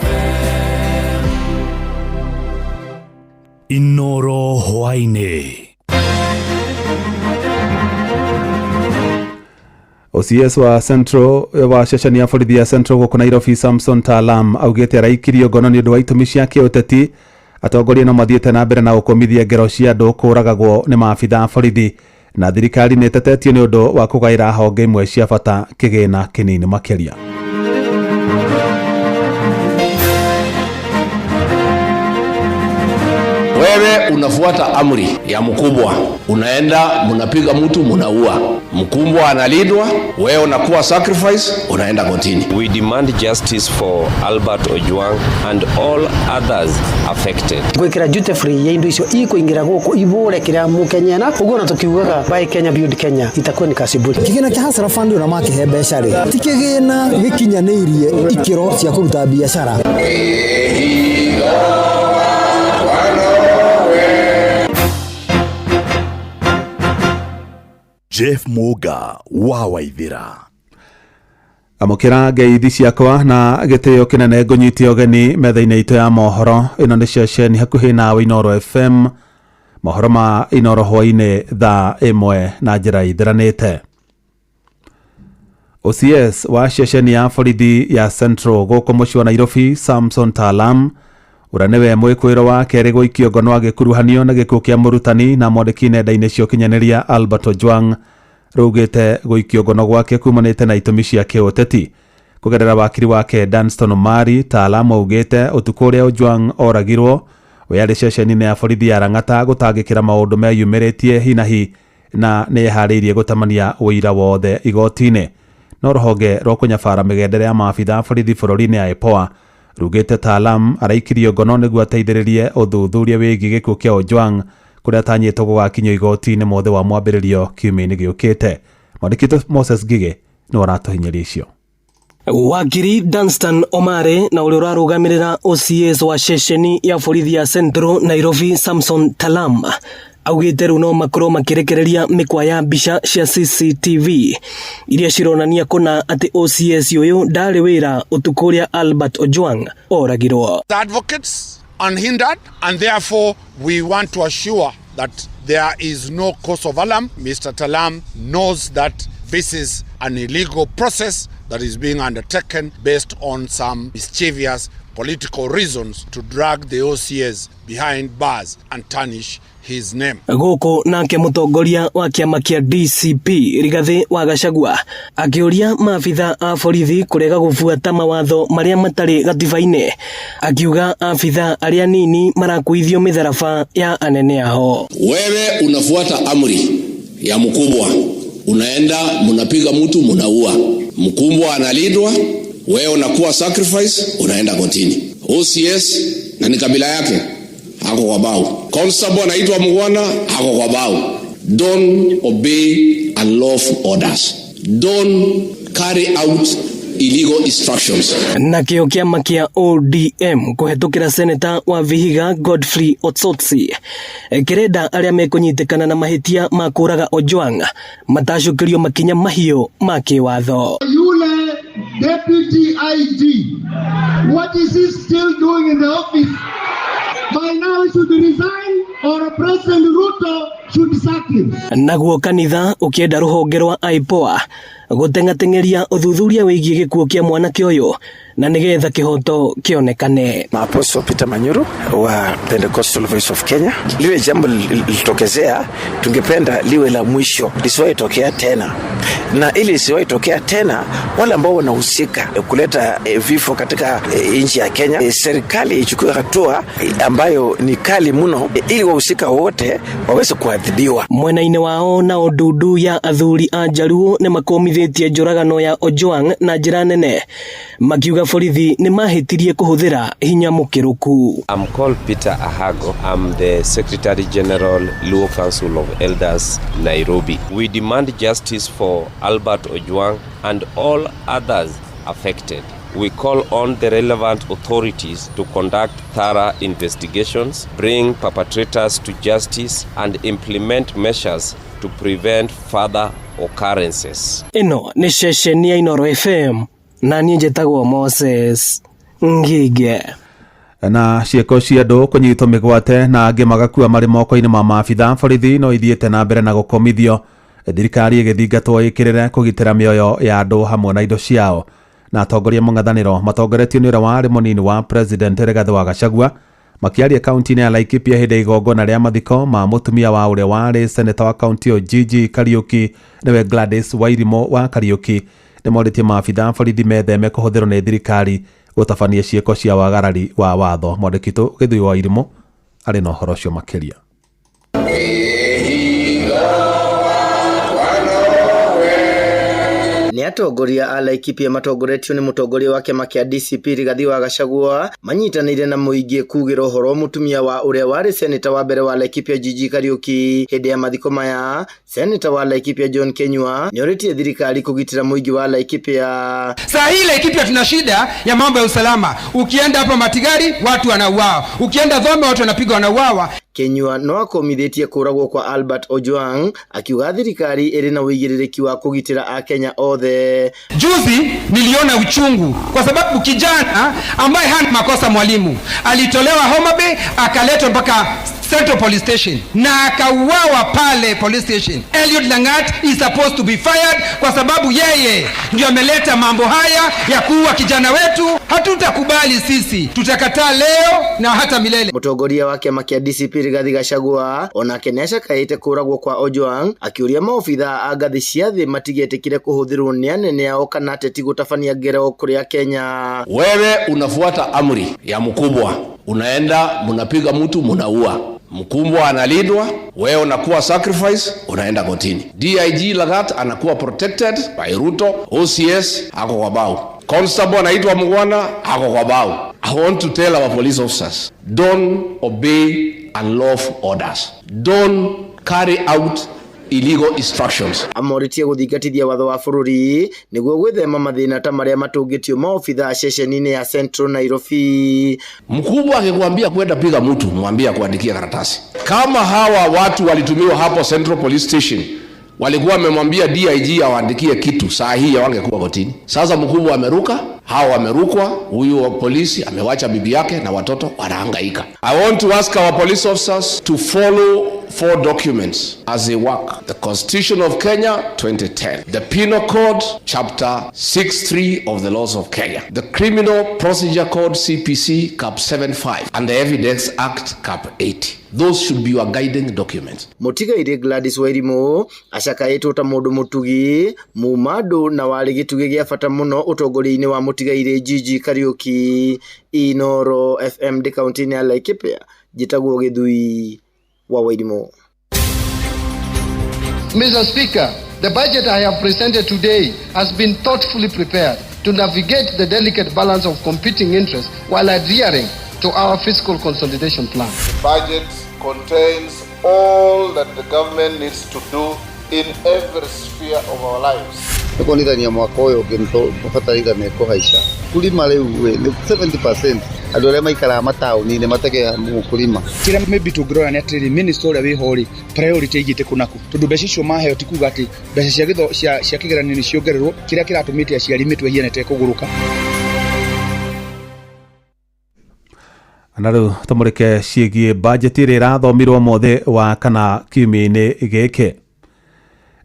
FM. Inoro hwaĩ-inĩ. OCS wa Central wa ceceni ya borithi ya Central gũkũ Nairobi, Samson Talam, augĩte araikirio ngono nĩ ũndũ wa itũmi cia kĩũteti. Atongoria no mathiĩte na mbere na gũkũmithia ngero cia andũ kũragagwo nĩ maabitha a borithi, na thirikari nĩ ĩtetetio nĩ ũndũ wa kũgaĩra honge imwe cia bata kĩgĩna kĩnini makĩria. Wewe unafuata amri ya mkubwa, unaenda mnapiga mtu, mnaua mkubwa, analindwa, wewe unakuwa sacrifice, unaenda kotini. We demand justice for Albert Ojwang and all others affected. Gwikira duty free ya indo icio ikuingira guku ibure kiria mukenya na uguo na tukiugaga buy Kenya, build Kenya itakuwa ni kasi bure. Kĩgĩna kĩa Hustler Fund ona makĩhe mbeca rĩ, ti kĩgĩna gĩkinyanĩirie ikĩro cia kũruta biacara. Jeff Muga wa Waithira. Amũkĩra ngeithi ciakwa na gĩtĩo kĩnene, ngũnyitie ũgeni metha-inĩ itũ ya mohoro. Ĩno nĩ ceceni hakuhĩ nawe, Inoro FM, mohoro ma Inoro hwainĩ thaa ĩmwe na njĩra ithĩranĩte. OCS wa ceceni ya borithi ya Central gũkũ mũciĩ wa Nairobi, Samson Talam, ũrĩa nĩwe mwĩkwĩro wa kerĩ gũikio ngono agĩkuruhanio na gĩkuũ kĩa mũrutani na mwandĩki nenda-inĩ cia ũkinyanĩria Albert Ojwang, rũgĩte gũikio ngono gwake kumanĩte na itũmi cia kĩũteti. Kũgerera wakiri wake Danston Omari, Talam augĩte ũtukũ ũrĩa Ojwang oragirwo we arĩ ceceni-inĩ ya borithi ya Lang'ata gũtangĩkĩra maũndũ meyumĩrĩtie hinahi na nĩ eharĩirie gũtamania ũira wothe igoti-inĩ. No rũhonge rwa kũnyabara mĩgendere ya maabitha a borithi bũrũri-inĩ ya IPOA rugĩte Talam araikirio ngono nĩguo ateithĩrĩrie ũthuthuria wĩgiĩ gĩkuũ kĩa Ojwang, kũrĩa atanyĩtwo gũgakinyio igoti-inĩ mwothe wa mwambĩrĩrio kiumia-inĩ gĩũkĩte. Mwandĩki witũ Moses Ngigĩ nĩwe ũratũhinyĩria icio. Wakiri Danstan Omare na ũrĩa ũrarũgamĩrĩra OCS wa ceceni ya borithi ya Central Nairobi, Samson Talam, augĩte rĩu no makorwo makĩrekereria mĩkwa ya mbica cia CCTV iria cironania kũna atĩ OCS ũyũ ndarĩ wĩra ũtukũ ũrĩa Albert Ojwang oragirwo. The advocates unhindered, and therefore we want to assure that there is no cause of alarm. Mr. Talam knows that this is an illegal process that is being undertaken based on some mischievous political reasons to drag the OCS behind bars and tarnish his name. Gũkũ nake mũtongoria wa kĩama kĩa DCP Rigathĩ wa Gachagua akĩũria maabitha a borithi kũrega gũbuata mawatho marĩa matarĩ gatiba-inĩ, akiuga abitha arĩa nini marakuithio mĩtharaba ya anene ao. Wewe unafuata amri ya mkubwa, unaenda mnapiga mtu mnaua, mkubwa analindwa, wewe unakuwa sacrifice, unaenda kotini. OCS na ni kabila yake ako kwa bao, constable anaitwa Mugwana ako kwa bao. Don't obey unlawful orders, don't carry out illegal instructions. Nakĩo kĩama kĩa ODM kũhetũkĩra seneta wa Vihiga Godfrey Osotsi kĩrenda arĩa mekũnyitĩkana na mahĩtia ma kũraga Ojwang matacũkĩrio makinya mahiũ ma kĩwatho. Yule deputy IG, what is he still doing in the office? By now he should resign or President Ruto should sack him. Naguo kanitha ũkĩenda rũhonge rwa IPOA gũteng'ateng'eria ũthuthuria wĩgiĩ gĩkuũ kĩa mwanake ũyũ na nĩgetha kĩhoto kĩonekane. Apostle Peter Manyuru wa Pentecostal Voice of Kenya, liwe jambo lilitokezea, tungependa liwe la mwisho, lisiwahi tokea tena, na ili lisiwahi tokea tena, wale ambao wanahusika kuleta vifo katika nchi ya Kenya, serikali ichukue hatua ambayo ni kali mno, ili wahusika wote waweze kuadhibiwa. Mwena-inĩ wao nao ndundu ya athuri a Jaluo nĩ makomithĩtie njũragano ya Ojwang na njĩra nene, makiuga borithi nĩ mahĩtirie kũhũthĩra hinya mũkĩrũku. I'm called Peter Ahago. I'm the Secretary General, Luo Council of Elders, Nairobi. We demand justice for Albert Ojwang and all others affected. We call on the relevant authorities to conduct thorough investigations, bring perpetrators to justice, and implement measures to prevent further occurrences. Ĩno nĩ ceceni ya Inooro FM na niĩ njĩtagwo Moses Ngige. Na ciĩko cia andũ kũnyitwo mĩgwate na angĩ magakua marĩ moko-inĩ ma maabitha borithi no ithiĩte na mbere na gũkomithio, thirikari ĩgĩthingatwo ĩkĩrĩre kũgitĩra mĩoyo ya andũ hamwe na indo ciao. Na atongoria mũng'ethanĩro matongoretio nĩ ũrĩa warĩ mũnini wa president Rigathĩ wa Gachagua makĩaria kaunti-inĩ ya Laikipia hĩndĩ ya igongona rĩa mathiko ma mũtumia wa ũrĩa warĩ seneta wa kaunti ĩyo Gigi Kariuki, nĩwe Gladys Wairimu wa Kariuki, nĩmorĩtie maabitha borithi metheme kũhũthĩrwo nĩ thirikari gũtabania ciĩko cia wagarari wa watho. Mwandĩki witũ Gĩthui wa Irimũ arĩ na ũhoro ũcio makĩria. Nĩ atongoria a Laikipia matongoretio nĩ mũtongoria wa kĩama kĩa DCP Rigathĩ wa Gachagua manyitanĩire na mũingĩ kugĩra ũhoro mũtumia wa ũrĩa warĩ seneta wa mbere wa Laikipia Gigi Kariuki. Hĩndĩ ya mathiko maya, seneta wa Laikipia John Kenyua nĩorĩtie thirikari kũgitĩra mũingĩ wa Laikipia. Saa hii Laikipia tuna shida ya mambo ya usalama. Ukienda hapa Matigari watu wanauawa, ukienda Dhome watu wanapigwa wanauawa. Kenyua no akomithĩtie kũragwo kwa Albert Ojwang akiuga thirikari ĩrĩ na ũigĩrĩrĩki wa kũgitĩra Akenya othe. Juzi niliona uchungu kwa sababu kijana ambaye hana makosa, mwalimu, alitolewa Homa Bay akaletwa mpaka Central Police Station na akauawa pale police station. Eliud Langat is supposed to be fired kwa sababu yeye ndio ameleta mambo haya ya kuua kijana wetu. Hatutakubali sisi, tutakataa leo na hata milele. Mũtongoria wa kĩama kĩa DCP Rigathĩ Gachagua onake nĩacakaĩte kũragwo kwa Ojwang akĩũria maobitha a ngathĩ cia thĩ matigetĩkĩre kũhũthĩrwo nĩ anene ao kana ateti gũtabania ngero kũrĩa Kenya. Wewe unafuata amri ya mkubwa, unaenda mnapiga mtu mnaua, mkubwa analindwa, wewe unakuwa sacrifice, unaenda kotini. DIG Lagat anakuwa protected by Ruto, OCS ako kwa bao, constable anaitwa Mugwana ako kwa bao. I want to tell our police officers, don't obey unlawful orders, don't carry out illegal instructions. Amorĩtie gũthingatithia watho wa bũrũri nĩguo gwĩthema mathĩna ta marĩa matũngĩtio maobitha ceceni-inĩ ya Central Nairobi. Mkubwa akikwambia kwenda piga mtu, mwambie akuandikia karatasi. Kama hawa watu walitumiwa hapo Central Police Station, walikuwa wamemwambia DIG awaandikie kitu, saa hii hawangekuwa kotini. Sasa mkubwa ameruka, hawa wamerukwa, huyu wa polisi amewacha bibi yake na watoto wanahangaika. I want to ask our police officers to follow four documents as they work. The Constitution of Kenya 2010, the Penal Code Chapter 63 of the Laws of Kenya, the Criminal Procedure Code CPC Cap 75, and the Evidence Act Cap 80. Those should be your guiding documents. Mũtigairĩ Gladys Wairimu acakaĩtwo ta mũndũ mũtugi mumandũ na warĩ gĩtugĩ gĩa bata mũno ũtongoria-inĩ wa mũtigairĩ Gigi Kariuki. Inoro FM ndĩ kaunti-inĩ ya Laikipia, njĩtagwo Gĩthui wa Wairimu. Mr. Speaker, the budget I have presented today has been thoughtfully prepared to navigate the delicate balance of competing interests while adhering to our fiscal consolidation plan. The budget contains all that the government needs to do in every sphere of our lives. Nĩ kuonithania mwaka ũyũ ũngĩ bataraitha nĩ kũhaica kũrima rĩu nĩ 70% andũ arĩa maikaraga mataũni-inĩ mategea kũrima. Kĩrĩa maybe tũngĩrora nĩ atĩrĩrĩ, minister ũrĩa wĩho rĩ, priority aigĩte kũ naku, tondũ mbeca icio maheo ti kuga atĩ mbeca cia gĩtho cia kĩgeranio nĩ ciongererwo, kĩrĩa kĩratũmĩte aciari mĩtwe ĩhiane ta ĩkũgũrũka. Na rĩu tũmũrĩke ciĩgiĩ bajeti ĩrĩa ĩrathomirwo ũmũthĩ wa kana kiumia-inĩ gĩkĩ.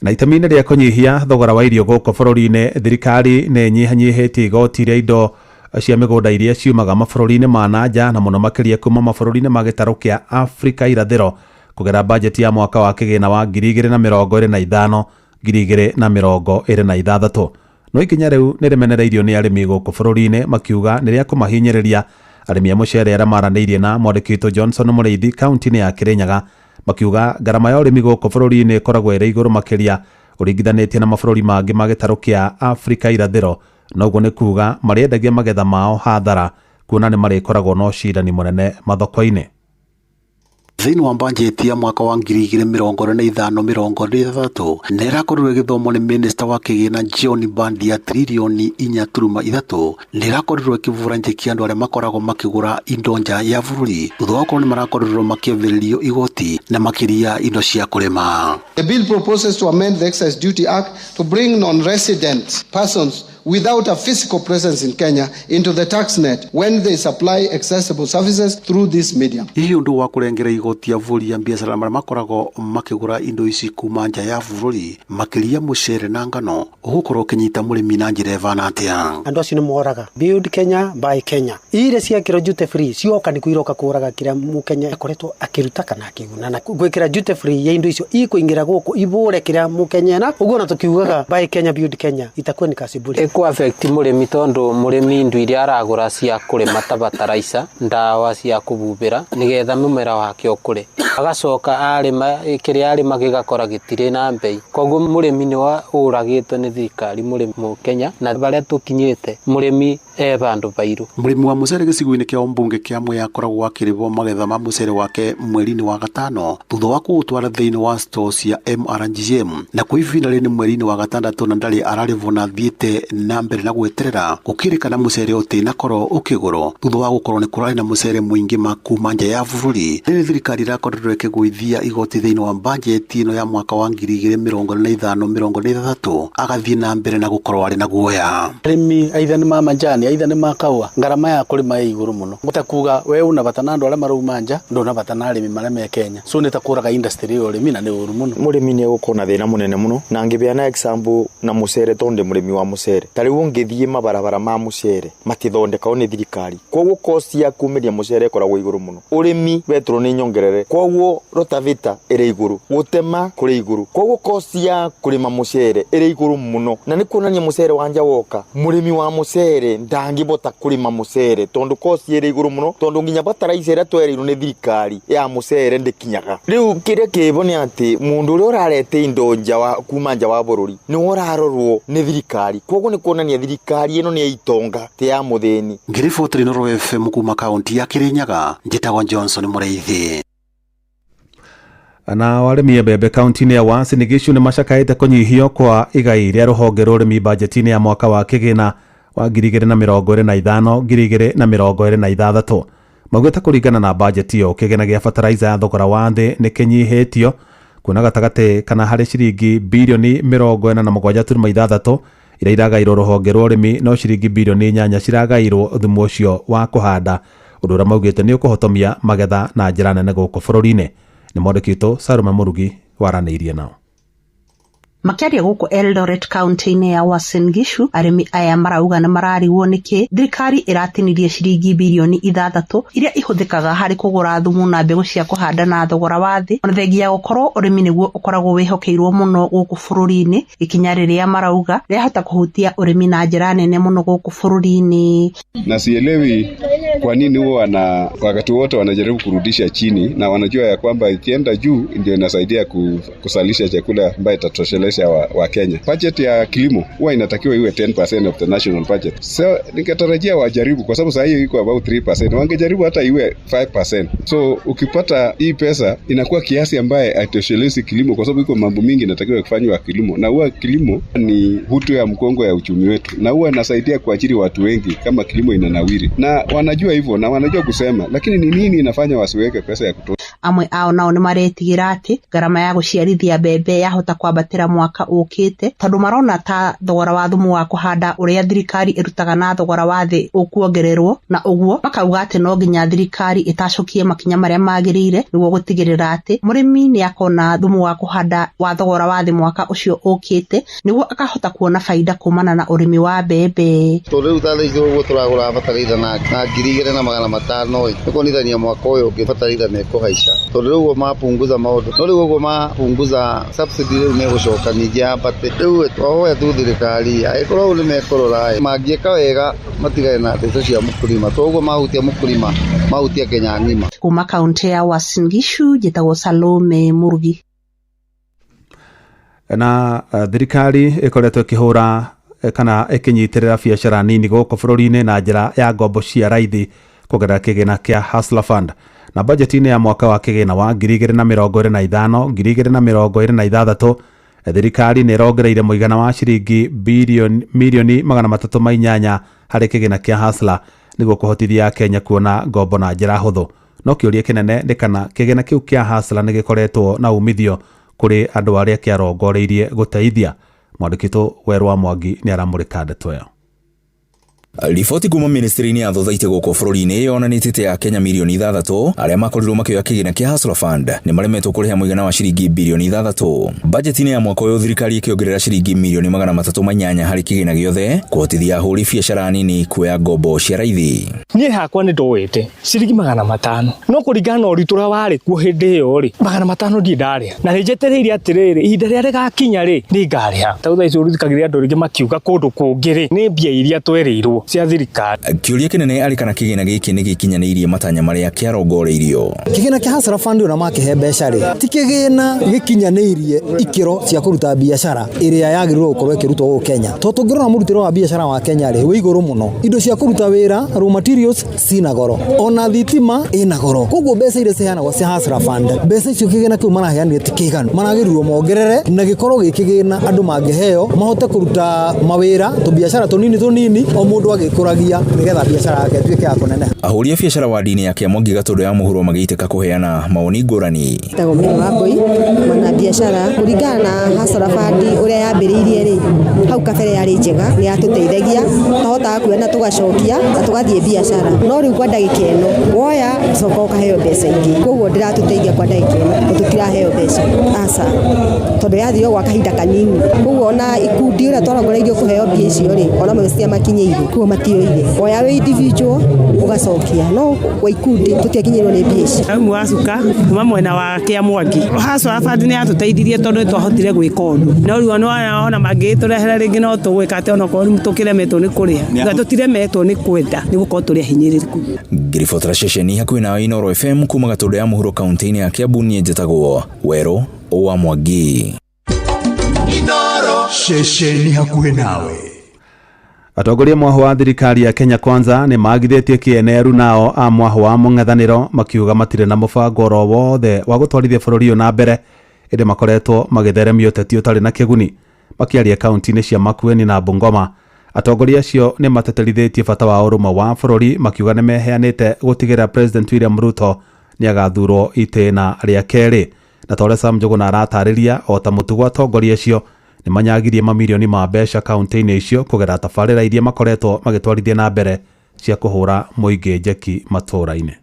Na itemi-inĩ rĩa kũnyihia thogora wa irio gũkũ bũrũri-inĩ, thirikari nĩ ĩnyihanyihĩtie igoti rĩa indo cia mĩgũnda iria ciumaga mabũrũri-inĩ ma na nja, na mũno makĩria kuma mabũrũri-inĩ ma gĩtarũ kĩa Afrika irathĩro, kũgera bajeti ya mwaka wa kĩgĩna wa 2025 2026. No ikinya rĩu nĩ rĩmenereirio nĩ arĩmi gũkũ bũrũri-inĩ, makiuga nĩ rĩa kũmahinyĩrĩria. Arĩmi a mũcere arĩa maranĩirie na mwandĩki witũ Johnson Mũrĩithi kaunti-inĩ ya Kĩrĩnyaga makiuga ngarama ya ũrĩmi gũkũ bũrũri-inĩ ĩkoragwo ĩrĩ igũrũ makĩria ũringithanĩtie na mabũrũri mangĩ ma gĩtarũ kĩa Afrika irathĩro, noguo nĩ kuga marĩendagia magetha mao hathara, kuona nĩ marĩkoragwo na ũcindani mũnene mathoko-inĩ. Thĩinĩ wa bajeti ya mwaka wa 2025-2026 nĩ ĩrakorirwo ĩgĩthomwo nĩ minista wa kĩgĩna John Mbadi ya tririoni 4.3 nĩ ĩrakorirwo ĩkĩbura njeki andũ arĩa makoragwo makĩgũra indo nja ya bũrũri thutha wa gũkorwo nĩ marakorirwo makĩambĩrĩrio igoti na makĩria indo cia kũrĩma. The bill proposes to amend the Excise Duty Act to bring non-resident persons without a physical presence in Kenya into the tax net when they supply accessible services through this medium. Hihi ũndũ wa kũrengera igoti avũri a biacara marĩa makoragwo makĩgũra indo ici kuma nja ya bũrũri makĩria mũcere na ngano ũgũkorwo ũkĩnyita mũrĩmi na njĩra ĩvana atĩa? Andũ acio nĩ moraga. Build Kenya, buy Kenya. Iria ciakĩrwo duty free cioka nĩ iroka kũraga kĩrĩa mũkenya akoretwo akĩruta kana akĩguna, na gwĩkĩra duty free ya indo icio ikũingĩra gũkũ ibũre kĩrĩa mũkenya na ũguo, na tũkiugaga buy Kenya, build Kenya itakuwa ni kazi bure. Ĩkũ affect mũrĩmi tondũ mũrĩmi indo iria aragũra cia kũrĩma ta bataraica, ndawa cia kũbubĩra nĩgetha mũmera wake ũkũre, agacoka arĩma kĩrĩa arĩma gĩgakora gĩtirĩ na mbei, koguo mũrĩmi nĩ ũragĩtwo nĩ thirikari mũrĩmi mũkenya, na barĩa tũkinyĩte mũrĩmi e vandũ bairu. Mũrĩmi wa mũcere gĩcigo-inĩ kĩa mbunge kĩa Mwea akoragwo akĩrĩhwo magetha ma mũcere wake mweri-inĩ wa gatano thutha wa kũũtwara thĩinĩ wa store cia MRGM, na kwa ihinda rĩrĩ nĩ mweri-inĩ wa gatandatũ na ndarĩ ararĩhwo na athiĩte na mbere na gweterera gũkĩrĩkana mũcere ũtĩnakorwo ũkĩgũrwo thutha wa gũkorwo nĩ kũrarĩ na mũcere mũingĩ ma kuma nja ya bũrũri. Rĩrĩ thirikari ĩrakorirwo ĩkĩgũithia igoti thĩinĩ wa bajeti ĩno ya mwaka wa 2025-2026 agathiĩ na mbere na gũkorwo arĩ na guoya. Arĩmi aitha nĩ ma majani aitha nĩ ma kahũa, ngarama ya kũrĩma ĩ igũrũ mũno, ta kuga we una bata na andũ arĩa marauma nja, ndũna bata na arĩmi marĩa me Kenya, so nĩ ta kũraga industry ya ũrĩmi na nĩ ũru mũno. Mũrĩmi nĩ egũkorwo na thĩna mũnene mũno, na ngĩbeana example na mũcere tondũ ndĩ mũrĩmi wa mũcere, ta rĩu ũngĩthiĩ mabarabara ma mũcere matithondekagwo nĩ thirikari, koguo cost ya kumĩria mũcere ĩkoragwo igũrũ mũno. Ũrĩmi betũrũ nĩ nyongerere, koguo rotaveta ĩrĩ igũrũ, gũtema kũrĩ igũrũ, koguo cost ya kũrĩma mũcere ĩrĩ igũrũ mũno, na nĩ kuonania mũcere wa nja woka, mũrĩmi wa mũcere ndangĩbota kũrĩma mũcere tondũ cost ĩrĩ igũrũ mũno, tondũ nginya bataraitha ĩrĩa twereirwo nĩ thirikari ya mũcere ndĩkinyaga. Rĩu kĩrĩa kĩbo nĩ atĩ mũndũ ũrĩa ũrarete indo nja wa kuma nja wa bũrũri nĩwe ũrarorwo nĩ thirikari, koguo nĩ kuonania thirikari ĩno nĩ ya itonga ti ya mũthĩni. Ngĩribotera Inooro FM kuma kaunti ya Kĩrĩnyaga, njĩtagwo Johnson Mũrĩithi. Na arĩmi a mbembe kaunti-inĩ ya Uasin Gishu nĩ macakaĩte kũnyihio kwa igai rĩa rũhonge rwa ũrĩmi bajeti-inĩ ya mwaka wa kĩgĩna wa 2025 2026. Maugĩte kũringana na bajeti ĩyo kĩgĩna gĩa bataraica ya thogora wa thĩ nĩ kĩnyihĩtio kuona gatagatĩ kana harĩ ciringi birioni 47.6 iria iragairwo rũhonge rwa ũrĩmi, no ciringi birioni 8 ciragairwo thumu ũcio wa kũhanda, ũndũ ũrĩa maugĩte nĩ ũkũhotomia magetha na njĩra nene gũkũ bũrũri-inĩ. Nĩ mwandĩki witũ Salome Mũrugi waranĩirie nao. Makĩaria gũkũ Eldoret kaunti-inĩ ya Uasin Gishu, arĩmi aya marauga nĩ mararigwo nĩkĩ thirikari ĩratinirie ciringi birioni 6 iria ihũthĩkaga harĩ kũgũra thumu na mbegũ cia kũhanda na thogora wa thĩ, ona thengia ya gũkorwo ũrĩmi nĩguo ũkoragwo wĩhokeirwo mũno gũkũ bũrũri-inĩ, ikinya rĩrĩa marauga rĩahota kũhutia ũrĩmi na njĩra nene mũno gũkũ bũrũri-inĩ. Na sielewi kwa nini huwa wana wakati wote wanajaribu kurudisha chini, na wanajua ya kwamba ikienda juu ndio inasaidia kusalisha chakula ambayo itatosheleza wa Kenya. Budget ya kilimo huwa inatakiwa iwe 10% of the national budget. So ningetarajia wajaribu, kwa sababu saa hiyo iko about 3%. Wangejaribu hata iwe 5%. So ukipata hii pesa inakuwa kiasi ambaye haitoshelezi kilimo, kwa sababu iko mambo mingi inatakiwa kufanywa kilimo, na huwa kilimo ni hutu ya mkongo ya uchumi wetu, na huwa inasaidia kuajiri watu wengi kama kilimo inanawiri, na wanajua hivyo na wanajua kusema, lakini ni nini inafanya wasiweke pesa ya kutosha? Amwe ao nao nĩ maretigĩra atĩ ngarama ya gũciarithia mbembe yahota kwambatĩra mwaka ũkĩte, tondũ marona ta thogora wa thumu wa kũhanda ũrĩa thirikari ĩrutaga na thogora wa thĩ ũkuongererwo, na ũguo makauga atĩ no nginya thirikari ĩtacũkie makinya marĩa magĩrĩire nĩguo gũtigĩrĩra atĩ mũrĩmi nĩ akona thumu wa kũhanda wa thogora wa thĩ mwaka ũcio ũkĩte, nĩguo akahota kuona baida kumana na ũrĩmi wa mbembe. Tondũ rĩu ta thaa ici ũguo tũragũra bataraitha na 2,500 ĩ, nĩ kuonithania mwaka ũyũ ũngĩ bataraitha nĩ ĩkũhaica, tondũ rĩu ũguo mapunguza maũndũ, no rĩu ũguo mapunguza subsidy rĩu nĩ ĩgũcoka ningĩ yambate. Rĩu twahoya tu thirikari angĩkorwo ũũ nĩ mekũrora ĩ, mangĩka wega matigane na ndeto cia mũkũrima, tondũ ũguo mahutia mũkũrima mahutia Kenya ng'ima. Kuma kaunti ya Uasin Gishu, njĩtagwo Salome Mũrugi. Na thirikari ĩkoretwo ĩkĩhũra kana ĩkĩnyitĩrĩra biacara nini gũkũ bũrũri-inĩ na njĩra ya ngombo cia raithi kũgerera kĩgĩna kĩa Hustler Fund. Na bajeti-inĩ ya mwaka wa kĩgĩna wa 2025 2026 thirikari nĩ ĩrongereire mũigana wa ciringi milioni 308 harĩ kĩgĩna kĩa Hustler nĩguo kũhotithia Kenya kuona ngombo na njĩra hũthũ. No kĩũria kĩnene nĩ kana kĩgĩna kĩu kĩa Hustler nĩ gĩkoretwo na umithio kũrĩ andũ arĩa kĩarongoreirie gũteithia. Mwandĩki witũ Werũ wa Mwangi nĩ aramũrĩka ndeto ĩyo. Riboti kuma ministry-inĩ ya thothaitĩ gũkũ bũrũri-inĩ yonanĩtie atĩ Akenya milioni 6 arĩa makorirwo makĩoya kĩgĩna kĩa Hustler Fund nĩ maremetwo kũrĩha mũigana wa ciringi bilioni 6. Bajeti-inĩ ya mwaka ũyũ thirikari ĩkĩongerera ciringi milioni 308 harĩ kĩgĩna gĩothe kũhotithia ahũri biacara nini kuoya ngombo cia raithi. Niĩ hakwa nĩ ndoete ciringi 500, no kũringana na ũritũ ũrĩa warĩ kuo hĩndĩ ĩyo rĩ, 500 ndirĩ ndarĩha, na nĩ njetereire atĩrĩrĩ, ihinda rĩrĩa rĩgakinya rĩ, nĩ ngarĩha. Ta thaa ici ũrithikagĩrĩria andũ rĩngĩ makiuga kũndũ kũngĩ rĩ, nĩ mbia iria twerĩirwo cia thirikari. Kĩũria kĩnene arĩ kana kĩgĩna gĩkĩ nĩ gĩkinyanĩirie matanya marĩa kĩarongoreirio. Kĩgĩna kĩa Hustler Fund ona makĩhe mbeca rĩ, ti kĩgĩna gĩkinyanĩirie ikĩro cia kũruta biacara ĩrĩa yagĩrĩirwo gũkorwo ĩkĩrutwo gũkũ Kenya. Tondũ tũngĩrora mũrutĩre wa biacara wa Kenya rĩ, wĩ igũrũ mũno. Indo cia kũruta wĩra, raw materials cina goro, ona thitima ĩna goro. Koguo mbeca iria ciheanagwo cia Hustler Fund, mbeca icio kĩgĩna kĩu maraheanire ti kĩiganu. Maragĩrĩirwo mongerere na gĩkorwo gĩ kĩgĩna andũ mangĩheo mahote kũruta mawĩra, tũbiacara tũnini tũnini, o mũndũ agĩkũragia nĩgetha biacara yake ĩtuĩke ya kũneneha. Ahũri a biacara wadi-inĩ ya Kĩamwangi Gatũndũ ya mũhuro magĩitĩka kũheana mawoni ngũrani. Njĩtagwo Mary Wambui, mwana biacara. Kũringana na Hustler Fund ũrĩa yambĩrĩirie rĩ, hau kabere yarĩ njega, nĩ yatũteithagia, twahotaga kuoya na tũgacokia na tũgathiĩ biacara. No rĩu kwa ndagĩka ĩno woya coka ũkaheo mbeca ingĩ, koguo ndĩratũteithia kwa ndagĩka ĩno tũtiraheo mbeca, aca, tondũ yathirwo gwa kahinda kanini. Koguo ona ikundi ũrĩa twarongoreirio kũheo mbia icio rĩ, ona citiamakinyĩire, koguo matioire. Woya wĩ individual ũgacokia, no kwa ikundi tũtiakinyĩirwo nĩ mbia icio. Rĩu wacuka kuma mwena wa Kĩamwangi, Hustler Fund nĩ yatũteithirie tondũ nĩ twahotire gwĩka ũndũ, no rĩu ona mangĩtũrehera rĩngĩ no tũgwĩka atĩ onokorwo rĩu tũkĩremetwo nĩ kũrĩha, tũtiremetwo nĩ kwenda, nĩ gũkorwo tũrĩ ahinyĩrĩrĩku. Ngĩribotera ceceni hakuhĩ nawe Inooro FM kuma Gatũndũ ya mũhuro kaunti-inĩ ya Kiambu, niĩ njĩtagwo Werũ wa Mwangi. Inooro ceceni hakuhĩ nawe. Atongoria mwaho wa thirikari ya Kenya Kwanza nĩ magithĩtie kĩeneru nao a mwaho wa mũng'ethanĩro makiuga matirĩ na mũbango oro wothe wa gũtwarithia bũrũri ũyũ na mbere, ĩndĩ makoretwo magĩtheremia ũteti ũtarĩ na kĩguni. Makĩaria kaunti-inĩ cia Makueni na Bungoma, atongoria acio nĩ mateterithĩtie bata wa ũrũmwe wa bũrũri, makiuga nĩ meheanĩte gũtigĩrĩra President William Ruto nĩ agathurwo itĩna rĩa kerĩ. Na ta ũrĩa Sam Njũgũna aratarĩria, o ta mũtugo atongoria acio nĩ manyagirie mamirioni ma mbeca kaunti-inĩ icio kũgerera tabarĩra iria makoretwo magĩtwarithia na mbere cia kũhũra mũingĩ njeki matũũra-inĩ.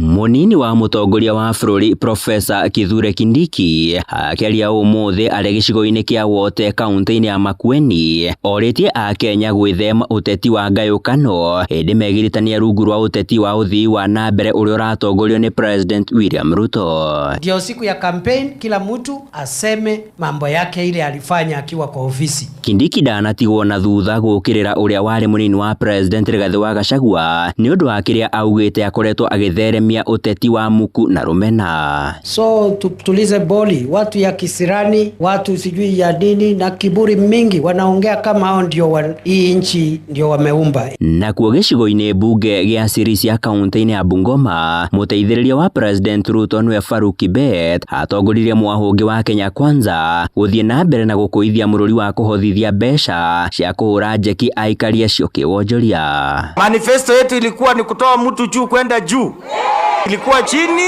Mũnini wa mũtongoria wa bũrũri Profesa Kithure Kindiki akĩaria ũmũthĩ arĩ gĩcigo-inĩ kĩa Wote kaunti-inĩ ya Makueni orĩtie akenya gwĩthema ũteti wa ngayũkano ĩndĩ megiritania rungu rwa ũteti wa ũthii wa na mbere ũrĩa ũratongorio nĩ President William Ruto. Ndio siku ya campaign, kila mtu aseme mambo yake ile alifanya akiwa kwa ofisi. Kindiki ndanatigwo na thutha gũkĩrĩra ũrĩa warĩ mũnini wa President Rigathĩ wa Gachagua nĩ ũndũ wa kĩrĩa augĩte akoretwo agĩtheremia ũteti wa muku na rũmena. So tutulize boli, watu ya kisirani, watu sijui ya nini na kiburi mingi wanaongea kama hao ndio hii nchi ndio wameumba. Nakuo gĩcigo-inĩ mbunge gĩa Sirisia kaunti-inĩ ya Bungoma, mũteithĩrĩria wa President Ruto nĩwe Farouk Kibet atongoririe mwahũngĩ wa Kenya Kwanza gũthiĩ na mbere na gũkũithia mũrũri wa kũhothithia mbeca cia kũhũra njeki aikari acio kĩwonjoria. Manifesto yetu ilikuwa ni kutoa mtu juu kwenda juu, ilikuwa chini.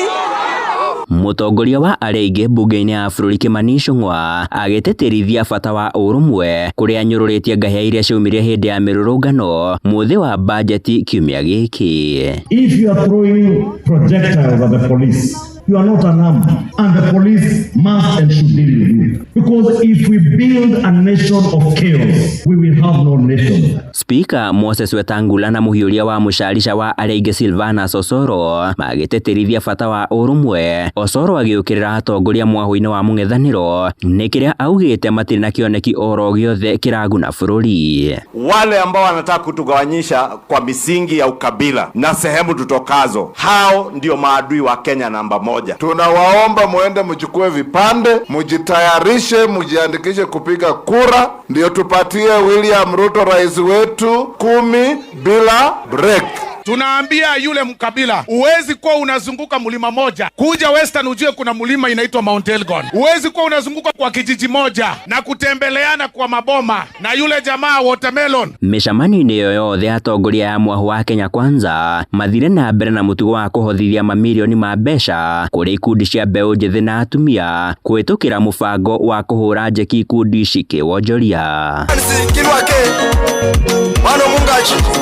Mũtongoria wa arĩa aingĩ mbunge-inĩ ya bũrũri Kimani Ichung'wa agĩtĩtĩrithia bata wa ũrũmwe kũrĩa anyũrũrĩtie ngahĩa iria ciaumire hĩndĩ ya mĩrũrũngano mũthĩ wa bajeti kiumia gĩkĩ. If you are throwing projectiles at the police, you are not unarmed, and the police must and should deal with you. Because if we build a nation of chaos, we will have no nation. Speaker Moses Wetangula na mũhiũria wa mũcarica wa arĩa aingĩ Silvana Osoro magĩtĩtĩrithia bata wa ũrũmwe. Osoro agĩũkĩrĩra atongoria mwahũ-inĩ wa mũng'ethanĩro nĩ kĩrĩa augĩte matirĩ na kĩoneki oro gĩothe kĩraguna bũrũri. Wale ambao wanataka kutugawanyisha kwa misingi ya ukabila na sehemu tutokazo, hao ndio maadui wa Kenya namba moja. Tunawaomba muende mchukue vipande, mujitayarishe, mujiandikishe kupiga kura, ndio tupatie William Ruto rais wetu 10 bila break. Tunaambia yule mkabila, huwezi kuwa unazunguka mlima moja kuja Western ujue kuna mlima inaitwa Mount Elgon. Huwezi kuwa unazunguka kwa kijiji moja na kutembeleana kwa maboma na yule jamaa watermelon. Mĩcemanio-inĩ ĩyo yothe atongoria ya mwahũ wa Kenya Kwanza mathire na mbere na mũtugo wa kũhothithia mamirioni ma mbeca kũrĩ ikundi cia mbeũ njĩthĩ na atumia kũhĩtũkĩra mũbango wa kũhũra njeki ikundi ici kĩwonjoria.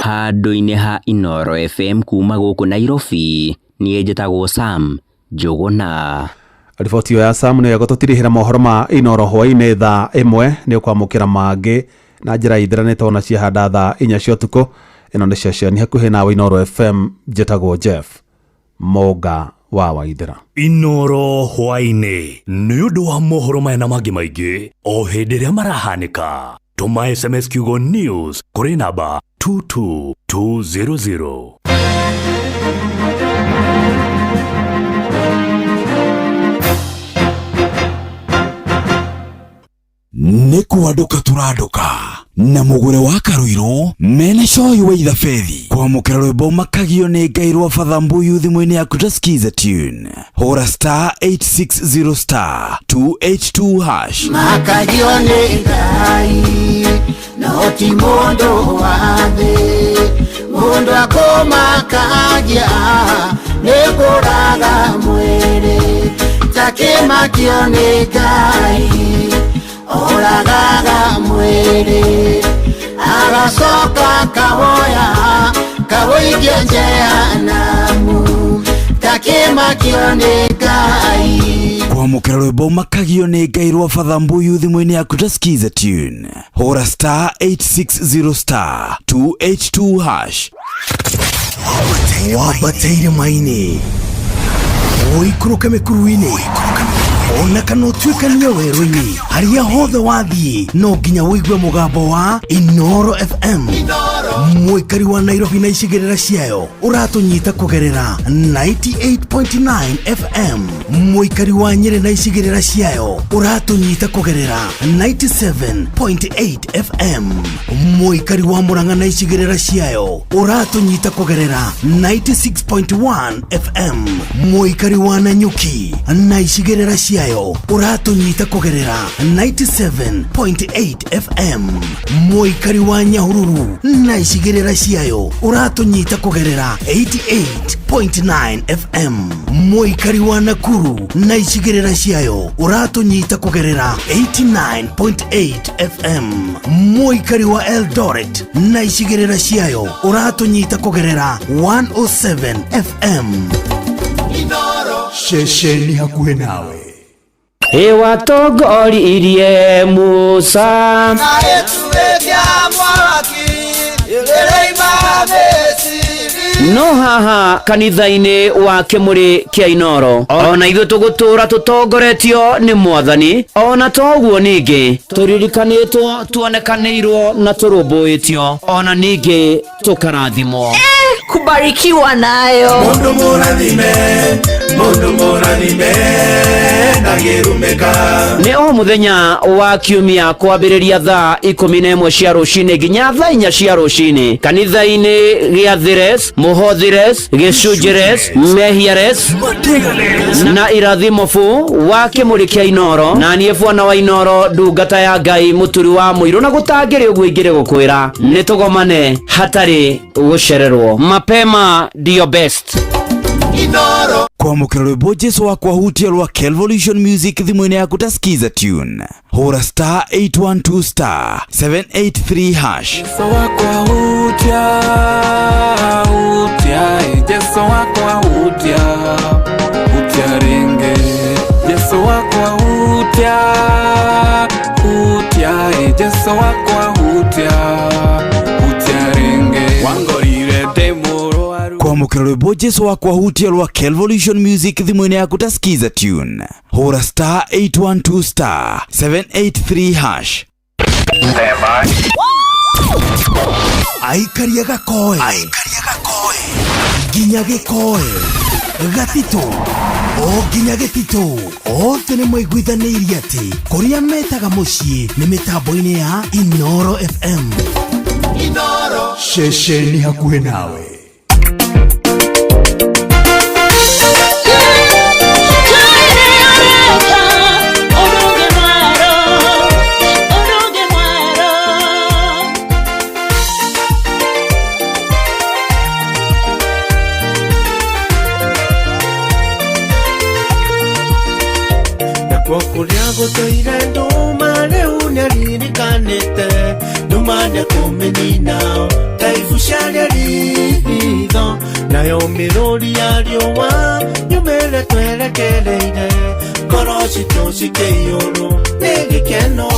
Handũ-inĩ ha Inooro FM kuma gũkũ Nairobi, niĩ njĩtagwo Sam Njũgũna. Riboti ĩyo ya Sam nĩyo ĩgũtũtirihĩra mohoro ma Inooro hwaĩ-inĩ thaa 1 nĩ ũkwamũkĩra mangĩ na njĩra ithiranĩte ona ciahanda thaa 4 cia ũtukũ. Ĩno nĩ ceceni hakuhĩ nawe Inooro FM, njĩtagwo Jeff Mũnga wa Waithera. Inooro hwaĩ-inĩ nĩ ũndũ wa mohoro maya na mangĩ maingĩ o hĩndĩ ĩrĩa marahanĩka. Tũma SMS kiugo news kũrĩ namba 22200. Nĩ kwandũka tũrandũka na mũgũre wa Karũirũ mena coyi wa ithabethi kwamũkĩra rwĩmbo makagio nĩ Ngai rwa Father Mbuyu thimũ-inĩ yaku ta skiza tune. Hũra star 860 star 282 hash. Makagio nĩ Ngai no ti mũndũ wa thĩ, mũndũ akũmakagia nĩ kũraga mwĩrĩ, takĩmakio nĩ Ngai oragaga mwĩrĩ, agacoka kawoya kawoigia jehanamu, takĩmakio nĩ Ngai. Kwamũkĩra rwĩmbo makagio nĩ Ngai rwa Father Mbuyu thimũ-inĩ yaku ta skiza tune. Hũra star 860 star 282 hash. Wambateire maini ũikũrũke mĩkuru-inĩ ona kana ũtuĩkanie werũ-inĩ, harĩa hothe wathiĩ no nginya ũigue mũgambo wa Inooro FM. Mũikari wa Nairobi na icigĩrĩra ciayo ũratũnyita kũgerera 98.9 FM. Mũikari wa Nyĩrĩ na icigĩrĩra ciayo ũratũnyita kũgerera 97.8 FM. Mũikari wa Murang'a na icigĩrĩra ciayo ũratũnyita kũgerera 96.1 FM. Mũikari wa Nanyuki na icigĩrĩra ciayo ũratũnyita kũgerera 97.8 FM. Mũikari wa Nyahururu na icigĩrĩra ciayo ũratũnyita kũgerera 88.9 FM. Mũikari wa Nakuru na icigĩrĩra ciayo ũratũnyita kũgerera 89.8 FM. Mũikari wa Eldoret na icigĩrĩra ciayo ũratũnyita kũgerera 107 FM. Ceceni hakuhĩ nawe. Ĩwatongoririe Musa no haha kanitha-inĩ wa Kĩmũrĩ kĩa Inoro ona ithuĩ tũgũtũra tũtongoretio nĩ Mwathani, ona toguo ningĩ tũririkanĩtwo, tuonekanĩirwo na tũrũmbũĩtio, ona ningĩ tũkarathimwo. Kubarikiwa nayo. Mundu mũrathime, mundu mũrathime ndangĩrumĩka. Nĩ o mũthenya wa kiumia kwambĩrĩria thaa 11 cia rũcinĩ nginya thaa 4 cia rũcinĩ kanitha-inĩ gĩa Thires, Mũhothires, Gĩcunjĩres, Mehiares na Irathimobu wa Kĩmũrĩ kĩa Inoro, na niĩ bwana wa Inoro, ndungata ya Ngai, mũturi wa mũirũ, na gũtangĩrĩ ũguo ingĩrĩ gũkwĩra nĩ tũgomane hatarĩ gũcererwo. Mapema ndio best. Kwamũkĩra rwĩmbo Jesu wakwa hutia rwa Kelvolution Music thimũ-inĩ yaku ta skiza tune, hũra star 812 star 783 hash. Jesu wakwa hutia, hutia, Jesu wakwa hutia, hutia ringe. Jesu wakwa hutia, hutia, Jesu wakwa hutia, hutia ringe. Wangorire ndĩ Kwamũkĩra rwĩmbo Jesu wakwa hutia rwa Kelvolution Music thimũ-inĩ yaku ta skiza tune, hũra star 812 star 783 hash. Aikaria gakoe nginya gĩkoe gatitũ o nginya gĩtitũ, othe nĩ maiguithanĩirie atĩ kũrĩa metaga mũciĩ nĩ mĩtambo-inĩ ya Inoro FM. Ceceni hakuhĩ nawe. Kuria gũtũire ndũma rĩu nĩaririkanĩte, ndũma nĩekũmĩnina ta ibucia rĩa ritho, nayo mĩrũri ya riũa yumĩre twerekereire, ngoro citũ cikĩiyũrwo nĩ gĩkeno.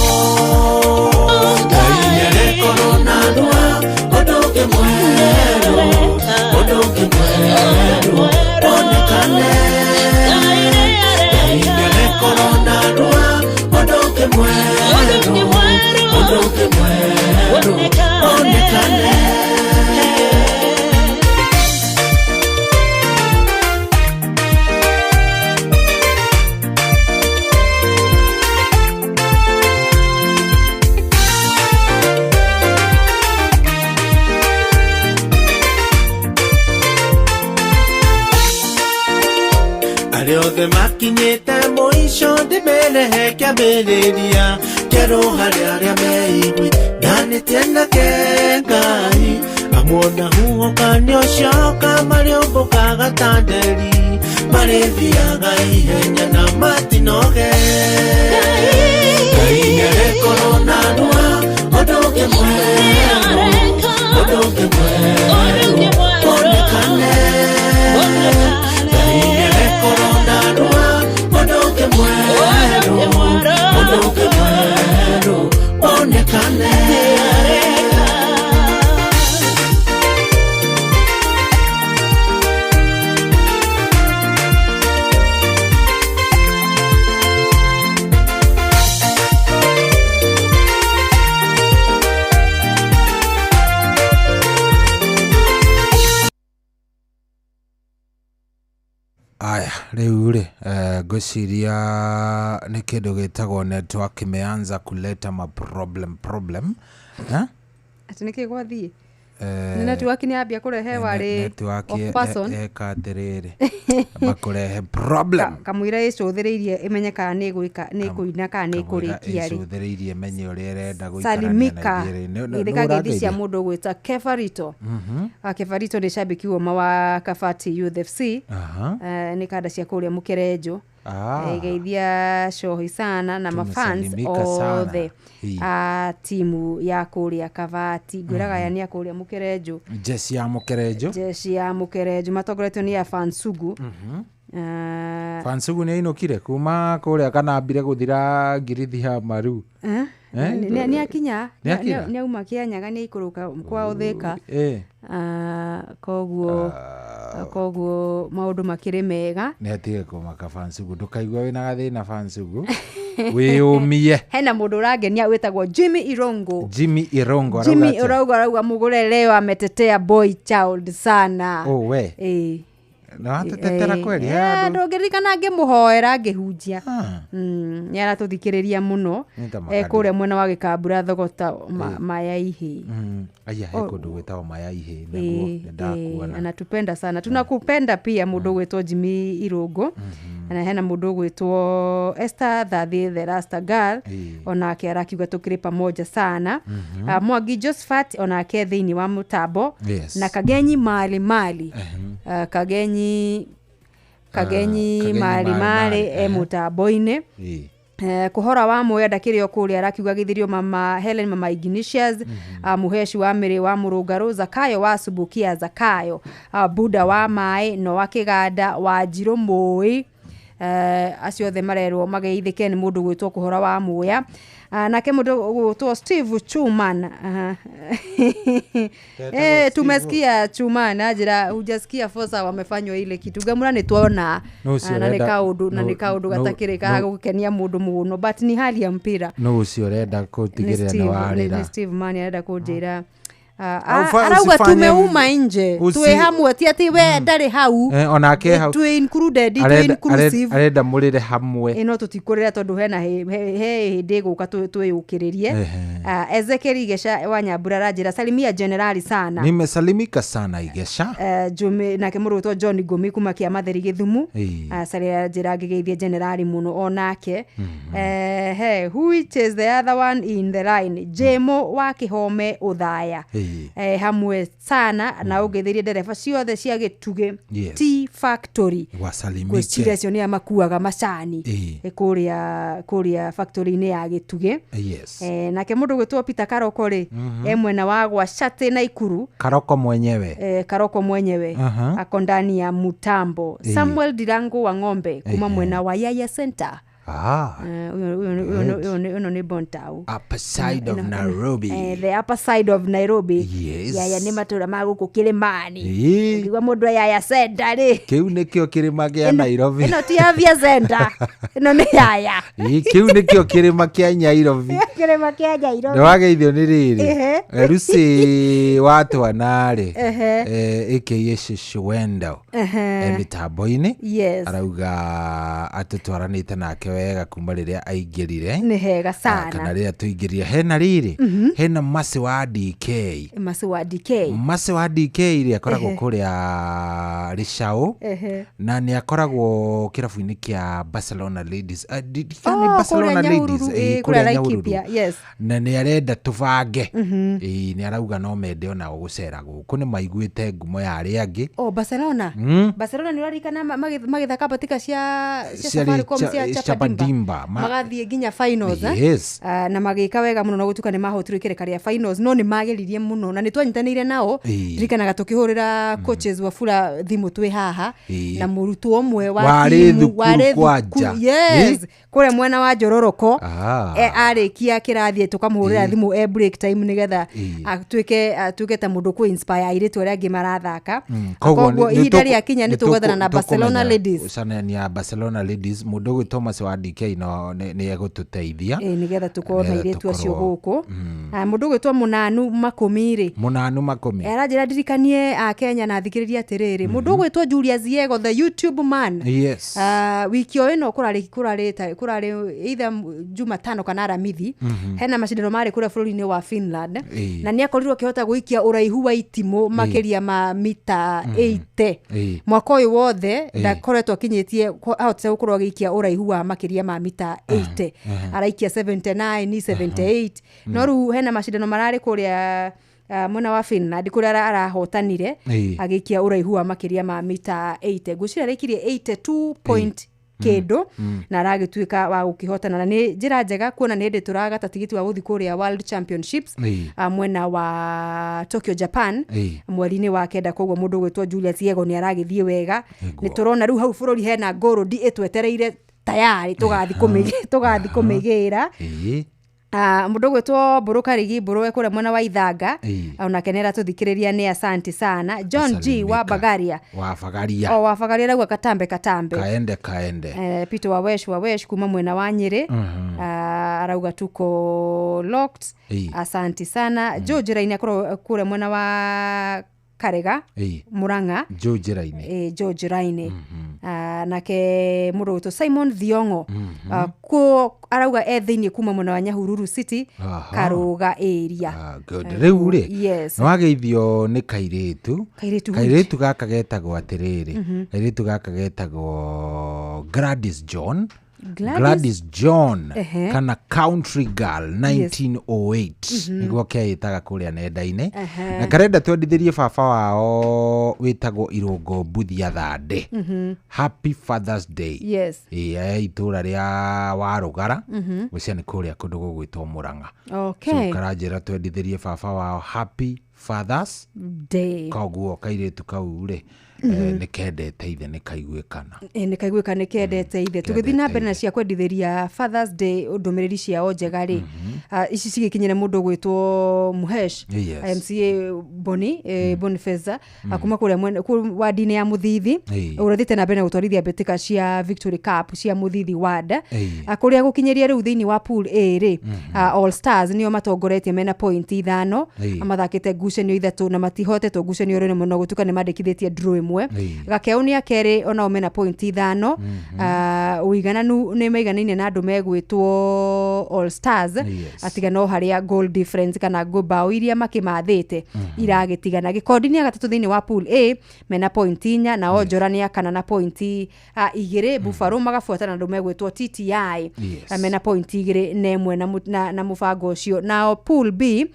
Ngai nĩarekorwo narua ũndũ ũngĩ mwerũ, ũndũ ũngĩ mwerũ wonekane. Ngai nĩarekorwo narua ũndũ ũngĩ mwerũ, ũndũ ũngĩ mwerũ wonekane. Arĩa othe makinyĩte mũico ndĩmerehe kĩambĩrĩria kĩerũ harĩ arĩa meiguithanĩtie nake Ngai, amuona huhokanio coka marĩũmbũkaga ta nderi, marĩthiaga ihenya na matinoge. Ngai nĩarekorwo narua ũndũ ũngĩ mwerũ, ũndũ ũngĩ mwerũ wonekane. Ngai nĩarekorwo narua ũndũ ũngĩ mwerũ, ũndũ ũngĩ mwerũ wonekane. Aya, rĩu rĩ, ngwĩciria nĩ kĩndũ gĩtagwo network imeanza kuleta ma problem eh? Atĩ nĩkĩ gwathiĩ? Nĩ network nĩ yambia kũrehe warĩ network of person. Eka atĩrĩrĩ, makũrehe problem. Kamũira ĩcũthĩrĩirie ĩmenye kana nĩ ĩgwĩka, nĩ ĩkũina kana nĩ ĩkũrĩkia rĩ. Ĩcũthĩrĩirie ĩmenye ũrĩa ĩrenda gũikarania na Salimika ithuĩ rĩ. Nĩ nĩ kangeithi cia ũrangeithia? mũndũ ũgwĩta Kefarito. Mhm. Kefarito nĩ cambĩki ũmwe wa Kabati Youth FC. Aha. Nĩ kanda cia kũrĩa Mũkerenjo. Ah. Geithia cohi sana na mafans Tumesalimika sana. othe Hii. a timu ya kũrĩa Kabati. Ngwĩraga aya nĩ a kũrĩa Mũkerenjo. Jeci ya Mũkerenjo. Jeshi ya Mũkerenjo matongoretio nĩ Afan Sugu. Mhm. Fansugu nĩ ainũkire kuma kũrĩa kana ambire gũthira ngirithi maru. Nĩ akinya, nĩ auma Kĩanyaga, nĩ aikũrũka kwao Thĩka. Koguo maũndũ makĩrĩ mega. Nĩ atige kũmaka Fansugu, ndũkaigua wĩna gathĩna Fansugu, wĩyũmie. Hena mũndũ ũrangenia wĩtagwo Jimmy Irongo. Jimmy Irongo. Jimmy Irongo arauga mũgũre leo ametetea boy child sana. Oh we. Nĩwatetetera kweli? Ndũngĩririkana ngĩmũhoera ngĩhunjia. Nĩ aratũthikĩrĩria mũno kũrĩa mwena wa Gĩkambura Thogota Mayaihĩ. Aya, he kũndũ gwĩtagwo Mayaihĩ nĩguo nĩndakuona. Anatupenda sana, tunakupenda pia mũndũ ũgwĩtwo Jimmy Irũngũ. Na hena mũndũ ũgwĩtwo Esther Thathi the Rasta Girl, onake arakiuga tũkĩrĩ pamoja sana. Mwangi Josephat onake thĩinĩ wa mũtambo. Na Kagenyi Mali Mali. Kagenyi Mali Mali e mũtambo-inĩ. Kũhora wa Moya ndakĩrĩ o kũrĩa arakiuga gĩthirio mama Helen, mama Ignatius, Mũheci wa Mĩrĩ wa Mũrũngarũ, Zakayo wa Subukia, Zakayo Buda wa Maĩ, Noa Kĩganda wa Njirũ Mũĩ, acio othe marerwo mageithĩke nĩ mũndũ gwĩtwo Kũhora wa Moya. Nake mũndũ gwĩtwo Steve Chuman. Tumesikia Chuman ajira hujasikia fosa wamefanywa ile kitu gamura nĩ tuona na nĩ kaũndũ na nĩ kaũndũ gatakĩrĩ ka gũkenia mũndũ mũno, but ni hali ya mpira. No ũcio ũrenda kũtigĩrĩra nĩ warĩra. Ni Steve Man arenda kũnjĩra arauga tumeuma nje twĩ hamwe, ti atĩ we ndarĩ hau, onake hau twĩ included, twĩ inclusive, arenda mũrĩre hamwe. Ĩno tũtikũrĩra tondũ hena he hĩndĩ ĩgũka twĩyũkĩrĩrie. Ezekiel Igesha wa Nyambura aranjĩra salimia generali sana. Nimesalimika sana Igesha. Nake mũndũ wĩtwo John Ngũmi kuma Kĩamatheri Gĩthumu aranjĩra ngĩgeithie generali mũno onake. Which is the other one in the line, Jemo wa Kĩhome Ũthaya. Hamwe sana na ũngĩthĩrie ndereba ciothe cia Gĩtugĩ Tea Factory wasalimike, acio nĩa makuaga macani kũrĩa factory-inĩ ya Gĩtugĩ. Nake mũndũ gwĩtwo Peter Karoko rĩ, e mwena wa Gwacate na Ikuru. Karoko mwenyewe. Karoko mwenyewe ako ndani ya mutambo. Samuel Dirango wa Ng'ombe kuma mwena wa Yaya Center. Uno ni Bontau. Upper side of Nairobi. The upper side of Nairobi. Yes. Yaya nĩ matũra ma gũkũ kĩrĩmani. Ũkiuga mũndũ Yaya Center rĩ, kĩu nĩkĩo kĩrĩma kĩa Nairobi. Ĩno ti Avia Center, ĩno nĩ Yaya. Kĩu nĩkĩo kĩrĩma kĩa Nairobi. Kĩrĩma kĩa Nairobi. Nĩwageithio nĩ rĩrĩ Lucy wa twana rĩ, aka Shishwendo mĩtambo-inĩ. Arauga atũtwaranĩte nake wega kuma rĩrĩa aingĩrire. Nĩ hega sana. Kana rĩrĩa tũingĩrire hena rĩrĩ, hena Masi wa DK. Masi wa DK. Masi wa DK rĩ akoragwo kũrĩa Rĩcaũ, na nĩ akoragwo kĩrabu-inĩ kĩa Barcelona Ladies. Barcelona Ladies kũrĩa Laikipia. Yes. Na nĩ arenda tũbange. Nĩ arauga no mende onao gũcera gũkũ, nĩ maiguĩte ngumo ya arĩa angĩ. Oh, Barcelona. Barcelona nĩ ũraririkana magĩthaka mbatika cia Safaricom cia Chapadimba magathiĩ nginya finals. Yes. Na magĩka wega mũno na gũtuĩka nĩ mahotirwo ikereka rĩa finals, no nĩ mageririe mũno na nĩ twanyitanĩire nao. Ndirikanaga tũkĩhũrĩra coaches Wafula thimũ twĩ haha, na mũrutwo ũmwe wa timu warĩ thukuru, yes, kũrĩa mwena wa Njororoko, arĩkia kĩrathi tũkamũhũrĩra thimũ e break time nĩgetha atuĩke ta mũndũ kũ inspire airĩtu arĩa angĩ marathaka. Koguo ihinda rĩakinya nĩ tũgwethana na Barcelona Ladies. Gũcemania Barcelona Ladies, mũndũ ũgwĩtwo Thomas wa DK no nĩ egũtũteithia nĩgetha tũkorwo na airĩtu acio gũkũ. Mũndũ ũgwĩtwo Mũnanu Makũmi rĩ, Mũnanu Makũmi aranjĩra ndirikanie a Kenya na thikĩrĩria atĩrĩrĩ, mũndũ ũgwĩtwo Julius Yego the YouTube man. Yes. Wiki o ĩno kũrarĩ either Jumatano kana Aramithi, hena macindano marĩ kũrĩa bũrũri-inĩ wa Finland, na nĩ akorirwo akĩhota gũikia ũraihu wa itimũ makĩria ma mita 80. Mwaka ũyũ wothe ndakoretwo akinyĩtie ahotete gũkorwo agĩikia ũraihu wa makĩria ma mita 80, araikia 79 78. No rĩu hena macindano mararĩ kũrĩa mwena wa Finland kũrĩa arahotanire agĩikia ũraihu wa makĩria ma mita 80. Ngwĩciria araikirie 82.8 kĩndũ na aragĩtuĩka wa gũkĩhotana na nĩ njĩra njega kuona nĩ hĩndĩ tũragata tigiti wa gũthiĩ kũrĩa World Championships mwena wa Tokyo, Japan, mweri-inĩ wa 9. Koguo mũndũ ũgwĩtwo Julius Yego nĩ aragĩthiĩ wega. Nĩ tũrona rĩu hau bũrũri hena ngũrũndi ĩtwetereire tayari tũgathiĩ kũmĩgĩra. Mũndũ ũgwĩtwo Mbũrũ Karigi Mbũrũ e kũrĩa mwena wa Ithanga, onake nĩ aratũthikĩrĩria, nĩ asanti sana. John G wa Bagaria. Wa Bagaria. O wa Bagaria arauga katambe katambe. Kaende kaende. Peter Wawesh Wawesh kuma mwena wa Nyĩrĩ, arauga tuko locked. Asanti sana. Joe Njĩra-inĩ akorwo kũrĩa mwena wa Karega, Murang'a. Joe Njĩra-inĩ. Joe Njĩra-inĩ. Nake mũndũ ũgwĩtwo Simon Thiongo, kũ arauga e thĩinĩ kuma mwena wa Nyahururu City, Karũga area. Ah, good. Rĩu rĩ, nĩ wageithio nĩ kairĩtu. Kairĩtu. Kairĩtu gaka getagwo atĩrĩrĩ, kairĩtu gaka getagwo Gladys John. Gladys? Gladys John, kana Country Girl 1908 nĩguo keĩtaga kũrĩa nenda-inĩ, na karenda twendithĩrie baba wao wĩtagwo Irũngo Mbuthia Thande Happy Father's Day. Ĩĩ, e itũra rĩa Warũgara, gwĩcia nĩ kũrĩa kũndũ gũgwĩtwo Mũrang'a. So karanjĩra twendithĩrie baba wao Happy Fathers Day. Koguo kairĩtu kau rĩ, nĩ kendete ithe, nĩ kaiguĩkana. Nĩ kaiguĩka nĩ kendete ithe. Tũgĩthiĩ na mbere na cia kwendithĩria Fathers Day ndũmĩrĩri ciao njega rĩ, ici cigĩkinyĩre mũndũ ũgwĩtwo Muhesh, MCA Boni, Boniface, kuma kũrĩa wadi-inĩ ya Mũthithi, ũrĩa ũthiĩte na mbere na gũtwarithia mbĩtĩka cia Victory Cup cia Mũthithi ward. Kũrĩa gũkinyĩria rĩu thĩinĩ wa pool A rĩ, All Stars nĩo matongoretie mena point 5, mathakĩte ngucanio 3 na matihotetwo ngucanio rĩmwe, no gũtuĩka nĩ mandĩkithĩtie draw 1. Gakeu nĩ akerĩ, onao mena point 5. Ũigananu nĩ maiganaine na andũ megwĩtwo All Stars, atiga no harĩa goal difference kana bao iria makĩmathĩte iragĩtigana. Gĩkondi nĩ agatatũ thĩinĩ wa pool A mena point 4, nao Njora nĩ akana na point 2. Buffalo magabuatana na andũ megwĩtwo TTI, mena point 2 na 1 na mũbango ũcio. Nao pool B,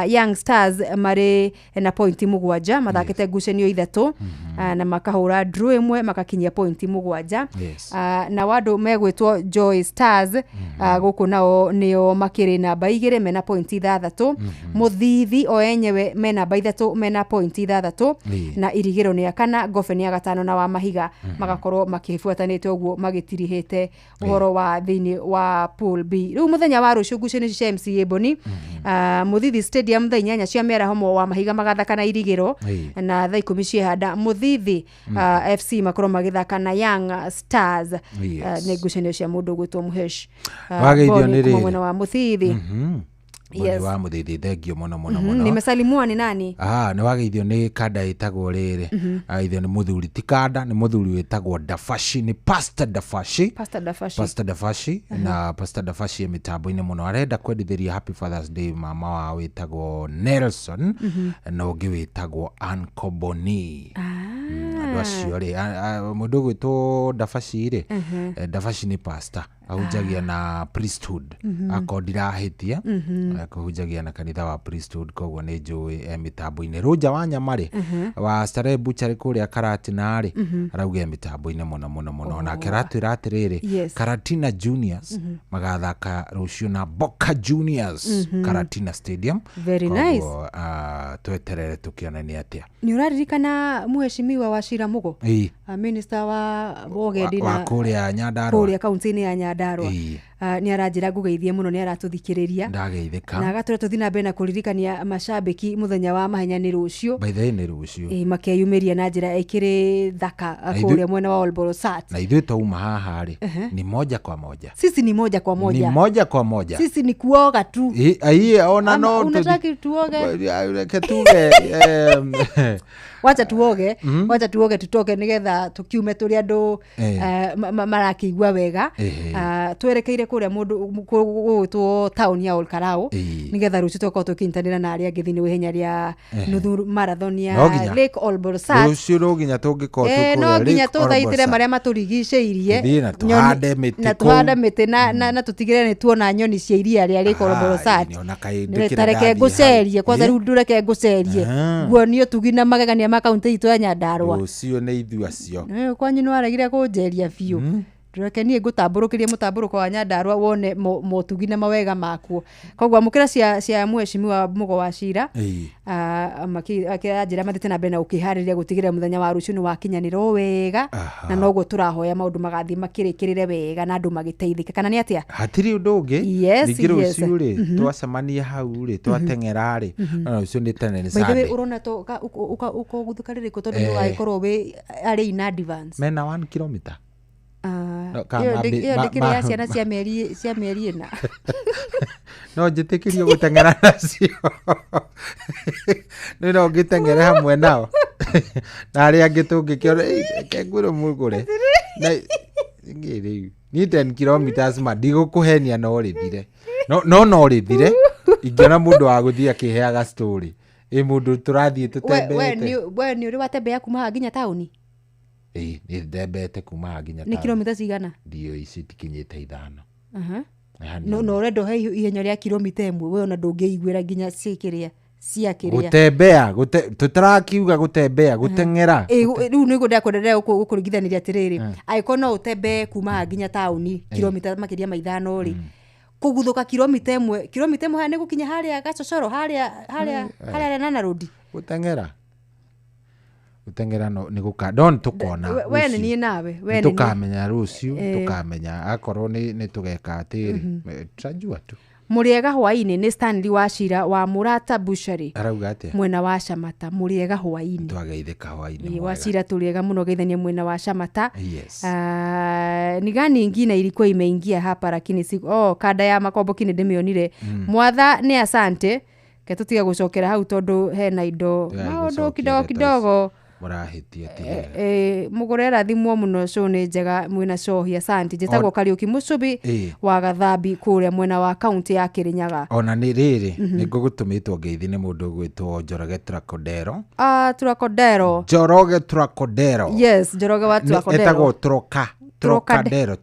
Young Stars marĩ na point 7, mathakĩte ngucanio 3, na makahũra draw 1, makakinyia point 7. Na andũ megwĩtwo Joy Stars, gũkũ nao nĩo makĩrĩ namba 2 mena point 6. Mũthithi o enyewe me namba 3 mena point 6, na Irigĩro nĩ akana, Ngobe nĩ agatano, na wa Mahiga magakorwo makĩbuatanĩte ũguo magĩtirihĩte ũhoro wa thĩinĩ wa pool B. Rĩu mũthenya wa rũciũ ngucanio ici cia MCA Boni, Mũthithi Stadium thaa 8 cia mĩaraho wa Mahiga magathaka na Irigĩro, na thaa 10 ciehanda Mũthithi FC makorwo magĩthaka na Young Stars. Nĩ ngucanio cia mũndũ ũgwĩtwo Muhesh, Wageithio Boni nĩ kuma rĩrĩ. mwena wa Mũthithi. Boni wa Mũthithi, thengio mũno mũno mũno. Nimesalimiwa ni nani? Ah, nĩ wageithio nĩ kanda ĩtagwo rĩrĩ, ageithio nĩ mũthuri, ti kanda, nĩ mũthuri wĩtagwo Dafashi, nĩ Pastor Dafashi. Pastor Dafashi. Pastor Dafashi, na Pastor Dafashi e mĩtambo-inĩ mũno, arenda kwendithĩria Happy Fathers Day mama wao wĩtagwo Nelson na ũngĩ wĩtagwo Uncle Boni. Andũ acio rĩ, mũndũ ũgwĩtwo Dafashi rĩ, Dafashi nĩ pastor, ahunjagia na priesthood, akorwo ndirahĩtia, kũhunjagia na kanitha wa priesthood, koguo nĩ njũĩ e mĩtambo-inĩ. Rũnja wa nyama rĩ, wa Starehe Butchery kũrĩa Karatina rĩ, arauga e mĩtambo-inĩ mũno mũno mũno. Nake aratwĩra atĩrĩrĩ, Karatina Juniors magathaka rũciũ na Boca Juniors, Karatina Stadium. Very nice. Koguo, tweterere tũkĩone nĩ atĩa. Nĩ ũraririkana mheshimiwa wa Shira Mugo, minister wa ũgendi wa na kũrĩa Nyandarua, kũrĩa kaunti-inĩ ya Nyandarua, nĩ aranjĩra ngũgeithie mũno, nĩ aratũthikĩrĩria Ndageithĩka. na agatwĩra tũthiĩ na mbere na kũririkania macambĩki mũthenya wa mahenya nĩ rũciũ. By the way, nĩ rũciũ. Makeyumĩria na njĩra ĩkĩrĩ thaka, Na kũrĩa mwena wa Olbolosat. Na ithuĩ twauma haha rĩ, ni moja kwa moja. Sisi ni moja kwa moja. Ni moja kwa moja. Sisi ni kuoga tu. Aiye, ona Ama no unataka tuoge? Reke tuge Wacha tuoge, wacha tuoge tutoke nigetha tukiume tũrĩ andũ marakĩigua wega. Twerekeire kũrĩa mũndũ gũgwĩtwo taũni ya Olkarau, nigetha rũciũ tũgakorwo tũkĩnyitanĩra na arĩa angĩ thĩinĩ wa ihenya rĩa nuthu marathon ya No nginya. Lake Olbolosat. Rũciũ no nginya tũngĩkorwo twĩ No kũrĩa nginya Lake tũthaitĩre Olbolosat. marĩa matũrigicĩirie. Tũthiĩ na tũhande mĩtĩ na kũu. tũhande mĩtĩ na tũtigĩrĩre nĩ tuona nyoni cia iria rĩa Lake Olbolosat. Nĩona kaĩ ndĩkĩrĩ Ta reke ndathiĩ hau. ngũcerie kwanza, rĩu ndũreke ngũcerie, nguonie ũtugi na magegania ma kaunti itũ ya Nyandarua. Rũciũ nĩ ithuĩ acio. Kwanyu nĩ waregire kũnjeria biũ. Reke niĩ ngũtambũrũkĩrie mũtambũrũko wa Nyandarua wone motugi na mawega makuo. Koguo amũkĩra cia mheshimiwa Mũgo wa Cira. Akĩranjĩra mathiĩte na mbere na gũkĩharĩria gũtigĩrĩra mũthenya wa rũciũ nĩ wakinyanĩra o wega, na noguo tũrahoya maũndũ magathiĩ makĩrĩkĩrĩre wega na andũ magĩteithĩke, kana nĩ atĩa? Hatirĩ ũndũ ũngĩ. Yes, ningĩ yes. Rũciũ rĩ, twacemania hau rĩ, twateng'era rĩ, no rũciũ nĩ tene, nĩ By the way, Sunday. ũrona to ũkũguthũka rĩrĩkũ, tondũ Eh. nĩ ũgagĩkorwo wĩ arĩ in advance. Mena 1 kilometer. Ah, No, ka ĩyo ĩyo ndĩkĩrĩ ya ciana cia mĩeri 4. No njĩtĩkĩrio gũteng'era nacio? Nĩ no ngĩteng'ere hamwe nao na arĩa angĩ tũngĩkĩona? Reke ngwĩre mũgũre na ngĩ rĩu niĩ 10 kilometers ma ndigũkũhenia, no rĩthire, no rĩthire ingĩona mũndũ wa gũthiĩ akĩheaga story, ĩ mũndũ tũrathiĩ We tũtembeete. We nĩ ũrĩ watembea kuma haha nginya taũni? Ĩ, nĩ ndembeete kuma haha nginya Nĩ taũni. kilomita cigana? Ndio ici itikinyĩte 5. Aha, No ũrenda ũhe ihenya rĩa kilomita 1, we ona ndũngĩiguĩra nginya cikĩrĩa cia kĩrĩa. Gũtembea, tũtarakiuga gũtembea, gũteng'era. Ĩ, rĩu nĩguo ndakwenderea gũkũringithanĩria atĩrĩrĩ, angĩkorwo no ũtembee kuma haha nginya taũni kilomita makĩria ma 5 rĩ, kũguthũka kilomita 1 haha nĩ gũkinya harĩa gacocoro, harĩa Lenana Road. Gũteng'era no nĩ gũka no nĩ tũkona We nĩ rũciũ. niĩ nawe, we Nĩ nĩ niĩ. tũkamenya rũciũ. Eh. Tũkamenya akorwo nĩ tũgeka atĩrĩ, tutajua tu. Mũrĩega hwainĩ, nĩ Stanley Wachira wa Mũrata Bushari. Arauga atĩa? Mwena wa Camata. Mũrĩega hwainĩ. Twageithĩka hwainĩ Ĩ, mwega. Wachira, tũrĩega mũno, geithania mwena wa Camata. Yes. Ah, ni gani ingine ilikuwa imeingia hapa lakini si, oh, kanda ya makomboki nĩ ndĩmĩonire. Mwatha nĩ asante, ke tũtige gũcokera hau tondũ hena indo Tigai maũndũ gũcokia kidogo ndeto kidogo. Mũrahĩtia, ti hega. Mũgũre rathimwo mũno, show nĩ njega mwĩna cohi, asante. Njĩtagwo Kariũki Mũcubi wa Gathambi kũrĩa mwena wa kaunti ya Kĩrĩnyaga. Ona nĩ rĩrĩ, nĩ ngũgũtũmĩtwo ngeithi nĩ mũndũ ũgwĩtwo Njoroge Tracodero. Ah, Tracodero. Njoroge Tracodero. Yes, Njoroge wa Tracodero. Etagwo Troka. Trocade- Trocadero,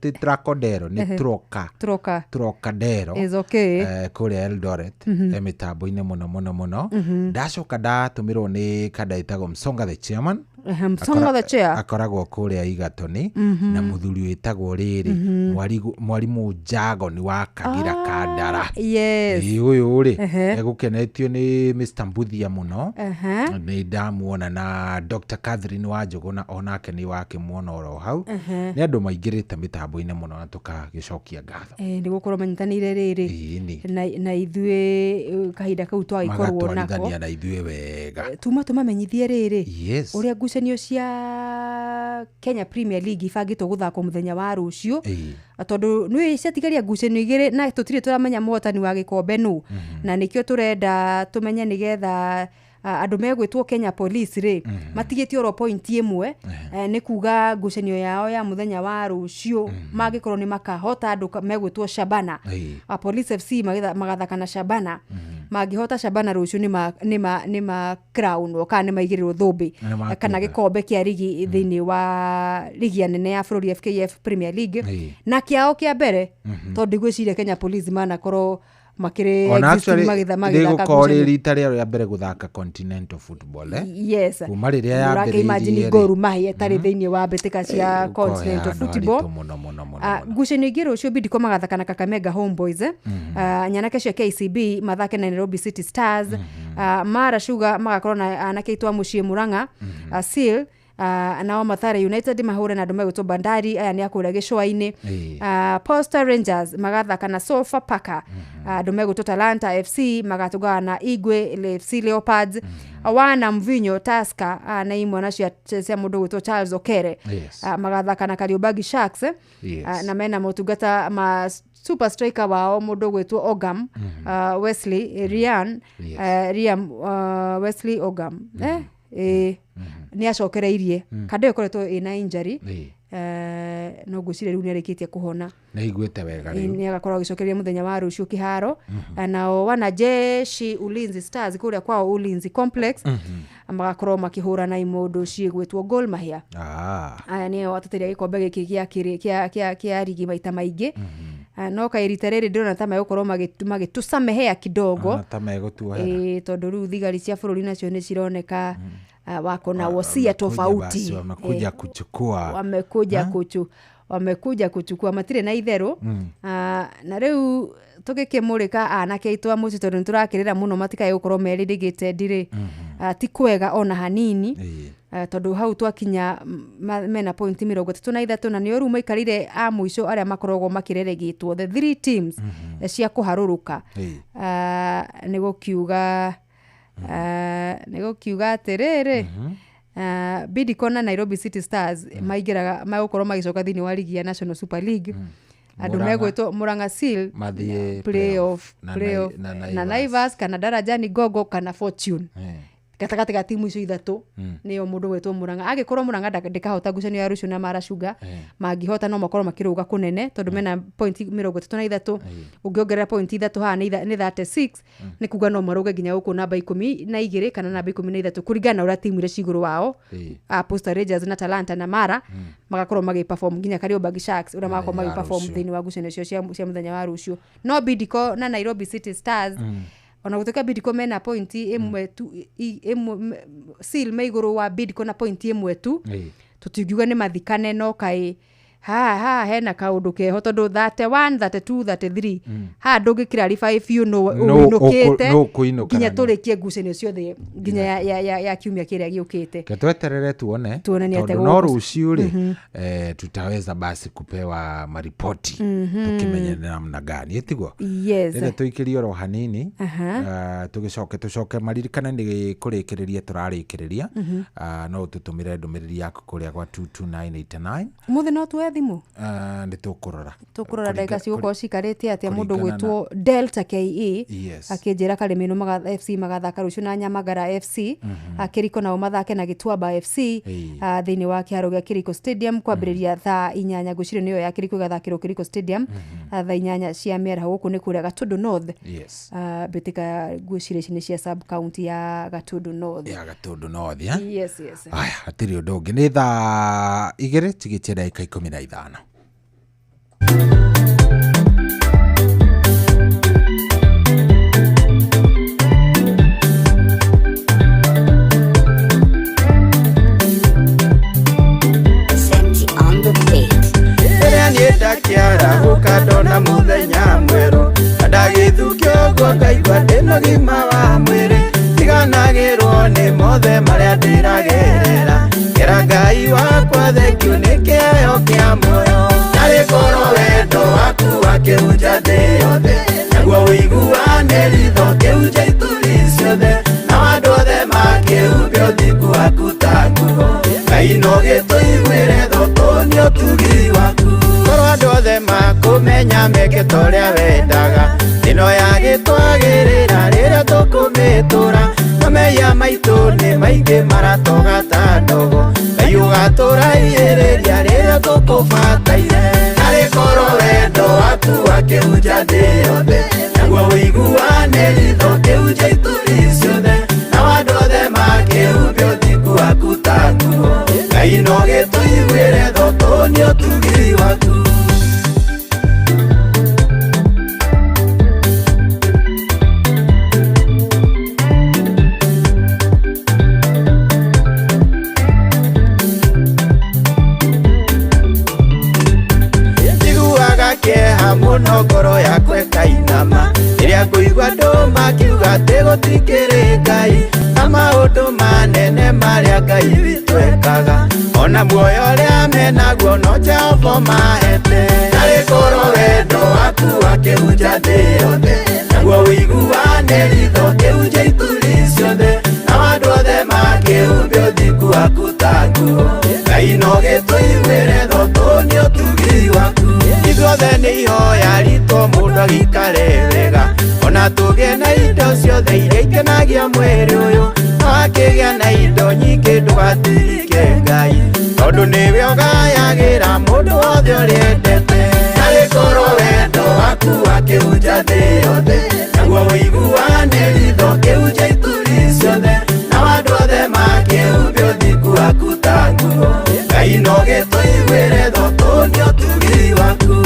ti Tracodero, nĩ Troka. Troka. Trocadero. Is okay. Kũrĩa Eldoret, mĩtambo-inĩ mũno mũno mũno. Ndacoka ndatũmĩrwo nĩ kanda ĩtagwo Msonga the chairman. Ehe, Msonga the chair. Akoragwo kũrĩa Igatoni, na mũthuri wĩtagwo rĩrĩ mwarimũ Jagoni wa Kagira Kandara. Yes. Ĩ, ũyũ rĩ, egũkenetio nĩ Mr Mbuthia mũno. Nĩ ndamuona na Dr Catherine Wanjũgũna, onake nĩ wakĩmuona oro hau. Nĩ andũ maingĩrĩte mĩtambo-inĩ mũno na tũkagĩcokia ngatho. Nĩ gũkorwo manyitanĩire rĩrĩ Ĩni. na ithuĩ, kahinda kau twagĩkorwo nako. Magatwarithania na ithuĩ wega. Tuma tũmamenyithie rĩrĩ ũrĩa ngucanio cia Kenya Premier League ibangĩtwo gũthakwo mũthenya wa rũciũ, tondũ nĩ ciatigaria ngucanio 2 na tũtirĩ tũramenya mũhotani wa gĩkombe nũ, na nĩkĩo tũrenda tũmenye nĩgetha andũ megwĩtwo Kenya Police rĩ, matigĩtie oro point 1, nĩ kuga ngucanio yao ya mũthenya wa rũciũ mangĩkorwo nĩ makahota andũ megwĩtwo Shabana. Police FC magathaka na Shabana. Mangĩhota Shabana rũciũ, nĩ ma crown kana nĩ maigĩrĩrwo thũmbĩ Nĩ matuĩka. kana gĩkombe kĩa rigi thĩinĩ wa rigi ya nene ya bũrũri, FKF Premier League, na kĩao kĩa mbere, tondũ ndigwĩciria Kenya Police manakorwo makĩrĩ Ona existing actually magĩthaka rĩgũkorwo rĩ ngucanio. rita rĩao rĩa mbere gũthaka continental football, eh? Yes. Kuma rĩrĩa Ũrake imagine yambĩrĩirie rĩ. Gor Mahia ĩtarĩ thĩinĩ wa mbĩtĩka cia Gũkorwo continental handũ football. haritũ mũno mũno mũno. Ah, ngucanio ingĩ rũciũ, Bidco magathaka na Kakamega Homeboys, eh? Ah, nyanake cia KCB mathake na Nairobi City Stars. Ah, Mara Sugar magakorwo na anake aitũ a mũciĩ Murang'a, ah, Seal. Nao Mathare United mahũre na andũ megwĩtwo Bandari, aya nĩ akũrĩa gĩcũa-inĩ. Posta Rangers magathaka na Sofapaka. Andũ megwĩtwo Talanta FC magatũngana na Igwe FC Leopards. Wana Mvinyo Tusker, na imwe cia mũndũ ũgwĩtwo Charles Okere, magathaka na Kariobangi Sharks, eh? Na mena motungata ma super striker wao mũndũ ũgwĩtwo Ogam, Wesley Rian. Riam, Wesley Ogam, eh? Nĩ acokereirie kanda ĩyo ĩkoretwo ĩna injury. No ngwĩciria rĩu nĩ arĩkĩtie kũhona. Nĩ aiguĩte wega rĩu. Nĩ agakorwo agĩcokereria mũthenya wa rũciũ kĩharo. Nao wanajeshi Ulinzi Stars kũrĩa kwao Ulinzi Complex magakorwo makĩhũra na imũndũ ciĩgwĩtwo Gor Mahia. Aya nĩo ateteria gĩkombe gĩkĩ kĩa rigi maita maingĩ. Ah, no kaĩ rita rĩrĩ ndĩrona ta megũkorwo magĩtũcamehea kidogo. Ona ta megũtuohera. Ĩĩ, tondũ rĩu thigari cia bũrũri nacio nĩ cironeka, wako na wosia Wamekuja tofauti. basi, wamekuja kuchukua. Wamekuja kuchu Wamekuja kuchukua matirĩ na itherũ. Ah, na rĩu tũgĩkĩmũrĩka anake aitũ a mũciĩ tondũ nĩtũrakĩrĩra mũno matikae gũkorwo merĩrĩgĩte ndirĩ. Ah, ti kwega ona hanini. Ah, tondũ hau twakinya mena pointi 33 na nĩo rĩu maikarire a mũico arĩa makoragwo makĩreregĩtwo the three teams cia kũharũrũka. Ah, nĩ gũkiuga nĩ gũkiuga atĩrĩrĩ, Bidco na Nairobi City Stars maingĩraga magũkorwo magĩcoka thĩinĩ wa ligi ya National Super League andũ Murang'a. Megwĩtwo Murang'a Seal mathiĩ playoff na playoff na na Naivas kana Darajani Gogo kana Fortune gatagatĩ ga timu icio ithatũ nĩyo mũndũ gwĩtwo Murang'a angĩkorwo Murang'a ndĩkahota ngucanio ya rũciũ na Mara Sugar mangĩhota no makorwo makĩrũga kũnene tondũ mena pointi 33 ũngĩongerera pointi ithatũ haha nĩ 36 nĩ kuga no marũge nginya gũkũ namba 12 kana namba 13 kũringana na ũrĩa timu iria ci igũrũ wao a Posta Rangers na Talanta na Mara magakorwo magĩperform nginya Kariobangi Sharks ũrĩa magakorwo Mũthenya wa magĩperform rũciũ. Thĩinĩ wa ngucanio icio cia mũthenya wa rũciũ no Bidco na Nairobi City Stars ona gũtuĩka Bidco mena pointi ĩmwe tu ĩmwe Seal me igũrũ wa Bidco na pointi ĩmwe tu tũtingiuga nĩ mathikane no kaĩ haha haha hena kaũndũ keho tondũ 31 32 33 haha ndũngĩkirarify biũ nũ Nũ ũinũkĩte nũ ũkũinũka nginya na nũ. tũrĩkie ngucanio ciothe nginya ya kiumia kĩrĩa gĩũkĩte. Ke tweterere tuone. Tuone nĩ atĩa tondũ no gũgũ- rũciũ rĩ tutaweza basi kupewa maripoti tukimenye nĩ namna gani ĩtiguo. Yes. Rĩrĩa tũikĩrie oro hanini tũgĩcoke tũcoke maririkane nĩ kũrĩkĩrĩria tũrarĩkĩrĩria. No ũtũtũmĩre ndũmĩrĩri yaku kũrĩa gwa 22989. Mũthĩ no tuoe thimũ. Nĩ tũkũrora. Tũkũrora ndagĩka cigũkorwo cikarĩte atĩa mũndũ kũringana na- gwĩtwo Delta KE Yes. akĩnjĩra Karĩmĩnũ FC magathaka rũciũ na Nyamagara FC Kĩriko nao mathake na Gĩtuamba FC thĩinĩ wa kĩharo gĩa Kĩriko Stadium kwambĩrĩria thaa 8 ngwĩciria nĩyo ya Kĩriko ĩgathakĩrwo Kĩriko Stadium thaa 8 cia mĩaraho gũkũ nĩ kũrĩa Gatundu North. Yes. Mbĩtĩka ngwĩciria ici nĩ cia sub county ya Gatundu North. Ya Gatundu North eh? Yes. Aya hatirĩ ũndũ ũngĩ nĩ thaa 2 tigĩtie ndagĩka 15. On the beat. Rĩrĩa niĩ ndakĩarahũka ndona mũthenya mwerũ na ndagĩthukio ũguo ngaigua ndĩna ũgima wa mwĩrĩ ndiganagĩrwo nĩ mothe marĩa ndĩragerera ngera Ngai wakwa thengiũ nĩ kĩheo kĩa muoyo narĩ korwo wendo waku wakĩhunja thĩ yothe naguo ũiguane ritho kĩhunja ituri ciothe na andũ othe makĩhumbe ũthingu waku ta nguo Ngai no gĩtũiguĩre thoko nĩ ũtugi waku korwo andũ othe makũmenya meke ta ũrĩa wendaga ĩno yagĩtwagĩrĩra rĩrĩa tũkũmĩtũra na mehia maitũ nĩ maingĩ maratoga ta ndogo Ngai ũgatũraihĩrĩria rĩrĩa tũkũbataire narĩ korwo wendo waku wakĩhunja thĩ yothe naguo ũiguane ritho kĩhunja ituri ciothe na andũ othe makĩhumbe ũthingu waku ta nguo Ngai no gĩtũiguĩre thoko nĩ ũtugi waku. Njiguaga kĩeha mũno ngoro yakwa ĩkainama rĩrĩa ngũigua andũ makiuga atĩ gũtikĩrĩ Ngai na maũndũ manene marĩa Ngai witũ ekaga ona muoyo ũrĩa menaguo no Jehova mahete narĩ korwo wendo waku wakĩhunja thĩ yothe naguo ũiguane ritho kĩhunja ituri ciothe na andũ othe makĩhumbe ũthingu waku ta nguo Ngai no gĩtũiguĩre thoko nĩ ũtugi waku ithuothe nĩ ihoya ritũ mũndũ agĩikare wega ona tũgĩe na indo ciothe iria ikenagia mwĩrĩ ũyũ no akĩgĩa na indo nyingĩ ndũgatirike Ngai tondũ nĩwe ũgayagĩra mũndũ wothe ũrĩa endete narĩ korwo wendo waku wakĩhunja thĩ yothe naguo ũiguane ritho kĩhunja ituri ciothe na andũ othe makĩhumbe ũthingu waku ta nguo Ngai no gĩtũiguĩre thoko nĩ ũtugi waku.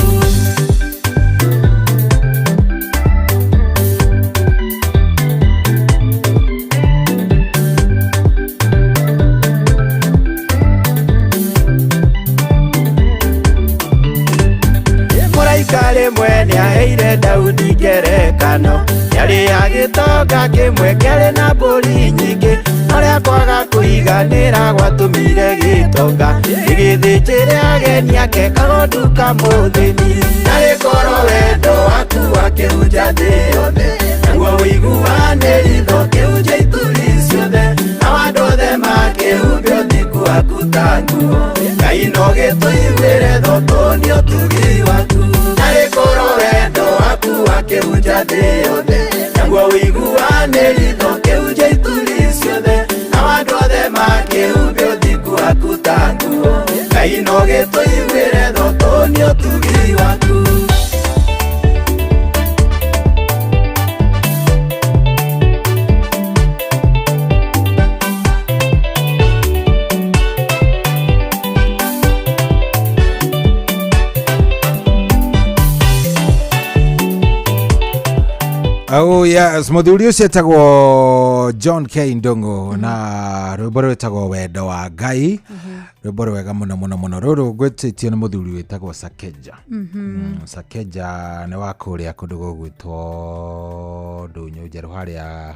Ngano yarĩ ya gĩtonga kĩmwe kĩarĩ na mbũri nyingĩ arĩa kwaga kũiganĩra gwatũmire gĩtonga gĩgĩthĩnjĩre ageni ake kagondu kamũthĩni. Narĩ korwo wendo waku wakĩhunja thĩ yothe, naguo ũiguanĩri ũkĩhunja ituri ciothe, nao andũ othe makĩhumbe ũthingu waku ta nguo. Ngai no gĩtũiguĩre tha ũtũnie ũtugi waku. Narĩ korwo wendo waku wakĩhunja thĩ yothe, naguo ũiguanĩri ũkĩhunja ituri ciothe, nao andũ othe makĩhumbe ũthingu waku ta nguo. Ngai no gĩtũiguĩre tha ũtũnie ũtugi waku. Oh yes, muthuri ũcio etagwo John K Ndung'u na rwĩmbo rwĩtagwo Wendo wa Ngai, rwĩmbo rwega mũno mũno mũno. Rũrũ ngwĩtĩtio nĩ mũthuri wĩtagwo Sakeja. Sakeja nĩ wa kũrĩa kũndũ gũgwĩtwo Ndũnyũ Njerũ harĩa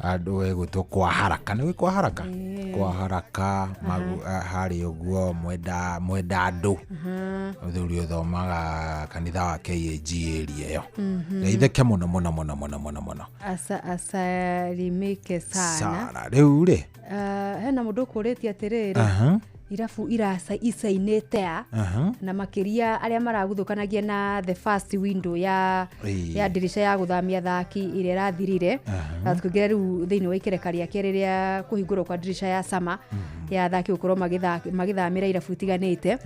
andũ ĩgwĩtwo kwa Haraka. Nĩ kwa Haraka, kwa Haraka harĩa ũguo mwenda andũ. Mũthuri ũthomaga kanitha wa KAG area ĩyo. Geithĩke mũno mũno mũno mũno mũno mũno. Asalimike sana. Sana rĩu rĩ hena mũndũ ũkũrĩtie atĩrĩrĩ, irabu iraca icainĩte a na makĩria arĩa maraguthũkanagia na the first window ya ndirisha ya gũthamia athaki ĩrĩa ĩrathirire. Tũkĩingĩra rĩu thĩinĩ wa ikereka rĩa kerĩ rĩa kũhingũrwo kwa ndirisha ya sama ya athaki gũkorwo magĩthamĩra irabu itiganĩte.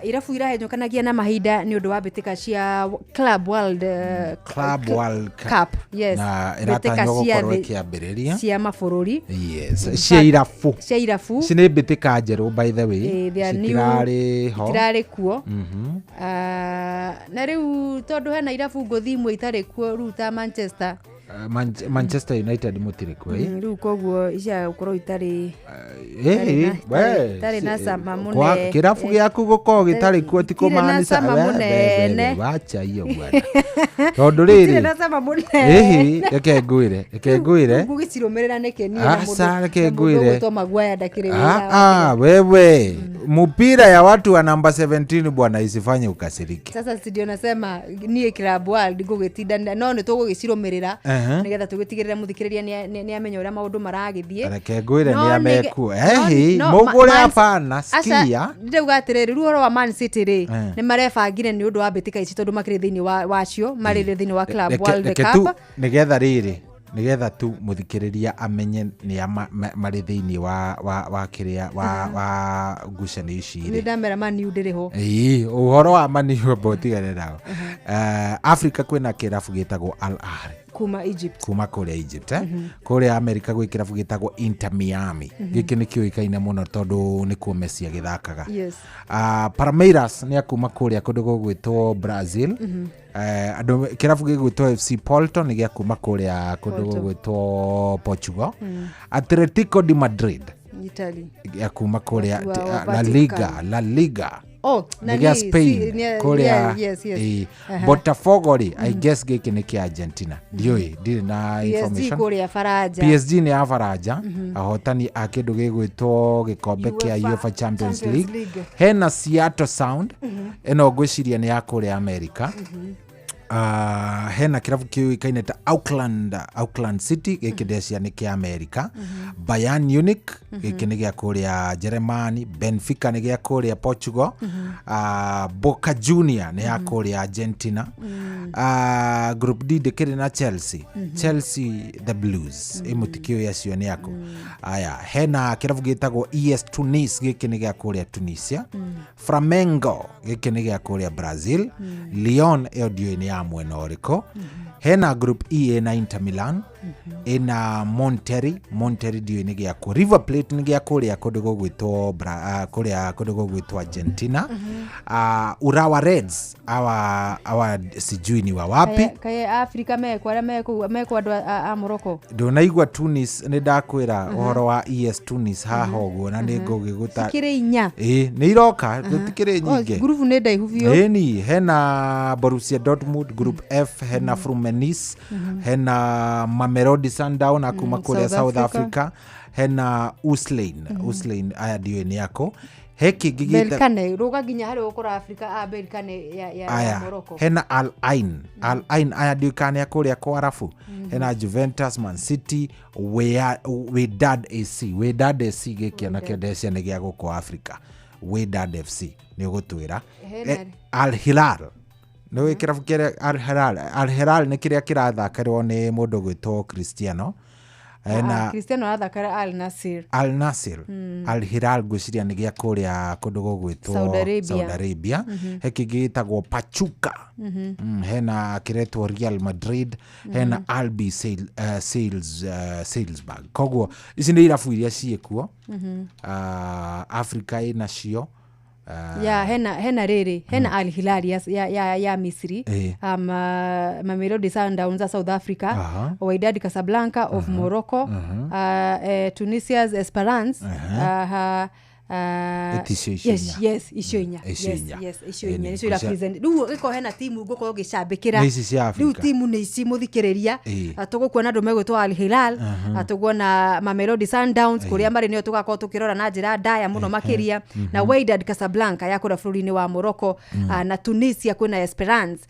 Irabu irahenyũkanagia na mahinda nĩ ũndũ wa mbĩtĩka cia Club World Cup. Yes, na ĩratanywo gũkorwo ĩkĩambĩrĩria cia mabũrũri. Yes, cia irabu, cia irabu ici nĩ mbĩtĩka njerũ by the way, citirarĩ ho, citirarĩ kuo. Na rĩu tondũ hena irabu ngũthi imwe itarĩ kuo rĩu ta Manchester, Manchester United mũtirĩ kuo. Rĩu koguo icia gũkorwo itarĩ itarĩ na cama mũnene. Kĩrabu gĩaku gũkorwo gĩtarĩ kuo ti kũmaanica wacha hiyo bwana, tondũ rĩrĩ na cama mũnene. Reke ngwĩre, reke ngwĩre ngũgĩcirũmĩrĩra nĩkĩ niĩ na mũndũ reke ngwĩre ũgwĩtwo Maguire ndakĩrĩ wĩra. Wewe mpira ya watu wa namba 17 bwana isifanye ukasirike. Sasa si ndio nasema niĩ Club World ngũgĩtinda no nĩ tũgũgĩcirũmĩrĩra nĩgetha tũgĩtigĩrĩre mũthikĩrĩria nĩ amenya ũrĩa maũndũ maragĩthiĩ. Reke ngwĩre nĩ amekuo. Mũgũre hapana sikia. Ndĩrauga atĩrĩrĩ, rĩu ũhoro wa Man City rĩ nĩ marebangire nĩ ũndũ wa mbĩtĩka ici tondũ makĩrĩ thĩinĩ wacio, marĩ thĩinĩ wa Club World Cup. Nĩgetha rĩrĩ, nĩgetha tu mũthikĩrĩria amenye nĩ marĩ thĩinĩ wa kĩrĩa wa ngucanio ici rĩ. Nĩ ndamera Man U ndĩrĩ ho. Ĩĩ, ũhoro wa Man U amba ũtigane nao. Africa kwĩna kĩrabu gĩtagwo Al Ahly kuma Egypt, kuma kũrĩa Egypt. Kũrĩa America gwĩ kĩrabu gĩtagwo Inter Miami. Gĩkĩ nĩ kĩũĩkaine mũno tondũ nĩkuo Messi agĩthakaga. Palmeiras nĩ akuma kũrĩa kũndũ gũgwĩtwo Brazil. Andũ kĩrabu gĩgwĩtwo FC Porto nĩ gĩa kuma kũrĩa kũndũ gũgwĩtwo Portugal. Atletico de Madrid Italy ya kuma kũrĩa La Liga Oh, nĩ gĩa Spain kũrĩa. Yes. Botafogo rĩ, I guess gĩkĩ nĩ kĩa Argentina. Ndiũĩ, ndirĩ na information. PSG kũrĩa Faranja. PSG nĩ ya Faranja, ahotani a kĩndũ gĩgwĩtwo gĩkombe kĩa UEFA Champions League. Hena Seattle Sound, ĩno ngwĩciria nĩ ya kũrĩa America. Hena kĩrabu kĩũĩkaine ta Auckland City, gĩkĩ ndeciria nĩ kĩa America. Bayern Munich gĩkĩ nĩ gĩa kũrĩa Germany. Benfica nĩ gĩa kũrĩa Portugal. Boca Junior nĩ ya kũrĩa Argentina. Group D ndĩkĩrĩ na Chelsea, Chelsea the Blues, ĩmũtikĩũĩ acio nĩ aku. Aya, hena kĩrabu gĩtagwo ES Tunis, gĩkĩ nĩ gĩa kũrĩa Tunisia. Flamengo gĩkĩ nĩ gĩa kũrĩa Brazil. Lyon ĩyo ndiũĩ nĩ ya mwena ũrĩkũ. Hena Group E na Inter Milan, Ĩna Monterrey, Monterrey ndiũĩ nĩ gĩakũ. River Plate nĩ gĩa kũrĩa kũndũ gũgwĩtwo kũrĩa kũndũ gũgwĩtwo Argentina. Urawa Reds awa sijui ni wa wapi. Kaye Africa mekwo arĩa mekwo andũ a Morocco. Ndũnaigua Tunis, nĩ ndakwĩra ũhoro wa ES Tunis haha ũguo, na nĩ ngũgĩgũta. Cikĩrĩ inya. Ĩĩ, nĩ iroka, gũtikĩrĩ nyingĩ. Ngurubu nĩ ndaihu biũ. Ĩni hena Borussia Dortmund group F, hena Fluminense, hena Mamelodi Sundowns akuma kũrĩa South South Africa, hena Uslein. Uslein aya ndiũĩ nĩ ako. He kĩngĩ gĩta Berkane rũga nginya harĩa ũkũra Africa a Berkane ya aya Morocco. Hena Al Ain. Al Ain aya ndiũĩ kana nĩ a kũrĩa kwa Arabu. Hena Juventus, Man City, Wydad AC. Wydad AC gĩkĩ onakĩo ndecia nĩ gĩa gũkũ Africa. Wydad FC nĩ ũgũtwĩra. Hena Al Hilal nĩ kĩrabu kĩrĩa Al Hilal, Al Hilal nĩ kĩrĩa kĩrathakarwo nĩ mũndũ gwĩtwo Cristiano. Hena Cristiano arathakara Al Nassr. Al Nassr. Al Hilal ngwĩciria nĩ gĩa kũrĩa kũndũ gũgwĩtwo Saudi Arabia. Saudi Arabia. He kĩngĩ gĩtagwo Pachuca. Hena kĩretwo Real Madrid, hena RB Salzburg. Koguo ici nĩ irabu iria ciĩkuo. Africa ĩnacio. Ya hena rĩrĩ, hena Al Hilal ya Misri, Mamelodi Sundowns ya South Africa, Wydad Casablanca of Morocco, Tunisia's Esperance, Ĩticio icio yes, inya. Yes, icio inya. Icio Yes, inya. yes, icio inya Ĩni, nĩcio ira present. Rĩu gĩkorwo hena timu ngũkorwo ngĩcambĩkĩra. Nĩ ici cia Rĩu Africa. timu nĩ ici mũthikĩrĩria. Tũgũkuona andũ megwĩtwo Al Hilal, tũguona Mamelodi Sundowns kũrĩa marĩ nĩo tũgakorwo tũkĩrora na njĩra ndaya mũno makĩria, na Wydad Casablanca ya kũrĩa bũrũri-inĩ wa Morocco, na Tunisia kwĩna Esperance.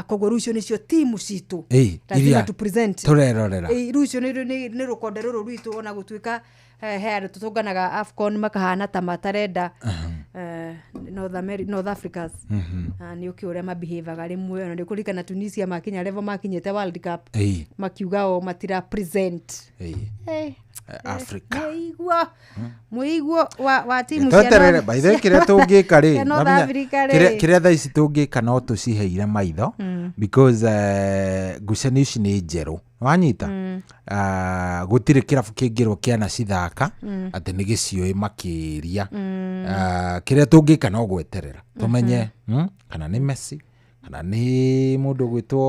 Koguo rĩu icio nĩcio timu citũ. Lazima Iria tu present. tũrerorera. Rĩu icio nĩ rũkonde rũrũ rwitũ, ona gũtuĩka he andũ tũtũnganaga AFCON makahana ta matarenda North Africans. Nĩ ũkĩ ũrĩa mabehavaga rĩmwe, ona nĩ ũkũririkana Tunisia makinya level makinyĩte World Cup, makiuga o matira present. Africa. Mũigua wa timu cia Tweterere, by the way, kĩrĩa tũngĩka rĩ, cia North no Africa kĩrĩa rĩ. Kĩrĩa thaa ici tũngĩka no tũciheire maitho, because ngucanio ici nĩ njerũ, wanyita. Gũtirĩ kĩrabu kĩngĩrwo kĩanacithaka atĩ nĩ gĩciũĩ makĩria. Kĩrĩa tũngĩka no gweterera tũmenye, kana nĩ Messi, kana nĩ mũndũ ũgwĩtwo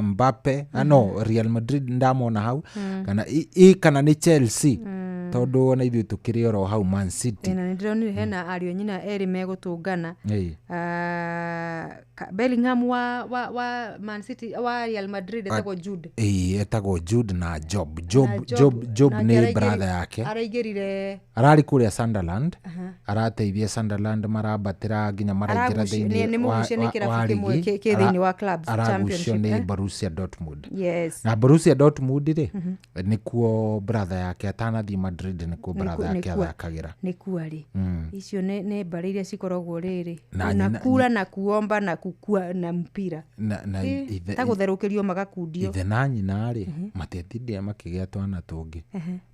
Mbappe. No Real Madrid ndamona hau, kana kana nĩ Chelsea, tondũ ona ithuĩ tũkĩrĩ oro hau Man City. Na nĩndĩronire hena ariũ a nyina erĩ megũtũngana. Bellingham wa Man City, wa Real Madrid, etagwo Jude. Ĩĩ, etagwo Jude na Job. Job Na Job, Job nake nĩ brother yake. Araingĩrire Ararĩ kũrĩa Sunderland, arateithia Sunderland, marambatĩra nginya maraingĩra thĩinĩ nĩ mũgucie nĩ kĩrabu wa kĩmwe rigi. kĩ thĩinĩ wa clubs Aragucio championship, nĩ eh? Borussia Dortmund. Yes. Na Borussia Dortmund rĩ, nĩkuo brother yake atanathiĩ Madrid, nĩkuo brother yake athakagĩra. Nĩ kuarĩ icio nĩ mbarĩ iria cikoragwo rĩrĩ Na na kura na kuomba na kukua na mpira. Na Ta gũtherũkĩrio magakundio. Ithe na nyina rĩ, matiatindire makĩgĩa twana tũngĩ,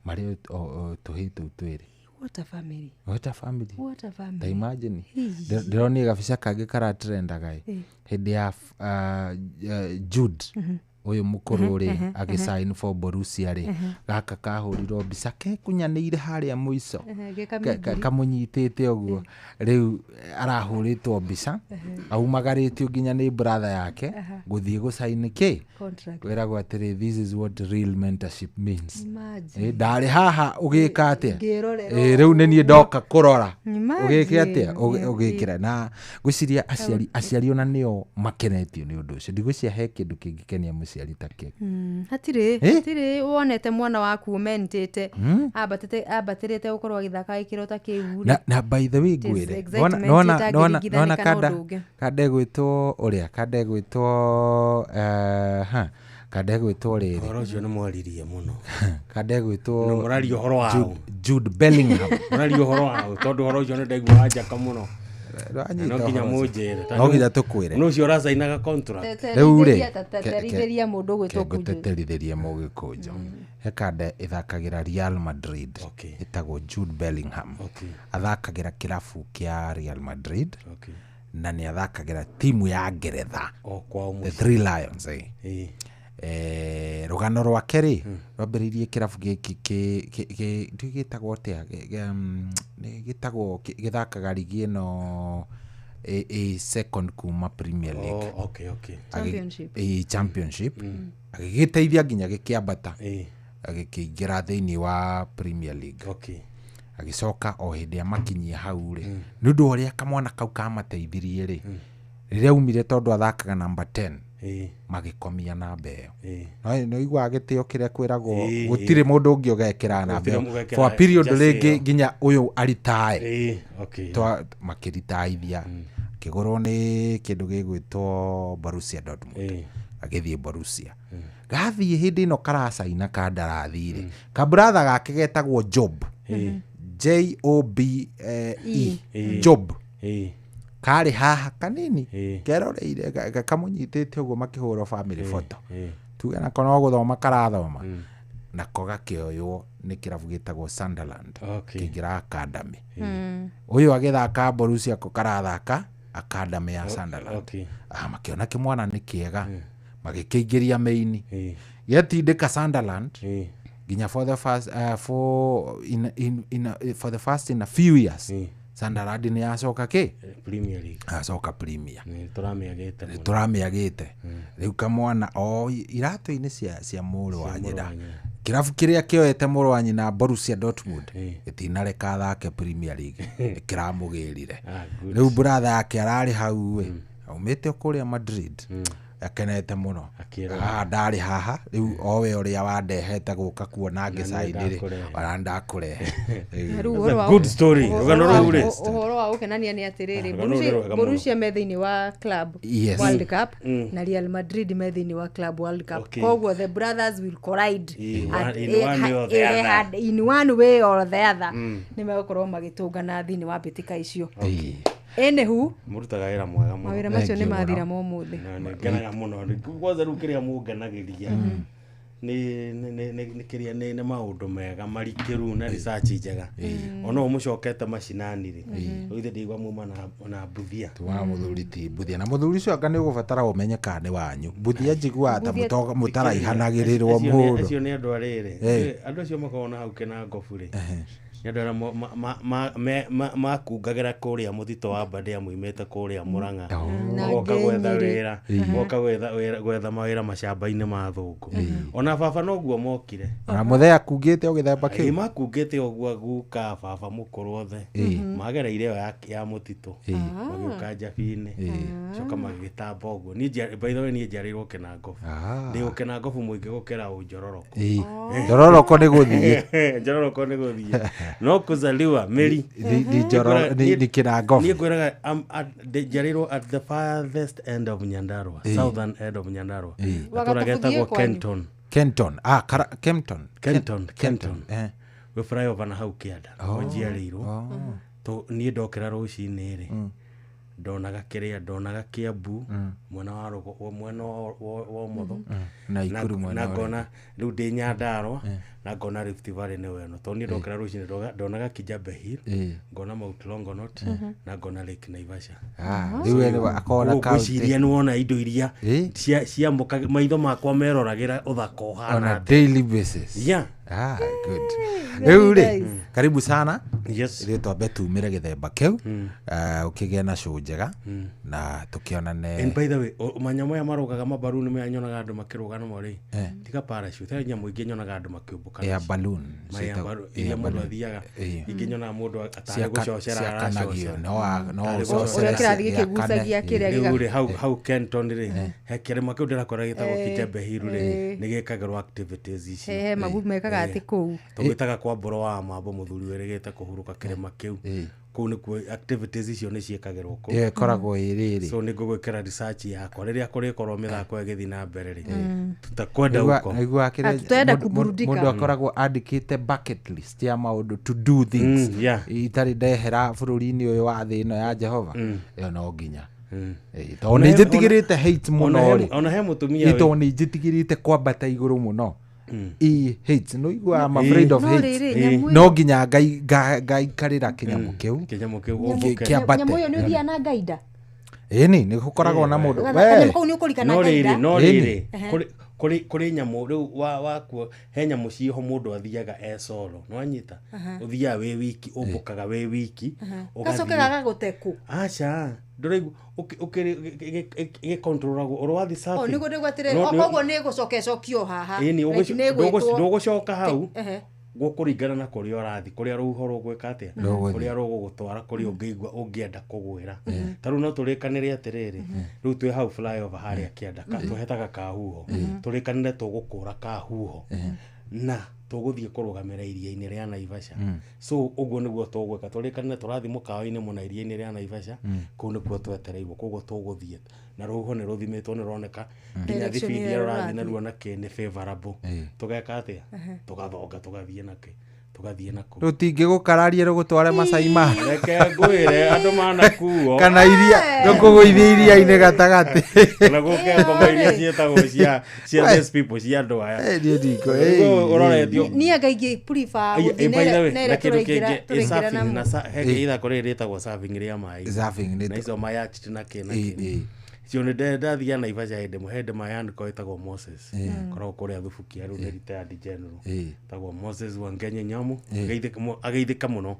marĩ o tũhĩĩ tũu twĩrĩ. What a family. What a family. What a family. Ta imagine. Hii. Ndĩronire gabica kangĩ karatrendaga ĩ hĩndĩ ya Jude ũyũ mũkũrũ rĩ, agĩsign for Borussia rĩ, gaka kahũrirwo mbica kekunyanĩire harĩa mũico, Gĩ kamĩngiri. Kamũnyitĩte ũguo. Rĩu arahũrĩtwo mbica aumagarĩtio nginya nĩ brother yake gũthiĩ gũcaini kĩ Contract. kwĩragwo atĩrĩ, this is what real mentorship means. Imagine. Ndarĩ haha ũgĩka atĩa? Ngĩrorera. Rĩu nĩ niĩ ndoka kũrora Imagine. ũgĩke atĩa, ũgĩkĩra. Na ngwĩciria aciari ona nĩo makenetio nĩ ũndũ ũcio. Ndigwĩciria he kĩndũ kĩngĩkenia mũciari ta kĩu. Hatirĩ. Eh? Hatirĩ wonete mwana waku ũmentĩte ambatĩrĩte gũkorwo agĩthaka gĩkĩro ta kĩu rĩ. Na by the way, It is ngwĩre excitement nona ĩtangĩringithanĩka na kanda ũndũ ũngĩ. kanda ĩgwĩtwo ũrĩa, kanda ĩgwĩtwo kanda ĩgwĩtwo rĩrĩ. Ũhoro ũcio nĩ mwaririe mũno. Kanda ĩgwĩtwo No, mũraria ũhoro wa ũ? Jude Bellingham. Mũraria ũhoro wa ũ? Tondũ ũhoro ũcio nĩ ndaigua njaka mũno. Ndwanyita No nginya ũhoro ũcio. mũnjĩre. No nginya tũkwĩre. Nũ ũcio ũracainaga contract? Rĩu rĩ, Teterithĩria mũndũ ũgwĩtwo Kunjo. ngũteterithĩrie mũgĩkũnjo. He kanda ĩthakagĩra Real Madrid ĩtagwo Jude Bellingham. Athakagĩra kĩrabu kĩa Real Madrid na nĩ athakagĩra timu ya Ngeretha, O kwao the mũciĩ. Three Lions. Rũgano rwake rĩ rwambĩrĩirie kĩrabu gĩkĩ ndiũĩ gĩtagwo atĩa, nĩ gĩtagwo gĩthakaga rigi ĩno ĩ second kuma Premier League. Oh, okay, okay. Championship. Championship. Agĩgĩteithia nginya gĩkĩambata, agĩkĩingĩra thĩinĩ wa Premier League. Okay. Agĩcoka o hĩndĩ amakinyia hau rĩ, nĩ ũndũ wa ũrĩa kamwana kau kamateithirie rĩ, rĩrĩa aumire tondũ athakaga namba 10, magĩkomia namba ĩyo. No iguaga gĩtĩo kĩrĩa kwĩragwo, gũtirĩ mũndũ ũngĩ ũgekĩra namba Gũtirĩ ĩyo ũgekĩra for a period jersey rĩngĩ ĩyo. nginya ũyũ aritae. Okay. Makĩritaithia, akĩgũrwo nĩ kĩndũ gĩgwĩtwo Borussia Dortmund, agĩthiĩ Borussia. Gathiĩ hĩndĩ ĩno karacaina kandarathi rĩ, kaburatha gake getagwo Job, J O B E, Job, karĩ haha kanini keroreire kamũnyitĩte ũguo makĩhũrwo family photo, tuge nako no gũthoma karathoma, nako gakĩoywo nĩ kĩrabu gĩtagwo Sunderland, kĩingĩra academy. Ũyũ agĩthaka Borussia, ko karathaka academy ya Sunderland. Makĩona kĩmwana nĩ kĩega, magĩkĩingĩria main, gĩatindĩka Sunderland nginya for the first, for in, in, in a, for the first in a few years, Sunderland nĩ yacoka kĩ Premier League. Acoka Premier. Nĩ tũramĩagĩte mũno. Tũramĩagĩte rĩu kamwana o iratũ-inĩ cia mũrũ wa nyina, kĩrabu kĩrĩa kĩoete mũrũ wa nyina Borussia Dortmund gĩtinareka athake Premier League, kĩramũgĩrire. Good. Rĩu brother yake ararĩ hau ĩ, aumĩte o kũrĩa Madrid, akenete mũno. Akĩrora. Ndarĩ haha rĩu, owe ũrĩa wandehete gũka kuona ngĩcainĩ rĩ, ndakũrehe. ona ndakũrehe. Na rĩu That's ũhoro a wa- good story. Rũgano rũu rĩ. Ũhoro wa gũkenania nĩ atĩrĩrĩ, Rũgano rũu nĩ rwega mũno. Borussia me thĩinĩ wa club Yes. World Cup, na Real Madrid me thĩinĩ wa club World Cup. Okay. Koguo the brothers will collide In one way or the other. in one way or the other, nĩ megũkorwo magĩtũngana thĩinĩ wa mbĩtĩka icio. Anywho, Mũrutaga wĩra mwega mũno. mawĩra macio Thank nĩ you mathira mũno. momũthĩ. Na nĩ ngenaga mũno. Kwanza rĩu kĩrĩa mũngenagĩria nĩ kĩrĩa nĩ maũndũ mega marikĩru na research njega. Ona ũũ mũcokete macinani rĩ, rĩu ithe ndĩigua muma na Mbuthia. Wa mũthuri ti Mbuthia, na mũthuri ũcio anga nĩ ũgũbatara ũmenye kana nĩ wanyu. Mbuthia njiguaga ta Mbuthia- mũtaraihanagĩrĩrwo mũndũ. Acio nĩ andũ arĩrĩ, andũ acio makoragwo na hau Kĩnangobu rĩ, nĩ andũ arĩa makungagĩra kũrĩa mũtitũ wa Bandĩa, moimĩte kũrĩa Mũrang'a, Na magoka gwetha Ngenyĩrĩ. wĩra, magoka gwetha mawĩra macamba-inĩ ma thũngũ. Ona baba noguo mokire. Na mũthee akungĩte o gĩthemba Ĩ, kĩu. makungĩte ũguo, guka baba mũkũrũ othe magereire ĩyo ya mũtitũ, magĩũka Njabi-inĩ, coka magĩgĩtamba ũguo. Niĩ by the way, niĩ njiarĩirwo Kĩnangobu. Ndĩ Ũkĩnangobu mũingĩ gũkĩra Ũnjororoko. Njororoko nĩ gũthiĩ. Njororoko nĩ gũthiĩ, no kũzaliwa Mĩri. Ni Kĩnangobu. Niĩ ngwĩraga njiarĩirwo at the farthest end of Nyandarua, southern end of Nyandarua, gatũra Wagatabuthie getagwo kwanyu? Kenton. Kenton, Kempton. Kenton, Kenton. Gwĩ flyover na hau kĩanda Oh. njiarĩirwo. Niĩ ndokĩra rũcinĩ rĩ, ndonaga kĩrĩa, ndonaga Kĩambu mwena wa mwena wa ũmotho, Na Ikuru mwena na wa ngona rĩu ndĩ Nyandarua, na ngona Rift Valley nĩyo ĩno, tondũ niĩ ndokĩra rũcinĩ ndonaga Kijabe Hill, ngona Mount Longonot, na ngona Lake Naivasha. Rĩu we nĩwe akona Ũguo kaunti. ngwĩciria nĩ wona indo iria ciamũka maitho makwa meroragĩra ũthaka On ũhana a daily basis. Yeah. Good. Very Rĩu rĩ, nice. karibu sana. Yes. Ithuĩ twambe tumĩre gĩthemba kĩu, ũkĩgĩe na show njega na tũkĩonane. And by the way, manyamũ maya marũgaga mabaruni maya nyonaga andũ makĩrũga namo rĩ, tiga parachute, he nyamũ ingĩ nyonaga andũ makĩũmbũka Air nacio. balloon. Ma air balloon, Air iria mũndũ balloon. athiaga, ingĩ nyonaga mũndũ atarĩ gũcocera Ciakanagio, aracocera. no Tarĩ ũcocere Ũrĩa kĩrathiĩ ciakane. gĩkĩgucagia kĩrĩa Rĩu gĩga- rĩ, hau Kenton rĩ, he kĩrĩma kĩu ndĩrakora gĩtagwo Kijabe Hill rĩ, nĩ gĩkagĩrwo activities icio. He magu mekaga atĩ kũu. Tũgĩtaga kwa mboro wa mambo, mũthuri wĩrĩgĩte kũhurũka kĩrĩma kĩu, kũu nĩkuo activities icio nĩ ciĩkagĩrwo kũu. Ĩyo ĩkoragwo ĩ rĩrĩ. So nĩ ngũgwĩkĩra research yakwa rĩrĩa kũrĩkorwo mĩthako ĩgĩthiĩ na mbere rĩ, tutakwenda huko. Naiguaga kĩrĩa Hatutaenda kuburudika. mũndũ akoragwo andĩkĩte bucket list ya maũndũ to do things itarĩ ndehera bũrũri-inĩ ũyũ wa thĩ ĩno ya Jehova, ĩyo no nginya. Tondũ nĩ njĩtigĩrĩte hate mũno rĩ, Ona he mũtumia tondũ nĩ njĩtigĩrĩte kwambata igũrũ mũno. I hate no igua, I'm afraid of No hate. rĩrĩ, nyamũ ĩyo- No nginya ngaikarĩra kĩnyamũ kĩu kĩnyamũ kĩu ũmũke. Kĩambate. Nyamũ ĩyo nĩ ũthiaga na ngaida. Ĩni nĩ gũkoragwo na mũndũ Kanyamũ kau nĩ ũkũrika na no ngaida. rĩrĩ, no Ĩni. rĩrĩ, Kũrĩ nyamũ rĩu wakuo he nyamũ ciĩho mũndũ athiaga e solo nĩwanyita. Aha. Ũthiaga wĩ wiki, ũmbũkaga wĩ wiki, ũgathiĩ. Gacoke gagagũte kũ? Aca, ndũraigua gĩkontrolagwo ũrĩ wathiĩ O surfing. nĩguo nĩguo atĩrĩ, koguo nĩ gũcoka ĩcokio haha. Ĩni, Like nĩ ĩgwĩtwo- ndũgũcoka hau. Ehe. Gũkũringana na kũrĩa ũrathiĩ, kũrĩa rũhuho rũgwĩka atĩa, Rũgũthiĩ. kũrĩa rũgũgũtwara, kũrĩa ũngĩigua ũngĩenda kũgwĩra. Ta rĩu no tũrĩkanĩre atĩrĩrĩ, rĩu twĩ hau flyover harĩa kĩanda tũhetaga kahuho, tũrĩkanĩre tũgũkũra kahuho na tũgũthiĩ kũrũgamĩra iria-inĩ rĩa Naivasha. So ũguo nĩguo tũgwĩka, tũrĩkanĩre tũrathiĩ mũkawa-inĩ mũna iria-inĩ rĩa Naivasha, kũu nĩkuo twetereirwo, koguo tũgũthiĩ na rũhuho nĩ rũthimĩtwo, nĩ rũroneka nginya Direction thibindi ĩrĩa ĩrĩa ũrathiĩ rũrathiĩ. naruo na kĩ nĩ favorable. Tũgeka atĩa? Tũgathonga tũgathiĩ na kĩ, tũgathiĩ na kũu. Rũtingĩgũkararia rũgũtware Masai Mara? Reke ngwĩre, andũ manakuo kana iria rũkũgũithia iria-inĩ gatagatĩ. Kana gũke ngoma iria ciĩtagwo cia these people, cia andũ aya. Eh, niĩ ndikũ- Nĩguo ũroretio. Niĩ anga ingĩ prefer Ai, gũthiĩ eh, by the way, na na ĩrĩa kĩndũ tũraingĩra kĩngĩ, tũraingĩra surfing namo. na he ithako rĩrĩ rĩtagwo surfing rĩa maĩ. Surfing nĩ na icio mayacht na kĩ na Ĩ, kĩ. ĩ. Cio nĩ ndathiaga Naivasha hĩndĩ ĩmwe, hĩndĩ mayaniko ĩtagwo Moses, koragwo kũrĩa Thubukia, rĩu nĩ retired general, ĩtagwo Moses Wangenye Nyamu. Ageithĩka mũno.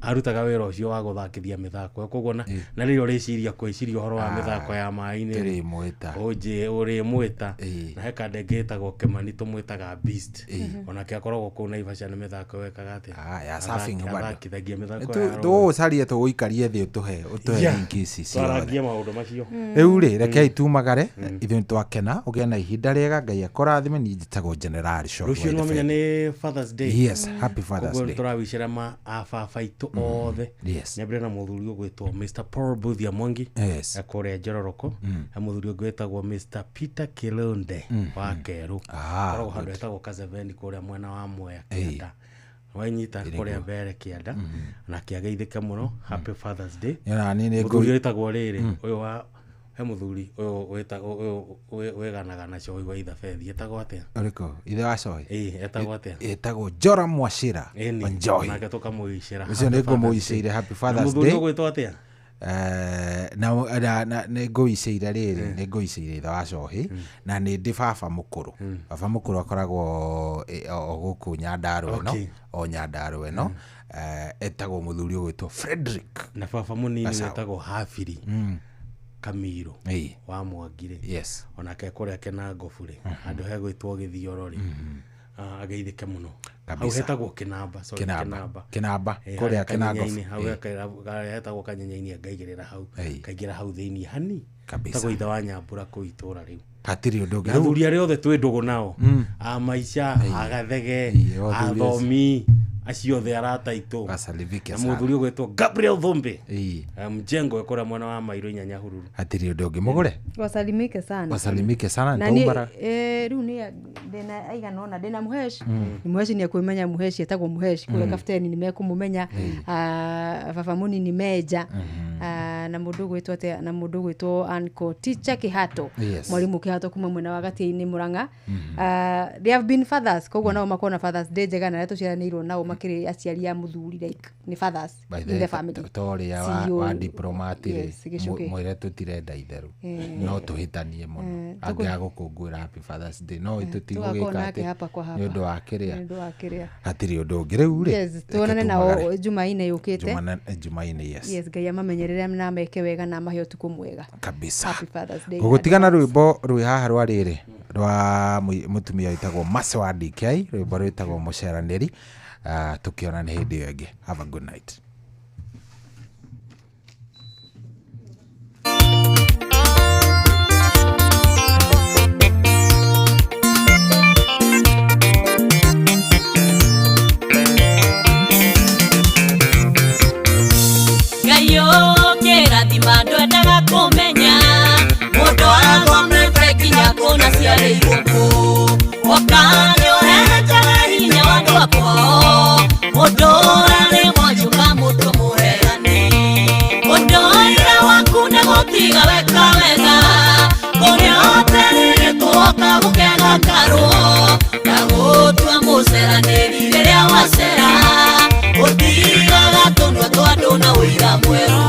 Arutaga wĩra ũcio wa gũthakithia mĩthako ĩyo, koguo na rĩrĩa ũrĩciria kwĩciria ũhoro wa mĩthako ya maĩ-inĩ rĩ, Tũrĩmwĩta. ũnjĩ ũrĩmwĩta. Na he kandenge ĩtagwo Kĩmani, tũmwĩtaga Beast, onake akoragwo kũu Naivasha nĩ mĩthako ĩyo ĩkaga atĩa? Ah, ya surfing bado. Athakithagia mĩthako ya rũĩ. Tũgũcarie, tũgũikarie thĩ, ũtũhe Yeah. link ici ciothe. Twarangie maũndũ macio. Rĩu rĩ, rekei tumagare ithuĩ, nĩ twakena, ũgĩe na ihinda rĩega, Ngai akũrathime. Niĩ njĩtagwo General Shock Rũciũ wa nĩwamenya Ithe. nĩ Fathers Day. Yes, happy Father's Koguo Day. nĩtũrawicĩra ma ababa aitũ othe. Yes. Nyambĩre na mũthuri ũgwĩtwo Mr Paul Buthia Mwangi kũrĩa Njororoko, na mũthuri ũngĩ wĩtagwo Mr Peter Kilonde wa Kerũ. Ah, Koragwo handũ good. hetagwo Kazebeni kũrĩa mwena wa Mwea kĩanda, wanyita kũrĩa mbere kĩanda, na kĩageithĩke mũno. Happy Fathers Day. Nĩ ona niĩ nĩ Mũthuri wĩtagwo rĩrĩ, ũyũ wa he mũthuri ũyũ wĩtagwo ũyũ wĩganaga na Coĩ wa Ithabethi, etagwo atĩa? Ũrĩkũ? Ithe wa Coĩ? Ĩĩ, etagwo atĩa? Ĩtagwo Jora Mwacĩra. Ĩni, Wanjohi. nake tũkamũicĩra Ũcio Happy nĩ Father's Day. ngũmũicĩire happy Na Fathers mũthuri Day. ũgwĩtwo atĩa? Eh, na nĩ ngũicĩire rĩrĩ, nĩ ngũicĩire ithe wa Cohi, na nĩ ndĩ baba mũkũrũ. Baba mũkũrũ akoragwo o gũkũ Nyandarũa ĩno. O Nyandarũa ĩno. Etagwo mũthuri ũgwĩtwo Frederick. Na baba mũnini Gacau. wĩtagwo Habiri Kamiro wa Mwangirĩ. Onake kũrĩa Kĩnangobu rĩ, handũ hegwĩtwo Gĩthioro rĩ, ageithĩke mũno. Hau hetagwo Kĩnamba, sorry. Kĩnamba. Kĩnamba. Kĩnamba, Eh, kũrĩa harĩa Kĩnangobu. Kanyenyainĩ, hau harĩa hetagwo Kanyenyainĩ, angaigĩrĩra hau, kaingĩra hau thĩiniĩ hani. Tagwo ithe wa Nyambura kũu itũra rĩu. Hatirĩ ũndũ ũngĩ. Na athuri arĩa othe twĩ ndũgũ nao, a maica, a gathege, Ĩĩ, athuri acio. athomi acio othe, arata aitũ. Wasalimike Na sana. mũthuri ũgwĩtwo Gabriel Thumbi. Mjengo kũrĩa mwena wa Mairũ inya Nyahururu. Hatirĩ ũndũ ũngĩ, mũgũre. Wasalimike sana. Wasalimike sana. Na niĩ, nĩtwaumara. rĩu nĩ ndĩna aigana ũna, ndĩna Mũheshi. Mũheshi nĩ ekwĩmenya, Mũheshi etagwo Mũheshi kũrĩa Kabuteni, nĩ mekũmũmenya. Ah, baba mũnini Menja. Ah, na mũndũ ũgwĩtwo atĩa, na mũndũ ũgwĩtwo Uncle Teacher Kĩhato. Yes. Mwarimũ Kĩhato kuma mwena wa Gatiainĩ Mũrang'a. Ah, they have been fathers, koguo nao makorwo na Fathers Day njega, na arĩa tũciaranĩirwo nao makĩrĩ aciari a mũthuri, like nĩ fathers By in the way, the family. ta ũrĩa CEO, wa diplomat rĩ, yes, gĩcũkĩ. mwĩre tũtirenda itherũ, no tũhĩtanie mũno. Angĩaga gũkũngũĩra happy Fathers Day, no Tũgakorwo tũtigũgĩka nake atĩ hapa kwa hapa. nĩ ũndũ wa kĩrĩa. Nĩ ũndũ wa kĩrĩa. Hatirĩ ũndũ ũngĩ rĩu rĩ. Yes, reke tuonane nao tumagare. Jumaine yũkĩte. Jumaine, yes. Yes, Ngai amamenyerere na ameke wega na amahe ũtukũ mwega. Kabisa. Happy Fathers Day. Gũgũtigana rwĩmbo rwĩ haha rwa rĩrĩ rwa mũtumia wĩtagwo Mercy wa DK, rwĩmbo rwĩtagwo Mũceranĩri. Ah, tũkĩonane hĩndĩ ĩyo ĩngĩ. Have a good night. Ngai ũkĩrathima ndwendaga kũmenya mũndũ athomete nginya kũna ciarĩirwo kũ, oka nĩ ũhehenjaga hinya wa andũ akwao, mũndũ ũrarĩ mwanjũka, mũndũ mũheani, ũndũire waku nĩ gũtiga weka wega, kũrĩa ũterĩtwo oka gũkega karwo na gũtua mũceranĩri, rĩrĩa wacera ũtigaga tũnua twa andũ na ũira mwerũ.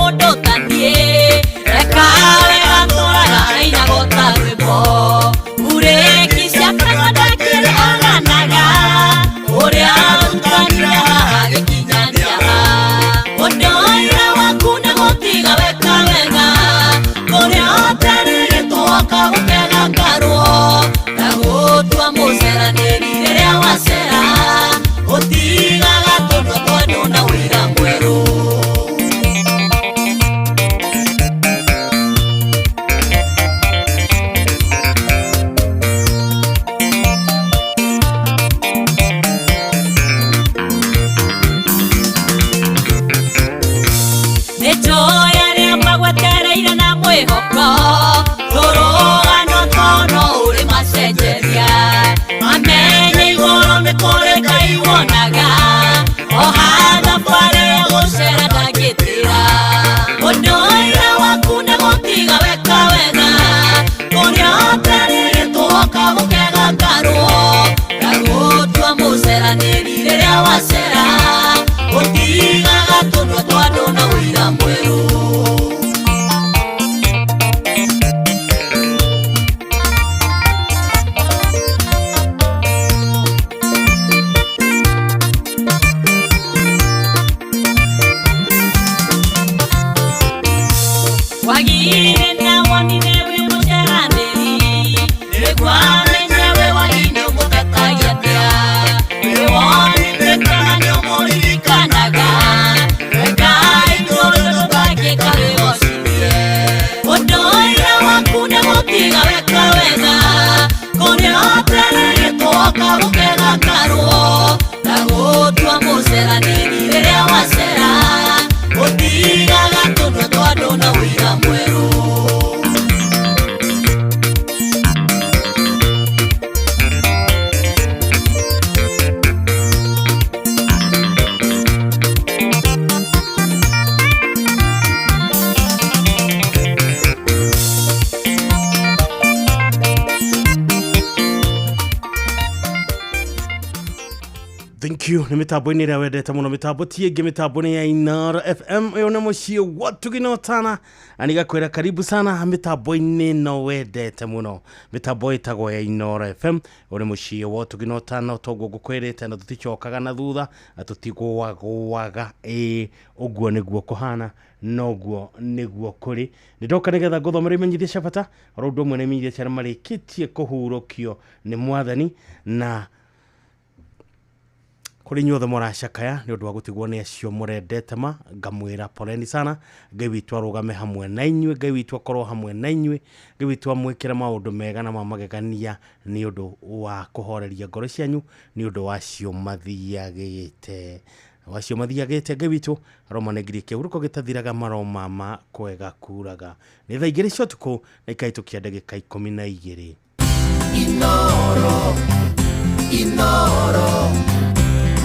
Mũndũ ta niĩ Reka wega tũraga ainagwo ta rwĩmbo Burĩki cia kanua ndakĩrĩ aganaga Ũrĩa arutanire haha gĩkinyania ha Ũndũire waku nĩ gũtiga weka wega Kũrĩa ũtarĩrĩtwo kagũkega karwo Tagũtua mũceranĩri rĩrĩa wacera Ũtigaga tũnua tondũ na wĩra mwerũ. Nĩnjũĩ arĩa magwetereire na mwĩhoko Tũrũgano tono ũrĩ macenjeria Mamenye igũrũ nĩ kũrĩ Ngai wonaga Oha thabarĩ ya gũcera ndangĩtĩra Ũndũire waku nĩ gũtiga weka wega Kũrĩa ũtarĩrĩtwo kagũkega karwo Gagũtua mũceranĩri rĩrĩa wacera Ũtigaga tũnua twa andũ na ũira mwerũ. Wagire na wonire wĩ mũceranĩri Nĩguo amenye wĩ wagine ũmũtetagia atĩa Nĩwonire kana nĩũmũririkanaga Rekai ndũrĩ ndũtangĩka wĩgocithie Ũndũire waku nĩ gũtiga weka wega Kũrĩa ũtarĩrĩtwo kagũkega karwo Tagũtua mũceranĩri rĩrĩa wacera Ũtigaga tũnua twa andũ na ũira mwerũ. Thank you. Nĩ mĩtambo-inĩ ĩrĩa wendete mũno mĩtambo ti ĩngĩ mĩtambo nĩ ya Inoro FM ũyũ nĩ mũciĩ wa Tuginotana na nĩgakwĩra karibu sana mĩtambo-inĩ ĩno wendete mũno mĩtambo ĩtagwo ya Inoro FM ũyũ nĩ mũciĩ wa Tuginotana toguo ngũkwĩrĩte na tũticokaga na thutha na tũtigũagũaga ĩĩ ũguo nĩguo kũhana noguo nĩguo kũrĩ nĩ ndoka nĩgetha ngũthomere imenyithia cia bata oro ũndũ ũmwe na imenyithia cia arĩa marĩkĩtie kũhurũkio nĩ mwathani na kũrĩ inyuothe mũracakaya nĩ ũndũ wa gũtigwo nĩ acio mũrendete ma ngamwĩra poleni sana Ngai witũ arũgame hamwe na inyuĩ Ngai witũ akorwo hamwe na inyuĩ Ngai witũ amwĩkĩre maũndũ mega na ma magegania nĩ ũndũ wa kũhoreria ngoro cianyu nĩ ũndũ wacio mathiagĩte wacio mathiagĩte Ngai witũ aromanengerie kĩhurũko gĩtathiraga maromama kwega kuraga nĩ thaa 2 cia ũtukũ na ikahĩtũkia ndagĩka 12. Inoro, Inoro,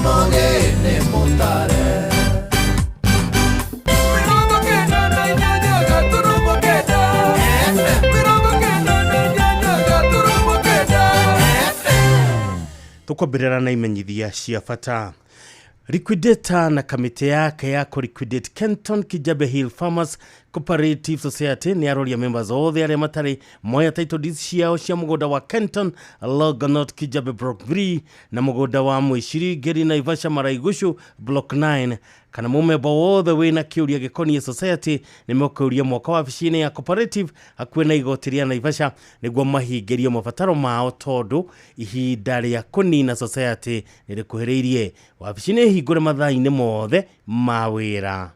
Mogene mutare. Tukwambĩrĩra na imenyithia cia bata. Liquidator na kamĩtĩ yake ya kũ-liquidate Kenton Kijabe Hill Farmers Cooperative Society nĩ aroria members othe arĩa matarĩ moya title deeds ciao cia mũgũnda wa Kenton Longonot Kijabe Block 3 na mũgũnda wa Mwĩciri Ngeri Naivasha Maraigũcũ Block 9 kana mũmemba wothe wĩna kĩũria gĩkoniĩ society nĩ mekũũria mwaka wabici-inĩ ya cooperative hakuhĩ na igoti rĩa Naivasha nĩguo mahingĩrio mabataro mao tondũ ihinda rĩa kũnina society nĩ rĩkuhĩrĩirie. Wabici nĩ hingũre mathaa-inĩ mothe ma wĩra.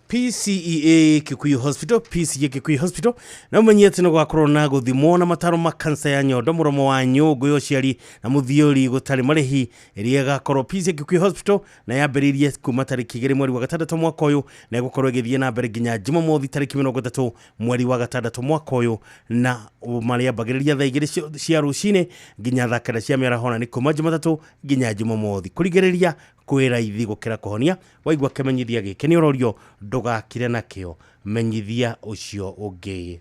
PCEA Kikuyu Hospital, PCEA Kikuyu Hospital na umenye atĩ nĩ gwakorwo na gũthimwo na mataro ma kansa ya nyondo mũromo wa nyũngũ ya ũciari na mũthiori gũtarĩ marĩhi ĩrĩa ĩgakorwo PCEA Kikuyu Hospital na yambĩrĩirie kuma tarĩki 2 mweri wa gatandatũ mwaka ũyũ na ĩgũkorwo ĩgĩthiĩ na mbere nginya Jumamothi tarĩki 30 mweri wa gatandatũ mwaka ũyũ na marĩambagĩrĩria thaa 2 cia rũcinĩ nginya thaa 9 cia mĩaraho na nĩ kuma Jumatatũ nginya Jumamothi. Kũrigĩrĩria kwĩ raithi gũkĩra kũhonia waigua kĩmenyithia gĩkĩ nĩ ũrorio ndũgakire nakĩo menyithia ũcio ũngĩ.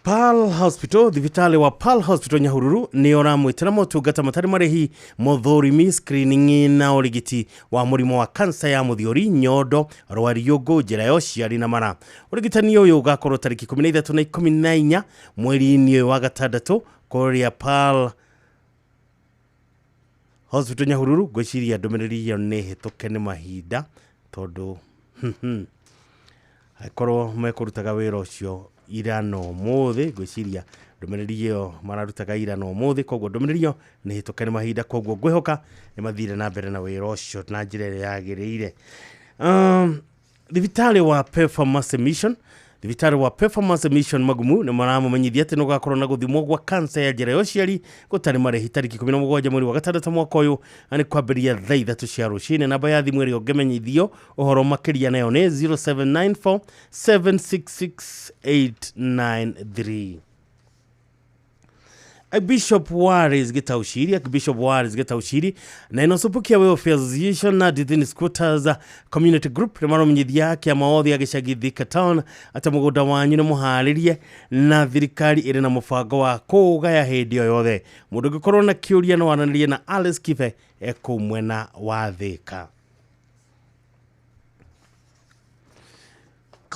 Pearl Hospital, thibitarĩ wa Pearl Hospital Nyahururu nĩ ũramwĩtĩra motungata matarĩ marĩhi, mothũrimi, screening na ũrigiti wa mũrimũ wa kansa ya mũthiori, nyondo, rwariũngũ, njĩra ya ũciari na mara. Ũrigitani ũyũ ũgakorwo tarĩki 13 na 14 mweri-inĩ ũyũ wa gatandatũ kũrĩa Pearl Hospital Nyahururu. Ngwĩciria ndũmĩrĩri ĩyo nĩ hĩtũke nĩ mahinda, tondũ angĩkorwo mekũrutaga wĩra ũcio ira na ũmũthĩ, ngwĩciria ndũmĩrĩri ĩyo mararutaga ira na ũmũthĩ, koguo ndũmĩrĩri ĩyo nĩ hĩtũke nĩ mahinda, koguo ngwĩhoka nĩ mathire na mbere na wĩra ũcio na njĩra ĩrĩa yagĩrĩire. Thibitarĩ wa Performance Mission, thibitarĩ wa Performance Mission Magumu nĩ maramũmenyithia atĩ nĩ gũgakorwo na gũthimwo gwa kansa ya njĩra ya ũciari gũtarĩ marĩhi tarĩki 17 mweri wa gatandatũ mwaka ũyũ, na nĩ kwambĩrĩria thaa 3 cia rũcinĩ. Namba ya thimũ ĩrĩa ũngĩmenyithio ũhoro makĩria nayo nĩ 0794 766 893. Bishop Waris Gitaushiri, Bishop Waris Gitaushiri na inosupukia Welfare Association na Dithini Scooters Community Group nĩ maromenyithia kĩama othe a gĩcagi Thika Town atĩ mũgũnda wanyu nĩ mũharĩrie na thirikari ĩrĩ na mũbango wa kũũgaya hĩndĩ o yothe. Mũndũ ũngĩkorwo na kĩũria no aranĩrie na Alice Kibe ekũu mwena wa Thika.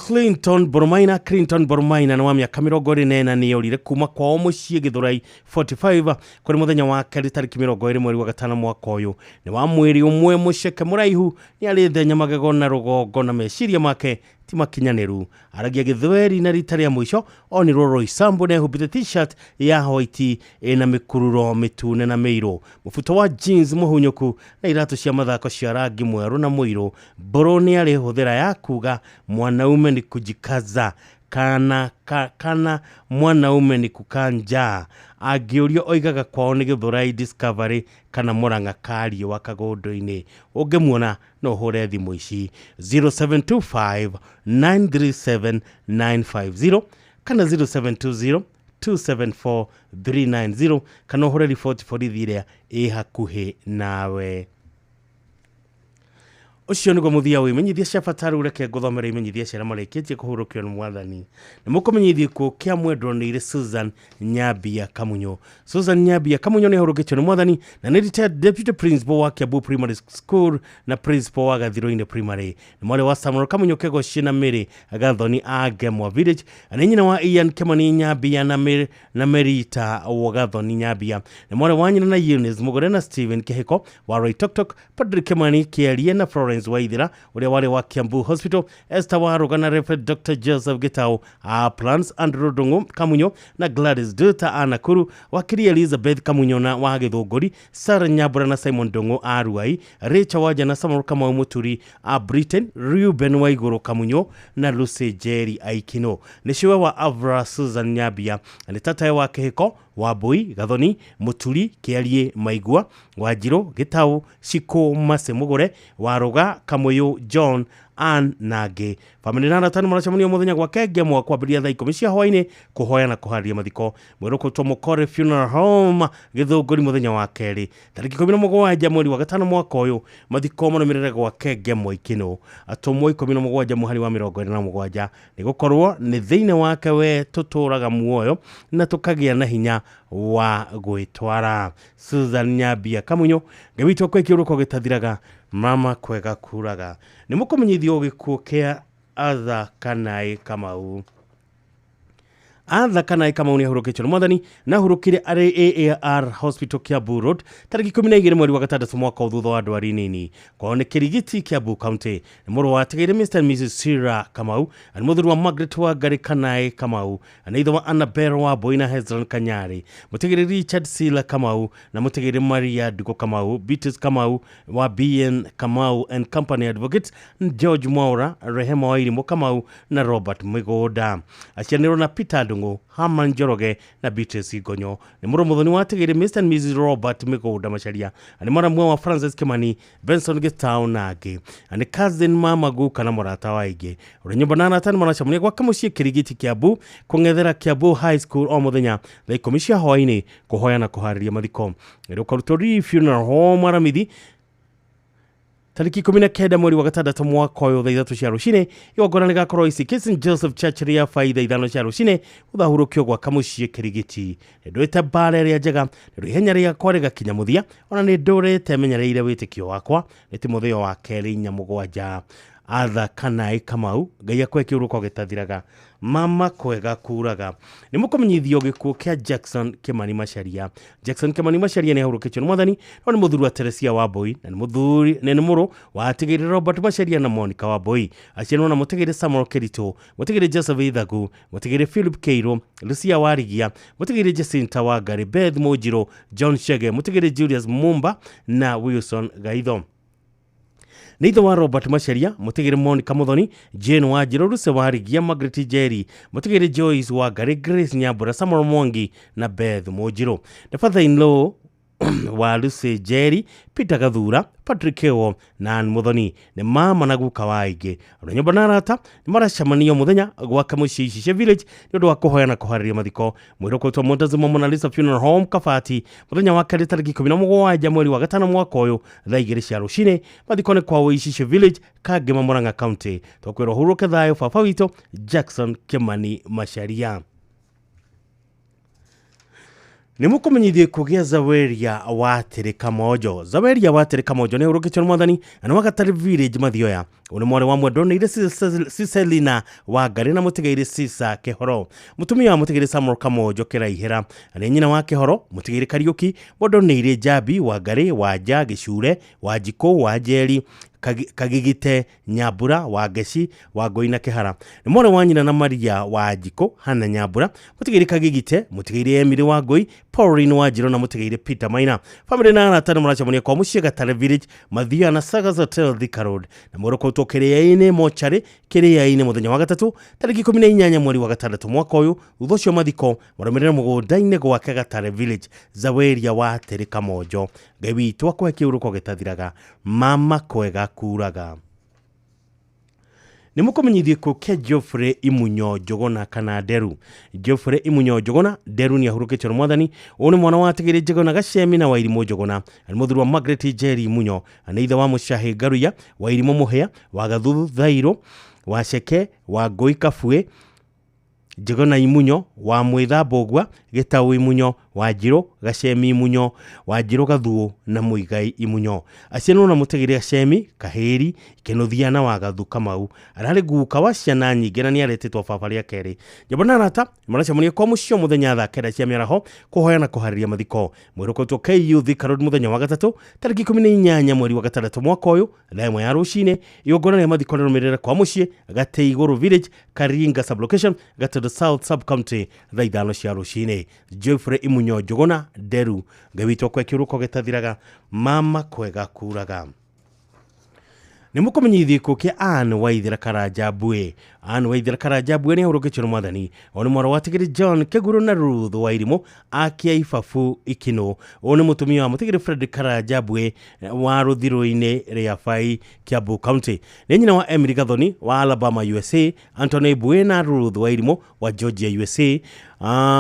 Clinton Boromaina, Clinton Boromaina nĩ wa mĩaka 24, nĩ orire kuma kwao mũciĩ Gĩthũrai 45 kũrĩ mũthenya wa kerĩ tarĩki 20 mweri wa gatano mwaka ũyũ. Nĩ wa mwĩrĩ ũmwe, mũceke, mũraihu, nĩ arĩ thenya magego na rũgongo, na meciria make ti makinyanĩru. Aragia Gĩthweri, na rita rĩa mũico onirwo Roysambu na ehumbĩte T-shirt ya white ĩna mĩkururo mĩtune na mĩirũ, mũbuto wa jeans mũhunyũku na iratũ cia mathako cia rangi mwerũ na mũirũ. Mbũrũ nĩ arĩ hũthĩra ya kuga mwanaume ni kujikaza kana, kana mwanaume ni kukaa njaa. Angĩũrio oigaga kwao nĩ Gĩthũrai Discovery kana Mũrang'a Kariũa Kagũndũ-inĩ. Ũngĩmuona no ũhũre thimũ ici 0725 937 950 kana 0720 274 390, kana ũhũre riboti borithi ĩrĩa ĩ hakuhĩ nawe. Ũcio nĩguo mũthia wa imenyithia cia bata. Rĩu reke ngũthomere imenyithia cia arĩa marĩkĩtie kũhurũkio nĩ Mwathani. Nĩ mũkũmenyithio gĩkuũ kĩa mwendwo nĩ Susan Nyambia Kamunyo. Susan Nyambia Kamunyo nĩ ahurũkĩtio nĩ Mwathani, na nĩ retired deputy principal wa Kiambu Primary School na principal wa Gathiro-inĩ Primary. Nĩ mwarĩ wa Samuel Kamunyo Kegoci na Mary Gathoni a Ngemwa Village, na nĩ nyina wa Ian Kemani Nyambia na Merita wa Gathoni Nyambia. Nĩ mwarĩ wa nyina na Eunice Mugure na Stephen Kihiko wa Roitoktok, Patrick Kimani Kĩarie na Florence Waithira ũrĩa warĩ wa Kiambu Hospital, Esther Waruga na Reverend Dr Joseph Gitau a Plans, Andrew Ndung'u Kamunyo na Gladys Duta a Nakuru, wakiri Elizabeth Kamunyo na wa Gĩthũngũri, Sarah Nyambura na Simon Ndung'u a Ruai, Rachel Wanja na Samuel Kamau Muturi a Britain, Reuben Waigũrũ Kamunyo na Lucy Jerry Aikino. Nĩ cũwe wa Avra Susan Nyambia, na nĩ tatawe wa Kĩhiko Wambui, Gathoni Muturi, Kĩarie Maigua, Wanjirũ Gĩtaũ, Shiko Mase Mugure, Waruga Kamuyu, John Ann na angĩ. Bamĩrĩ na arata nĩ maracemania mũthenya gwake Ngemwa kwambĩrĩria thaa 10 cia hwaĩ-inĩ kũhoya na kũharĩria mathiko. Mwĩrĩ ũkũrutwo Mũkore Funeral Home Gĩthũngũri mũthenya wa kerĩ tarĩki 17 mweri wa gatano mwaka ũyũ. Mathiko marũmĩrĩre gwake Ngemwa Ikĩnũ. Atũmwo 17 mũhari wa 27, nĩ gũkorwo nĩ thĩinĩ wake we tũtũraga muoyo na tũkagĩa na hinya wa gwĩtwara. Susan Nyambia Kamunyo, Ngai witũ akwe kĩũrũko gĩtathiraga, mama kwega kuraga. Nĩ mũkũmenyithio gĩkuũ kĩa Arthur Kanai Kamau. Arthur Kanai Kamau nĩ ahurũkĩtio nĩ Mwathani, na ahurũkire arĩ AAR Hospital Kiambu Road tarĩki 12 mweri wa gatandatũ mwaka ũyũ thutha wa ndwari nini. Kwao nĩ Kĩrigiti, Kiambu County. Nĩ mũrũ wa atigĩire Mr and Mrs Sira Kamau, na nĩ mũthuri wa Margaret Wangari Kanai Kamau, na nĩ ithe wa Annabel Wambui na Hezron Kanyari, mũtigĩrĩ Richard Sila Kamau na mũtigĩrĩ Maria Ndukũ Kamau, Beatrice Kamau wa BN Kamau and Company Advocates, George Mwaura, Rehema Wairimũ Kamau na Robert Mĩgũnda. Acianĩrwo na Peter Ndung'u, Herman Njoroge na Beatrice Ngonyo. Nĩ mũrũ mũthoni wa atigĩrĩ Mr and Mrs Robert Mĩgũnda Macharia, na nĩ mwaramua wa Francis Kimani, Benson Gitau na angĩ, na nĩ cousin mama guka na mũrata wa aingĩ. Ũrĩ nyũmba na arata nĩ maracemania gwake mũciĩ Kĩrigiti Kiambu kũng'ethera Kiambu High School o mũthenya thaa 10 cia hwaĩ-inĩ kũhoya na kũharĩria mathiko. Rũkarutwo Lee Funeral Home Aramithi. Tarĩki 19 mweri wa gatandatũ mwaka ũyũ thaa 3 cia rũcinĩ igongona rĩgakorwo ICK St Joseph Church rĩa bai thaa 5 cia rũcinĩ gũthahurũkio gwa kamũciĩ Kĩrigiti. Nĩndũĩte mbara ĩrĩa njega nĩndũ ihenya rĩakwa rĩgakinya mũthia ona nĩndũrĩte menyereire wĩtĩkio wakwa. Nĩ Timotheo wa kerĩ 4:7. Arthur Kanai Kamau Ngai akwe kĩũrũko gĩtathiraga mama kwega kuraga. Nĩ mũkũmenyithio gĩkuũ kĩa Jackson Kimani Macharia. Jackson Kimani Macharia nĩ ahurũkĩtio nĩ mwathani no nĩ mũthuri wa Teresia Wambui na nĩ mũthuri na nĩ mũrũ wa atigĩrĩ Robert Macharia na Monica Wambui. Aciarirwo na mũtigĩrĩ Samuel Kĩritũ, mũtigĩrĩ Joseph Ithagu, mũtigĩrĩ Philip Kĩirũ, Lucia Warigia, mũtigĩrĩ Jacinta Wangari, Beth Mũnjirũ, John Chege, mũtigĩrĩ Julius Mumba na Wilson Gaitho. Nĩ ithe wa Robert Macharia, mũtigĩrĩ Monica Muthoni, Jane Wanjirũ, Lucy Warigia, Margaret Njeri, mũtigĩrĩ Joyce Wangari, Grace Nyambura, Samuel Mwangi na Beth Mũnjirũ. The father-in-law wa Lucy Njeri, Peter Gathura, Patrick Kewo na Ann Muthoni nĩ mama na guka wa aingĩ. Andũ a nyũmba na arata nĩ maracemanio mũthenya gwake mũciĩ Icice Village nĩ ũndũ wa kũhoya na kũharĩria mathiko. Mwĩrĩ ũkwĩtwo Montezuma Mona Lisa Funeral Home Kabati mũthenya wa kerĩ tarĩki 17 mweri wa gatano mwaka ũyũ thaa 2 cia rũcinĩ. Mathiko nĩ kwao Icice Village, Kangema, Murang'a County. Twakwĩrwo hurũke thayũ baba witũ Jackson Kimani Macharia. Nĩ mũkũmenyithio kũgĩa Zaweria wa Tĩrĩkamonjo. Zaweria wa Tĩrĩkamonjo nĩ ahurũkĩtio nĩ mwathani na nĩ wa Gatare Village Mathioya. Ũyũ nĩ mwarĩ wa mwendwa Cicelina Wangari na mũtigairĩ Cisa Kĩhoro. Mũtumia wa mũtigairĩ Samuel Kamonjo Kĩraihĩra na nĩ nyina wa Kĩhoro, mũtigairĩ Kariũki, mwendwa Njambi Wangari, Wanja Gĩcure, Wanjikũ, Wanjeri, Kagigite, Nyambura, Wangeci, Wangũi na Kĩhara. Nĩ mwarĩ wa nyina na Maria Wanjikũ, Hana Nyambura, mũtigairĩ Kagigite, mũtigairĩ Emily Wangũi, Pauline Wanjirũ na mũtigairĩ Peter Maina. Famĩlĩ na arata nĩ maracemania kwa mũciĩ Gatare Village, Mathioya na Sagas Hotel Thika Road. Na mwĩrĩ ũkoretwo kĩrĩa-inĩ mocarĩ kĩrĩa-inĩ mũthenya wa gatatũ tarĩki 18 mweri wa gatandatũ mwaka ũyũ. Thutha ũcio mathiko marũmĩrĩre mũgũnda-inĩ gwake Gatare Village. Zaweria wa Tĩrĩkamonjo. Ngai witũ akũhe kĩũrũko gĩtathiraga mama kwega kuraga. Nĩ mũkũmenyithio gĩkuũ kĩa Geoffrey Imunyo Njũgũna kana Nderu. Geoffrey Imunyo Njũgũna Nderu nĩ ahurũkĩtio nĩ mwathani. Ũyũ nĩ mwana wa atigĩrĩ Njũgũna Gacemi na Wairimũ Njũgũna. Nĩ mũthuri wa Margaret Njeri Imunyo na nĩ ithe wa Mũcahe Ngaruiya, Wairimũ Mũhĩa, wa Gathuthu Thairũ, wa Ceke, wa Ngũi Kabue, Njũgũna Imunyo, wa Mwĩtha Mbũgua, Gĩtaũ Imunyo, Wanjirũ Gacemi Imunyo, Wanjirũ Gathuũ na Mũigai Imunyo. Aciarirwo na mũtigĩrĩ Gacemi, Kahĩri, Kĩnũthia na Wagathu Kamau. Ararĩ guka wa ciana nyingĩ na nĩaretĩtwo baba rĩa kerĩ. Nyũmba na arata maracemania kwa mũciĩ mũthenya thaa 9 cia mĩaraho kũhoya na kũharĩria mathiko. Mwĩrĩ ũkoretwo KU Thika Road mũthenya wa gatatũ tarĩki 18 mweri wa gatandatũ mwaka ũyũ thaa 1 ya rũcinĩ. Igongona rĩa mathiko rĩrũmĩrĩre kwa mũciĩ Gatĩ Igũrũ Village, Karinga Sublocation, Gatũndũ South Sub-County thaa 5 cia rũcinĩ. Geoffrey Imunyo Njũgũna Nderu. Ngai witũ akũhe kĩũrũko gĩtathiraga mama kwega kuraga. Nĩ mũkũmenyithio gĩkuũ kĩa Ann Waithera Karanja Mbue. Ann Waithera Karanja Mbue nĩ ahurũkĩtio nĩ mwathani. Ũyũ nĩ mwarĩ wa atigĩrĩ John Kĩguru na Ruth Wairimũ akia Ibabu Ikinũ. Ũyũ nĩ mũtumia wa mũtigĩrĩ Fredrick Karanja Mbue wa rũthirũ-inĩ rĩa Bai, Kiambu County. Nĩ nyina wa Emily Gathoni wa Alabama USA, Anthony Mbue na Ruth Wairimũ wa Georgia USA.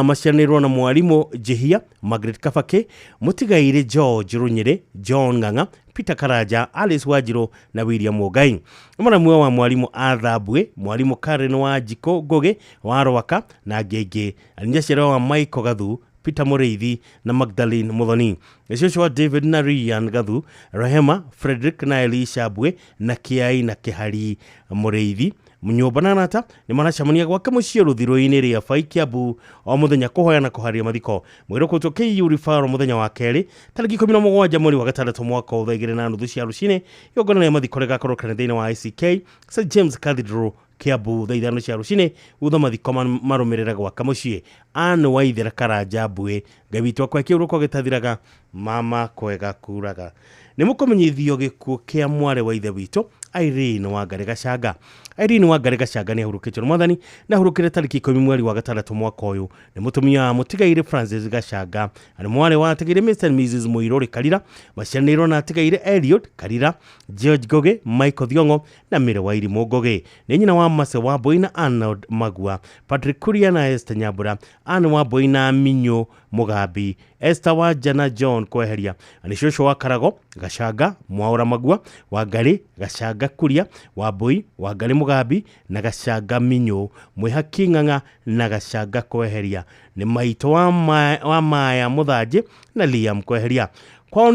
Maciaranĩirwo na mwarimũ Njihia, Margaret Kabaki, mũtigairĩ George Runyĩrĩ, John Ng'ang'a, Peter Karanja, Alice Wanjirũ na William Mũngai. Nĩ mũramwe wa mwarimũ Arthur Mbue, mwarimũ Karen Wanjikũ Ngũgĩ wa Rwaka na angĩ aingĩ. Nĩ wa Michael Gathu, Peter Mũrĩithi na Magdalene Muthoni. Nĩ cũcũ wa David na Rian Gathu, Rehema, Frederick na Elisha Mbue na Kĩai na Kĩhari Mũrĩithi. Nyũmba na arata nĩ maracemania gwake mũciĩ rũthirũ-inĩ rĩa Bai, Kiambu o mũthenya kũhoya na kũharĩria mathiko. Mwĩrĩ ũkoretwo KU Referral mũthenya wa kerĩ tarĩki 17 mweri wa gatandatũ mwaka ũyũ thaa 2:30 cia rũcinĩ. Igongona rĩa mathiko rĩgakorwo kanitha-inĩ wa ICK St James Cathedral Kiambu thaa 5 cia rũcinĩ. Thutha mathiko marũmĩrĩre gwake mũciĩ. Ann Waithera Karanja Mbue. Ngai witũ akũhe kĩũrũko gĩtathiraga mama kwega kuraga. Nĩ mũkũmenyithio gĩkuũ kĩa mwarĩ wa ithe witũ Irene Wangari Gachanga. Irene Wangari Gachanga nĩ ahurũkĩtio nĩ mwathani na ahurũkire tarĩki 10 mweri wa gatandatũ mwaka ũyũ. Nĩ mũtumia wa mũtigairĩ Francis Gachanga na nĩ mwarĩ wa atigairĩ Mr and Mrs Mũirũrĩ Karira, macianĩirwo na atigairĩ Eliud Karira, George Ngũgĩ, Michael Thiong'o na Mary Wairimũ Ngũgĩ. Nĩ nyina wa Mercy Wambui na Arnold Magua, Patrick Kuria na Esther Nyambura, Anne Wambui na Minyo Mugambi, Esther Wanja na John Kweheria. Na nĩ cũcũ wa Karago Gachanga, Mwaũra Magua, Wangari Gachanga Kuria, Wambui, Wangari Mugambi na Gachanga Minyo, Mwĩhaki Ng'ang'a na Gachanga Kweheria. Nĩ maitũ wa Maya Mũthanjĩ na Liam Kweheria. Kwao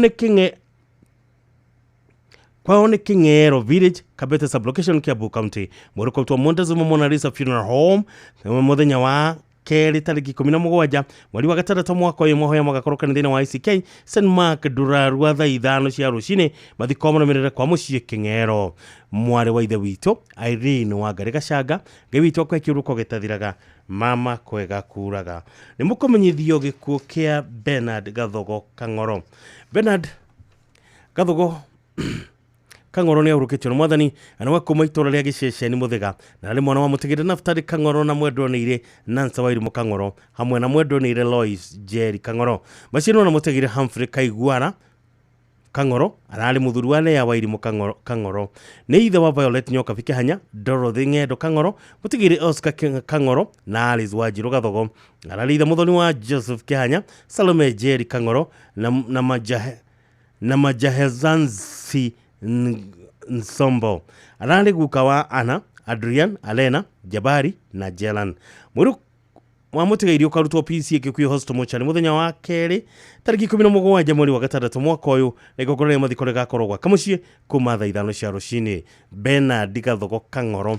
nĩ King'ero Village, Kabete Sublocation, Kiambu County. Mwĩrĩ ũkarutwo Montezuma Mona Lisa Funeral Home mũthenya wa kerĩ tarĩki 17 mweri wa gatandatũ mwaka ũyũ. Mahoya magakorwo kanitha-inĩ wa ICK St Mark Ndurarua thaa 5 cia rũcinĩ. Mathiko marũmĩrĩre kwa mũciĩ King'ero. Mwarĩ wa ithe witũ Irene Wangari Gachanga, Ngai witũ akũhe kĩhuruko gĩtathiraga, mama kwega kuraga. Nĩ mũkũmenyithio gĩkuũ kĩa Bernard Gathogo Kang'oro. Bernard Gathogo Kang'oro nĩ ahurũkĩtio nĩ mwathani na nĩ wa kuma itũra rĩa Gĩceceni Mũthĩga, na arĩ mwana wa mũtigĩrĩ Naftali Kang'oro na mwendwa nĩire Nancy Wairimũ Kang'oro hamwe na mwendwa nĩire Lois Jerry Kang'oro. Maciarwo na mũtigĩrĩ Humphrey Kaiguara Kang'oro, ararĩ mũthuri wa Lea Wairimũ Kang'oro. Nĩ ithe wa Violet Nyokabi Kĩhanya, Dorothy Ng'endo Kang'oro, mũtigĩrĩ Oscar Kang'oro na Alice Wanjirũ Gathogo. Ararĩ ithe mũthoni wa Joseph Kĩhanya, Salome Jerry Kang'oro na Majahezansi Nsombo. Ararĩ guka wa Anna, Adrian, Alena, Jabari na Jelan. Mwĩrĩ wa mũtigairĩ ũkarutwo PCA Kikuyu Hospital mochari mũthenya wa kerĩ tarĩki 17 mweri wa gatandatũ mwaka ũyũ, na igongona rĩa mathiko rĩgakorwo gwake mũciĩ kuma thaa 5 cia rũcinĩ. Bernard Gathogo Kang'oro,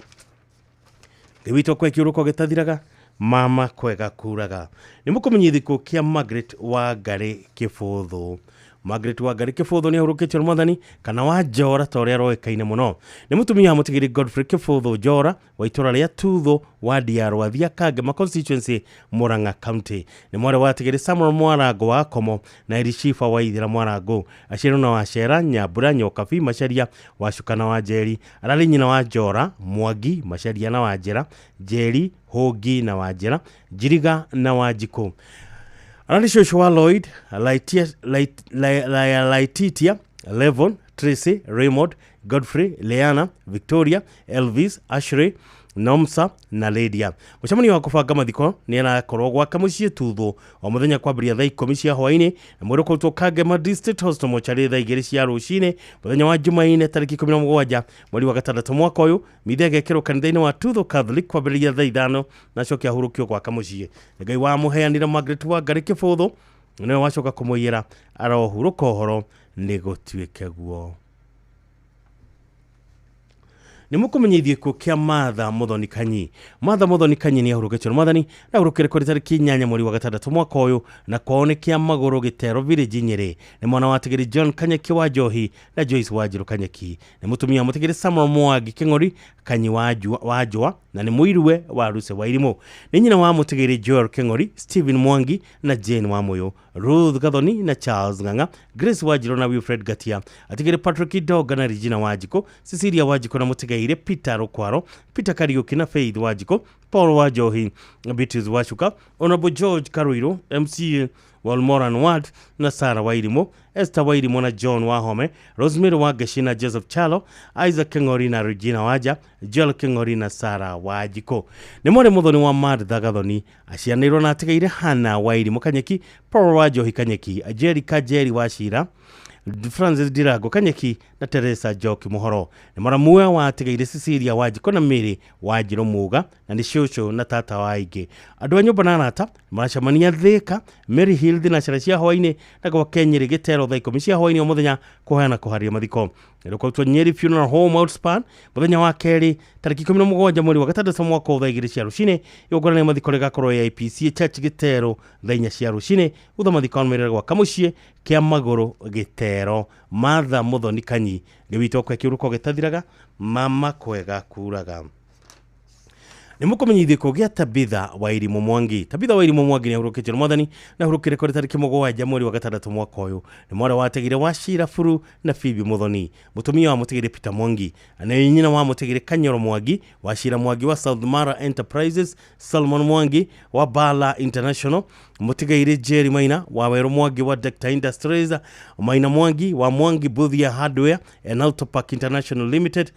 Ngai witũ akũhe kĩhuruko gĩtathiraga, mama kwega kuraga. Nĩ mũkũmenyithio gĩkuũ kĩa Margaret Wangari Kĩbũthũ. Margaret Wangari Kĩbũthũ nĩ ahurũkĩtio nĩ mwathani kana wa Njora ta ũrĩa aroĩkaine mũno. Nĩ mũtumia wa mũtigĩrĩ Godfrey Kĩbũthũ Njora wa itũra rĩa Tutho wa DR Rwathia Kangema constituency, Murang'a County. Nĩ mwarĩ wa atigĩrĩ Samuel Mwarango wa Komo na Elishifa wa Ithira Mwarango. Aciarirwo na Wacera, Nyambura, Nyokabi, Macharia, Wacuka na Wanjeri. Ararĩ nyina wa Njora, Mwangi, Macharia na Wanjera, Njeri, Hũngi na Wanjera, Njiriga na Wanjikũ. Ararĩ cũcũ wa Lloyd, Laetitia, Levon, Tracy, Raymond, Godfrey, Leana, Victoria, Elvis, Ashley, Nomsa na Lydia. Mũcemanio wa kũbanga mathiko nĩ arakorwo gwake mũciĩ Tutho o mũthenya kwambĩrĩria thaa 10 cia hwaĩ-inĩ, na mwĩrĩ ũkarutwo Kangema District Hospital mochari thaa 2 cia rũcinĩ mũthenya wa Jumaine tarĩki 17 mweri wa gatandatũ mwaka ũyũ. Mitha ĩgekĩrwo kanitha-inĩ wa Tutho Catholic kwambĩrĩria thaa 5 na acoke ahurũkio gwake mũciĩ. Nĩ Ngai wamũheanire Margaret Wangari Kĩbũthũ, nĩwe wacoka kũmũiyĩra arohurũka ũhoro nĩ gũtuĩke guo. Nĩ mũkũmenyithio gĩkuũ kĩa Martha Mũthoni Kanyi. Martha Mũthoni Kanyi nĩ ahurũkĩtio nĩ mwathani na ahurũkire kũrĩ tarĩki 8 mweri wa gatandatũ mwaka ũyũ, na kwao nĩ kĩa Magũrũ Gĩtero Village Nyĩrĩ. Nĩ mwana wa atigĩrĩ John Kanyeki wa Njohi na Joyce Wanjirũ Kanyeki. Nĩ mũtumia wa mũtigĩrĩ Samuel Mwangi Kĩng'ori Kanyi wa Njũa na nĩ mũiruwe wa Ruse Wairimũ. Nĩ nyina wa mũtigĩrĩ Joel Kĩng'ori, Stephen Mwangi na Jane Wamũyũ, Ruth Gathoni na Charles Ng'ang'a, Grace Wanjirũ na Wilfred Gatia. Atigĩrĩ Patrick Idonga na Regina Wanjikũ, Cecilia Wanjikũ na mũtigairĩ Peter Rukwaro, Peter Kariuki na Faith Wanjikũ, Paul Wanjohi, Beatrice Wacuka, Honorable George Karuiru, MCA Walmoran Ward na Sarah Wairimũ, Esther Wairimũ na John Wahome, Rosemary Wangeshi na Joseph Chalo, Isaac Kĩng'ori na Regina Wanja, Joel Kĩng'ori na Sarah Wanjikũ. Nĩ mwarĩ mũthoni wa Martha Gathoni, acianĩirwo na atigaire Hannah Wairimũ Kanyeki, Paul Wanjohi Kanyeki, Jerika Jerry Wachira, Francis Dirago Kanyeki na Teresa Njoki Muhoro. Nĩ mũramue wa atigaire Cecilia Wanjikũ na Mary Wanjirũ Muga, na nĩ cũcũ na tata wa aingĩ. Andũ a nyũmba na arata maracemania Thika, Mary Hill thinacara cia hwaĩ-inĩ na gwake Nyĩrĩ Gĩtero thaa 10 cia hwaĩ-inĩ o mũthenya kũheana kũharia mathiko. Nĩrũkautwo Nyeri Funeral Home Outspan mũthenya wa kerĩ tarĩki 17 mweri wa gatandatũ mwaka thaa 2 cia rũcinĩ. Igongona rĩa mathiko rĩgakorwo AIPC Church Gĩtero thaa 4 cia rũcinĩ. Thutha mathiko marũmĩrĩre gwa Kamũciĩ kĩa Magũrũ Gĩtero. Martha Mũthoni Kanyi, Ngai witũ akũhe kĩhuruko gĩtathiraga, mama kwega kuraga. Nĩ mũkũmenyithio kũgĩa Tabitha Wairimu Mwangi. Tabitha Wairimu Mwangi nĩ ahurũkĩtio nĩ mwathani na ahurũkire kũrĩ tarĩki 7 mweri wa 6 mwaka ũyũ. Nĩ mwarĩ wa Tegire wa Shira Furu na Phoebe Muthoni, mũtumia wa Mũtigire Peter Mwangi, na nĩ nyina wa Mũtigire Kanyoro Mwangi wa Shira Mwangi wa South Mara Enterprises, Salmon Mwangi wa Bala International, Mũtigaire Jerry Maina wa Wero Mwangi wa Dr Industries, Maina Mwangi wa Mwangi Buthia Hardware and Auto Park International Limited,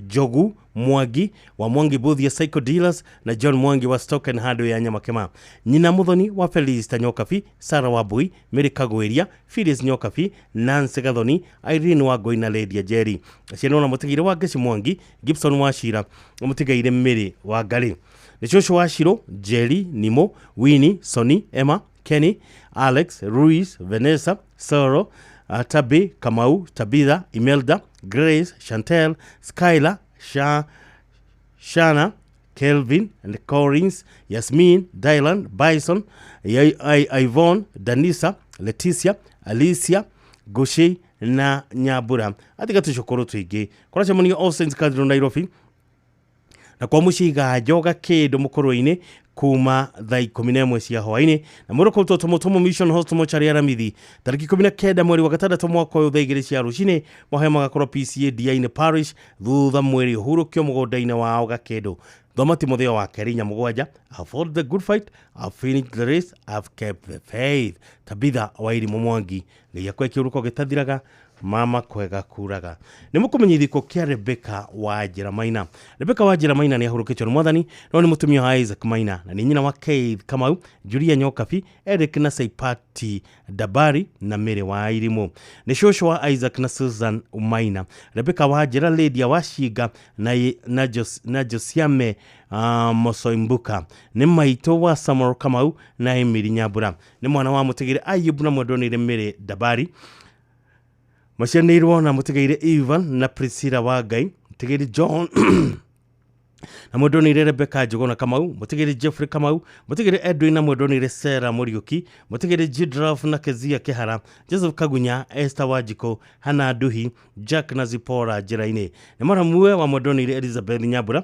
Jogu Mwangi wa Mwangi Buthia Cycle Dealers na John Mwangi wa Stock and Hardware ya Nyamakema. Nyina Muthoni wa Felista Nyokabi, Sarah Wambui, Mary Kagweria, Phyllis Nyokabi, Nancy Gathoni, Irene Wangui na Lydia Jerry. Ciana na Mũtigire wa Ngeci Mwangi, Gibson wa Shira, Mũtigaire Mary wa Ngarĩ. Nĩ cũcũ wa Shiro, Jerry, Nimo, Winnie, Sonny, Emma, Kenny, Alex, Ruiz, Vanessa, Soro, Tabi, Kamau, Tabitha, Imelda, Grace, Chantel, Skylar, Shana, Kelvin, and Collins, Yasmin, Dylan, Bison, Yvonne, Danisa, Leticia, Alicia, Gushi na Nyabura. Atiga tucukuru twingi. Kũracemanio All Saints Cathedral Nairobi na kwa muciĩ iganjoga kĩndũ mũkũrũ-inĩ kuma thaa 11 cia hwaĩ-inĩ na mwĩrĩ kũrutwo Tomotomo Mission Hospital mochari Aramithi tarĩki 19 mweri wa 6 mwaka ũyũ thaa 2 cia rũcinĩ. Mahoya magakorwo PCA DI-inĩ Parish thutha mwĩrĩ ũhurũkio mũgũnda-inĩ wao Gakĩndũ. Thoma Timotheo wa kerĩ 4:7. I've fought the good fight, I've finished the race, I've kept the faith. Tabitha Wairimu Mwangi, Ngai akwe kĩũrũko gĩtathiraga, mama kwega kuraga. Nĩ mũkũmenyithio kĩa Rebecca Wanjĩra Maina. Rebecca Wanjĩra Maina nĩ ahurũkĩtio nĩ mwathani, no nĩ mũtumia wa Isaac Maina na nĩ nyina wa Keith Kamau, Julia Nyokabi, Eric na Saipati Dabari na Mary wa Irimũ. Nĩ cũcũ wa Isaac na Susan Maina. Rebecca Wanjĩra Lydia wa Shinga na Josiame Mosoimbuka. Nĩ maitũ wa Samuel Kamau na Emily Nyambura. Nĩ mwana wa Mũtigire Ayub na mwendonire Mary Dabari. Macianĩirwo na Mũtigaire Ivan na Priscilla wa Ngai, Mũtigaire John na mwendonire Rebecca Njuguna Kamau, Mũtigaire Jeffrey Kamau, Mũtigaire Edwin na mwendonire Sarah Mũriũki, Mũtigaire Jidraf na Kezia Kĩhara, Joseph Kagunya, Esther Wanjikũ, Hannah Nduhi, Jack na Zipporah njĩra-inĩ. Nĩ mũramue wa mwendonire Elizabeth Nyambura,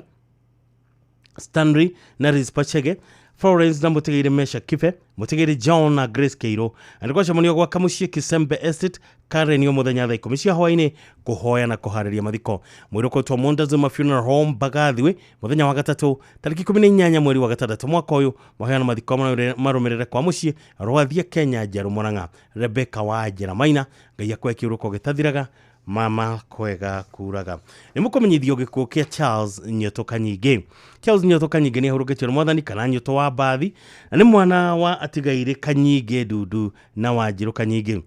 Stanley na Rizpa Chege, Florence na Mũtigaire Mesha Kibe, Mũtigaire John na Grace Keiro. Na nĩ gwacemanio gwa Kamuciĩ Kisembe Estate Karen o mũthenya thaa 10 cia hwaĩ-inĩ kũhoya na kũharĩria mathiko. Mwĩrĩ ũkũrutwo Montezuma Funeral Home Mbagathi mũthenya wa 3 tarĩki 18 mweri wa 6 mwaka ũyũ. Mahoya na mathiko marũmĩrĩre kwa mũciĩ Rwathia Kenya Njerũ Mũrang'a. Rebecca Wanjĩra Maina, Ngai akwe kĩũrũko gĩtathiraga, mama kwega kuraga. Nĩ mũkũmenyithio gĩkuũ kĩa Charles Nyoto Kanyingĩ. Charles Nyoto Kanyingĩ nĩ ahurũkĩtio nĩ mwathani kana Nyoto wa Mbathi, na nĩ mwana wa Atigaire Kanyingĩ Ndundu na Wanjirũ Kanyingĩ.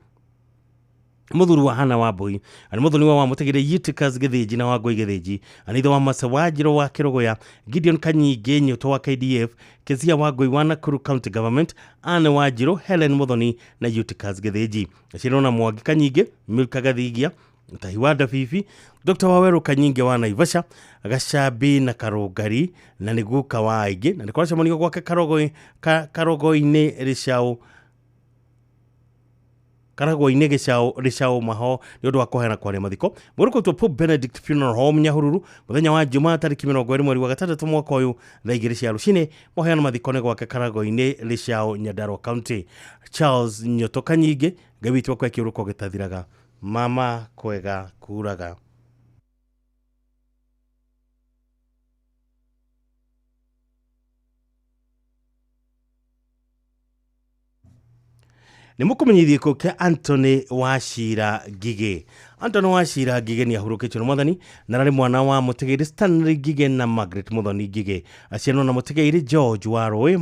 Mũthuri wa Hana Wambui, na nĩ mũthoni wa Mũtigire Eutychus Gĩthĩnji na Wangũi Gĩthĩnji, na nĩ ithe wa Mase Wanjirũ wa Kĩrũgũya, Gideon Kanyingĩ Nyoto wa KDF, Kezia Wangũi wa Nakuru County Government, Anne Wanjirũ, Helen Muthoni na Eutychus Gĩthĩnji. Aciarĩrwo na Mwangi Kanyingĩ, Milka Gathigia, Mutahi wa Ndabibi, Dr. Waweru Kanyingĩ wa Naivasha, Gacambi na Karũngari, na nĩ guka wa aingĩ, na nĩ kũracemanio gwake Karogo-inĩ Rĩcaũ Karagwo-inĩ Gĩcaũ Maho nĩ ũndũ wa kũheana kwaria mathiko. Mwĩrĩ ũkũrutwo Pope Benedict Funeral Home Nyahururu mũthenya wa Jumaa tarĩki 20 mweri wa 6 mwaka ũyũ thaa 2 cia rũcinĩ. Maheana mathiko nĩ gwake Karagwo-inĩ Rĩcaũ Nyandarua County. Charles Nyoto Kanyingĩ, Ngai witũ akwe kĩũrũko gĩtathiraga, mama kwega kuraga. Nĩ mũkũmenyithio gĩkuũ kĩa Anthony Wachira Ngigĩ. Anthony Wachira Ngigĩ nĩ ahurũkĩtio nĩ mwathani na arĩ mwana wa Mũtigairĩ Stanley Ngigĩ na Margaret Muthoni Ngigĩ. Aciarirwo na Mũtigairĩ George wa Rũĩ,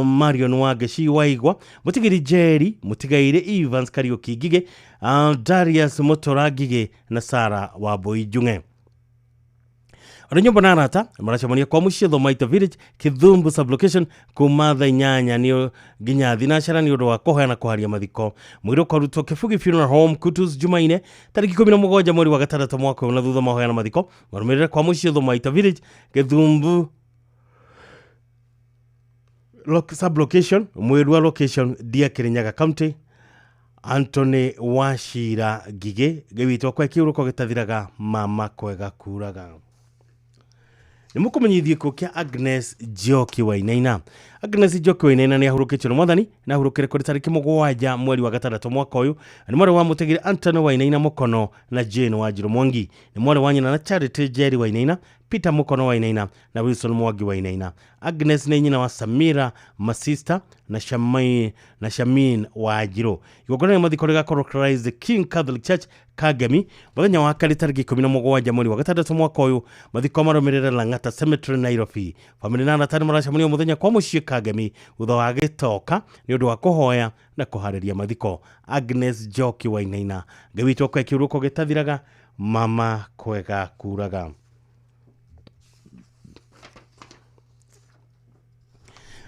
Marion wa Ngeci Waigwa, Mũtigairĩ Jerry, Mũtigairĩ Evans Kariũki Ngigĩ, Darius Mũtora Ngigĩ na Sarah Wambui Njung'e. Andũ nyũmba na arata maracemania kwa mũciĩ Thomaito Village, Kithumbu sublocation kuma thaa 8 nĩ nginya thinacara nĩ ũndũ wa kũhoya na kũharia mathiko. Mwĩrĩ ũkarutwo Kĩbugi Funeral Home Kutus Jumaine tarĩki 17 mweri wa 6 mwaka ũyũ, na thutha mahoya na mathiko marũmĩrĩre kwa mũciĩ Thomaito Village, Kithumbu sublocation, Mwĩrua location, Ndia Kirinyaga County. Anthony Wachira Ngigĩ, Ngai witũ akwe kĩũrũko gĩtathiraga, mama kwega kuraga. Nĩ mũkũmenyithio gĩkuũ kĩa Agnes Njoki Wainaina. Agnes Njoki Wainaina nĩ ahurũkĩtio nĩ mwathani na ahurũkire kũrĩ tarĩki 7 mweri wa 6 mwaka ũyũ. Nĩ mwarĩ wa mũtegire Anthony Wainaina Mũkono na Jane Wanjiru Mwangi. Nĩ mwarĩ wa nyina na Charity Njeri Wainaina, Peter Mukono Wainaina na Wilson Mwangi Wainaina. Agnes nĩ nyina wa Samira Masista na Shamin Wanjiru. Igongona rĩa mathiko rĩgakorwo Christ the King Catholic Church Kagemi mũthenya wa kerĩ tarĩki 17 mweri wa 6 mwaka ũyũ. Mathiko marũmĩrĩre Lang'ata Cemetery Nairobi. Bamĩrĩ na arata nĩ maracemania mũthenya kwa mũciĩ Kagemi thutha wa gĩtoka nĩ ũndũ wa kũhoya na kũharĩria mathiko. Agnes Njoki Wainaina, Ngai witũ akwe kĩhurũko gĩtathiraga, mama kwega kuraga.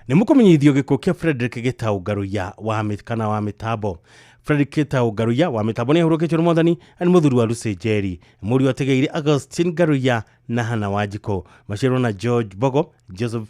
Nĩ mũkũmenyithio gĩkuũ kĩa Frederick Gĩtau Ngaruiya wa kana wa mĩtambo. Frederick Gĩtau Ngaruiya wa mĩtambo nĩ ahurũkĩtio nĩ mwathani, nĩ mũthuri wa Lucy Njeri. Mũriũ ategeire Augustine Ngaruiya na Hannah Wanjikũ. Maciarwo na George Bogo, Joseph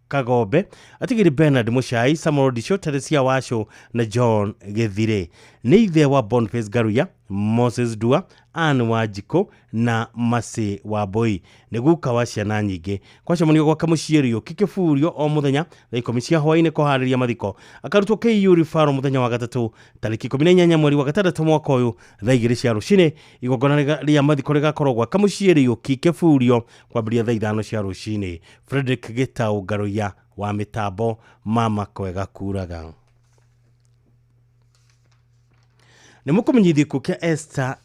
Kagombe, atigĩri Bernard Muchai, Samuel Odisho, Teresia Washo na John Gĩthire. Nĩ ithe wa Boniface Ngaruiya, Moses Dua, Anne Wanjikũ na Mercy Wambui. Nĩ guka wa ciana nyingĩ. Kwacemanio gwake mũciĩ Riũki Kĩburio o mũthenya thaa 10 cia hwaĩ-inĩ kũharĩria mathiko. Akarutwo KU Referral mũthenya wa gatatũ tarĩki 18 mweri wa 6 mwaka ũyũ thaa 2 cia rũcinĩ. Igongona rĩa mathiko rĩgakorwo gwake mũciĩ Riũki Kĩburio kwambĩrĩria thaa 5 cia rũcinĩ. Frederick Gĩtau Ngaruiya wa mĩtambo, mama kwega kuraga. Nĩ mũkũmenyithio gĩkuũ kĩa Esther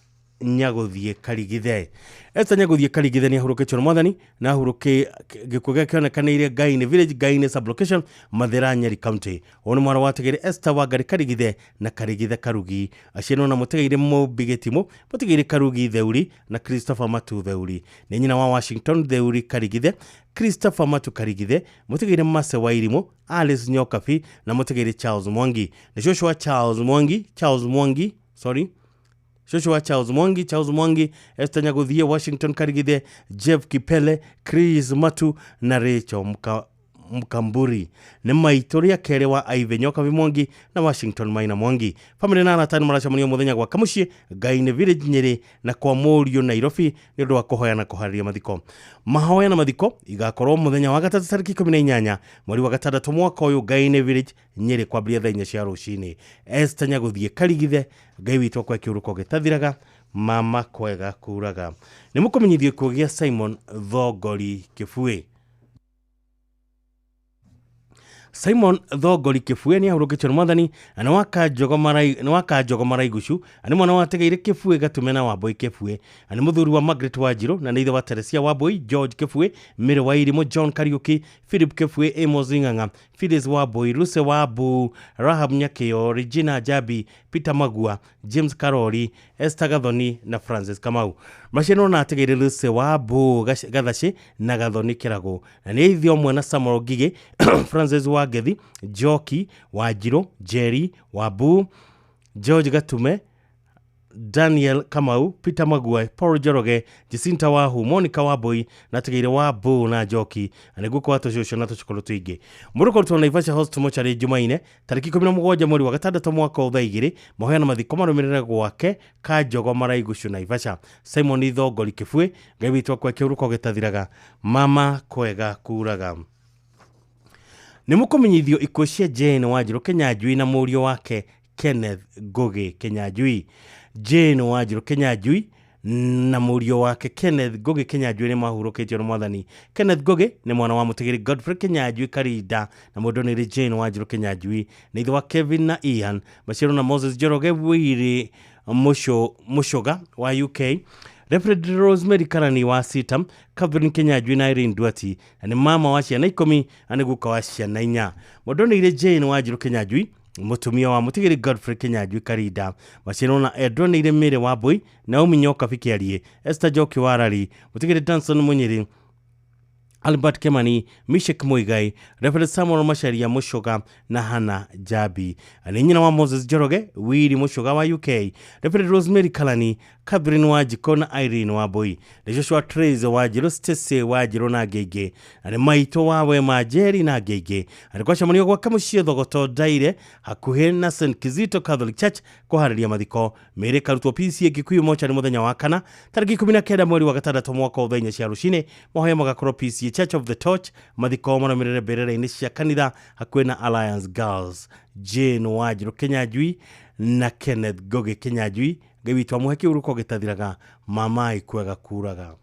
Nyagũthiĩ Karigithe. Esther Nyagũthiĩ Karigithe nĩ ahurũkĩtio nĩ mwathani na ahurũkĩ gĩkuũ gĩake kĩonekanĩire Ngainĩ Village, Ngainĩ Sublocation, Mathĩra, Nyeri County. Ũyũ nĩ mwana wa Tegere Esther Wangari Karigithe na Karigithe Karugi. Aciarirwo na Mũtegeire Mũmbi Gĩtimũ, Mũtegeire Karugi Theuri na Christopher Matu Theuri. Nĩ nyina wa Washington Theuri Karigithe, Christopher Matu Karigithe, Mũtegeire Mase Wairimũ, Alice Nyokabi na Mũtegeire Charles Mwangi. Nĩ cũcũ wa Charles Mwangi, cũcũ wa Charles Mwangi, Esther Nyagũthiĩ, Washington Karigithe, Jeff Kipele, Chris Matu na Rachel Mkamburi. Nĩ maitũ rĩa kerĩ wa Ive Nyokabi Mwangi na Washington Maina Mwangi. Bamĩrĩ na arata nĩ maracemania mũthenya gwaka mũciĩ Ngainĩ Village Nyĩrĩ na kwa mũriũ Nairobi nĩ ũndũ wa kũhoya na kũharĩria mathiko. Mahoya na mathiko igakorwo mũthenya wa gatatũ tarĩki 18 mweri wa 6 mwaka ũyũ Ngainĩ Village Nyĩrĩ kwambĩrĩria thaa 4 cia rũcinĩ. Esther Nyagũthiĩ Karigithe, Ngai witũ akwe kĩhurũko gĩtathiraga, mama kwega kuraga. Nĩ mũkũmenyithio gĩkuũ gĩa Simon Thongori Kĩbuĩ. Simon Thongori Kĩbuĩ nĩ ahurũkĩtio nĩ mwathani na nĩ wa Kanjogo Maraigucu, nĩ mwana wa Tegeire Kĩbuĩ Gatume na Wambui Kĩbuĩ, nĩ mũthuri wa Margaret Wanjiru na nĩ ithe wa Teresia Wambui, George Kĩbuĩ, Mary Wairimũ, John Kariuki, Philip Kĩbuĩ, Amos Ng'ang'a, Phyllis Wambui, Lucy Wabu, Rahab Nyakĩo, Regina Jabi, Peter Magua, James Karori, Esther Gathoni na Francis Kamau. Maciarwo na Ategeire Lucy Wabu Gathacĩ na Gathoni Kĩragũ, na nĩ ithe ũmwe na Samuel Ngigĩ, Francis Wangethi, Njoki Wanjiru, Jerry Wabu, George Gatume, Daniel Kamau, Peter Magua, Paul Njoroge, Jacinta Wahu, Monica Wambui na Tegeire Wabu na Njoki, na nĩguo kwa tũcũcũ na tũcũkũrũ tũingĩ. Mũndũ kũrutwo Naivasha Hospital Mortuary Jumaine tarĩki 17 mweri wa 6 mwaka thaa 2. Mahoya na mathiko marũmĩrĩre gwake Kanjogo Maraigucu Naivasha. Simon Thongori Kĩbuĩ, Ngai witũ akwe kĩhurũko gĩtathiraga, mama kwega kuraga. Nĩ mũkũmenyithio ikuũ cia Jane Wanjiru Kĩnyanjui na mũriũ wake Kenneth Ngugi Kĩnyanjui. Jane Wanjiru Kĩnyanjui na mũriũ wake Kenneth Ngugi Kĩnyanjui nĩ mahurũkĩtio nĩ mwathani. Kenneth Ngugi nĩ mwana wa Mũtigĩri Godfrey Kĩnyanjui Karinda na mũndũ nĩ Jane Wanjiru Kĩnyanjui. Nĩ ithe wa Kevin na Ian. Maciarwo na Moses Njoroge Wĩirĩ Mũcũga wa UK, Reverend Rosemary Karani wa Sitam, Catherine Kĩnyanjui na Irene Duati, na nĩ mama wa ciana 10 na nĩ guka wa ciana 4. Mũndũ nĩ Jane Wanjiru Kĩnyanjui, mũtumia wa Mũtigĩri Godfrey Kĩnyanjui Karinda. Maciarwo na Edward Mary Wambui, Naomi Nyokabi Kĩarie, Esther Njoki Warari, Mũtigĩri Danson Mũnyĩrĩ, Albert Kemani, Mishek Muigai, Reverend Samuel Macharia Mushoga na Hannah Jabi. Nĩ nyina wa Moses Njoroge, Wili Mushoga wa UK, Reverend Rosemary Kalani, Catherine Wanjikũ na Irene Wambui. Nĩ cũcũ wa Trace Wanjirũ, Stacy Wanjirũ na angĩ aingĩ. Na nĩ maitũ wa Wema Njeri na angĩ aingĩ. Na nĩ gwacemanio gwake mũciĩ Thogoto Ndaire hakuhĩ na St Kizito Catholic Church kũharĩria mathiko. Mĩĩrĩ ĩkarutwo PCA Gĩkuyu mocarĩ mũthenya wa kana tarĩki 19 mweri wa gatandatũ mwaka wa thaa 4 cia rũcinĩ. Mahoya magakorwo PCA Church of the Torch. Mathiko marũmĩrĩre mbĩrĩra-inĩ cia kanitha hakuhĩ na Alliance Girls. Jane Wanjirũ Kĩnyanjui na Kenneth Ngugi Kĩnyanjui. Ngai witũ amũhe kĩhurũko gĩtathiraga, mama kwega kuraga.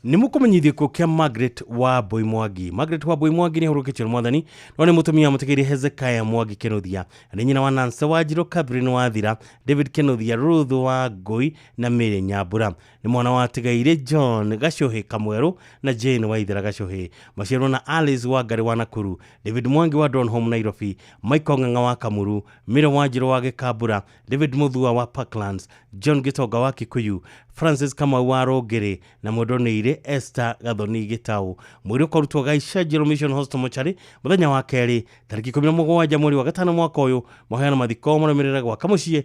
Nĩ mũkũmenyithio gĩkuũ kĩa Margaret Wambui Mwangi. Margaret Wambui Mwangi nĩ ahurũkĩtio nĩ mwathani, no nĩ mũtumia mũtigĩri Hezekiah Mwangi Kĩnuthia. Nĩ nyina wa Nancy Wanjirũ, Catherine Wathira, David Kĩnuthia, Ruth Wangui na Mary Nyambura. Nĩ mwana wa Tigaire John Gacuhĩ Kamwerũ na Jane Waithera Gacuhĩ. Maciarwo na Alice Wangari wa Nakuru, David Mwangi wa Donholm Nairobi, Michael Ng'ang'a wa Kamuru, Mary Wanjirũ wa Gĩkambura, David Muthua wa Parklands, John Gĩtonga wa Kikuyu, Francis Kamau wa Rũngĩrĩ na Mũndũ Esther Gathoni Gĩtaũ. Mwĩrĩ ũkarutwo Gaicangĩro Mission Hospital mocarĩ mũthenya wa kerĩ tarĩki 17 mweri wa gatano mwaka ũyũ. Mahoya na mathiko marũmĩrĩre gwaka mũciĩ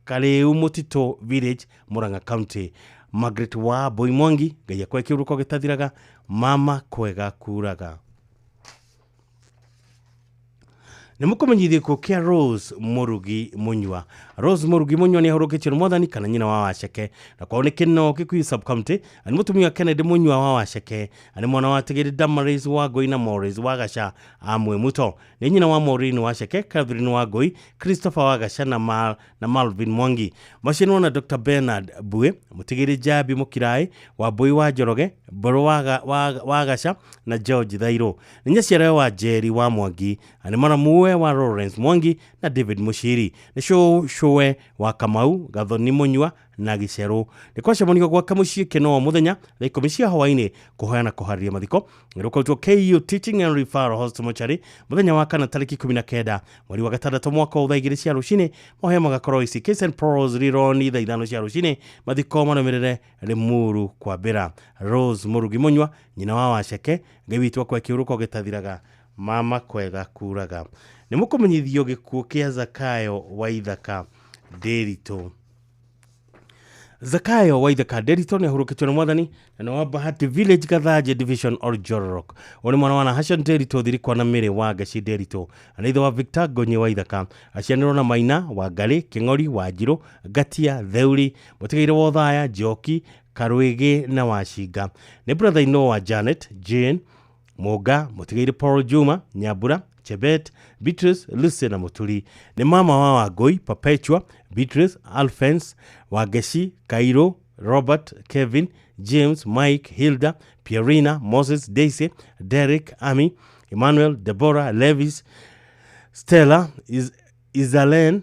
Karĩu Mũtitũ Village, Murang'a County. Margaret Wambui Mwangi, Ngai akwe kĩhurũko gĩtathiraga, mama kwega kuraga. Nĩ mũkũmenyithio gĩkuũ kĩa Rose Mũrugi Mũnyua. Rose Mũrugi Mũnyua nĩ ahurũkĩtio nĩ mwathani kana nyina wa Waceke, na kwao nĩ Kĩnoo Kikuyu sub county. Nĩ mũtumia wa Kennedy Mũnyua wa Waceke. Nĩ mwana wa Tigiri Damaris Wangui na Morris Wagaca a Mwĩmuto. Nĩ nyina wa Maureen Waceke, Catherine Wangui, Christopher Wagaca na Malvin Mwangi. Macianwo na Dr Bernard Bue, Mũtigiri Jambi Mũkirai, Wambui wa Njoroge, Mbũrũ Wagaca na George Thairũ. Nĩ nyaciarawe wa Njeri wa Mwangi. Nĩ maramuwe wa Lawrence Mwangi na David Mushiri. Nĩ cũwe wa Kamau, Gathoni Mũnyua na Gĩcerũ. Nĩ kwacemanio gwake mũciĩ Kĩnoo mũthenya thaa 10 cia hwaĩ-inĩ kũhoya na kũharĩria mathiko. Nĩ KU Teaching and Referral Hospital mocarĩ mũthenya wa kana tarĩki 19 mweri wa gatandatũ mwaka wa thaa 2 cia rũcinĩ. Mahoya magakorwo ICK St Paul's Rironi thaa 5 cia rũcinĩ. Mathiko marũmĩrĩre Limuru kwambĩra. Rose Mũrugi Mũnyua, nyina wa Waceke, Ngai witũ akwe kĩhurũko gĩtathiraga, mama kwega kuraga. Nĩ mũkũmenyithio gĩkuũ kĩa Zakayo Waithaka Ndĩritũ. Zakayo Waithaka Ndĩritũ nĩ ahurũkĩtio nĩ mwathani na nĩ wa Bahati Village Gathanjĩ Division Oljororok. Ũyũ nĩ mwana wa Nahashon Ndĩritũ Thirikwa na Mary wa Ngeci Ndĩritũ. Na ithe wa Victor Ngonyi Waithaka. Aciaranĩirwo na Maina Wangarĩ, Kĩng'ori Wanjirũ, Ngatia Theuri, Mũtigairĩ wa Othaya, Njoki Karwĩgĩ na Wacinga. Nĩ brother in law wa Janet, Jane Mũnga, Mũtigairĩ Paul Juma, Nyambura, Chebet, Beatrice, Lucy na Mũturi. Nĩ mama wa Wangui, Perpetua, Beatrice, Alphonse, Wangeci, Cairo, Robert, Kevin, James, Mike, Hilda, Pierina, Moses, Daisy, Derek, Amy, Emmanuel, Deborah, Levis, Stella, Isalen,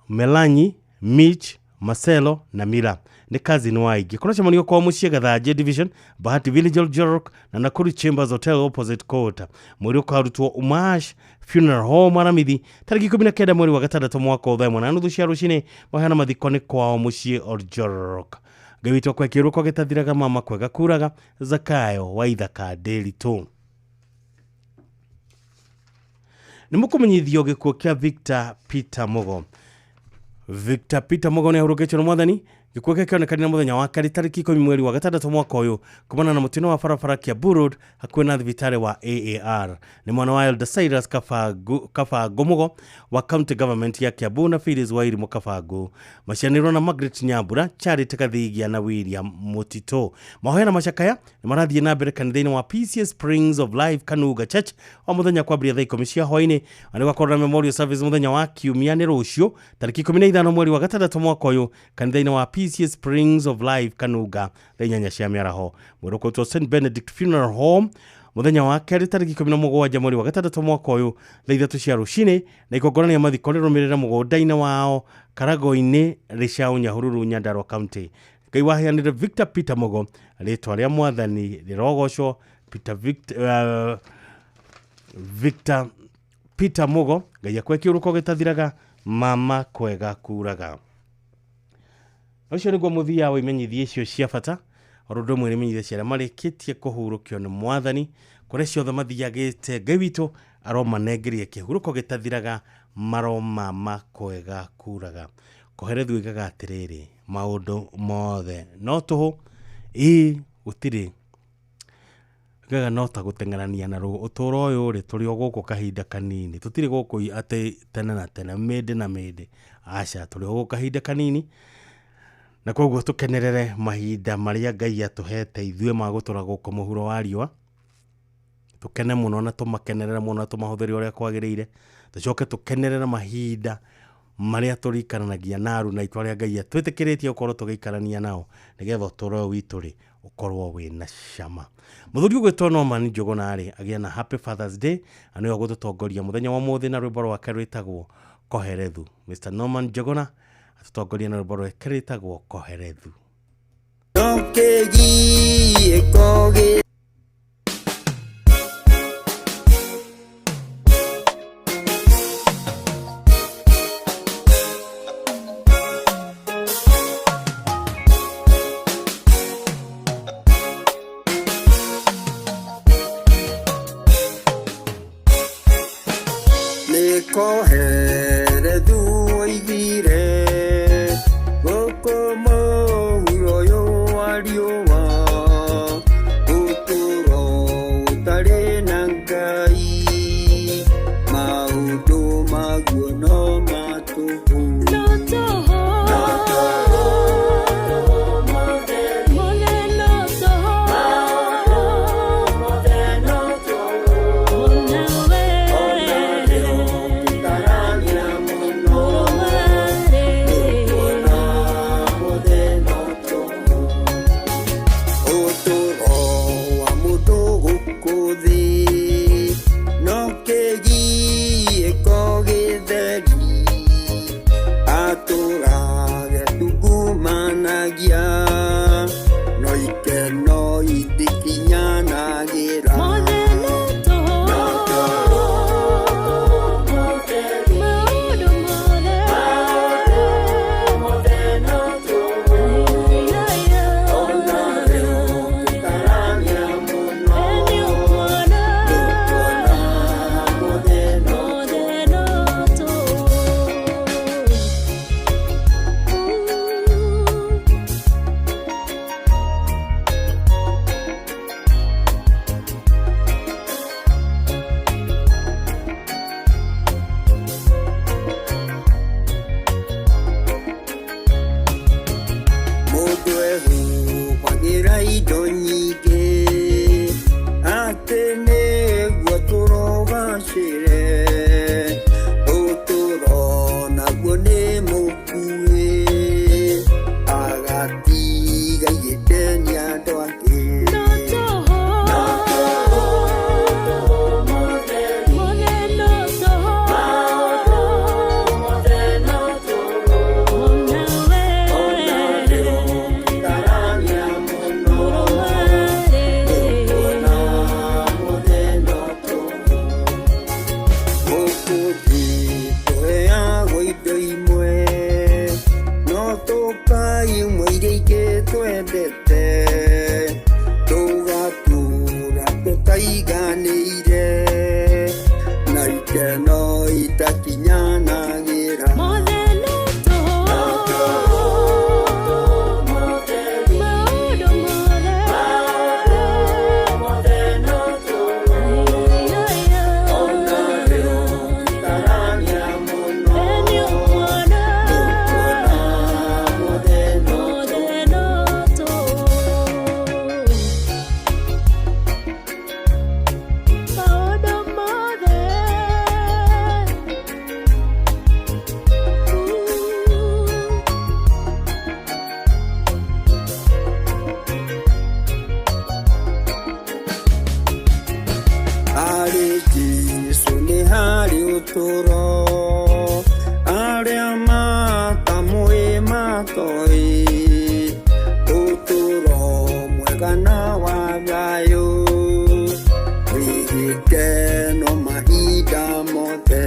Melanie, Mitch, Marcelo na Mila. Nĩ cousin wa aingĩ. Kũracemanio kwa mũciĩ Gathanjĩ Division, Bahati Village Oljororok na Nakuru Chambers Hotel opposite court. Mwĩrĩ ũkarutwo Umash Funeral Home Aramithi tarĩki 19 mweri wa gatandatũ mwaka wa thaa 1:30 cia rũcinĩ. Mahoya na mathiko nĩ kwao mũciĩ Oljororok. Ngai witũ akwe kĩhurũko gĩtathiraga, mama kwega kuraga. Zakayo Waithaka Ndĩritũ. Nĩ mũkũmenyithio gĩkuũ kĩa Victor Peter Mugo. Victor Peter Mugo nĩ ahurũkĩtio nĩ mwathani. Gĩkuũ gĩake kĩonekanire mũthenya wa kerĩ tarĩki 10 mweri wa gatandatũ mwaka ũyũ kumana na mũtino wa barabara Kiambu Road hakuhĩ na thibitarĩ wa AAR. Nĩ mwana wa Elder Cyrus Kabango Mugo wa county government ya Kiambu na Phyllis Wairimu Kabango. Macianĩirwo na Margaret Nyambura, Charity Kathigia na William Mũtitũ. Mahoya na macakaya nĩ marathiĩ na mbere kanitha-inĩ wa PCA Springs of Life Kanuga Church o mũthenya kwambĩrĩria thaa 10 cia hwaĩ-inĩ. Na nĩ gũgakorwo na memorial service mũthenya wa kiumia nĩ rũciũ tarĩki 15 mweri wa gatandatũ mwaka ũyũ kanitha-inĩ wa PCA Springs of Life Kanuga thaa 8 cia mĩaraho. Mwĩrĩ ũkũrutwo St Benedict Funeral Home mũthenya wa kerĩ tarĩki 17 mweri wa gatandatũ mwaka ũyũ thaa 3 cia rũcinĩ, na igongona rĩa mathiko rĩrũmĩrĩre mũgũnda-inĩ wao Karago-inĩ Rĩcaũ Nyahururu Nyandarua County. Ngai waheanire Victor Peter Mugo, rĩtwa rĩa mwathani rĩrogocwo. Victor Peter Mugo, Ngai akwe kĩhurũko gĩtathiraga, mama kwega kuraga. Ũcio nĩguo mũthia wa imenyithia icio cia bata. O ũndũ ũmwe nĩ imenyithia cia arĩa marĩkĩtie kũhurũkio nĩ mwathani. Kũrĩa ciothe mathiagĩte, Ngai witũ aromanengeria kĩhurũko gĩtathiraga, maromama kwega kuraga. Koherethu oigaga atĩrĩrĩ, maũndũ mothe no tũhũ, ĩĩ gũtirĩ gaga no ta gũteng'erania na rũgũ. Ũtũũro ũyũ rĩ, tũrĩ o gũkũ kahinda kanini, tũtirĩ gũkũ atĩ tene na tene, mĩndĩ na mĩndĩ, aca, tũrĩ o gũkũ kahinda kanini, na koguo tũkenerere mahinda marĩa Ngai atũhete ithuĩ ma gũtũra gũkũ mũhuro wa riũa. Tũkene mũno na tũmakenerere mũno na tũmahũthĩre ũrĩa kwagĩrĩire. Tũcoke tũkenerere mahinda marĩa tũrikaranagia na aruna aitũ arĩa Ngai atwĩtĩkĩrĩtie gũkorwo tũgĩikarania nao, nĩgetha ũtũũro ũyũ witũ rĩ ũkorwo wĩna cama. Mũthuri ũgwĩtwo Norman Njũgũna rĩ, agĩe na Happy Father's Day, na nĩwe ũgũtũtongoria mũthenya wa ũmũthĩ na rwĩmbo rwake rwĩtagwo Koherethu. Mr Norman Njũgũna atũtongoria na rwĩmbo rwake rwĩtagwo Koherethu. Nĩkoherethu oigire gũkũ mũhuro ũyũ wa riũa, ũtũũro ũtarĩ na Ngai, maũndũ maguo no ma tũhũ. Ũtũũro wa mũndũ gũkũ thĩ no kĩgiĩko gĩtheri, atũũrage tungumanagia, no ikeno itikinyanagĩra. Mũndũ ehumbagĩra indo nyingĩ atĩ nĩguo tũrogacĩre, ũtũũro naguo nĩ mũkuĩ, agatiga igĩkenia andũ angĩ. Gũkũ thĩ tũheagwo indo imwe, no tũkaimwo iria ingĩ twendete, tũgatũũra tũtaiganĩire, na ikeno itakinyanagĩra. Harĩ Jesũ nĩ harĩ ũtũũro, arĩa matamũĩ matoĩ, ũtũũro mwega na wa thayũ, wĩ gĩkeno mahinda mothe.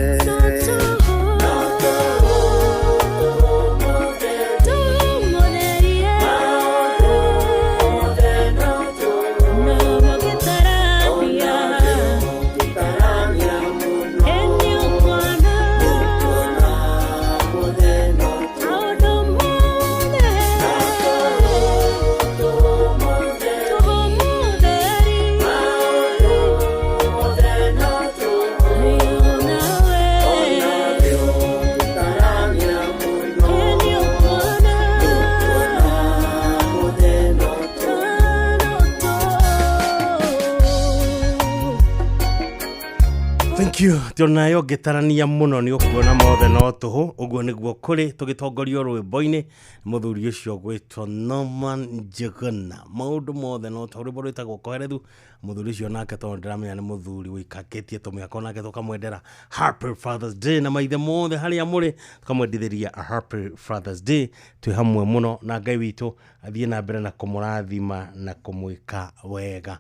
Thank you. Tionayo ngĩtarania mũno nĩ ũkuona mothe no tũhũ. Ũguo nĩguo kũrĩ tũgĩtongorio rwĩmbo-inĩ mũthuri ũcio gwĩtwo Norman Njuguna. Maũndũ mothe no tũhũ. Rwĩmbo rwĩtagwo Koherethu. Mũthuri ũcio nake tondũ ndĩramenya nĩ mũthuri wĩikangĩtie tũmĩaka nake tũkamwendera Happy Father's Day na maithe mothe harĩa mũrĩ tũkamwendithĩria a Happy Father's Day. Twĩ hamwe mũno na Ngai witũ athiĩ na mbere na kũmũrathima na kũmwĩka wega.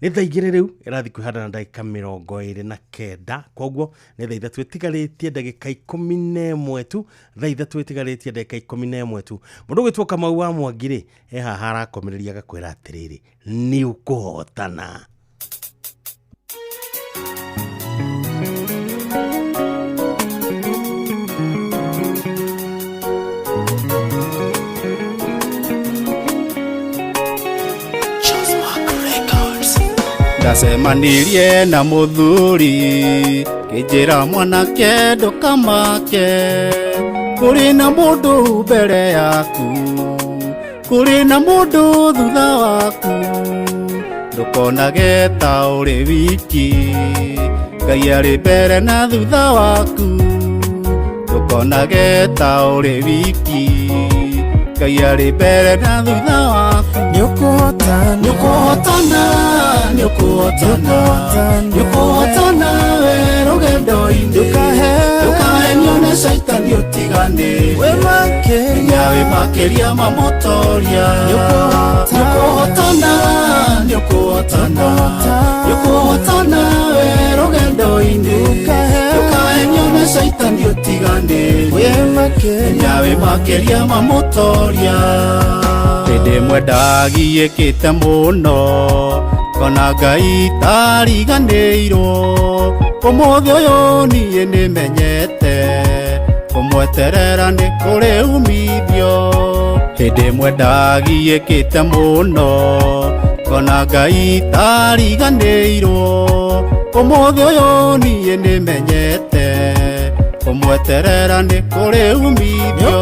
Nĩ thaa igĩrĩ rĩu ĩrathiĩ kwĩhanda na ndagĩka 29, koguo nĩ thaa ithatũ ĩtigarĩtie ndagĩka 11 tu, thaa ithatũ ĩtigarĩtie ndagĩka 11 tu. Mũndũ ũgwĩtwo Kamau wa Mwangi rĩ, e haha arakomereria agakwĩra atĩrĩrĩ, nĩ ũkũhotana. Ndacemanirie na mũthuri kĩnjĩra mwanake ndũkamake, kũrĩ na mũndũ mbere yaku, kũrĩ na mũndũ thutha waku, ndũkonage ta ũrĩ wiki, Ngai arĩ mbere na thutha waku, ndũkonage ta ũrĩ wiki, Ngai arĩ mbere na thutha waku. Nĩũkũhotana, nĩũkũhotana, nĩũkũhotana, nĩũkũhotana we rũgendo-inĩ, ndũkahenio nĩ caitani ũtiganĩrie, menya wĩ makĩria ma mũtoria. Nĩũkũhotana, nĩũkũhotana, nĩũkũhotana we rũgendo-inĩ, ndũkahenio nĩ caitani ũtiganĩrie, menya wĩ makĩria ma mũtoria. Hĩndĩ ĩmwe ndagiĩkĩte mũno, ngona Ngai tariganĩirwo, ũmũthĩ ũyũ niĩ nĩmenyete, kũmweterera nĩ kũrĩ umithio. Hĩndĩ ĩmwe ndagiĩkĩte mũno, ngona Ngai tariganĩirwo, ũmũthĩ ũyũ niĩ nĩmenyete, kũmweterera nĩ kũrĩ umithio.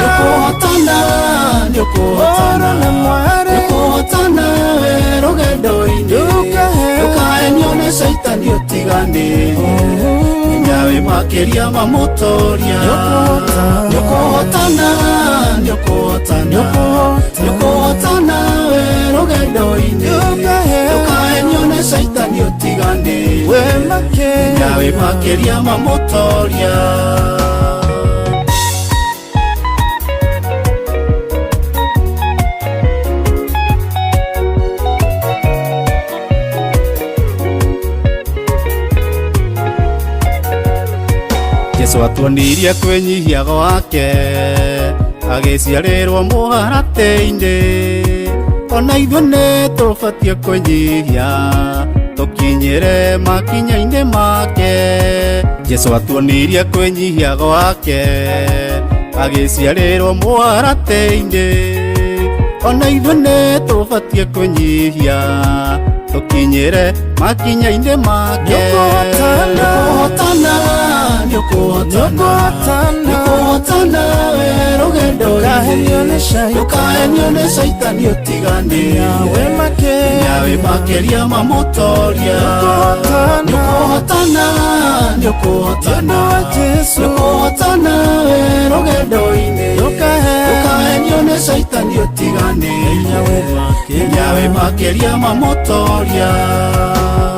Nĩũkũhotana, nĩũkũhotana, nĩũkũhotana we rũgendo-inĩ, ndũkahenio nĩ caitani ũtiganĩrie, menya wĩ makĩria ma mũtoria. Nĩũkũhotana, nĩũkũhotana, nĩũkũhotana we rũgendo-inĩ, ndũkahenio nĩ caitani ũtiganĩrie, menya wĩ makĩria ma mũtoria. Jesu atuonirie kwĩnyihia gwake, agĩciarĩrwo mũharatĩ-inĩ, ona ithuĩ nĩ tũbatiĩ kwĩnyihia, tũkinyĩre makinya-inĩ make. Jesu atuonirie kwĩnyihia gwake, agĩciarĩrwo mũharatĩ-inĩ, ona ithuĩ nĩ tũbatiĩ kwĩnyihia, tũkinyĩre makinya-inĩ make. Nĩũkũhotana, nĩũkũhotana, nĩũkũhotana we rũgendo-inĩ, ndũkahenio nĩ caitani ũtiganĩrie, menya wĩ makĩria ma mũtoria. Nĩũkũhotana, nĩũkũhotana, nĩũkũhotana we rũgendo-inĩ, ndũkahenio nĩ caitani ũtiganĩrie, menya wĩ makĩria ma mũtoria.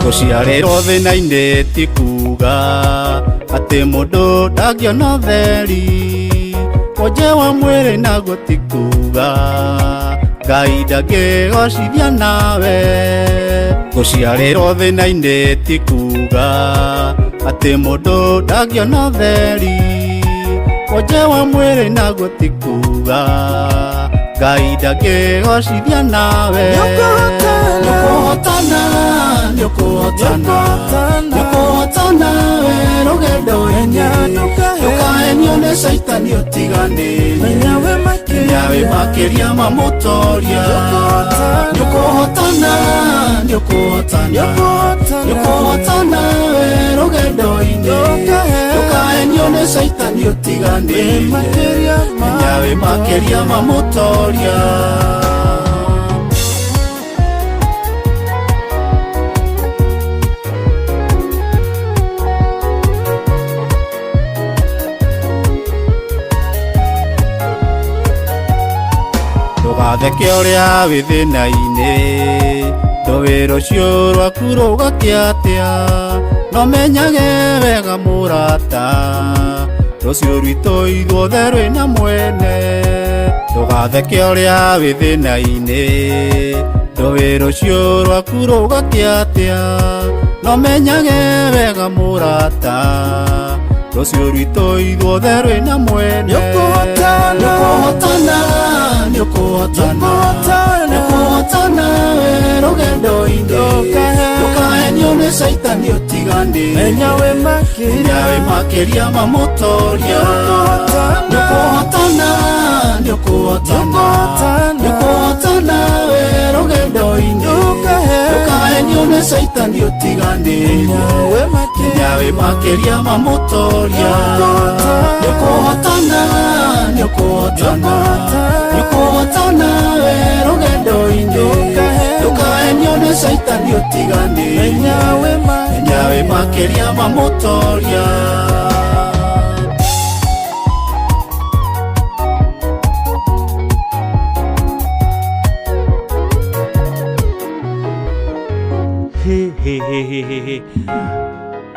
Gũciarĩrwo thĩna-inĩ ti kuga atĩ mũndũ ndangĩona ũtheri, wonje wa mwĩrĩ naguo ti kuga Ngai ndangĩgocithia nawe. Gũciarĩrwo thĩna-inĩ ti kuga atĩ mũndũ ndangĩona ũtheri, wonje wa mwĩrĩ naguo ti kuga Ngai ndangĩgocithia nawe. Nĩũkũhotana, nĩũkũhotana, nĩũkũhotana we rũgendo-inĩ, ndũkahenio nĩ caitani ũtiganĩrie, menya wĩ makĩria ma mũtoria. Nĩũkũhotana, nĩũkũhotana, nĩũkũhotana we rũgendo-inĩ, ndũkahenio nĩ caitani ũtiganĩrie, menya wĩ makĩria ma mũtoria. Ndũgatheke ũrĩa wĩ thĩna-inĩ ndũĩ rũciũ rwaku rũgakĩa atĩa no menyage wega mũrata rũciũ rwitũ ithuothe rwĩna mwene ndũgatheke ũrĩa wĩ thĩna-inĩ ndũĩ rũciũ rwaku rũgakĩa atĩa no menyage wega mũrata rũciũ rwitũ ithuothe rwĩna mwene Nĩũkũhotana. nĩũkũhotana nĩũkũhotana nĩũkũhotana we rũgendo-inĩ ndũkahenio nĩ caitani ũtigane Menya wĩ makĩria. Menya wĩ makĩria ma mũtoria nĩũkũhotana nĩũkũhotana nĩũkũhotana we rũgendo-inĩ ndũkahenio nĩ caitani ũtigane Menya wĩ makĩria ma mũtoria nĩũkũhotana nĩũkũhotana nĩũkũhotana we rũgendo-inĩ ndũkahenio nĩ caitani ũtigane Menya wĩ makĩria ma mũtoria. He, he, he, he, he, he.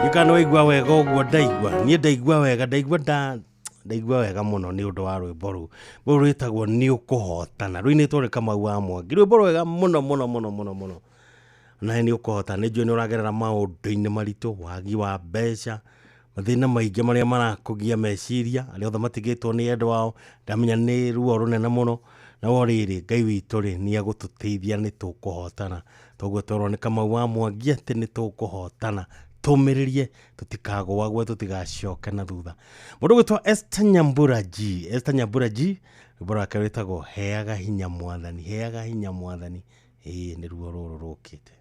Ndikana waigua wega ũguo ndaigua niĩ ndaigua wega ndaigua nda ndaigua wega mũno nĩ ũndũ wa rwĩmbo rũu rũu rwĩtagwo nĩ ũkũhotana rũinĩtwo nĩ Kamau wa Mwangi rwĩmbo rwega mũno mũno mũno mũno mũno nawe nĩ ũkũhotana nĩ njũĩ nĩ ũragerera maũndũ-inĩ maritũ wagi wa mbeca mathĩna maingĩ marĩa marakũgia meciria arĩa othe matigĩtwo nĩ endwa ao ndamenya nĩ ruo rũnene mũno na wo rĩrĩ Ngai witũ rĩ nĩ egũtũteithia nĩ tũkũhotana toguo twerwo nĩ Kamau wa Mwangi atĩ nĩ tũkũhotana tũmĩrĩrie tũtikagũagwe tũtigacoke na thutha mũndũ gwĩtwo Esther Nyambura G Esther Nyambura G rwĩmbo rwake rwĩtagwo heaga hinya mwathani heaga hinya mwathani ĩĩ nĩ ruo rũrũ rũkĩte.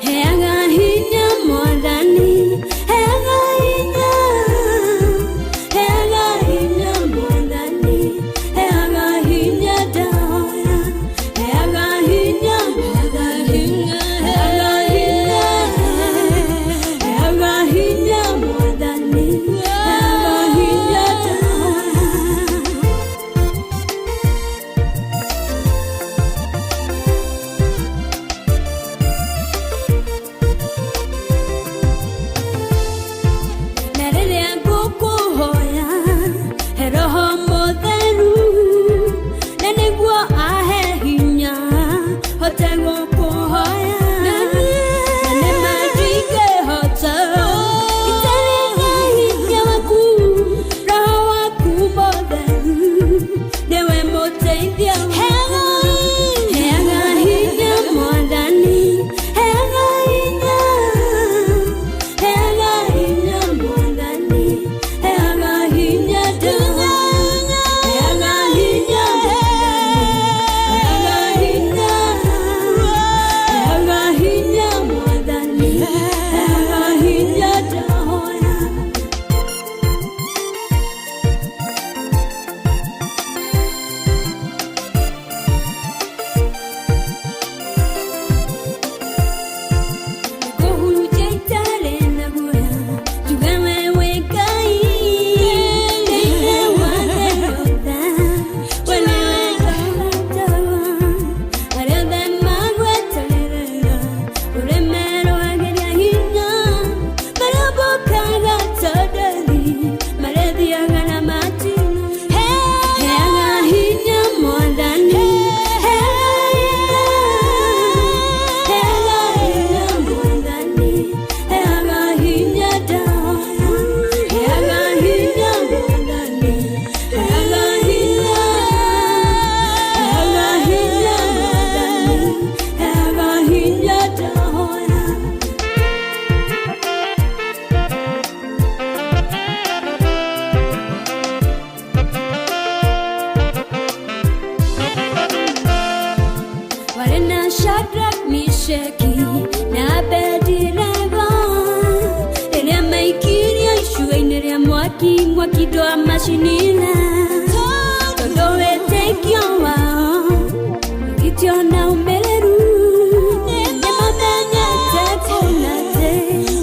Heaga hinya mwathani, heaga hinya, heaga hinya mwathani, heaga hinya ndahoya, heaga hinya, heaga hinya, heaga hinya, heaga hinya mwathani, heaga hinya ndahoya. Na rĩrĩa ngũkũhoya he Roho Mũtheru, na nĩguo ahe hinya hote gũkũhoya. Na nĩma ndingĩhota itarĩ na hinya waku, Roho waku Mũtheru nĩwe mũteithia wakwa. Heaga hinya Mwathani, heaga hinya, heaga hinya Mwathani, heaga hinya ndahoya, heaga hinya Mwathani, heaga hinya, heaga hinya Mwathani, heaga hinya ndahoya. Kũhunjia itarĩ na guoya, njuge we wĩ Ngai, thĩinĩ wa thĩ yothe, we nĩwe ngahotagwo. Arĩa othe magweterera, ũrĩmerohagĩria hinya, marĩũmbũkaga ta nderi, marĩthiaga na matimũ. Heaga hinya Mwathani, heaga hinya, heaga hinya Mwathani, heaga hinya ndahoya, heaga hinya Mwathani, heaga hinya, heaga hinya Mwathani, heaga hinya ndahoya. Warĩ na Shadrach, Meshaki na Abednego rĩrĩa maikirio macinire tondũ wĩtĩkio wao ũgĩtiona ũmĩrĩru nĩmamenyete kũna atĩ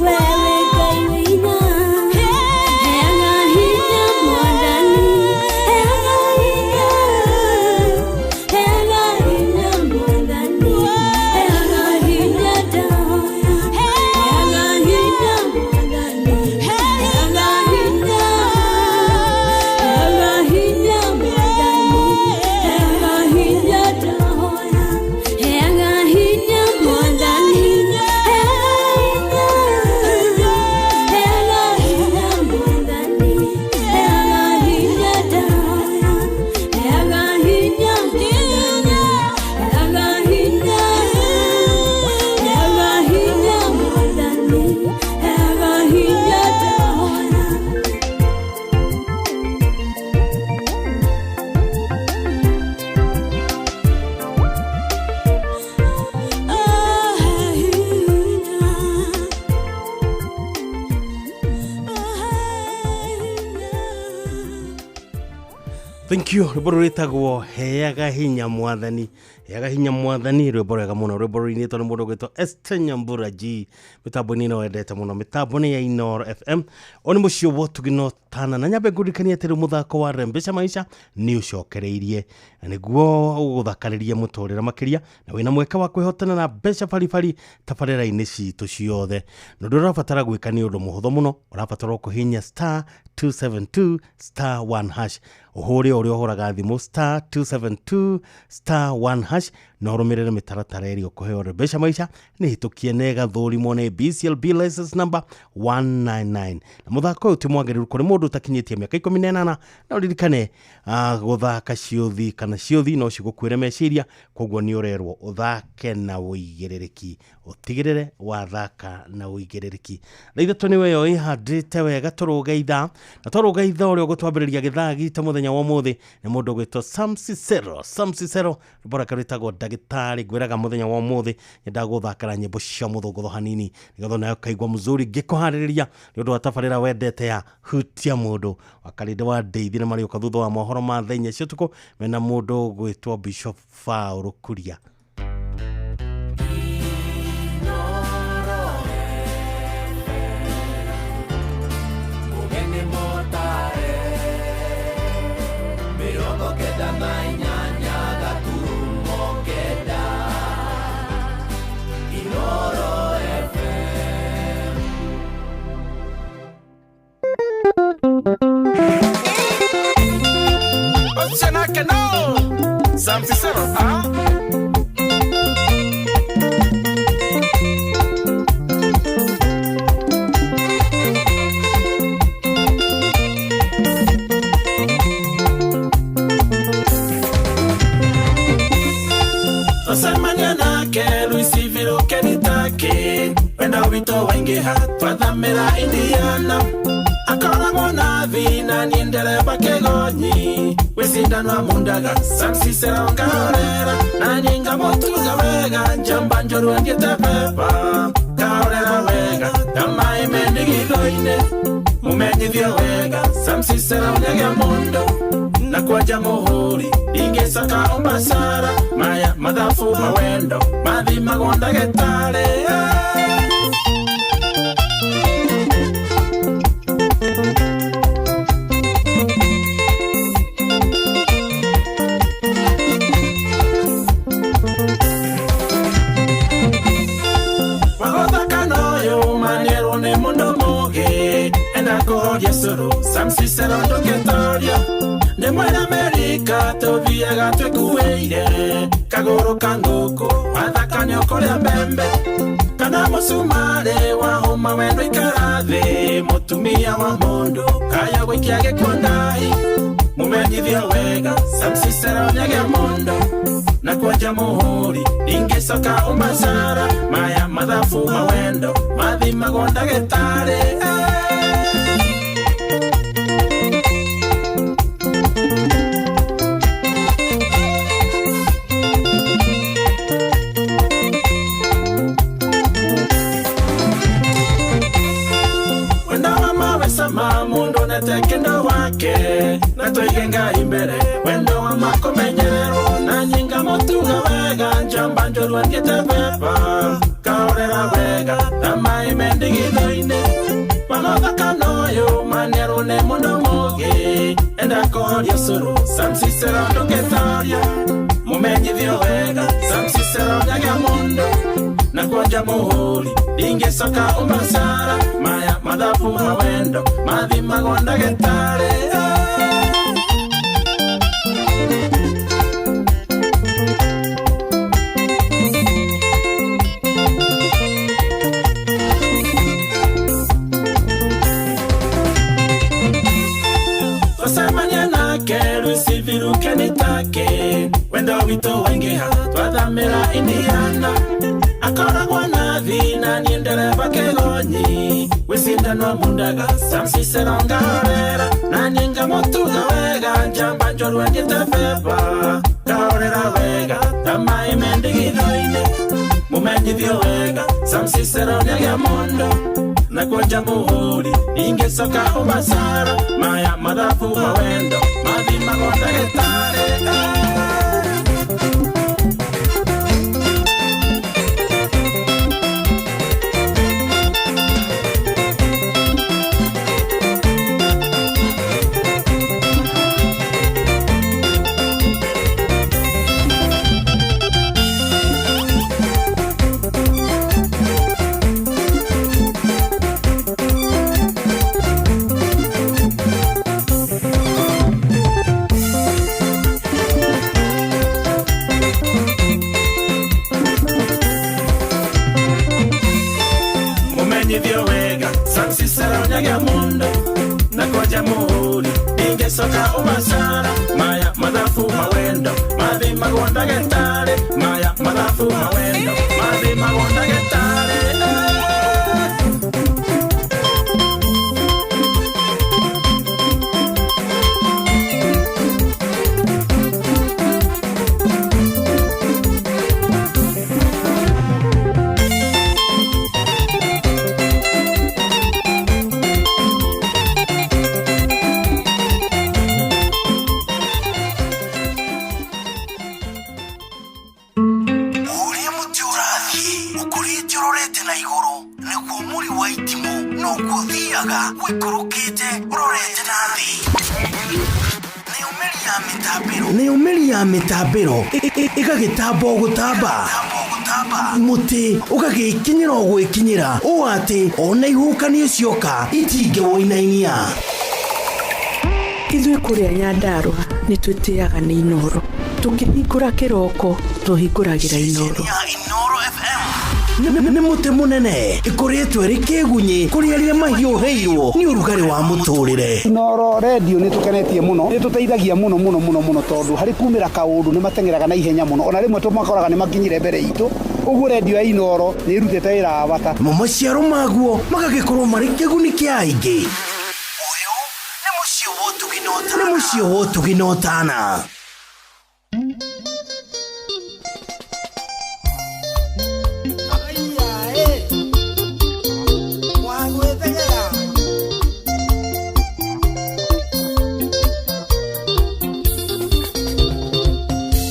we wĩ Ngai wĩ hinya. Heaga hinya Mwathani, heaga hinya, heaga hinya Mwathani, heaga hinya ndahoya, heaga hinya Mwathani, heaga hinya, heaga hinya Mwathani, heaga hinya ndahoya, heaga hinya Mwathani, heaga hinya, heaga hinya Mwathani, heaga hinya ndahoya, heaga hinya Mwathani, heaga hinya, heaga hinya Mwathani, heaga hinya ndahoya. Thank you. Rwĩmbo rwĩtagwo heaga hinya mwathani, heaga hinya mwathani, rwĩmbo rwega mũno, rwĩmbo rũinĩtwo nĩ mũndũ ũgwĩtwo Esther Nyambura G. Mĩtambo-inĩ ĩno wendete mũno, mĩtambo nĩ ya Inooro FM. O nĩ mũciĩ wa ũtugi na ũtana, na nyambe ngũririkanie atĩ rĩu mũthako wa Rembesha Maisha nĩ ũcokereirie na nĩguo ũgũthakarĩria mũtũrĩre makĩria, na wĩna mweke wa kwĩhotana na mbeca baribari tabarĩra-inĩ citũ ciothe. Na ũndũ ũrĩa ũrabatara gwĩka nĩ ũndũ mũhũthũ mũno, ũrabatara o kũhihinya star 272 star 1 hash, ũhũre ũrĩa ũhũraga thimũ star 272 star 1 hash, na ũrũmĩrĩre mĩtaratara ĩrĩa ũkũheo. Rembesha Maisha nĩ hĩtũkie na ĩgathũrimwo nĩ BCLB license number 199, na mũthako ũyũ ti mwagĩrĩru kũrĩ mũndũ ũtakinyĩtie mĩaka 18, na ũririkane gũthaka ciũthi kana ciũthi no cigũkuĩre meciria, koguo nĩ ũrerwo ũthake na ũigĩrĩrĩki, ũtigĩrĩre wathaka na ũigĩrĩrĩki. Thaa ithatũ nĩ weyo ĩhandĩte wega tũrũge ithaa, na twarũga ithaa ũrĩa ũgũtwambĩrĩria gĩthaa gitũ mũthenya wa ũmũthĩ nĩ mũndũ ũgwĩtwo Sam Cicero. Sam Cicero rwĩmbo rwake rwĩtagwo ndagĩtarĩ. Ngwĩraga mũthenya wa ũmũthĩ nyendaga gũthakĩra nyĩmbo cia mũthũngũtho hanini nĩgetha nawe ũkaigua mzuri ngĩkũharĩrĩria nĩ ũndũ wa tabarĩra wendete ya hutia mũndũ. Wakarĩndĩ wa ndeithi nĩ marĩũka thutha wa mohoro ma thaa inya cia ũtukũ mena mũndũ ũgwĩtwo Bishop Paul Kuria. Mũgeni mũtare 98 gaturumo 9 Inooro FM. Ocenake no Sam Cicero, ah? Twacemania nake Louisville Kentucky, wendo witũ waingĩha twathamĩra Indiana, akoragwo na thĩna niĩ ndereba kĩgonyi gwĩcindano mundaga Sam Cicero ngahorera na niĩ ngamũtuga wega njamba njũru angĩte beba kahorera wega ta maĩ me ndigithũ-inĩ mũmenyithio wega Sam Cicero nĩagĩa mũndũ na kwanja mũhũri ingĩcoka ũmacara maya mathabu mawendo mathimagwo ndagĩtarĩ. Wagothaka noyũ manĩrwo nĩ mũndũ mũgĩ enda kũhoria cũrũ Sam Cicero ndũngĩtoria nĩ mwena Amerika tũthiaga twĩkuĩire kagũrũ ka ngũkũ wathaka nĩ ũkũrĩa mbembe kana mũcumarĩ wahũma wendo ikara thĩ mũtumia wa mũndũ kaya gũikia gĩkondahi mũmenyithio wega Sam Cicero nĩagĩa mũndũ na kwanja mũhũri ingĩcoka ũmacara maya mathabu mawendo mathimagwo ndagĩtarĩ. Wendo wa mawe sama mundu nete kendo wake Tũige Ngai mbere wendo wa makũmenyererwo na nyinga mũtuga wega njamba njũru angĩte beba kahorera wega na maĩ mendigitho-inĩ wanothaka noyũ manĩarwo nĩ mũndũ mũgĩ enda kũhoria ũcũrũ Sam Cicero ndũngĩtoria mũmenyithio wega Sam Cicero nyagia mũndũ na kwanja mũhũri ndingĩcoka ũmacara maya mathabu ma wendo mathimagwo ndagĩtarĩ. Twacemania nake rũcibiruke nĩ take wendo witũ waingĩha twathamĩra Indiana akoragwo na thina niĩ ndereba kĩgonyi gwĩcindanwo mundaga Sam Cicero ngahorera na niĩ ngamũtuga wega njamba njũru angĩte beba ngahorera wega ta maĩ me ndigithũ-inĩ mũmenyithio wega Sam Cicero nĩagĩa mũndũ na kwanja mũhũri ingĩcoka ũmacara maya mathabu ma wendo mathimagwo ndagĩtarĩ. Mũmenyithio wega Sam Cicero nyagia mũndũ na kwanja mũhũri ingĩcoka ũmacara maya mathabu ma wendo mathimagwo ndagĩtarĩ maya mathabu ma wendo mathimagwo ndagĩtarĩ. Ũrĩa mũtĩ ũrathiĩ ũkũrĩte ũrorete na igũrũ nĩguo mũri wa itimũ noguo ũthiaga ũikũrũkĩte ũrorete na thĩ. Nayo mĩri ya mĩtambĩro ĩgagĩtamba o gũtamba mũtĩ ũgagĩkinyĩra o gwĩkinyĩra ũũ atĩ ona ihuhũkanio cioka itingĩwũinainia. Ithuĩ kũrĩa Nyandarũa nĩ twĩtĩaga nĩ Inooro. Tũkĩhingũra kĩroko tũhingũragĩra Inooro. Nĩ mũtĩ mũnene ĩkũrĩtwo ĩrĩ kĩgunyĩ kũrĩ arĩa mahiũhĩirwo nĩ ũrugarĩ wa mũtũrĩre. Inooro redio nĩ tũkenetie mũno, nĩ tũteithagia mũno mũno mũno mũno tondũ harĩ kumĩra kaũndũ nĩ mateng'eraga na ihenya mũno, ona rĩmwe tũmakoraga nĩ makinyire mbere itũ, ũguo redio ya Inooro nĩ ĩrutĩte wĩra wa bata. Namo maciaro maguo magagĩkorwo marĩ kĩguni kĩa aingĩ. Ũyũ nĩ mũciĩ wa ũtugi na ũtana.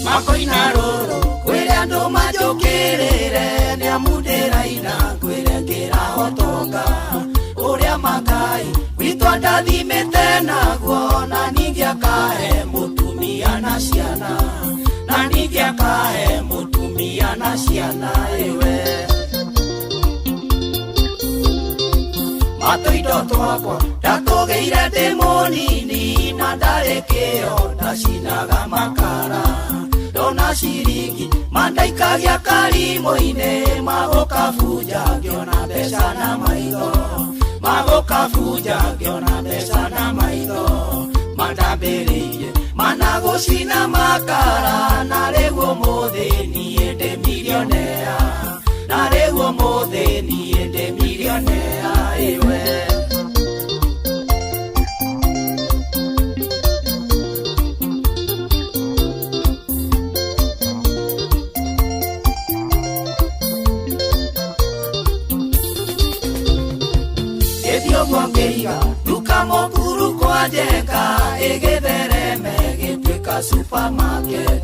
Makoina rũrũ kwĩrĩ andũ manjũkĩrĩre nĩ amu ndĩraina kwĩrĩ ngĩrahotoka ũrĩa makai witũ andathimĩte naguo na ningĩ akahe mũtumia na ciana na ningĩ akahe mũtumia na ciana ĩwe matũindo twakwa ndatũgĩire ndĩ mũnini na ndarĩ kĩo ndacinaga makara ndona ciringi mandaikagia karimũ-inĩ magũkabunja ngĩona mbeca na maitho magũkabunja ngĩona mbeca na maitho mandambĩrĩirie managũcina makara na rĩu ũmũthĩ niĩ ndĩ milionea na rĩu ũmũthĩ niĩ ndĩ milionea ĩwe. Ngĩiga duka mũkuru kwa Njenga ĩgĩtherema Supermarket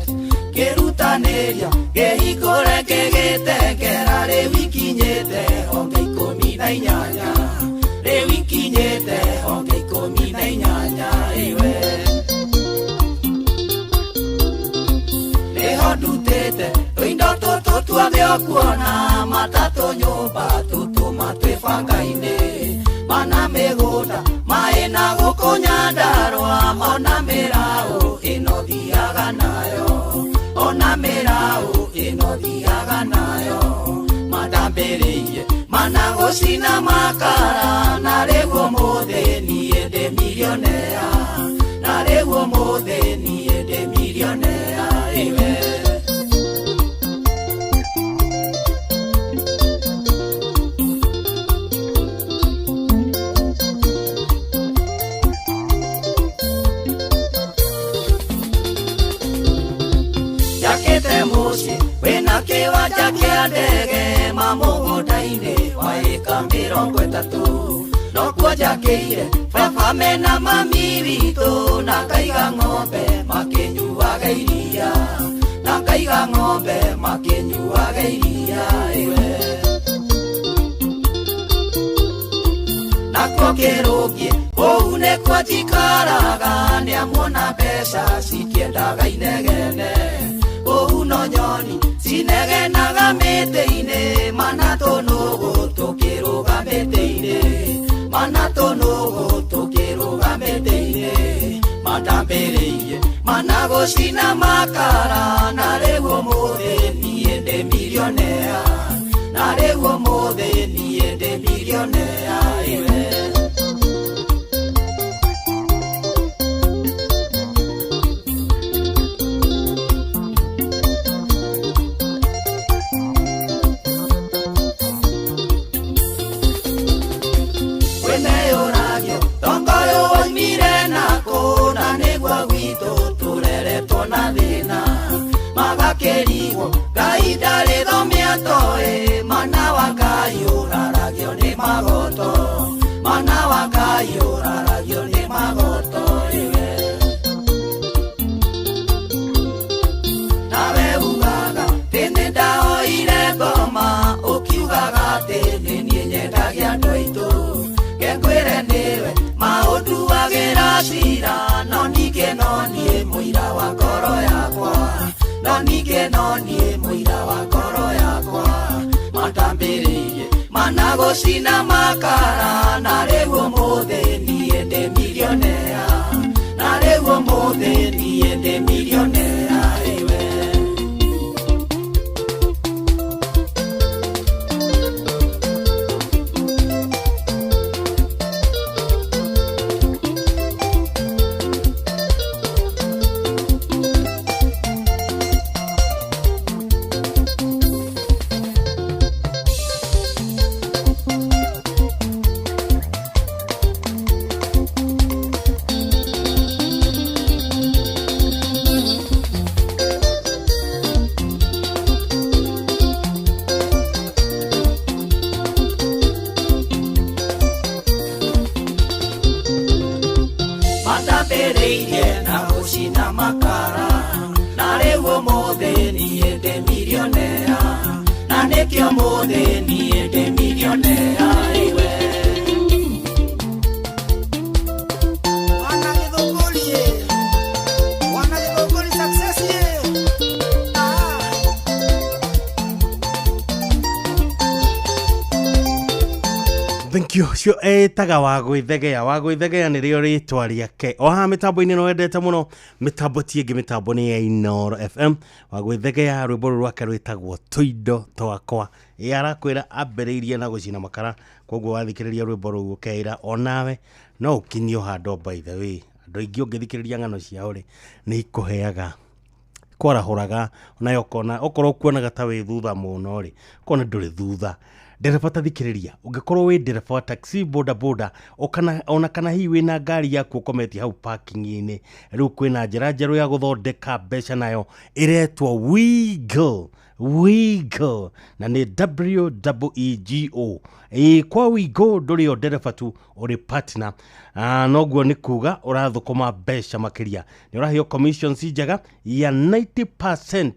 ngĩrutanĩria ngĩhingũre ngĩgĩtengera rĩu ikinyĩte honge 18 rĩu ikinyĩte honge 18 ĩwe nĩho ndutĩte tũindo tũtũ tuothe ũkuona matatũ nyũmba tũtũma twĩ banga-inĩ mana mĩgũnda maĩ na gũkũ Nyandarũa ona mĩraũ ĩno thiaga nayo ona mĩraũ ĩno thiaga nayo matambĩrĩirie mana gũcina makara na rĩu ũmũthĩ niĩ ndĩ milionea na rĩu ũmũthĩ niĩ ndĩ milionea ĩwe. Wĩna kĩwanja kĩa ndege mamũgũnda-inĩ wa ĩka 30 nokuo njakĩire baba mena mami witũ na ngaiga ng'ombe makĩnyuaga iria na ngaiga ng'ombe makĩnyuaga iria ĩwe nakuo kĩrũngiĩ kũu nĩkuo njikaraga nĩamuona mbeca citiendaga inegene kũu no nyoni cinegenaga mĩtĩ-inĩ mana tũnũgũ tũkĩrũga mĩtĩ-inĩ mana tũnũgũ tũkĩrũga mĩtĩ-inĩ matambĩrĩirie mana gũcina makara na rĩu ũmũthĩ niĩ ndĩ milionea na rĩu ũmũthĩ niĩ ndĩ milionea ĩwe. Magakĩrigwo Ngai ndarĩ thomia toĩ mana wa Ngai ũraragio nĩ magoto mana wa Ngai ũraragio nĩ magoto ĩwe nawe ugaga atĩ nĩ ndaoire ngoma ũkiugaga atĩ nĩ niĩ nyendagia andũ aitũ ngĩkwĩre nĩwe maũnduagĩra cira no ningĩ no niĩ mũira wa ngoro yakwa no ningĩ no niĩ mũira wa ngoro yakwa matambĩrĩirie mana gũcina makara na rĩu ũmũthĩ niĩ ndĩ milionea na rĩu ũmũthĩ niĩ ndĩ milionea ĩwe. Ũcio etaga Wagwĩthegea. Wagwĩthegea nĩrĩo rĩtwa rĩake. O haha mĩtambo-inĩ no wendete mũno, mĩtambo ti ĩngĩ, mĩtambo nĩ ya Inooro FM. Wagwĩthegea rwĩmbo rũrũ rwake rwĩtagwo Tũindo Twakwa. Ĩ arakwĩra ambĩrĩirie na gũcina makara, koguo wathikĩrĩria rwĩmbo rũu ũkeĩra onawe no ũkinyio handũ. By the way, andũ aingĩ ũngĩthikĩrĩria ng'ano ciao rĩ, nĩ ikũheaga kwarahũraga onayo ũkona okorwo ũkuonaga ta wĩ thutha mũno rĩ, ũkona ndũrĩ thutha. Ndereba ta thikĩrĩria, ũngĩkorwo wĩ ndereba wa taxi, boda boda, ona kana hihi wĩna ngari yaku ũkometie hau parking-inĩ, rĩu kwĩna njĩra njerũ ya gũthondeka mbeca, nayo ĩretwo Wiggle. Wigo na nĩ WEEGO. Ĩĩ, kwa Wigo ndũrĩ o ndereba tu, ũrĩ partner. Noguo nĩ kuga ũrathũkũma mbeca makĩria, nĩ ũraheo commissions njega ya 90%,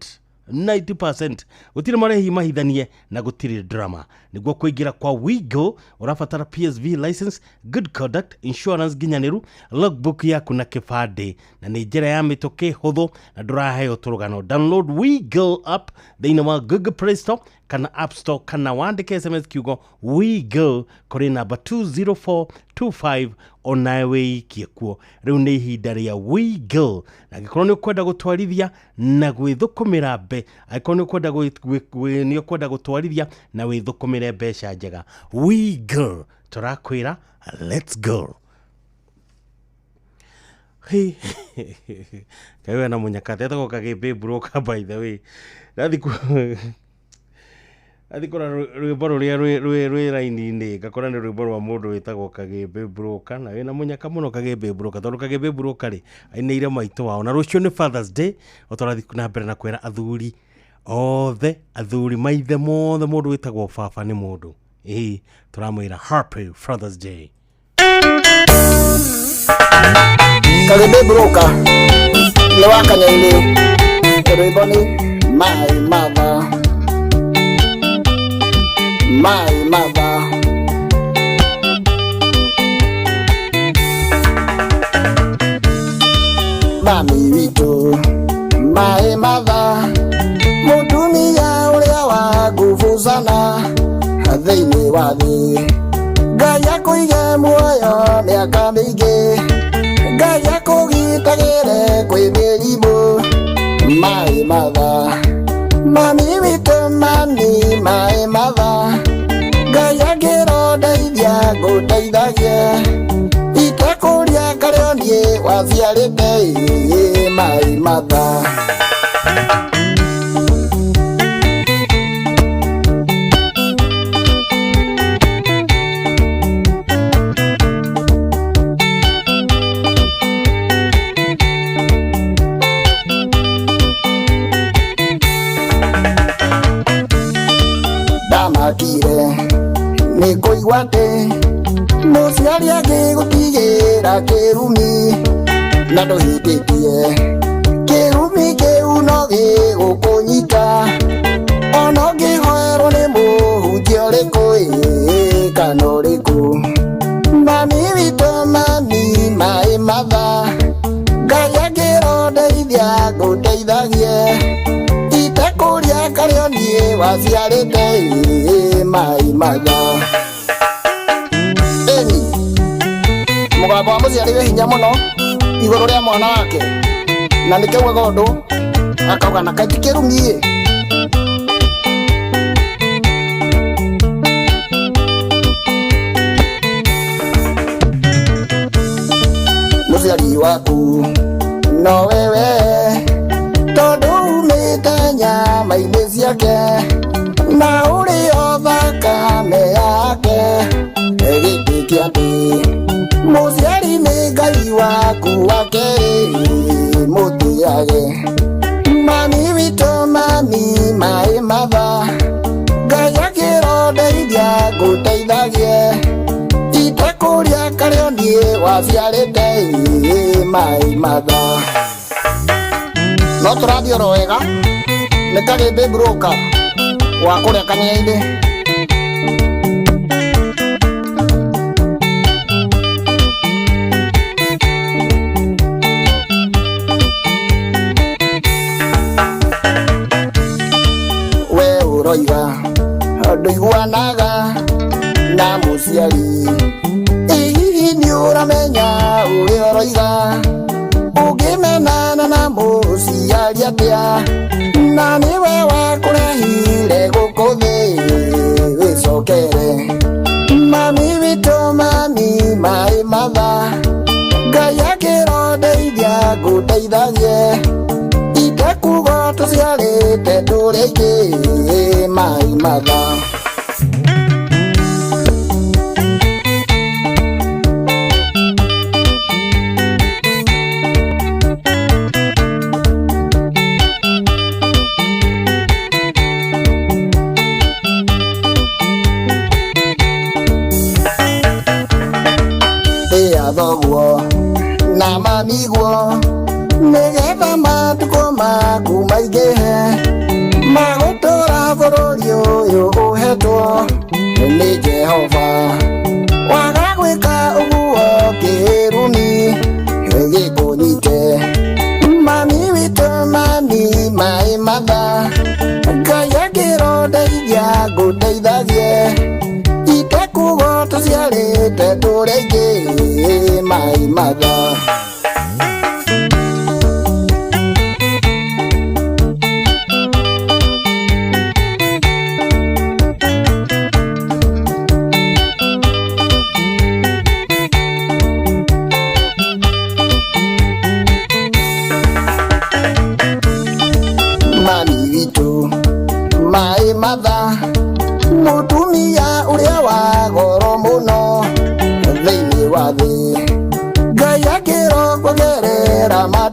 90%. Gũtirĩ marĩhi mahithanie na gũtirĩ drama. Nĩguo kũingĩra kwa Wigo ũrabatara PSV license, good conduct, insurance nginyanĩru, logbook yaku na kĩbandĩ, na nĩ njĩra ya mĩtũkĩ, hũthũ na ndũraheo tũrũgano. Download Wigo app thĩinĩ wa Google Play Store kana App Store, kana wandĩke SMS kiugo WIGO kũrĩ namba 20425, onawe wĩikie kuo. Rĩu nĩ ihinda rĩa WIGO, na angĩkorwo nĩ ũkwenda gũtwarithia na gwĩthũkũmĩra mbe, angĩkorwo nĩ ũkwenda nĩ ũkwenda gũtwarithia na wĩthũkũmĩre mbeca njega, WIGO tũrakwĩra let's go. Hey, kaĩ wena mũnyakate etagwo Kagĩmbĩ Broker. By the way, ndathi kũra rwĩmbo rũrĩa rwĩ raini-inĩ, ngakora nĩ rwĩmbo rwa mũndũ wĩtagwo Kagĩmbĩ Broker, na wĩna mũnyaka mũno Kagĩmbĩ Broker, tondũ Kagĩmbĩ Broker rĩ ainĩire maitũ wao. Na rũciũ nĩ Fathers Day, o tũrathiĩ na mbere na kwĩra athuri othe, athuri maithe mothe, mũndũ wĩtagwo baba nĩ mũndũ, ĩĩ, tũramwĩra happy Fathers Day. Kagĩmbĩ Broker nĩ wa Kanya-inĩ, rwĩmbo nĩ My Mother, My Mother. Mami witũ, my mother, mũtumia ũrĩa wa nguvu sana thĩinĩ wa thĩ. Ngai akũige muoyo mĩaka mĩingĩ, Ngai akũgitagĩre kwĩ mĩrimũ. My mother, mami witũ, mami, my mother, Ngai angĩrondeithia ngũteithagie, itekũria karĩo niĩ waciarĩte. Ĩ, my mother. Ndamakire nĩ kũigua atĩ mũciari angĩgũtigĩra kĩrumi na ndũhĩtĩtie, kĩrumi kĩu no gĩgũkũnyita, ona ũngĩhoerwo nĩ mũhunjia ũrĩkũ, ĩ, kana ũrĩkũ. Mami witũ, mami, my mother, Ngai angĩrondeithia ngũteithagie, itekũria karĩo niĩ waciarĩte. Ĩ, my mother. Ĩni mũgambo wa mũciari wĩ hinya mũno igũrũ rĩa mwana wake, na nĩkĩo augaga ũndũ akauga na kaĩ ti kĩrumi ĩ. Mũciari waku no wewe, tondũ umĩte nyama-inĩ ciake na ũrĩ o thakame yake. Gĩtĩ kĩa atĩ mũciari nĩ Ngai waku wa kerĩ, mũtĩage. Mami witũ, mami, my mother, Ngai akĩrondeithia ngũteithagie, itekũria karĩo niĩ waciarĩte. Ĩ, my mother. No tũrathiĩ oro wega, nĩ Kagĩmbĩ Broker wa kũrĩa Kanya-inĩ. We ũroiga ndũiguanaga na mũciari, ĩ hihi nĩ ũramenya ũrĩa ũroiga? Ũngĩmenana na mũciari atĩa, na nĩwe wakũrehire gũkũ thĩ? Wĩcokere. Mami witũ, mami, my mother, Ngai akĩrondeithia ngũteithagie, itekuga tũciarĩte tũrĩ aingĩ. My mother.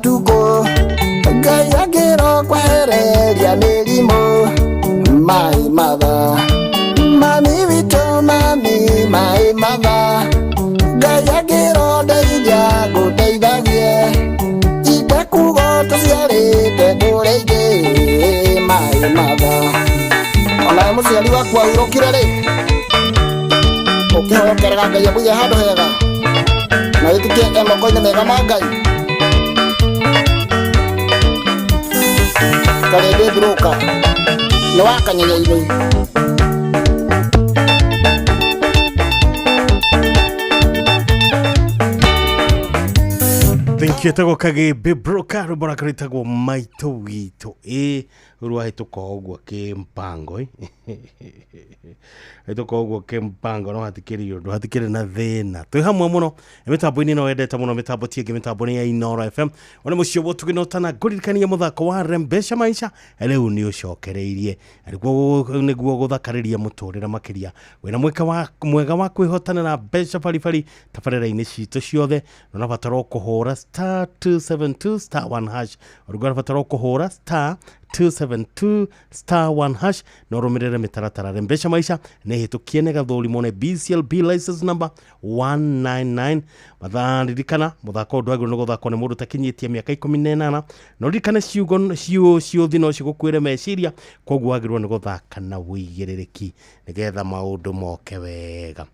ũtukũ Ngai angĩro kwehereria mĩrimũ maĩ matha mami witũ mami maĩ matha Ngai angĩro ndeithia ngũteithagie itakugo tũciarĩte tũrĩ aingĩ maĩ matha onawe mũciari waku ahurũkire rĩ ũkĩhokerera Ngai amũige handũ hega na wĩtĩkie e moko-inĩ mega ma Ngai karĩndĩ mburũka nĩ wa kanyenya-inĩ. Thank you etagwo kagä broka rwä mbo rake rwätagwo maitå witå ä rwahä ka å guo kä mpango hä tå ka å guo kä mpango no hatikä rä å ndå hatikä rä na thä na twä hamwe må no mä tambo-inä no wendete må no mä tambo tiängä mä tambo nä ya Inoro FM one må cio wotugä no tana ngåririkania må thako wa rembesha maisha rä u nä å cokereirie nä guo gå thakarä ria må tå rä re makä ria wä na mwega wa kwä hotanä mbeca baribari tabarä-ra-inä citå ciothe na ũrabatara o kũhũra star 272 star 1 hash ũrĩguo ũrabatara o kũhũra star 272 star 1 hash na ũrũmĩrĩre mĩtaratara rembesha maisha nĩ hĩtũkie nĩ gathũrimwo nĩ BCLB license number 199 mathaa ririkana mũthako ũyũ ndwagĩrĩirwo nĩ gũthakwo nĩ mũndũ ũtakinyĩtie mĩaka 18 na ũririkane ciugo ciũthi no cigũkuĩre meciria koguo wagĩrĩirwo nĩ gũthaka na wĩigĩrĩrĩki nĩgetha maũndũ moke wega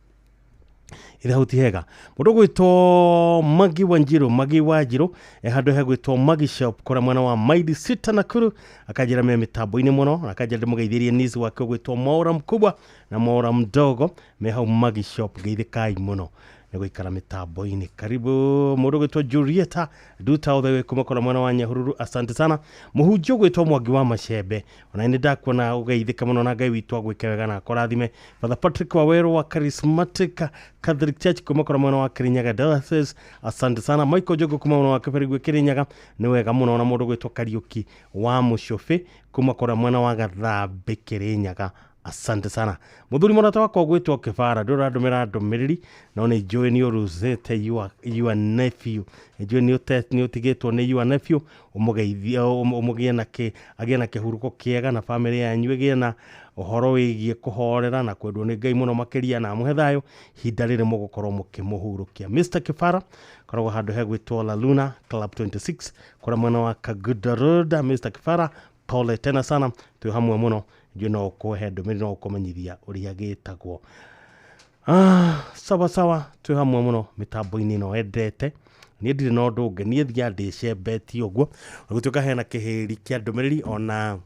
ithe hau ti hega mũndũ ũgwĩtwo Magi Wanjiru Magi Wanjiru e handũ hegwĩtwo Magi Shop kũrĩa mwena wa Maili Sita Nakuru akanjĩra me mĩtambo-inĩ mũno na akanjĩra ndĩmũgeithĩrie niece wake ũgwĩtwo Mwaura mkubwa na Mwaura mdogo me hau Magi Shop geithĩkai mũno nĩ gũikara mĩtambo-inĩ karibu mũndũ ũgwĩtwo Julieta Duta othe wĩ kuma kũrĩa mwena wa Nyahururu asante sana mũhunjia ũgwĩtwo Mwangi wa Macembe ona nĩ ndakuona ũgeithĩka mũno na Ngai witũ agwĩke wega na akũrathime Father Patrick Waweru wa Charismatic Catholic Church kuma kũrĩa mwena wa Kirinyaga Diocese asante sana Michael Njogu kuma mwena wa Kĩberigwe Kirinyaga nĩ wega mũno na mũndũ ũgwĩtwo Kariũki wa Mũcũbĩ kuma kũrĩa mwena wa Gathambe Kirinyaga asante sana muthuri mũrata wakwa ũgwĩtwo Kĩbara ndũrandũmĩra ndũmĩrĩri no nĩ njũĩ nĩ ũrũcĩte your nephew njũĩ nĩ ũtigĩtwo nĩ your nephew ũmũgeithie ũmũgĩe na agĩe na kĩhurũko kĩega na bamĩrĩ yanyu ĩgĩe na ũhoro wĩgiĩ kũhorera na kwendwo nĩ Ngai mũno makĩria na amũhe thayũ ihinda rĩrĩ mũgũkorwo mũkĩmũhurũkia Mr Kĩbara koragwo handũ hegwĩtwo La Luna Club 26 kũrĩa mwena wa Kaguda Road Mr Kĩbara pole tena sana twĩ hamwe mũno njũĩ no ũkũhe ndũmĩrĩri no ũkũmenyithia ũrĩa gĩtagwo sawa sawa twĩ hamwe mũno mĩtambo-inĩ ĩno endete niĩ ndirĩ na ũndũ ũngĩ niĩ thiaga ndĩcembetie ũguo na gũtuĩka hena kĩhĩri kĩa ndũmĩrĩri ona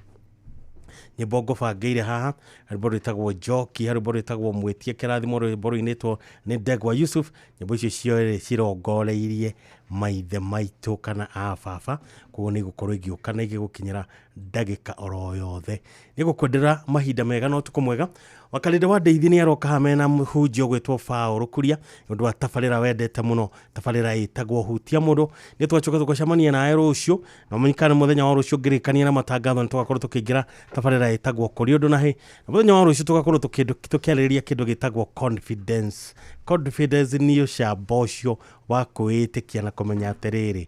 nyĩmbo ngũbangĩire haha rwĩmbo rwĩtagwo Njoki rwĩmbo rwĩtagwo Mwĩtie Kĩrathimo rwĩmbo rũinĩtwo nĩ Ndegwa Yusuf nyĩmbo icio cierĩ cirongoreirie maithe maitũ kana a baba koguo nĩ igũkorwo igĩũka na igĩgũkinyĩra ndagĩka oro yothe nĩ ngũkwendera mahinda mega na ũtukũ mwega wakarĩndĩ wa ndeithi nĩ aroka haha mena mũhunjia ũgwĩtwo Paũlũ Kuria nĩ ũndũ wa tabarĩra wendete mũno tabarĩra ĩtagwo Hutia Mũndũ nĩ twacoka tũgacemania nawe rũciũ na ũmenyekane mũthenya wa rũciũ ngĩrĩkania na matangatho nĩ tũgakorwo tũkĩingĩra tabarĩra ĩtagwo Kũrĩ Ũndũ na Hĩ na mũthenya wa rũciũ tũgakorwo tũkĩarĩrĩria kĩndũ gĩtagwo confidence confidence nĩ ũcamba ũcio wa kwĩĩtĩkia na kũmenya atĩrĩrĩ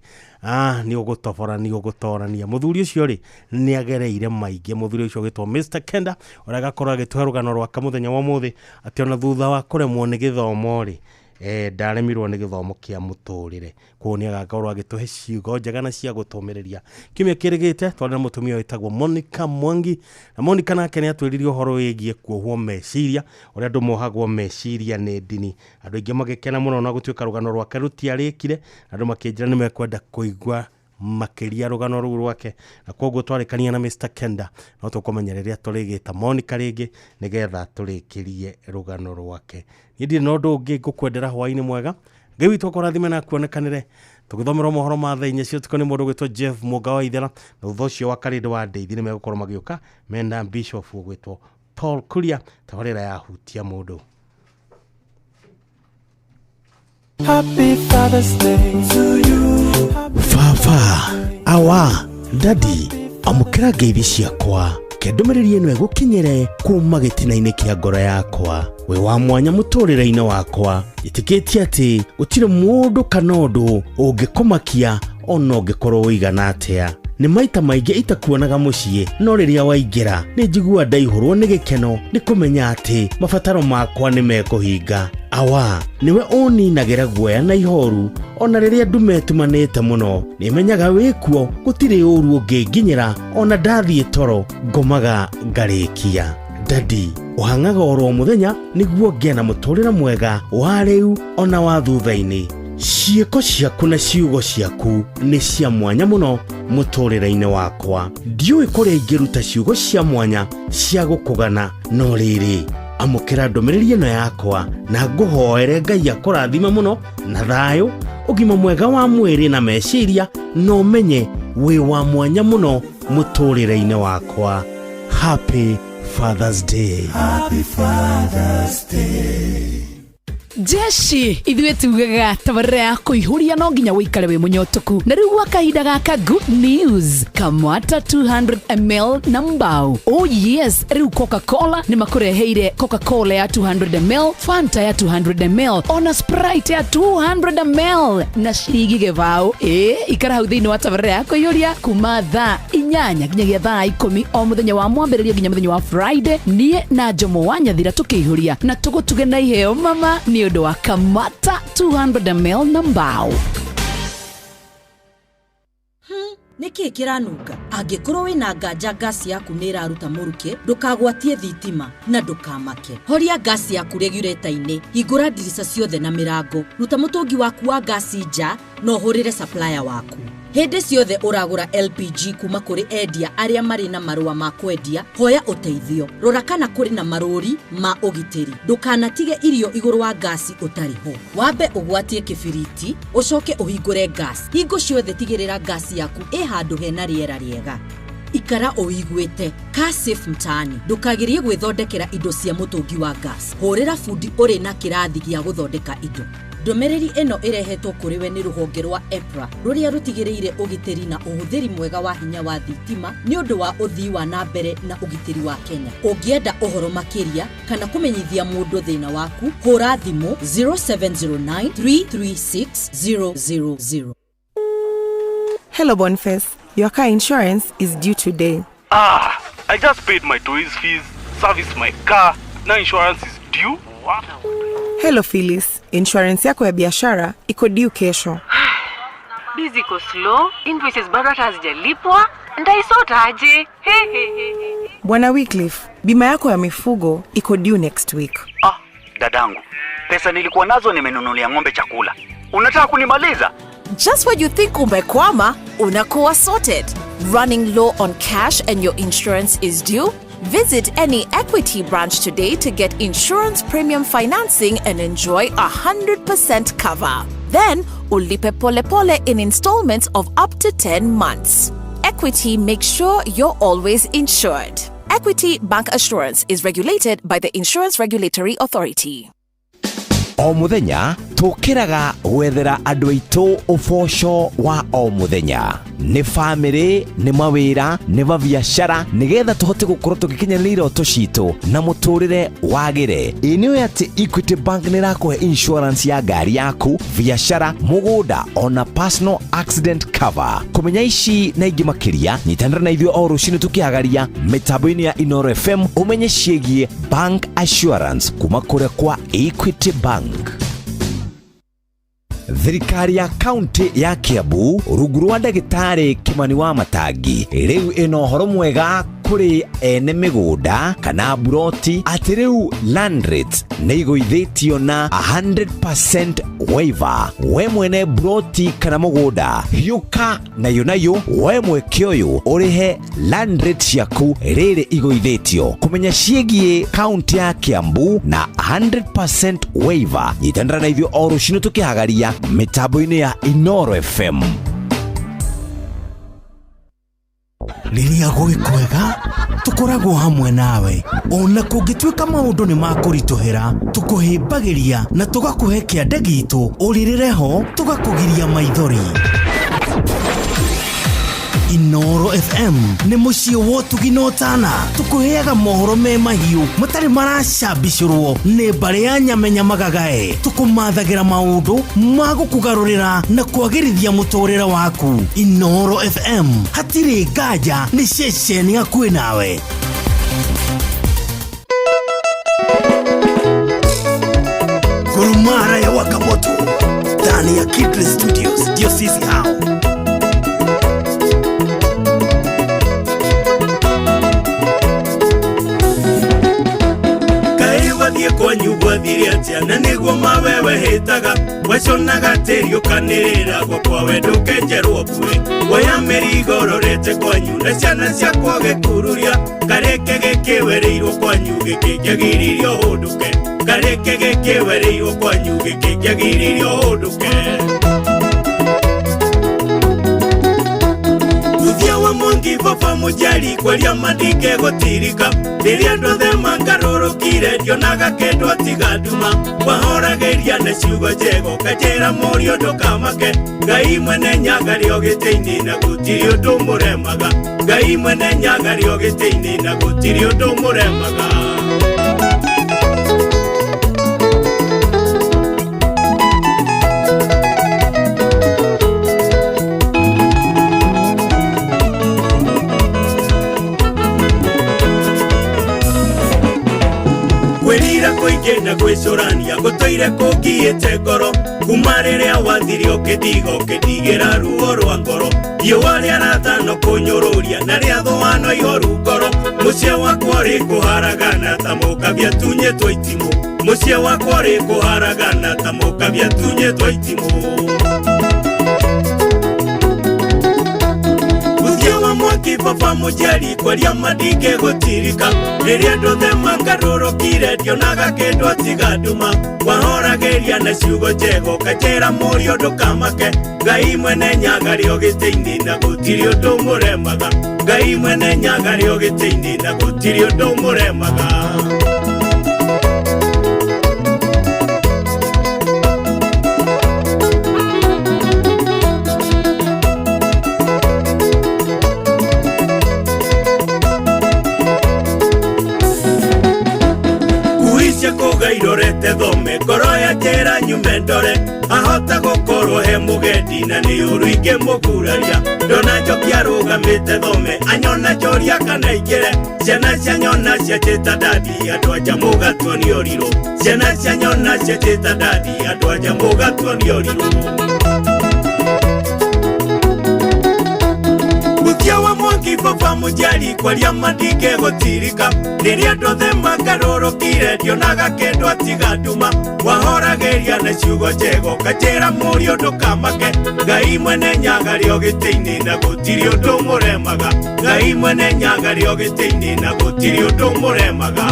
nĩ ũgũtobora nĩ ũgũtorania mũthuri ũcio rĩ nĩ agereire maingĩ mũthuri ũcio ũgĩtwo Mr Kenda ũrĩa agakorwo agĩtũhe rũgano rwake mũthenya wa ũmũthĩ atĩ ona thutha wa kũremwo nĩ gĩthomo rĩ ndaremirwo nĩ gĩthomo kĩa mũtũrĩre koguo nĩ agakorwo agĩtũhe ciugo njega na cia gũtũmĩrĩria kiumia kĩrĩgĩte twarĩ na mũtumia wĩtagwo Monica Mwangi na Monica nake nĩ atwĩrire ũhoro wĩgiĩ kuohwo meciria ũrĩa andũ mohagwo meciria nĩ ndini andũ aingĩ magĩkena mũno na gũtuĩka rũgano rwake rũtiarĩkire andũ makĩnjĩra nĩ mekwenda kũigua makĩria rũgano rũu rwake na koguo twarĩkania na Mr Kenda no tũkũmenya rĩrĩa tũrĩgĩta Monica rĩngĩ nĩgetha tũrĩkĩrie rũgano rwake niĩ ndirĩ na ũndũ ũngĩ ngũkwendera hwaĩ-inĩ mwega Ngai witũ akũrathime na akuonekanĩre tũgĩthomerwo mohoro ma thaa inya cia ũtukũ nĩ mũndũ ũgwĩtwo Jeff Mũnga wa Ithera na thutha ũcio wa Karĩndĩ wa Ndeithi nĩ megũkorwo magĩũka mena Bishop ũgwĩtwo Paul Kuria tabarĩra ya Hutia Mũndũ. Happy Father's Day to you. Baba, awa, dadi, amũkĩra ngeithi ciakwa Reke ndũmĩrĩri ĩno ĩgũkinyĩre kuma gĩtina-inĩ kĩa ngoro yakwa. Wĩ wa mwanya mũtũrĩre-inĩ wakwa. Ĩtĩkĩtie atĩ gũtirĩ mũndũ kana ũndũ ũngĩkũmakia ona ũngĩkorwo ũigana atĩa. Nĩ maita maingĩ itakuonaga mũciĩ, no rĩrĩa waingĩra nĩ njiguaga ndaihũrwo nĩ gĩkeno nĩ kũmenya atĩ mabataro makwa nĩ mekũhinga. Awa, nĩwe ũninagĩra guoya na ihoru ona rĩrĩa ndume ĩtumanĩte mũno. Nĩmenyaga wĩkuo gũtirĩ ũru ũngĩnginyĩra ona ndathiĩ toro ngomaga ngarĩkia. Dadi, ũhang'aga oro mũthenya nĩguo ngĩe na mũtũrĩre mwega wa rĩu ona wa thutha-inĩ. Ciĩko ciaku na ciugo ciaku nĩ cia mwanya mũno mũtũrĩre-inĩ wakwa. Ndiũĩ kũrĩa ingĩruta ciugo cia mwanya cia gũkũgana, no rĩrĩ, amũkĩra ndũmĩrĩri ĩno yakwa na ngũhoere Ngai akũrathime mũno na thayũ, ũgima mwega wa mwĩrĩ na meciria, na ũmenye wĩ wa mwanya mũno mũtũrĩre-inĩ wakwa. Happy Father's Day. Happy Father's Day. Jeshi ithuĩ tugaga tabarĩra ya kũihũria no nginya wĩikare wĩ mũnyotoku, na rĩu gwa kahinda gaka good news, Kamwata 200 ml na mbao. Oh yes, rĩu Coca-Cola nĩ makũreheire Coca-Cola ya 200 ml, Fanta ya 200 ml, ona Sprite ya 200 ml na ciringi gĩbaũ. Ĩ ikara hau thĩinĩ wa tabarĩra ya kũihũria kuma thaa 8 nginyagia thaa 10 o mũthenya wa mwambĩrĩrio nginya mũthenya wa Friday, niĩ na Njomo wa Nyathira tũkĩihũria na tũgũtuge na iheo mama nĩ ũndũ wa Kamata 200 ml na mbao. Nĩ kĩĩ kĩranunga? Angĩkorwo wĩna nganja ngasi yaku nĩ ĩraruta mũrukĩ, ndũkagwatie thitima na ndũkamake. Horia ngasi yaku regulator-inĩ, hingũra ndirica ciothe na mĩrango, ruta mũtũngi waku wa ngasi nja na ũhũrĩre supplier waku. Hĩndĩ ciothe ũragũra LPG kuma kũrĩ endia arĩa marĩ na marũa ma kwendia, hoya ũteithio. Rora kana kũrĩ na marũri ma ũgitĩri. Ndũkanatige irio igũrũ wa ngasi ũtarĩ ho. Wambe ũgwatie kĩbiriti, ũcoke ũhingũre ngasi. Hingo ciothe tigĩrĩra ngasi yaku ĩ handũ hena rĩera rĩega. Ikara ũiguĩte. Kaa safe mtaani. Ndũkagerie gwĩthondekera indo cia mũtũngi wa gas. Hũrĩra bundi ũrĩ na kĩrathi gĩa gũthondeka indo. Ndũmĩrĩri ĩno ĩrehetwo kũrĩ we nĩ rũhonge rwa EPRA rũrĩa rũtigĩrĩire ũgitĩri na ũhũthĩri mwega wa hinya wa thitima nĩ ũndũ wa ũthii wa na mbere na ũgitĩri wa Kenya. Ũngĩenda ũhoro makĩria kana kũmenyithia mũndũ thĩna waku, hũra thimũ 0709 336 000. Hello, Boniface. Your car insurance is due today. Ah, I just paid my toys fees, serviced my car, now insurance is due. What? Hello, Phyllis. Insurance yako ya biashara iko due kesho. Biz iko slow, invoices bado hata hazijalipwa, nitaisort aje? He he he he. Bwana Wycliffe, bima yako ya mifugo iko due next week. Ah, dadangu, pesa nilikuwa nazo nimenunulia ng'ombe chakula. Unataka kunimaliza? Just when you think umekwama, unakuwa sorted. Running low on cash and your insurance is due? Visit any Equity branch today to get insurance premium financing and enjoy 100% cover. Then, ulipe pole pole in installments of up to 10 months. Equity makes sure you're always insured. Equity Bank Assurance is regulated by the Insurance Regulatory Authority. O muthenya tũkĩraga gwethera andũ aitũ ũboco wa o mũthenya, nĩ bamĩrĩ, nĩ mawĩra, nĩ mabiacara, nĩgetha tũhote gũkorwo tũgĩkinyanĩria iroto citũ na mũtũrĩre wagĩre. Ĩ nĩũĩ atĩ Equity Bank nĩ ĩrakũhe insurance ya ngari yaku, biacara, mũgũnda ona personal accident cover. Kũmenya ici na ingĩ makĩria, nyitanĩra na ithuĩ o rũcinĩ tũkĩhagaria mĩtambo-inĩ ya Inooro FM ũmenye ciĩgiĩ bank assurance kuma kũrĩa kwa Equity Bank. Thirikari ya kaunti ya Kiambu rungu rwa ndagĩtarĩ Kimani wa Matangi rĩu ĩna ũhoro mwega kũrĩ ene mĩgũnda kana buroti atĩ rĩu land rates nĩ igũithĩtio na 100% waiver. We mwene buroti kana mũgũnda hiũka nayo nayo we mweke ũyũ ũrĩhe land rate ciaku rĩrĩ igũithĩtio. Kũmenya ciĩgiĩ kaunti ya Kiambu na 100% waiver, nyitanĩra na ithuĩ o rũcinĩ tũkĩhagaria mĩtambo-inĩ ya Inooro FM. Rĩrĩa gwĩ kwega tũkoragwo hamwe nawe, ona kũngĩtuĩka maũndũ nĩ makũritũhĩra, tũkũhĩmbagĩria na tũgakũhe kĩande gitũ, ũrĩrĩre ho tũgakũgiria maithori. Inoro FM nĩ mũciĩ wa ũtugi na ũtana. Tũkũheaga mohoro me mahiũ matarĩ maracambicũrwo nĩ mbarĩ ya nyamenya magagae. Tũkũmathagĩra maũndũ ma gũkũgarũrĩra na kwagĩrithia mũtũrĩre waku. Inoro FM hatirĩ nganja nĩ ceceni hakuhĩ nawe. Gurumara ya Wakamoto ndani ya Kidri Studios, ndio sisi hao. Kaĩ wathiĩ kwanyu gwathire atĩa na nĩguo mawewe hĩtaga waconaga tĩri ũkanĩrĩra gwakwa we ndũkenjerwo mbuĩ woya mĩrigo ũrorete kwanyu na ciana ciakwa gĩkururia karĩke gĩkĩwereirwo kwanyu gĩkĩnjagĩrĩrio hũndũke karĩke gĩkĩwereirwo kwanyu gĩkĩnjagĩrĩrio hũndũke. Muthia wa mwangi baba mũjari kwaria mandike gũtirika rĩrĩa andũ othe mangarũrũkire ndionaga kĩndũ atiga nduma wahoragĩria na ciugo njega ũkanjĩra mũriũ ndũkamake Ngai mwene nyaga rĩo gĩtĩ-inĩ na gũtirĩ ũndũ mũremaga Ngai mwene nyaga rĩo gĩtĩ-inĩ na gũtirĩ ũndũ mũremaga. Kwĩrira kũingĩ na gwĩcũrania gũtũire kũngiĩte ngoro kuma rĩrĩa wathire ũkĩndiga ũkĩndigĩra ruo rwa ngoro riũa rĩa rathano kũnyũrũria na rĩa thũano ihoru ngoro mũciĩ wakwa ũrĩ kũharagana ta mũkabia tunyĩtwo itimũ mũciĩ wakwa ũrĩ kũharagana ta mũkabia tunyĩtwo itimũ. Mwaki baba mũjari kwaria mandike gũtirika rĩrĩa andũ othe mangarũrũkire ndionaga kĩndũ atiga nduma wahoragĩria na ciugo njega ũkanjĩra mũriũ ndũkamake Ngai mwene nyaga rĩo gĩtĩ-inĩ na gũtirĩ ũndũ mũremaga Ngai mwene nyaga rĩo gĩtĩ-inĩ na gũtirĩ ũndũ mũremaga. Irorete thome ngoro ya njĩra nyume ndore ahota gũkorwo he mũgendi na nĩ ũru ingĩmũguraria ndona njoki arũgamĩte thome anyona njoria kana aingĩre ciana cia nyona cianjĩta dadi andũ anja mũgatuo nĩ ũrirũ ciana cia nyona cianjĩta dadi andũ anja mũgatuo nĩ ũrirũ. Muthia wa mwangi baba mũjari kwaria mandike gũtirika rĩrĩa andũ othe mangarũrũkire ndionaga kĩndũ atiga nduma wahoragĩria na ciugo njega ũkanjĩra mũriũ ndũkamake Ngai mwene nyaga rĩo gĩtĩ-inĩ na gũtirĩ ũndũ mũremaga Ngai mwene nyaga rĩo gĩtĩ-inĩ na gũtirĩ ũndũ mũremaga.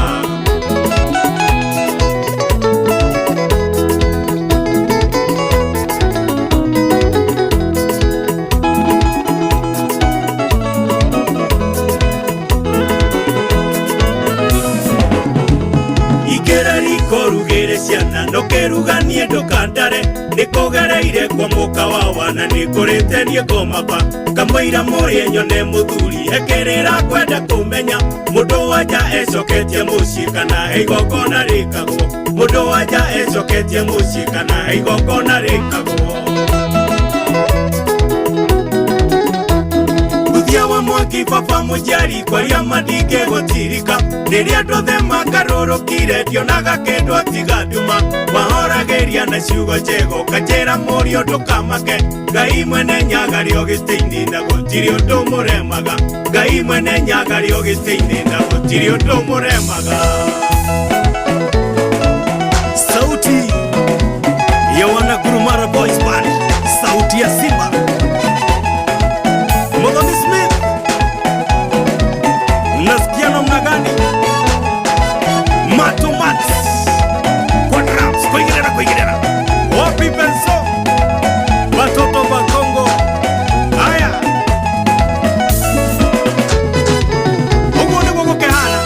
Korugire ciana ndũkĩruganie ndũkandare nĩkũgereire kwa mũka wa wana nĩngũrĩte niĩ ngomaba kamũira mũrĩe nyone mũthuri ekĩrĩra kwenda kũmenya mũndũ wanja ecoketie mũciĩ kana igongona rĩkagwo mũndũ wanja ecoketie mũciĩ kana igongona rĩkagwo. Muthia wa mwangi baba mũjari kwaria mandike gũtirika rĩrĩa andũ othe mangarũrũkire ndionaga kĩndũ atiga nduma wahoragĩria na ciugo njega ũkanjĩra mũriũ ndũkamake Ngai mwene nyaga rĩo gĩtĩ-inĩ na gũtirĩ ũndũ mũremaga Ngai mwene nyaga rĩo gĩtĩ-inĩ na gũtirĩ ũndũ mũremaga. Sauti ya wana Gurumara Boys Band, sauti ya Simba. Muthoni Smith, nasikia namna gani? Mato Mats kwa drums, kuigirira kuigirira. Wapi penso? Watoto wa Kongo. Haya. Uguo nĩguo gũkĩhana.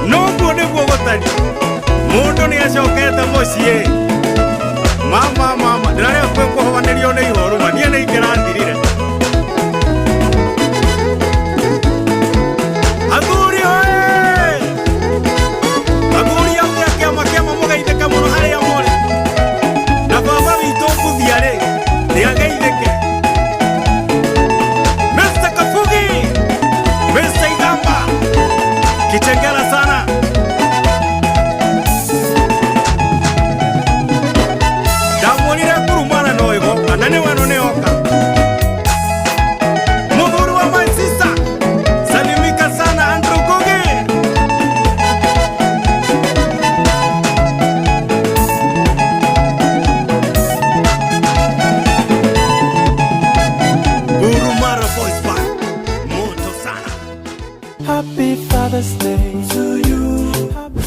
Noguo nĩguo gũtariĩ. Mũndũ nĩacokete mũciĩ. Mama mama, ndĩrarĩa kwĩkũhobanĩrio nĩ ihoru ma. Niĩ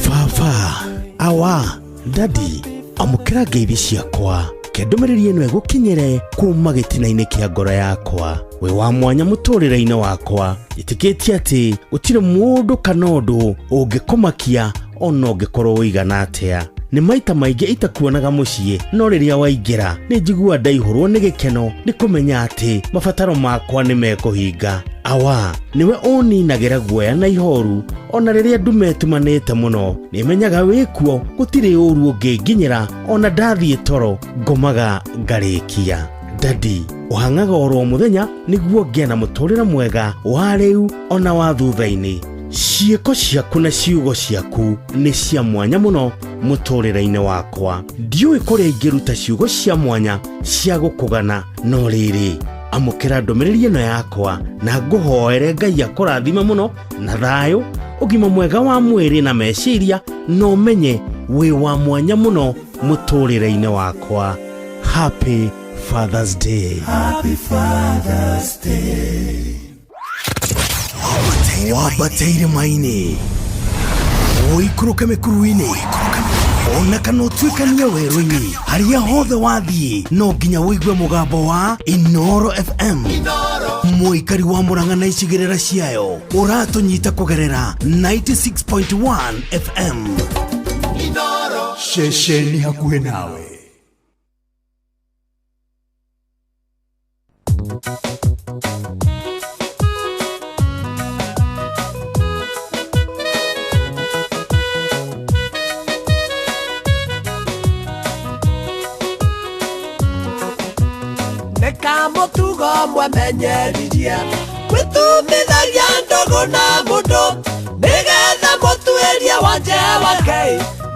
Baba, awa, dadi, amũkĩra ngeithi ciakwa. Ke ndũmĩrĩri ĩno ĩgũkinyĩre kuma gĩtina-inĩ kĩa ngoro yakwa. Wĩ wa mwanya mũtũrĩre-inĩ wakwa. Ĩtĩkĩtie atĩ gũtirĩ mũndũ kana ũndũ ũngĩkũmakia ona ũngĩkorwo ũigana atĩa. Nĩ maita maingĩ itakuonaga mũciĩ, no rĩrĩa waingĩra nĩ njiguaga ndaihũrwo nĩ gĩkeno nĩ kũmenya atĩ mabataro makwa nĩ mekũhinga. Awa, nĩwe ũninagĩra guoya na ihoru ona rĩrĩa ndume ĩtumanĩte mũno. Nĩmenyaga wĩkuo gũtirĩ ũru ũngĩnginyĩra ona ndathiĩ toro ngomaga ngarĩkia. Dadi, ũhang'aga oro mũthenya nĩguo ngĩe na mũtũrĩre mwega wa rĩu ona wa thutha-inĩ. Ciĩko ciaku na ciugo ciaku nĩ cia mwanya mũno mũtũrĩre-inĩ wakwa. Ndiũĩ kũrĩa ingĩruta ciugo cia mwanya cia gũkũgana, no rĩrĩ, amũkĩra ndũmĩrĩri ĩno yakwa na ngũhoere Ngai akũrathime mũno na thayũ, ũgima mwega wa mwĩrĩ na meciria, na ũmenye wĩ wa mwanya mũno mũtũrĩre-inĩ wakwa. Happy Father's Day. Happy Father's Day. Wambate irĩma-inĩ, ũikũrũke mĩkuru-inĩ, ona kana ũtuĩkanie werũ-inĩ, harĩa hothe wathiĩ no nginya ũigue mũgambo wa Inooro FM. Mũikari wa Murang'a na icigĩrĩra ciayo ũratũnyita kũgerera 96.1 FM. Ceceni hakuhĩ nawe. Nĩkamũtugo mwemenyeririe gwĩtumithagia ndũgũ na mũndũ nĩgetha mũtuĩrie wanje wake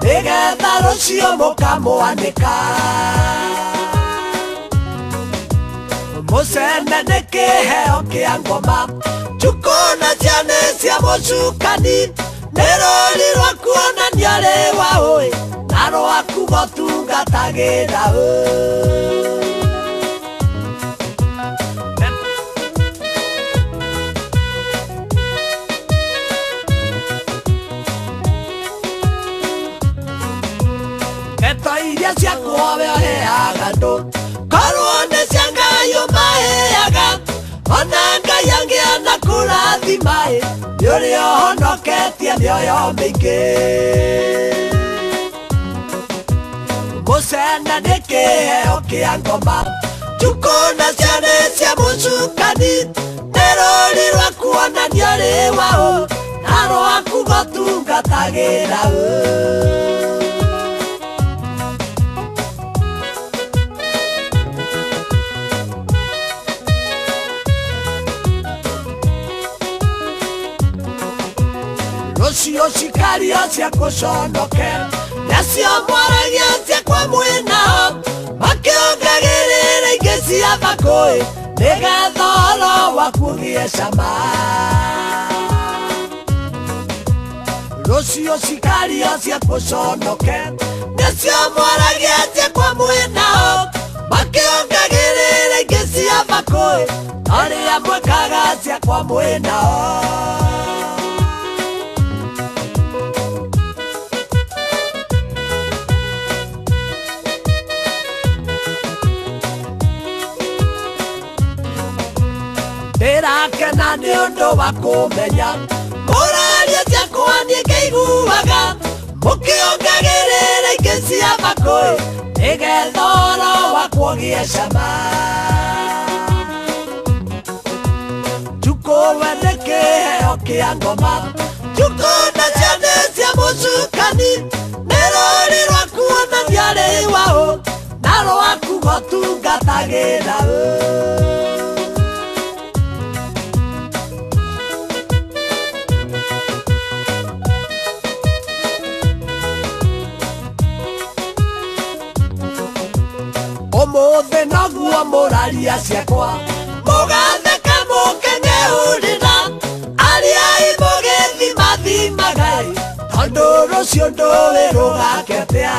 nĩgetha rũciũ mũkamwanĩka. Mũcene nĩ kĩheo kĩa ngoma, njukũ na ciana cia mũcukani, nĩ rũri rwa kuonania ũrĩ wa ũĩ na rwaku gũtungatagĩra ũ. Ndeto iria ciakwa we ũheaga andũ, korwo nĩ cia Ngai ũmaheaga, ona Ngai angĩenda kũrathima-ĩ, nĩ ũrĩa ũhonoketie mĩoyo mĩingĩ. Mũcene nĩ kĩheo kĩa ngoma, njukũ na ciana cia mũcukani, nĩ rũri rwa kuonania ũrĩ wa ũ na rwaku gũtungatagĩra ũ. Rũciũ cikario cia kũconoke nacio mwaragia ciakwa mwĩnao makĩongagĩrĩra ingĩ cia thakũĩ nĩgetha ũhoro waku ũgĩe cama. Rũciũ cikario cia kũconoke nacio mwaragia ciakwa mwĩnao makĩongagĩrĩra ingĩ cia thakũĩ arĩa mwĩkaga ciakwa mwĩnao. Ndĩrakena nĩ ũndũ wa kũmenya mũraria ciakwa niĩ ngĩiguaga mũkĩongagĩrĩra ingĩ cia makũĩ nĩgetha ũhoro wakwa ũgĩe cama. Njukũ we nĩ kĩheo kĩa ngoma, njukũ nacio nĩ cia mũcukani, nĩ rũri rwa kuonania ũrĩ wa ũ na rwaku gũtungatagĩra ũ. Ũmũthĩ noguo mũraria ciakwa mũgatheka mũkeng'eũrĩra arĩa imũgĩthimathimaga tondũ rũciũ ndũĩ rũgake atĩa.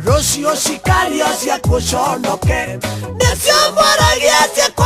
Rũciũ cikario cia kũconoke nĩcio mwaragia ciakwa